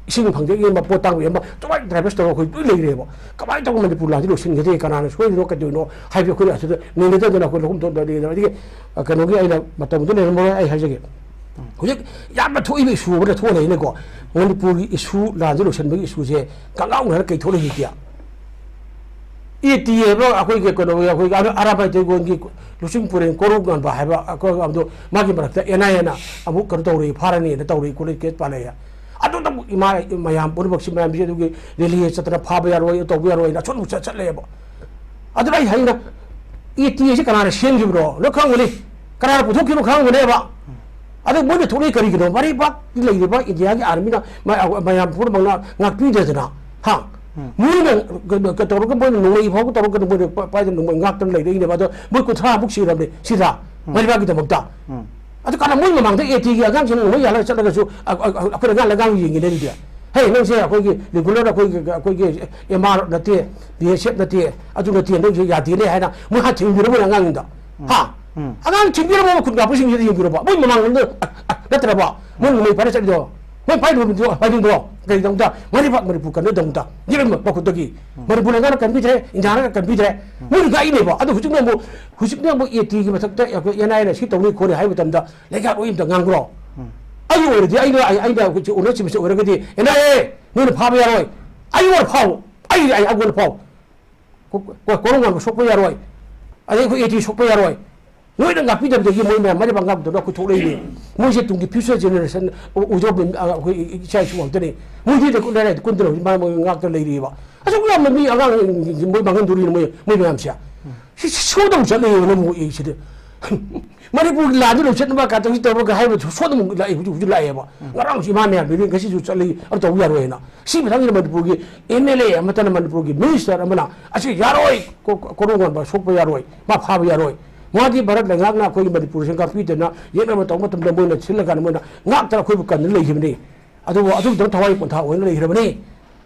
ꯏꯁꯤꯡ ꯐꯪꯗꯕꯒꯤ ꯑꯃ, ꯄꯣꯠ ꯇꯥꯡꯕꯒꯤ ꯑꯃ, ꯑꯗꯨꯃꯥꯏꯅ ꯗ꯭ꯔꯥꯏꯚꯔꯁ ꯇꯧꯔꯒ ꯑꯩꯈꯣꯏ ꯂꯣꯏ ꯂꯩꯈ꯭ꯔꯦꯕ꯫ ꯀꯃꯥꯏꯅ ꯇꯧꯔꯒ ꯃꯅꯤꯄꯨꯔ ꯂꯥꯟꯁꯤ ꯂꯣꯏꯁꯤꯟꯒꯗꯒꯦ? ꯀꯅꯥꯅ ꯁꯣꯏꯔꯤꯅꯣ, ꯀꯩꯗꯧꯔꯤꯅꯣ ꯍꯥꯏꯕꯗꯤ ꯑꯩꯈꯣꯏꯅ ꯑꯁꯤꯗ ꯅꯩꯅꯗꯗꯅ ꯑꯩꯈꯣꯏ ꯂꯧꯐꯝ ꯊꯣꯛꯄ ꯂꯩꯗꯅ꯫ ꯑꯗꯒꯤ, ꯑ, ꯀꯩꯅꯣꯒꯤ ꯑꯩꯅ ꯃꯇꯝꯗꯨ ꯂꯩꯔꯝꯃꯔꯣꯏ, ꯑꯩ ꯍꯥꯏꯖꯒꯦ꯫ ꯍꯧꯖꯤꯛ ꯌꯥꯝꯅ ꯊꯣꯛꯏꯕ ꯏꯁꯨ ꯑꯃ ꯊꯣꯛꯑ ꯂꯩꯅꯦꯀꯣ꯫ ꯃꯅꯤꯄꯨꯔꯒꯤ ꯏꯁꯨ ꯂꯥꯟꯁꯤ ꯂꯣꯏꯁꯤꯟꯕꯒꯤ ꯏꯁꯨꯁꯦ ꯀꯪꯒꯥꯎꯅꯔ ꯀꯩ ꯊꯣꯛꯂꯛꯏꯒꯦ? ꯑꯦ ꯇꯤ ꯍꯥꯏꯕ ꯑꯩꯈꯣꯏꯒꯤ ꯀꯩꯅꯣ, ꯑꯩꯈꯣꯏꯒꯤ ꯑꯔꯥ-, ꯑꯔꯥꯕꯥꯏ ꯇꯩꯒꯣꯟꯒꯤ ꯂꯨꯆꯤꯡ ꯄꯨꯔꯦꯟ ꯀꯣꯔꯧꯉꯥꯟꯕ ꯍꯥꯏꯕ ꯑꯩꯈꯣꯏ ꯑꯗꯣ ꯃꯥꯒꯤ ꯃꯔꯛꯇ ꯑꯦꯟ ꯑꯥꯏ ꯑꯦꯅ ꯑꯃꯨꯛ ꯀꯩꯅꯣ ꯇꯧꯔꯦ, ꯐꯥꯔꯅꯤꯅ ꯇꯧꯔꯦ, ꯀꯣꯂꯦꯖ ꯀꯦꯁ ꯄꯥꯜꯂꯛꯑꯦ꯫ ꯑꯗꯨꯗ ꯑꯃꯨꯛ ꯏꯃꯥ ꯃꯌꯥꯝ ꯄꯨꯝꯅꯃꯛꯁꯤ, ꯃꯌꯥꯝꯁꯤ ꯑꯗꯨꯒꯤ ꯔꯦꯂꯤ ꯆꯠꯇꯅ ꯐꯥꯕ ꯌꯥꯔꯣꯏ, ꯇꯧꯕ ꯌꯥꯔꯣꯏꯅ ꯑꯁꯣꯝꯗ ꯆꯠ-, ꯆꯠꯂꯛꯑꯦꯕ꯫ ꯑꯗꯨꯅ ꯑꯩ ꯍꯥꯏꯅ ꯑꯦ ꯇꯤ ꯑꯁꯤ ꯀꯅꯥꯅ ꯁꯦꯝꯈꯤꯕꯅꯣ? ꯂꯣꯏ ꯈꯪꯒꯅꯤ꯫ ꯀꯅꯥꯅ ꯄꯨꯊꯣꯛꯈꯤꯕꯅꯣ ꯈꯪꯒꯅꯦꯕ꯫ ꯑꯗꯨ ꯃꯣꯏꯅ ꯊꯣꯛꯂꯛꯏ ꯀꯔꯤꯒꯤꯅꯣ? ꯃꯔꯩꯕꯥꯛ ꯂꯩꯔꯤꯕ ꯏꯟꯗꯤꯌꯥꯒꯤ ꯑꯥꯔꯃꯤꯅ ꯃ-, ꯃꯌꯥꯝ ꯄꯨꯝꯅꯃꯛꯅ ꯉꯥꯛꯄꯤꯗꯗꯅ, ꯍꯥ? ꯎꯝ꯫ ꯃꯣꯏꯅ ꯀꯩꯅꯣ ꯇꯧꯔꯒ ꯃꯣꯏꯅ ꯅꯣꯡꯃꯩ ꯐꯥꯎꯕ ꯇꯧꯔꯒ ꯃꯣꯏꯅ ꯄ-, ꯄꯥꯏꯗꯅ ꯅꯣꯡꯃꯩ ꯉꯥꯛꯇꯅ ꯂꯩꯔꯛꯏꯅꯦꯕ꯫ ꯑꯗꯣ ꯃꯣꯏ ꯀꯨꯟꯊ꯭ꯔꯥꯃꯨꯛ ꯁꯤꯔꯕꯅꯦ ꯁꯤꯗ, ꯎꯝ꯫ ꯃꯔꯩꯕꯥꯛꯀꯤꯗꯃꯛꯇ꯫ ꯎꯝ꯫ ꯑꯗꯨ ꯀꯥꯟꯗ ꯃꯣꯏ ꯃꯃꯥꯡꯗ ꯑꯦ ꯇꯤꯒꯤ ꯑꯉꯥꯡꯁꯤꯡꯅ ꯅꯣꯡꯃꯩ ꯌꯥꯜꯂꯒ ꯆꯠꯂꯒꯁꯨ ꯑ-, ꯑ-, ꯑ-, ꯑꯩꯈꯣꯏꯅ ꯑꯉꯥꯡ ꯑꯉꯥꯡ ꯌꯦꯡꯉꯤꯅꯦ ꯑꯗꯨꯗꯤ꯫ ꯍꯦ, ꯅꯪꯁꯦ ꯑꯩꯈꯣꯏꯒꯤ ꯔꯤꯒꯨꯂꯔ ꯑꯩꯈꯣꯏꯒꯤ, ꯑꯩꯈꯣꯏꯒꯤ ꯑꯦꯝ ꯑꯥꯔ ꯅꯠꯇꯦ, ꯕꯤ ꯑꯦꯁ ꯑꯦꯐ ꯅꯠꯇꯦ, ꯑꯗꯨ ꯅꯠꯇꯦ, ꯅꯪꯁꯦ ꯌꯥꯗꯦꯅꯦ ꯍꯥꯏꯅ ꯃꯣꯏ ꯍꯥꯟꯅ ꯊꯤꯡꯕꯤꯔꯝꯃꯣꯏ ꯑꯉꯥꯡꯁꯤꯡꯗ꯫ ꯎꯝ꯫ ꯍꯥ? ꯎꯝ꯫ ꯑꯉꯥꯡ ꯊꯤꯡꯕꯤꯔꯝꯃꯣ, ꯃꯈꯨꯠ ꯉꯥꯛꯄꯁꯤꯡꯁꯤꯗ ꯌꯦꯡꯕꯤꯔꯕ꯫ ꯃꯣꯏ ꯃꯃꯥꯡꯂꯣꯝꯗ, ꯑ, ꯑ, ꯅꯠꯇ꯭ꯔꯕ? ꯃꯣꯏ ꯅꯣꯡꯃꯩ ꯄꯥꯏꯔ ꯆꯠꯂꯤꯗꯣ꯫ ꯃꯣꯏ ꯄꯥꯏꯔꯤꯕ ꯅꯨꯃꯤꯠꯇꯣ, ꯄꯥꯏꯅꯤꯡꯕ꯭ꯔꯣ? ꯀꯔꯤꯒꯤꯗꯃꯛꯇ? ꯃꯔꯩꯕꯥꯛ ꯃꯅꯤꯄꯨꯔ ꯀꯟꯅꯗꯃꯛꯇ꯫ ꯌꯦꯠꯂꯝꯕ ꯃꯈꯨꯠꯇꯒꯤ꯫ ꯎꯝ꯫ ꯃꯅꯤꯄꯨꯔ ꯂꯩꯉꯥꯛꯅ ꯀꯟꯕꯤꯗ꯭ꯔꯦ, ꯏꯟꯗꯤꯌꯥꯅ ꯀꯟꯕꯤꯗ꯭ꯔꯦ꯫ ꯎꯝ꯫ ꯃꯣꯏꯅ ꯉꯥꯛꯏꯅꯦꯕ꯫ ꯑꯗꯨ ꯍꯧꯖꯤꯛꯅ ꯑꯃꯨꯛ, ꯍꯧꯖꯤꯛꯅ ꯑꯃꯨꯛ ꯑꯦ ꯇꯤꯒꯤ ꯃꯊꯛꯇ ꯑꯩꯈꯣꯏ ꯑꯦꯟ ꯑꯥꯏ ꯑꯦꯅ ꯁꯤ ꯇꯧꯅꯤ ꯈꯣꯠꯅꯤ ꯍꯥꯏꯕ ꯃꯇꯝꯗ ꯂꯩꯉꯥꯛ ꯂꯣꯏ ꯑꯝꯇ ꯉꯥꯡꯈ꯭ꯔꯣ? ꯎꯝ꯫ ꯑꯩ ꯑꯣꯏꯔꯗꯤ, ꯑꯩꯅ, ꯑꯩ, ꯑꯩꯅ ꯍꯧꯖꯤꯛ ꯑꯣꯅꯔ ꯆꯤꯞꯁꯦ ꯑꯣꯏꯔꯒꯗꯤ, "ꯑꯦꯟ ꯑꯥꯏ ꯑꯦ, ꯅꯣꯏꯅ ꯐꯥꯕ ꯌꯥꯔꯣꯏ꯫ ꯑꯩ ꯑꯣꯏꯅ ꯐꯥꯎ꯫ ꯑꯩ, ꯑꯩ, ꯑꯩꯉꯣꯟꯗ ꯐꯥꯎ꯫ ꯀꯣ-, ꯀꯣ-, ꯀꯣꯔꯧꯉꯥꯟꯕ ꯁꯣꯛꯄ ꯌꯥꯔꯣꯏ꯫ ꯑꯗꯩ ꯑꯩꯈꯣꯏ ꯑꯦ ꯇꯤ ꯁꯣꯛꯄ ꯌꯥꯔꯣꯏ꯫ ꯅꯣꯏꯅ ꯉꯥꯛꯄꯤꯗꯕꯗꯒꯤ ꯃꯣꯏ ꯃꯌꯥꯝ ꯃꯔꯩꯕꯥꯛ ꯉꯥꯛꯄꯗꯨꯅ ꯑꯩꯈꯣꯏ ꯊꯣꯛꯂꯛꯏꯅꯦ꯫ ꯃꯣꯏꯁꯦ ꯇꯨꯡꯒꯤ future generation ꯑꯣꯏꯗꯧꯕ, ꯑ, ꯑꯩꯈꯣꯏ ꯏꯆꯥ ꯏꯁꯨ ꯉꯥꯛꯇꯅꯤ꯫ ꯃꯣꯏꯗꯤ ꯂꯩꯀꯨ-, ꯂꯩꯔꯥꯏꯗ ꯀꯨꯟꯗ ꯍꯧꯖꯤꯛ ꯃꯥ ꯃꯣꯏ ꯉꯥꯛꯇ ꯂꯩꯔꯤꯕ꯫ ꯑꯁꯨꯛ ꯌꯥꯝꯅ ꯃꯤ ꯑꯉꯥꯡꯁꯤꯡꯁꯤ ꯃꯣꯏ ꯃꯥꯡꯍꯟꯗꯣꯔꯤꯅꯦ ꯃꯣꯏ, ꯃꯣꯏ ꯃꯌꯥꯝꯁꯦ꯫ ꯁꯤ, ꯁꯤ ꯁꯣꯏꯗꯧ ꯆꯠꯂꯦꯕ ꯅꯪꯕꯨ ꯑꯩ ꯁꯤꯗꯤ꯫ ꯃꯅꯤꯄꯨꯔꯒꯤ ꯂꯥꯟꯗꯤ ꯂꯣꯏꯁꯤꯟꯅꯕ ꯀꯥꯟꯗ ꯁꯤ ꯇꯧꯔꯒ ꯍꯥꯏꯕ ꯁꯣꯏꯗꯅ ꯑꯃꯨꯛ ꯂꯥꯛꯑꯦ, ꯍꯧꯖꯤꯛ, ꯍꯧꯖꯤꯛ ꯂꯥꯛꯑꯦꯕ꯫ ꯎꯝ꯫ ꯉꯔꯥꯡꯁꯨ ꯏꯃꯥ ꯃꯌꯥꯝꯗꯨꯅꯤ, ꯉꯁꯤꯁꯨ ꯆꯠꯂꯤ, ꯑꯗꯨ ꯇꯧꯕ ꯌꯥꯔꯣꯏ ꯍꯥꯏꯅ꯫ ꯁꯤ ꯃꯊꯪꯁꯤꯗ ꯃꯅꯤꯄꯨꯔꯒꯤ ꯑꯦꯝ ꯑꯦꯜ ꯑꯦ ꯑꯃꯠꯇꯅ, ꯃꯅꯤꯄꯨꯔꯒꯤ ꯃꯤꯅꯤꯁꯇꯔ ꯑꯃꯅ ꯑꯁꯤ ꯌꯥꯔꯣꯏ, ꯀꯣ-, ꯀꯣ-, ꯀꯣꯔꯧꯉꯥꯟꯕ ꯁꯣꯛꯄ ꯌꯥꯔꯣꯏ, ꯃꯥ ꯐꯥꯕ ꯌꯥꯔꯣꯏ꯫ ꯃꯥꯗꯤ ꯚꯥꯔꯠ ꯂꯩꯉꯥꯛꯅ ꯑꯩꯈꯣꯏꯒꯤ ꯃꯅꯤꯄꯨꯔꯁꯦ ꯉꯥꯛꯄꯤꯗꯅ ꯌꯦꯠꯅꯕ ꯇꯧꯕ ꯃꯇꯝꯗ ꯃꯣꯏꯅ ꯁꯤꯜꯂꯀꯥꯟꯗ ꯃꯣꯏꯅ ꯉꯥꯛꯇꯅ ꯑꯩꯈꯣꯏꯕꯨ ꯀꯟꯗꯨꯅ ꯂꯩꯈꯤꯕꯅꯤ꯫ ꯑꯗꯨꯕꯨ ꯑꯗꯨꯒꯤꯗꯃꯛ ꯊꯋꯥꯏ ꯄꯣꯟꯊꯥ ꯑꯣꯏꯅ ꯂꯩꯈ꯭ꯔꯕꯅꯤ꯫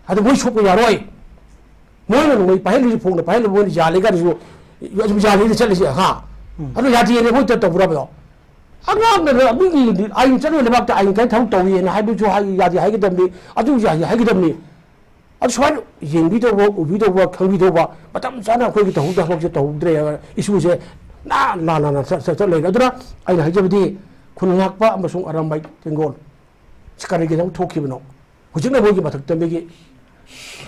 ꯑꯗꯨ ꯃꯣꯏ ꯁꯣꯛꯄ ꯌꯥꯔꯣꯏ꯫ ꯃꯣꯏꯅ ꯅꯣꯡꯃꯩ ꯄꯥꯏꯍꯜꯂꯤꯁꯤ, ꯐꯣꯡꯅ ꯄꯥꯏꯍꯜꯂꯤꯕ ꯃꯣꯏꯅ ꯌꯥꯜꯂꯤ ꯀꯥꯟꯗꯁꯨ ꯑꯗꯨꯝ ꯌꯥꯜꯂꯤꯗ ꯆꯠꯂꯤꯁꯦ, ꯍꯥ? ꯎꯝ꯫ ꯑꯗꯨ ꯌꯥꯗꯦꯅꯦ ꯃꯣꯏ ꯇꯧꯕ꯭ꯔꯕꯗꯣ? ꯑꯉꯥꯡꯅ ꯃꯤꯒꯤ ꯑꯥꯏꯟ ꯆꯠꯅꯕ ꯂꯩꯕꯥꯛꯇ ꯑꯥꯏꯟ ꯀꯥꯏꯅ ꯊꯕꯛ ꯇꯧꯏꯅ ꯍꯥꯏꯕꯁꯨ ꯍꯥꯏ-, ꯌꯥꯗꯦ ꯍꯥꯏꯒꯗꯕꯅꯤ, ꯑꯗꯨ ꯌꯥꯗꯦ ꯍꯥꯏꯒꯗꯕꯅꯤ꯫ ꯑꯗꯨ ꯁꯨꯃꯥꯏꯅ ꯌꯦꯡꯕꯤꯗꯧꯕ, ꯎꯕꯤꯗꯧꯕ, ꯈꯪꯕꯤꯗꯧꯕ, ꯃꯇꯝ ꯆꯥꯅ ꯑꯩꯈꯣꯏꯒꯤ ꯇꯧꯍꯧꯗ ꯊꯕꯛꯁꯦ ꯇꯧꯍꯧꯗ꯭ꯔꯦ, ꯏꯁꯨꯁꯦ ꯅꯥ ꯂꯥꯟꯅ ꯆꯠ-, ꯆꯠ-, ꯆꯠ ꯂꯩꯔꯦ꯫ ꯑꯗꯨꯅ ꯑꯩꯅ ꯍꯥꯏꯖꯕꯗꯤ ꯈꯨꯟ ꯉꯥꯛꯄ ꯑꯃꯁꯨꯡ ꯑꯔꯥꯝꯕꯥꯏ ꯇꯦꯡꯒꯣꯜ ꯁꯤ ꯀꯔꯤꯒꯤꯗꯃꯛ ꯊꯣꯛꯈꯤꯕꯅꯣ? ꯍꯧꯖꯤꯛꯅ ꯃꯣꯏꯒꯤ ꯃꯊꯛꯇ ꯃꯤꯒꯤ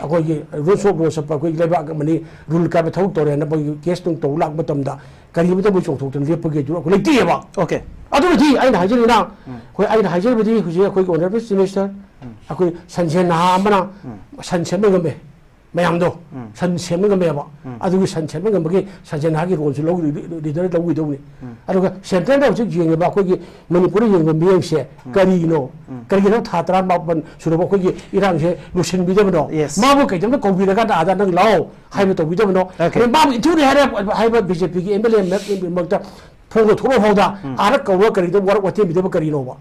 ꯑꯩꯈꯣꯏꯒꯤ ꯔꯨꯜꯁ ꯑꯣꯐ ꯂꯣ ꯆꯠꯄ, ꯑꯩꯈꯣꯏꯒꯤ ꯂꯩꯕꯥꯛ ꯑꯃꯅꯤ ꯔꯨꯜ ꯀꯥꯏꯕ ꯊꯕꯛ ꯇꯧꯔꯦꯅ ꯃꯣꯏꯒꯤ ꯀꯦꯁ ꯅꯨꯡ ꯇꯧ ꯂꯥꯛꯄ ꯃꯇꯝꯗ ꯀꯔꯤꯃꯇ ꯃꯣꯏ ꯆꯣꯡꯊꯣꯛꯇꯅ ꯂꯦꯞꯄꯒꯤ ꯑꯗꯨ ꯑꯩꯈꯣꯏ ꯂꯩꯇꯦꯕ꯫ Okay. ꯑꯗꯨꯅꯗꯤ ꯑꯩꯅ ꯍꯥꯏꯖꯔꯤꯅ ꯑꯩꯈꯣꯏ, ꯑꯩꯅ ꯍꯥꯏꯖꯔꯤꯕꯗꯤ ꯍꯧꯖꯤꯛ ꯑꯩꯈꯣꯏꯒꯤ ꯑꯣꯅꯔꯦꯕꯜ ꯆꯤꯐ ꯃꯤꯅꯤꯁꯇꯔ, ꯑꯩꯈꯣꯏ ꯁꯟꯁꯦꯟ ꯅꯍꯥ ꯑꯃꯅ ꯁꯟ ꯁꯦꯝꯕ ꯉꯝꯃꯦ ꯃꯌꯥꯝꯗꯣ꯫ ꯁꯟ ꯁꯦꯝꯕ ꯉꯝꯃꯦꯕ꯫ ꯑꯗꯨꯒꯤ ꯁꯟ ꯁꯦꯝꯕ ꯉꯝꯕꯒꯤ ꯁꯟꯁꯦꯟ ꯅꯍꯥꯒꯤ ꯔꯣꯜꯁꯨ ꯂꯧ-, ꯂꯤꯗꯔ ꯂꯧꯈꯤꯗꯧꯕꯅꯤ꯫ ꯑꯗꯨꯒ ꯁꯦꯟꯇ꯭ꯔꯦꯜꯗ ꯍꯧꯖꯤꯛ ꯌꯦꯡꯉꯤꯕ ꯑꯩꯈꯣꯏꯒꯤ ꯃꯅꯤꯄꯨꯔꯗ ꯌꯦꯡꯕ ꯃꯤꯠꯌꯦꯡꯁꯦ ꯀꯔꯤꯅꯣ? ꯀꯔꯤꯒꯤꯅꯣ ꯊꯥ ꯇꯔꯥꯃꯥꯄꯟ ꯁꯨꯔꯕ ꯑꯩꯈꯣꯏꯒꯤ ꯏꯔꯥꯡꯁꯦ ꯂꯣꯏꯁꯤꯟꯕꯤꯗꯕꯅꯣ? Yes. ꯃꯥꯕꯨ ꯀꯩꯗꯧꯅ ꯀꯧꯕꯤꯔꯀꯥꯟꯗ ꯑꯥꯗ ꯅꯪ ꯂꯥꯛꯑꯣ ꯍꯥꯏꯕ ꯇꯧꯕꯤꯗꯕꯅꯣ? Okay. ꯑꯗꯩ ꯃꯥꯕꯨ ꯏꯟꯊꯨꯅꯤ ꯍꯥꯏꯔꯦ ꯍꯥꯏꯕ ꯕꯤ ꯖꯦ ꯄꯤꯒꯤ ꯑꯦꯝ ꯑꯦꯜ ꯑꯦ ꯃꯔꯛꯇ ꯐꯣꯡꯗꯣꯛ ꯊꯣꯛꯂꯛ ꯐꯥꯎꯗ ꯑꯥꯗ ꯀꯧꯔꯒ ꯀꯔꯤꯗ ꯋꯥꯔꯛ ꯋꯥꯇꯦꯝꯕꯤꯗꯕ ꯀꯔꯤꯅꯣꯕ?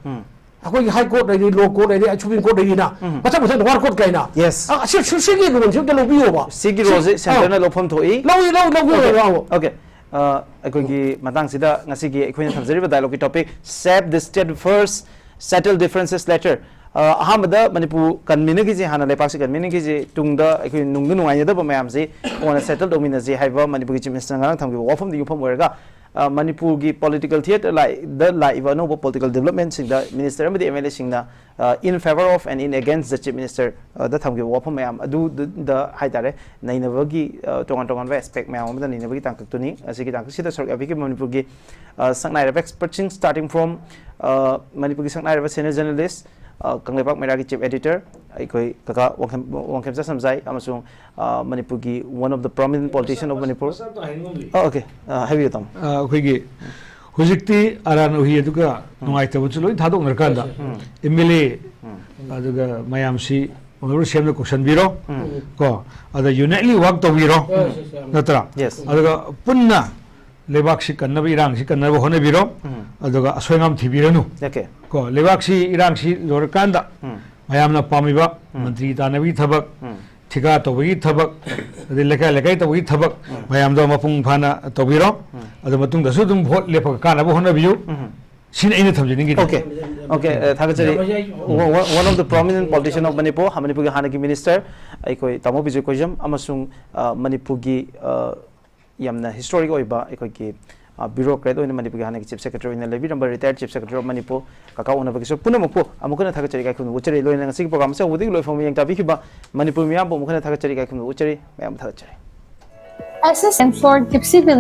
ꯑꯩꯈꯣꯏꯒꯤ ꯍꯥꯏ ꯀꯣꯔꯠ ꯂꯩꯔꯤ, ꯂꯣ ꯀꯣꯔꯠ ꯂꯩꯔꯤ, ꯁꯨꯄ꯭ꯔꯤꯝ ꯀꯣꯔꯠ ꯂꯩꯔꯤꯅ ꯃꯊꯪ ꯃꯊꯪ ꯋꯥꯔꯛ ꯀꯣꯔꯠ ꯀꯥꯏꯅ꯫ Yes. ꯑ, ꯁꯤ, ꯁꯤ, ꯁꯤꯒꯤ ꯔꯨꯜꯁꯤ ꯑꯝꯇ ꯂꯧꯕꯤꯌꯣꯕ꯫ ꯁꯤꯒꯤ ꯁꯤ-, ꯔꯣꯜꯁꯦ ꯑ, ꯁꯦꯟꯇꯔꯅ ꯂꯧꯐꯝ ꯊꯣꯛꯏ꯫ ꯂꯧꯏ, ꯂꯧ, ꯂꯧꯕꯤꯌꯣ, ꯂꯧ꯫ Okay. ꯑ, ꯑꯩꯈꯣꯏꯒꯤ ꯃꯇꯥꯡꯁꯤꯗ ꯉꯁꯤꯒꯤ ꯑꯩꯈꯣꯏꯅ ꯊꯝꯖꯔꯤꯕ ꯗꯥꯏꯂꯣꯒꯀꯤ topic, "Save the state first, settle differences later"꯫ ꯑ, ꯑꯍꯥꯟꯕꯗ ꯃꯅꯤꯄꯨꯔ ꯀꯟꯃꯤꯟꯅꯈꯤꯁꯦ, ꯍꯥꯟꯅ ꯂꯩꯄꯥꯛꯁꯤ ꯀꯟꯃꯤꯟꯅꯈꯤꯁꯦ, ꯇꯨꯡꯗ ꯑꯩꯈꯣꯏ ꯅꯨꯡꯗ ꯅꯨꯡꯉꯥꯏꯅꯗꯕ ꯃꯌꯥꯝꯁꯤ ꯀꯣꯟꯅ ꯁꯦꯇꯜ ꯇꯧꯃꯤꯟꯅꯁꯦ ꯍꯥꯏꯕ ꯃꯅꯤꯄꯨꯔꯒꯤ ꯆꯤꯐ ꯃꯤꯅꯤꯁꯇꯔꯅ ꯉꯔꯥꯡ ꯊꯝꯈꯤꯕ ꯋꯥꯐꯝꯗ ꯌꯨꯝꯐꯝ ꯑꯣꯏꯔꯒ, ꯑ, ꯃꯅꯤꯄꯨꯔꯒꯤ ꯄꯣꯂꯤꯇꯤꯀꯦꯜ ꯊꯤꯌꯦꯇꯔ ꯂꯥꯛꯏ-, ꯗ ꯂꯥꯛꯏꯕ ꯑꯅꯧꯕ ꯄꯣꯂꯤꯇꯤꯀꯦꯜ ꯗꯤꯕ꯭ꯂꯞꯃꯦꯟꯁꯤꯡꯗ ꯃꯤꯅꯤꯁꯇꯔ ꯑꯃꯗꯤ ꯑꯦꯝ ꯑꯦꯜ ꯑꯦꯁꯤꯡꯅ, ꯑ, "In favor of and in against the chief minister", ꯑ, ꯗ ꯊꯝꯈꯤꯕ ꯋꯥꯐꯝ ꯃꯌꯥꯝ ꯑꯗꯨꯗ ꯍꯥꯏꯇꯥꯔꯦ, ꯅꯩꯅꯕꯒꯤ, ꯑ, ꯇꯣꯉꯥꯟ ꯇꯣꯉꯥꯟꯕ ꯑꯦꯁꯄꯦꯛ ꯃꯌꯥꯝ ꯑꯃꯗ ꯅꯩꯅꯕꯒꯤ ꯇꯥꯡꯀꯛꯇꯨꯅꯤ꯫ ꯑꯁꯤꯒꯤ ꯇꯥꯡꯀꯛꯁꯤꯗ ꯁꯔꯨꯛ ꯌꯥꯕꯤꯈꯤꯕ ꯃꯅꯤꯄꯨꯔꯒꯤ, ꯑ, ꯁꯛꯅꯥꯏꯔꯕ ꯑꯦꯛꯁꯄꯔꯠꯁꯤꯡ, starting from, ꯑ, ꯃꯅꯤꯄꯨꯔꯒꯤ ꯁꯛꯅꯥꯏꯔꯕ ꯁꯦꯅꯤꯌꯔ ꯖꯔꯅꯦꯂꯤꯁ, ꯑ, ꯀꯪꯂꯩꯄꯥꯛ ꯃꯩꯔꯥꯒꯤ ꯆꯤꯐ ꯑꯦꯗꯤꯇꯔ ꯑꯩꯈꯣꯏ ꯀꯀꯥ ꯋꯥꯡꯈꯦꯝ, ꯋꯥꯡꯈꯦꯝꯆꯥ ꯁꯝꯖꯥꯏ ꯑꯃꯁꯨꯡ, ꯑ, ꯃꯅꯤꯄꯨꯔꯒꯤ one of the prominent politician of Manipur꯫ ꯑ, okay꯫ ꯑ, ꯍꯥꯏꯕꯤꯌꯨ, ꯇꯥꯃꯣ꯫ ꯑ, ꯑꯩꯈꯣꯏꯒꯤ ꯍꯧꯖꯤꯛꯇꯤ ꯑꯔꯥꯟ ꯎꯍꯤ ꯑꯗꯨꯒ ꯅꯨꯡꯉꯥꯏꯇꯕꯁꯨ ꯂꯣꯏ ꯊꯥꯗꯣꯛꯅꯔꯀꯥꯟꯗ ꯑꯦꯝ ꯑꯦꯜ ꯑꯦ ꯑꯗꯨꯒ ꯃꯌꯥꯝꯁꯤ ꯑꯣꯅꯔꯕꯜ ꯁꯤ ꯑꯦꯝꯗ ꯀꯧꯁꯟꯕꯤꯔꯣ꯫ ꯀꯣ, ꯑꯗ unitedly work ꯇꯧꯕꯤꯔꯣ꯫ ꯅꯠꯇ꯭ꯔꯥ? Yes꯫ ꯑꯗꯨꯒ ꯄꯨꯟꯅ ꯂꯩꯕꯥꯛꯁꯤ ꯀꯟꯅꯕ, ꯏꯔꯥꯡꯁꯤ ꯀꯟꯅꯕ ꯍꯣꯠꯅꯕꯤꯔꯣ꯫ ꯑꯗꯨꯒ ꯑꯁꯣꯏ ꯑꯉꯥꯝ ꯊꯤꯕꯤꯔꯅꯨ꯫ Okay꯫ ꯀꯣ, ꯂꯩꯕꯥꯛꯁꯤ ꯏꯔꯥꯡꯁꯤ ꯂꯣꯏꯔꯀꯥꯟꯗ ꯃꯌꯥꯝꯅ ꯄꯥꯝꯃꯤꯕ ꯃꯟꯇ꯭ꯔꯤ ꯇꯥꯟꯅꯕꯒꯤ ꯊꯕꯛ, ꯊꯤꯀꯥ ꯇꯧꯕꯒꯤ ꯊꯕꯛ, ꯑꯗꯩ ꯂꯩꯀꯥꯏ ꯂꯩꯀꯥꯏ ꯇꯧꯕꯒꯤ ꯊꯕꯛ ꯃꯌꯥꯝꯗꯣ ꯃꯄꯨꯡ ꯐꯥꯅ ꯇꯧꯕꯤꯔꯣ꯫ ꯑꯗꯨ ꯃꯇꯨꯡꯗꯁꯨ ꯑꯗꯨꯝ ꯚꯣꯠ ꯂꯦꯞꯄꯒ ꯀꯥꯟꯅꯕ ꯍꯣꯠꯅꯕꯤꯌꯨ꯫ ꯁꯤꯅꯤ ꯑꯩꯅ ꯊꯝꯖꯅꯤꯡꯉꯤꯗꯤ꯫ Okay꯫ Okay, ꯑ, ꯊꯥꯒꯠꯆꯔꯤ꯫ One, one of the prominent politician of Manipur, ꯃꯅꯤꯄꯨꯔꯒꯤ ꯍꯥꯟꯅꯒꯤ ꯃꯤꯅꯤꯁꯇꯔ ꯑꯩꯈꯣꯏ ꯇꯥꯃꯣ ꯕꯤꯖꯣꯏ ꯀꯣꯏꯖꯝ ꯑꯃꯁꯨꯡ, ꯑ, ꯃꯅꯤꯄꯨꯔꯒꯤ, ꯑ, ꯌꯥꯝꯅ ꯍꯤꯁꯇꯣꯔꯤꯛ ꯑꯣꯏꯕ ꯑꯩꯈꯣꯏꯒꯤ, ꯕ꯭ꯌꯨꯔꯣꯀ꯭ꯔꯦꯠ ꯑꯣꯏꯅ ꯃꯅꯤꯄꯨꯔꯒꯤ ꯍꯥꯟꯅꯒꯤ ꯆꯤꯐ ꯁꯦꯀ꯭ꯔꯦꯇꯔꯤ ꯑꯣꯏꯅ ꯂꯩꯕꯤꯔꯝꯕ retired chief secretary of Manipur ꯀꯀꯥ ꯎꯅꯕꯒꯤꯁꯨ ꯄꯨꯝꯅꯃꯛꯄꯨ ꯑꯃꯨꯛ ꯍꯟꯅ ꯊꯥꯒꯠꯆꯔꯤ, ꯏꯀꯥꯏ ꯈꯨꯝꯅꯕ ꯎꯠꯆꯔꯤ꯫ ꯂꯣꯏꯅꯅ ꯉꯁꯤꯒꯤ ꯄ꯭ꯔꯣꯒ꯭ꯔꯥꯝ ꯑꯁꯤ ꯍꯧꯕꯗꯒꯤ ꯂꯣꯏꯐꯥꯎ ꯃꯤꯠꯌꯦꯡ ꯇꯥꯕꯤꯈꯤꯕ ꯃꯅꯤꯄꯨꯔ ꯃꯤꯌꯥꯝꯕꯨ ꯑꯃꯨꯛ ꯍꯟꯅ ꯊꯥꯒꯠꯆꯔꯤ, ꯏꯀꯥꯏ ꯈꯨꯝꯅꯕ ꯎꯠꯆꯔꯤ꯫ ꯃꯌꯥꯝꯕꯨ ꯊꯥꯒꯠꯆꯔꯤ꯫ S S and floor tipsy building.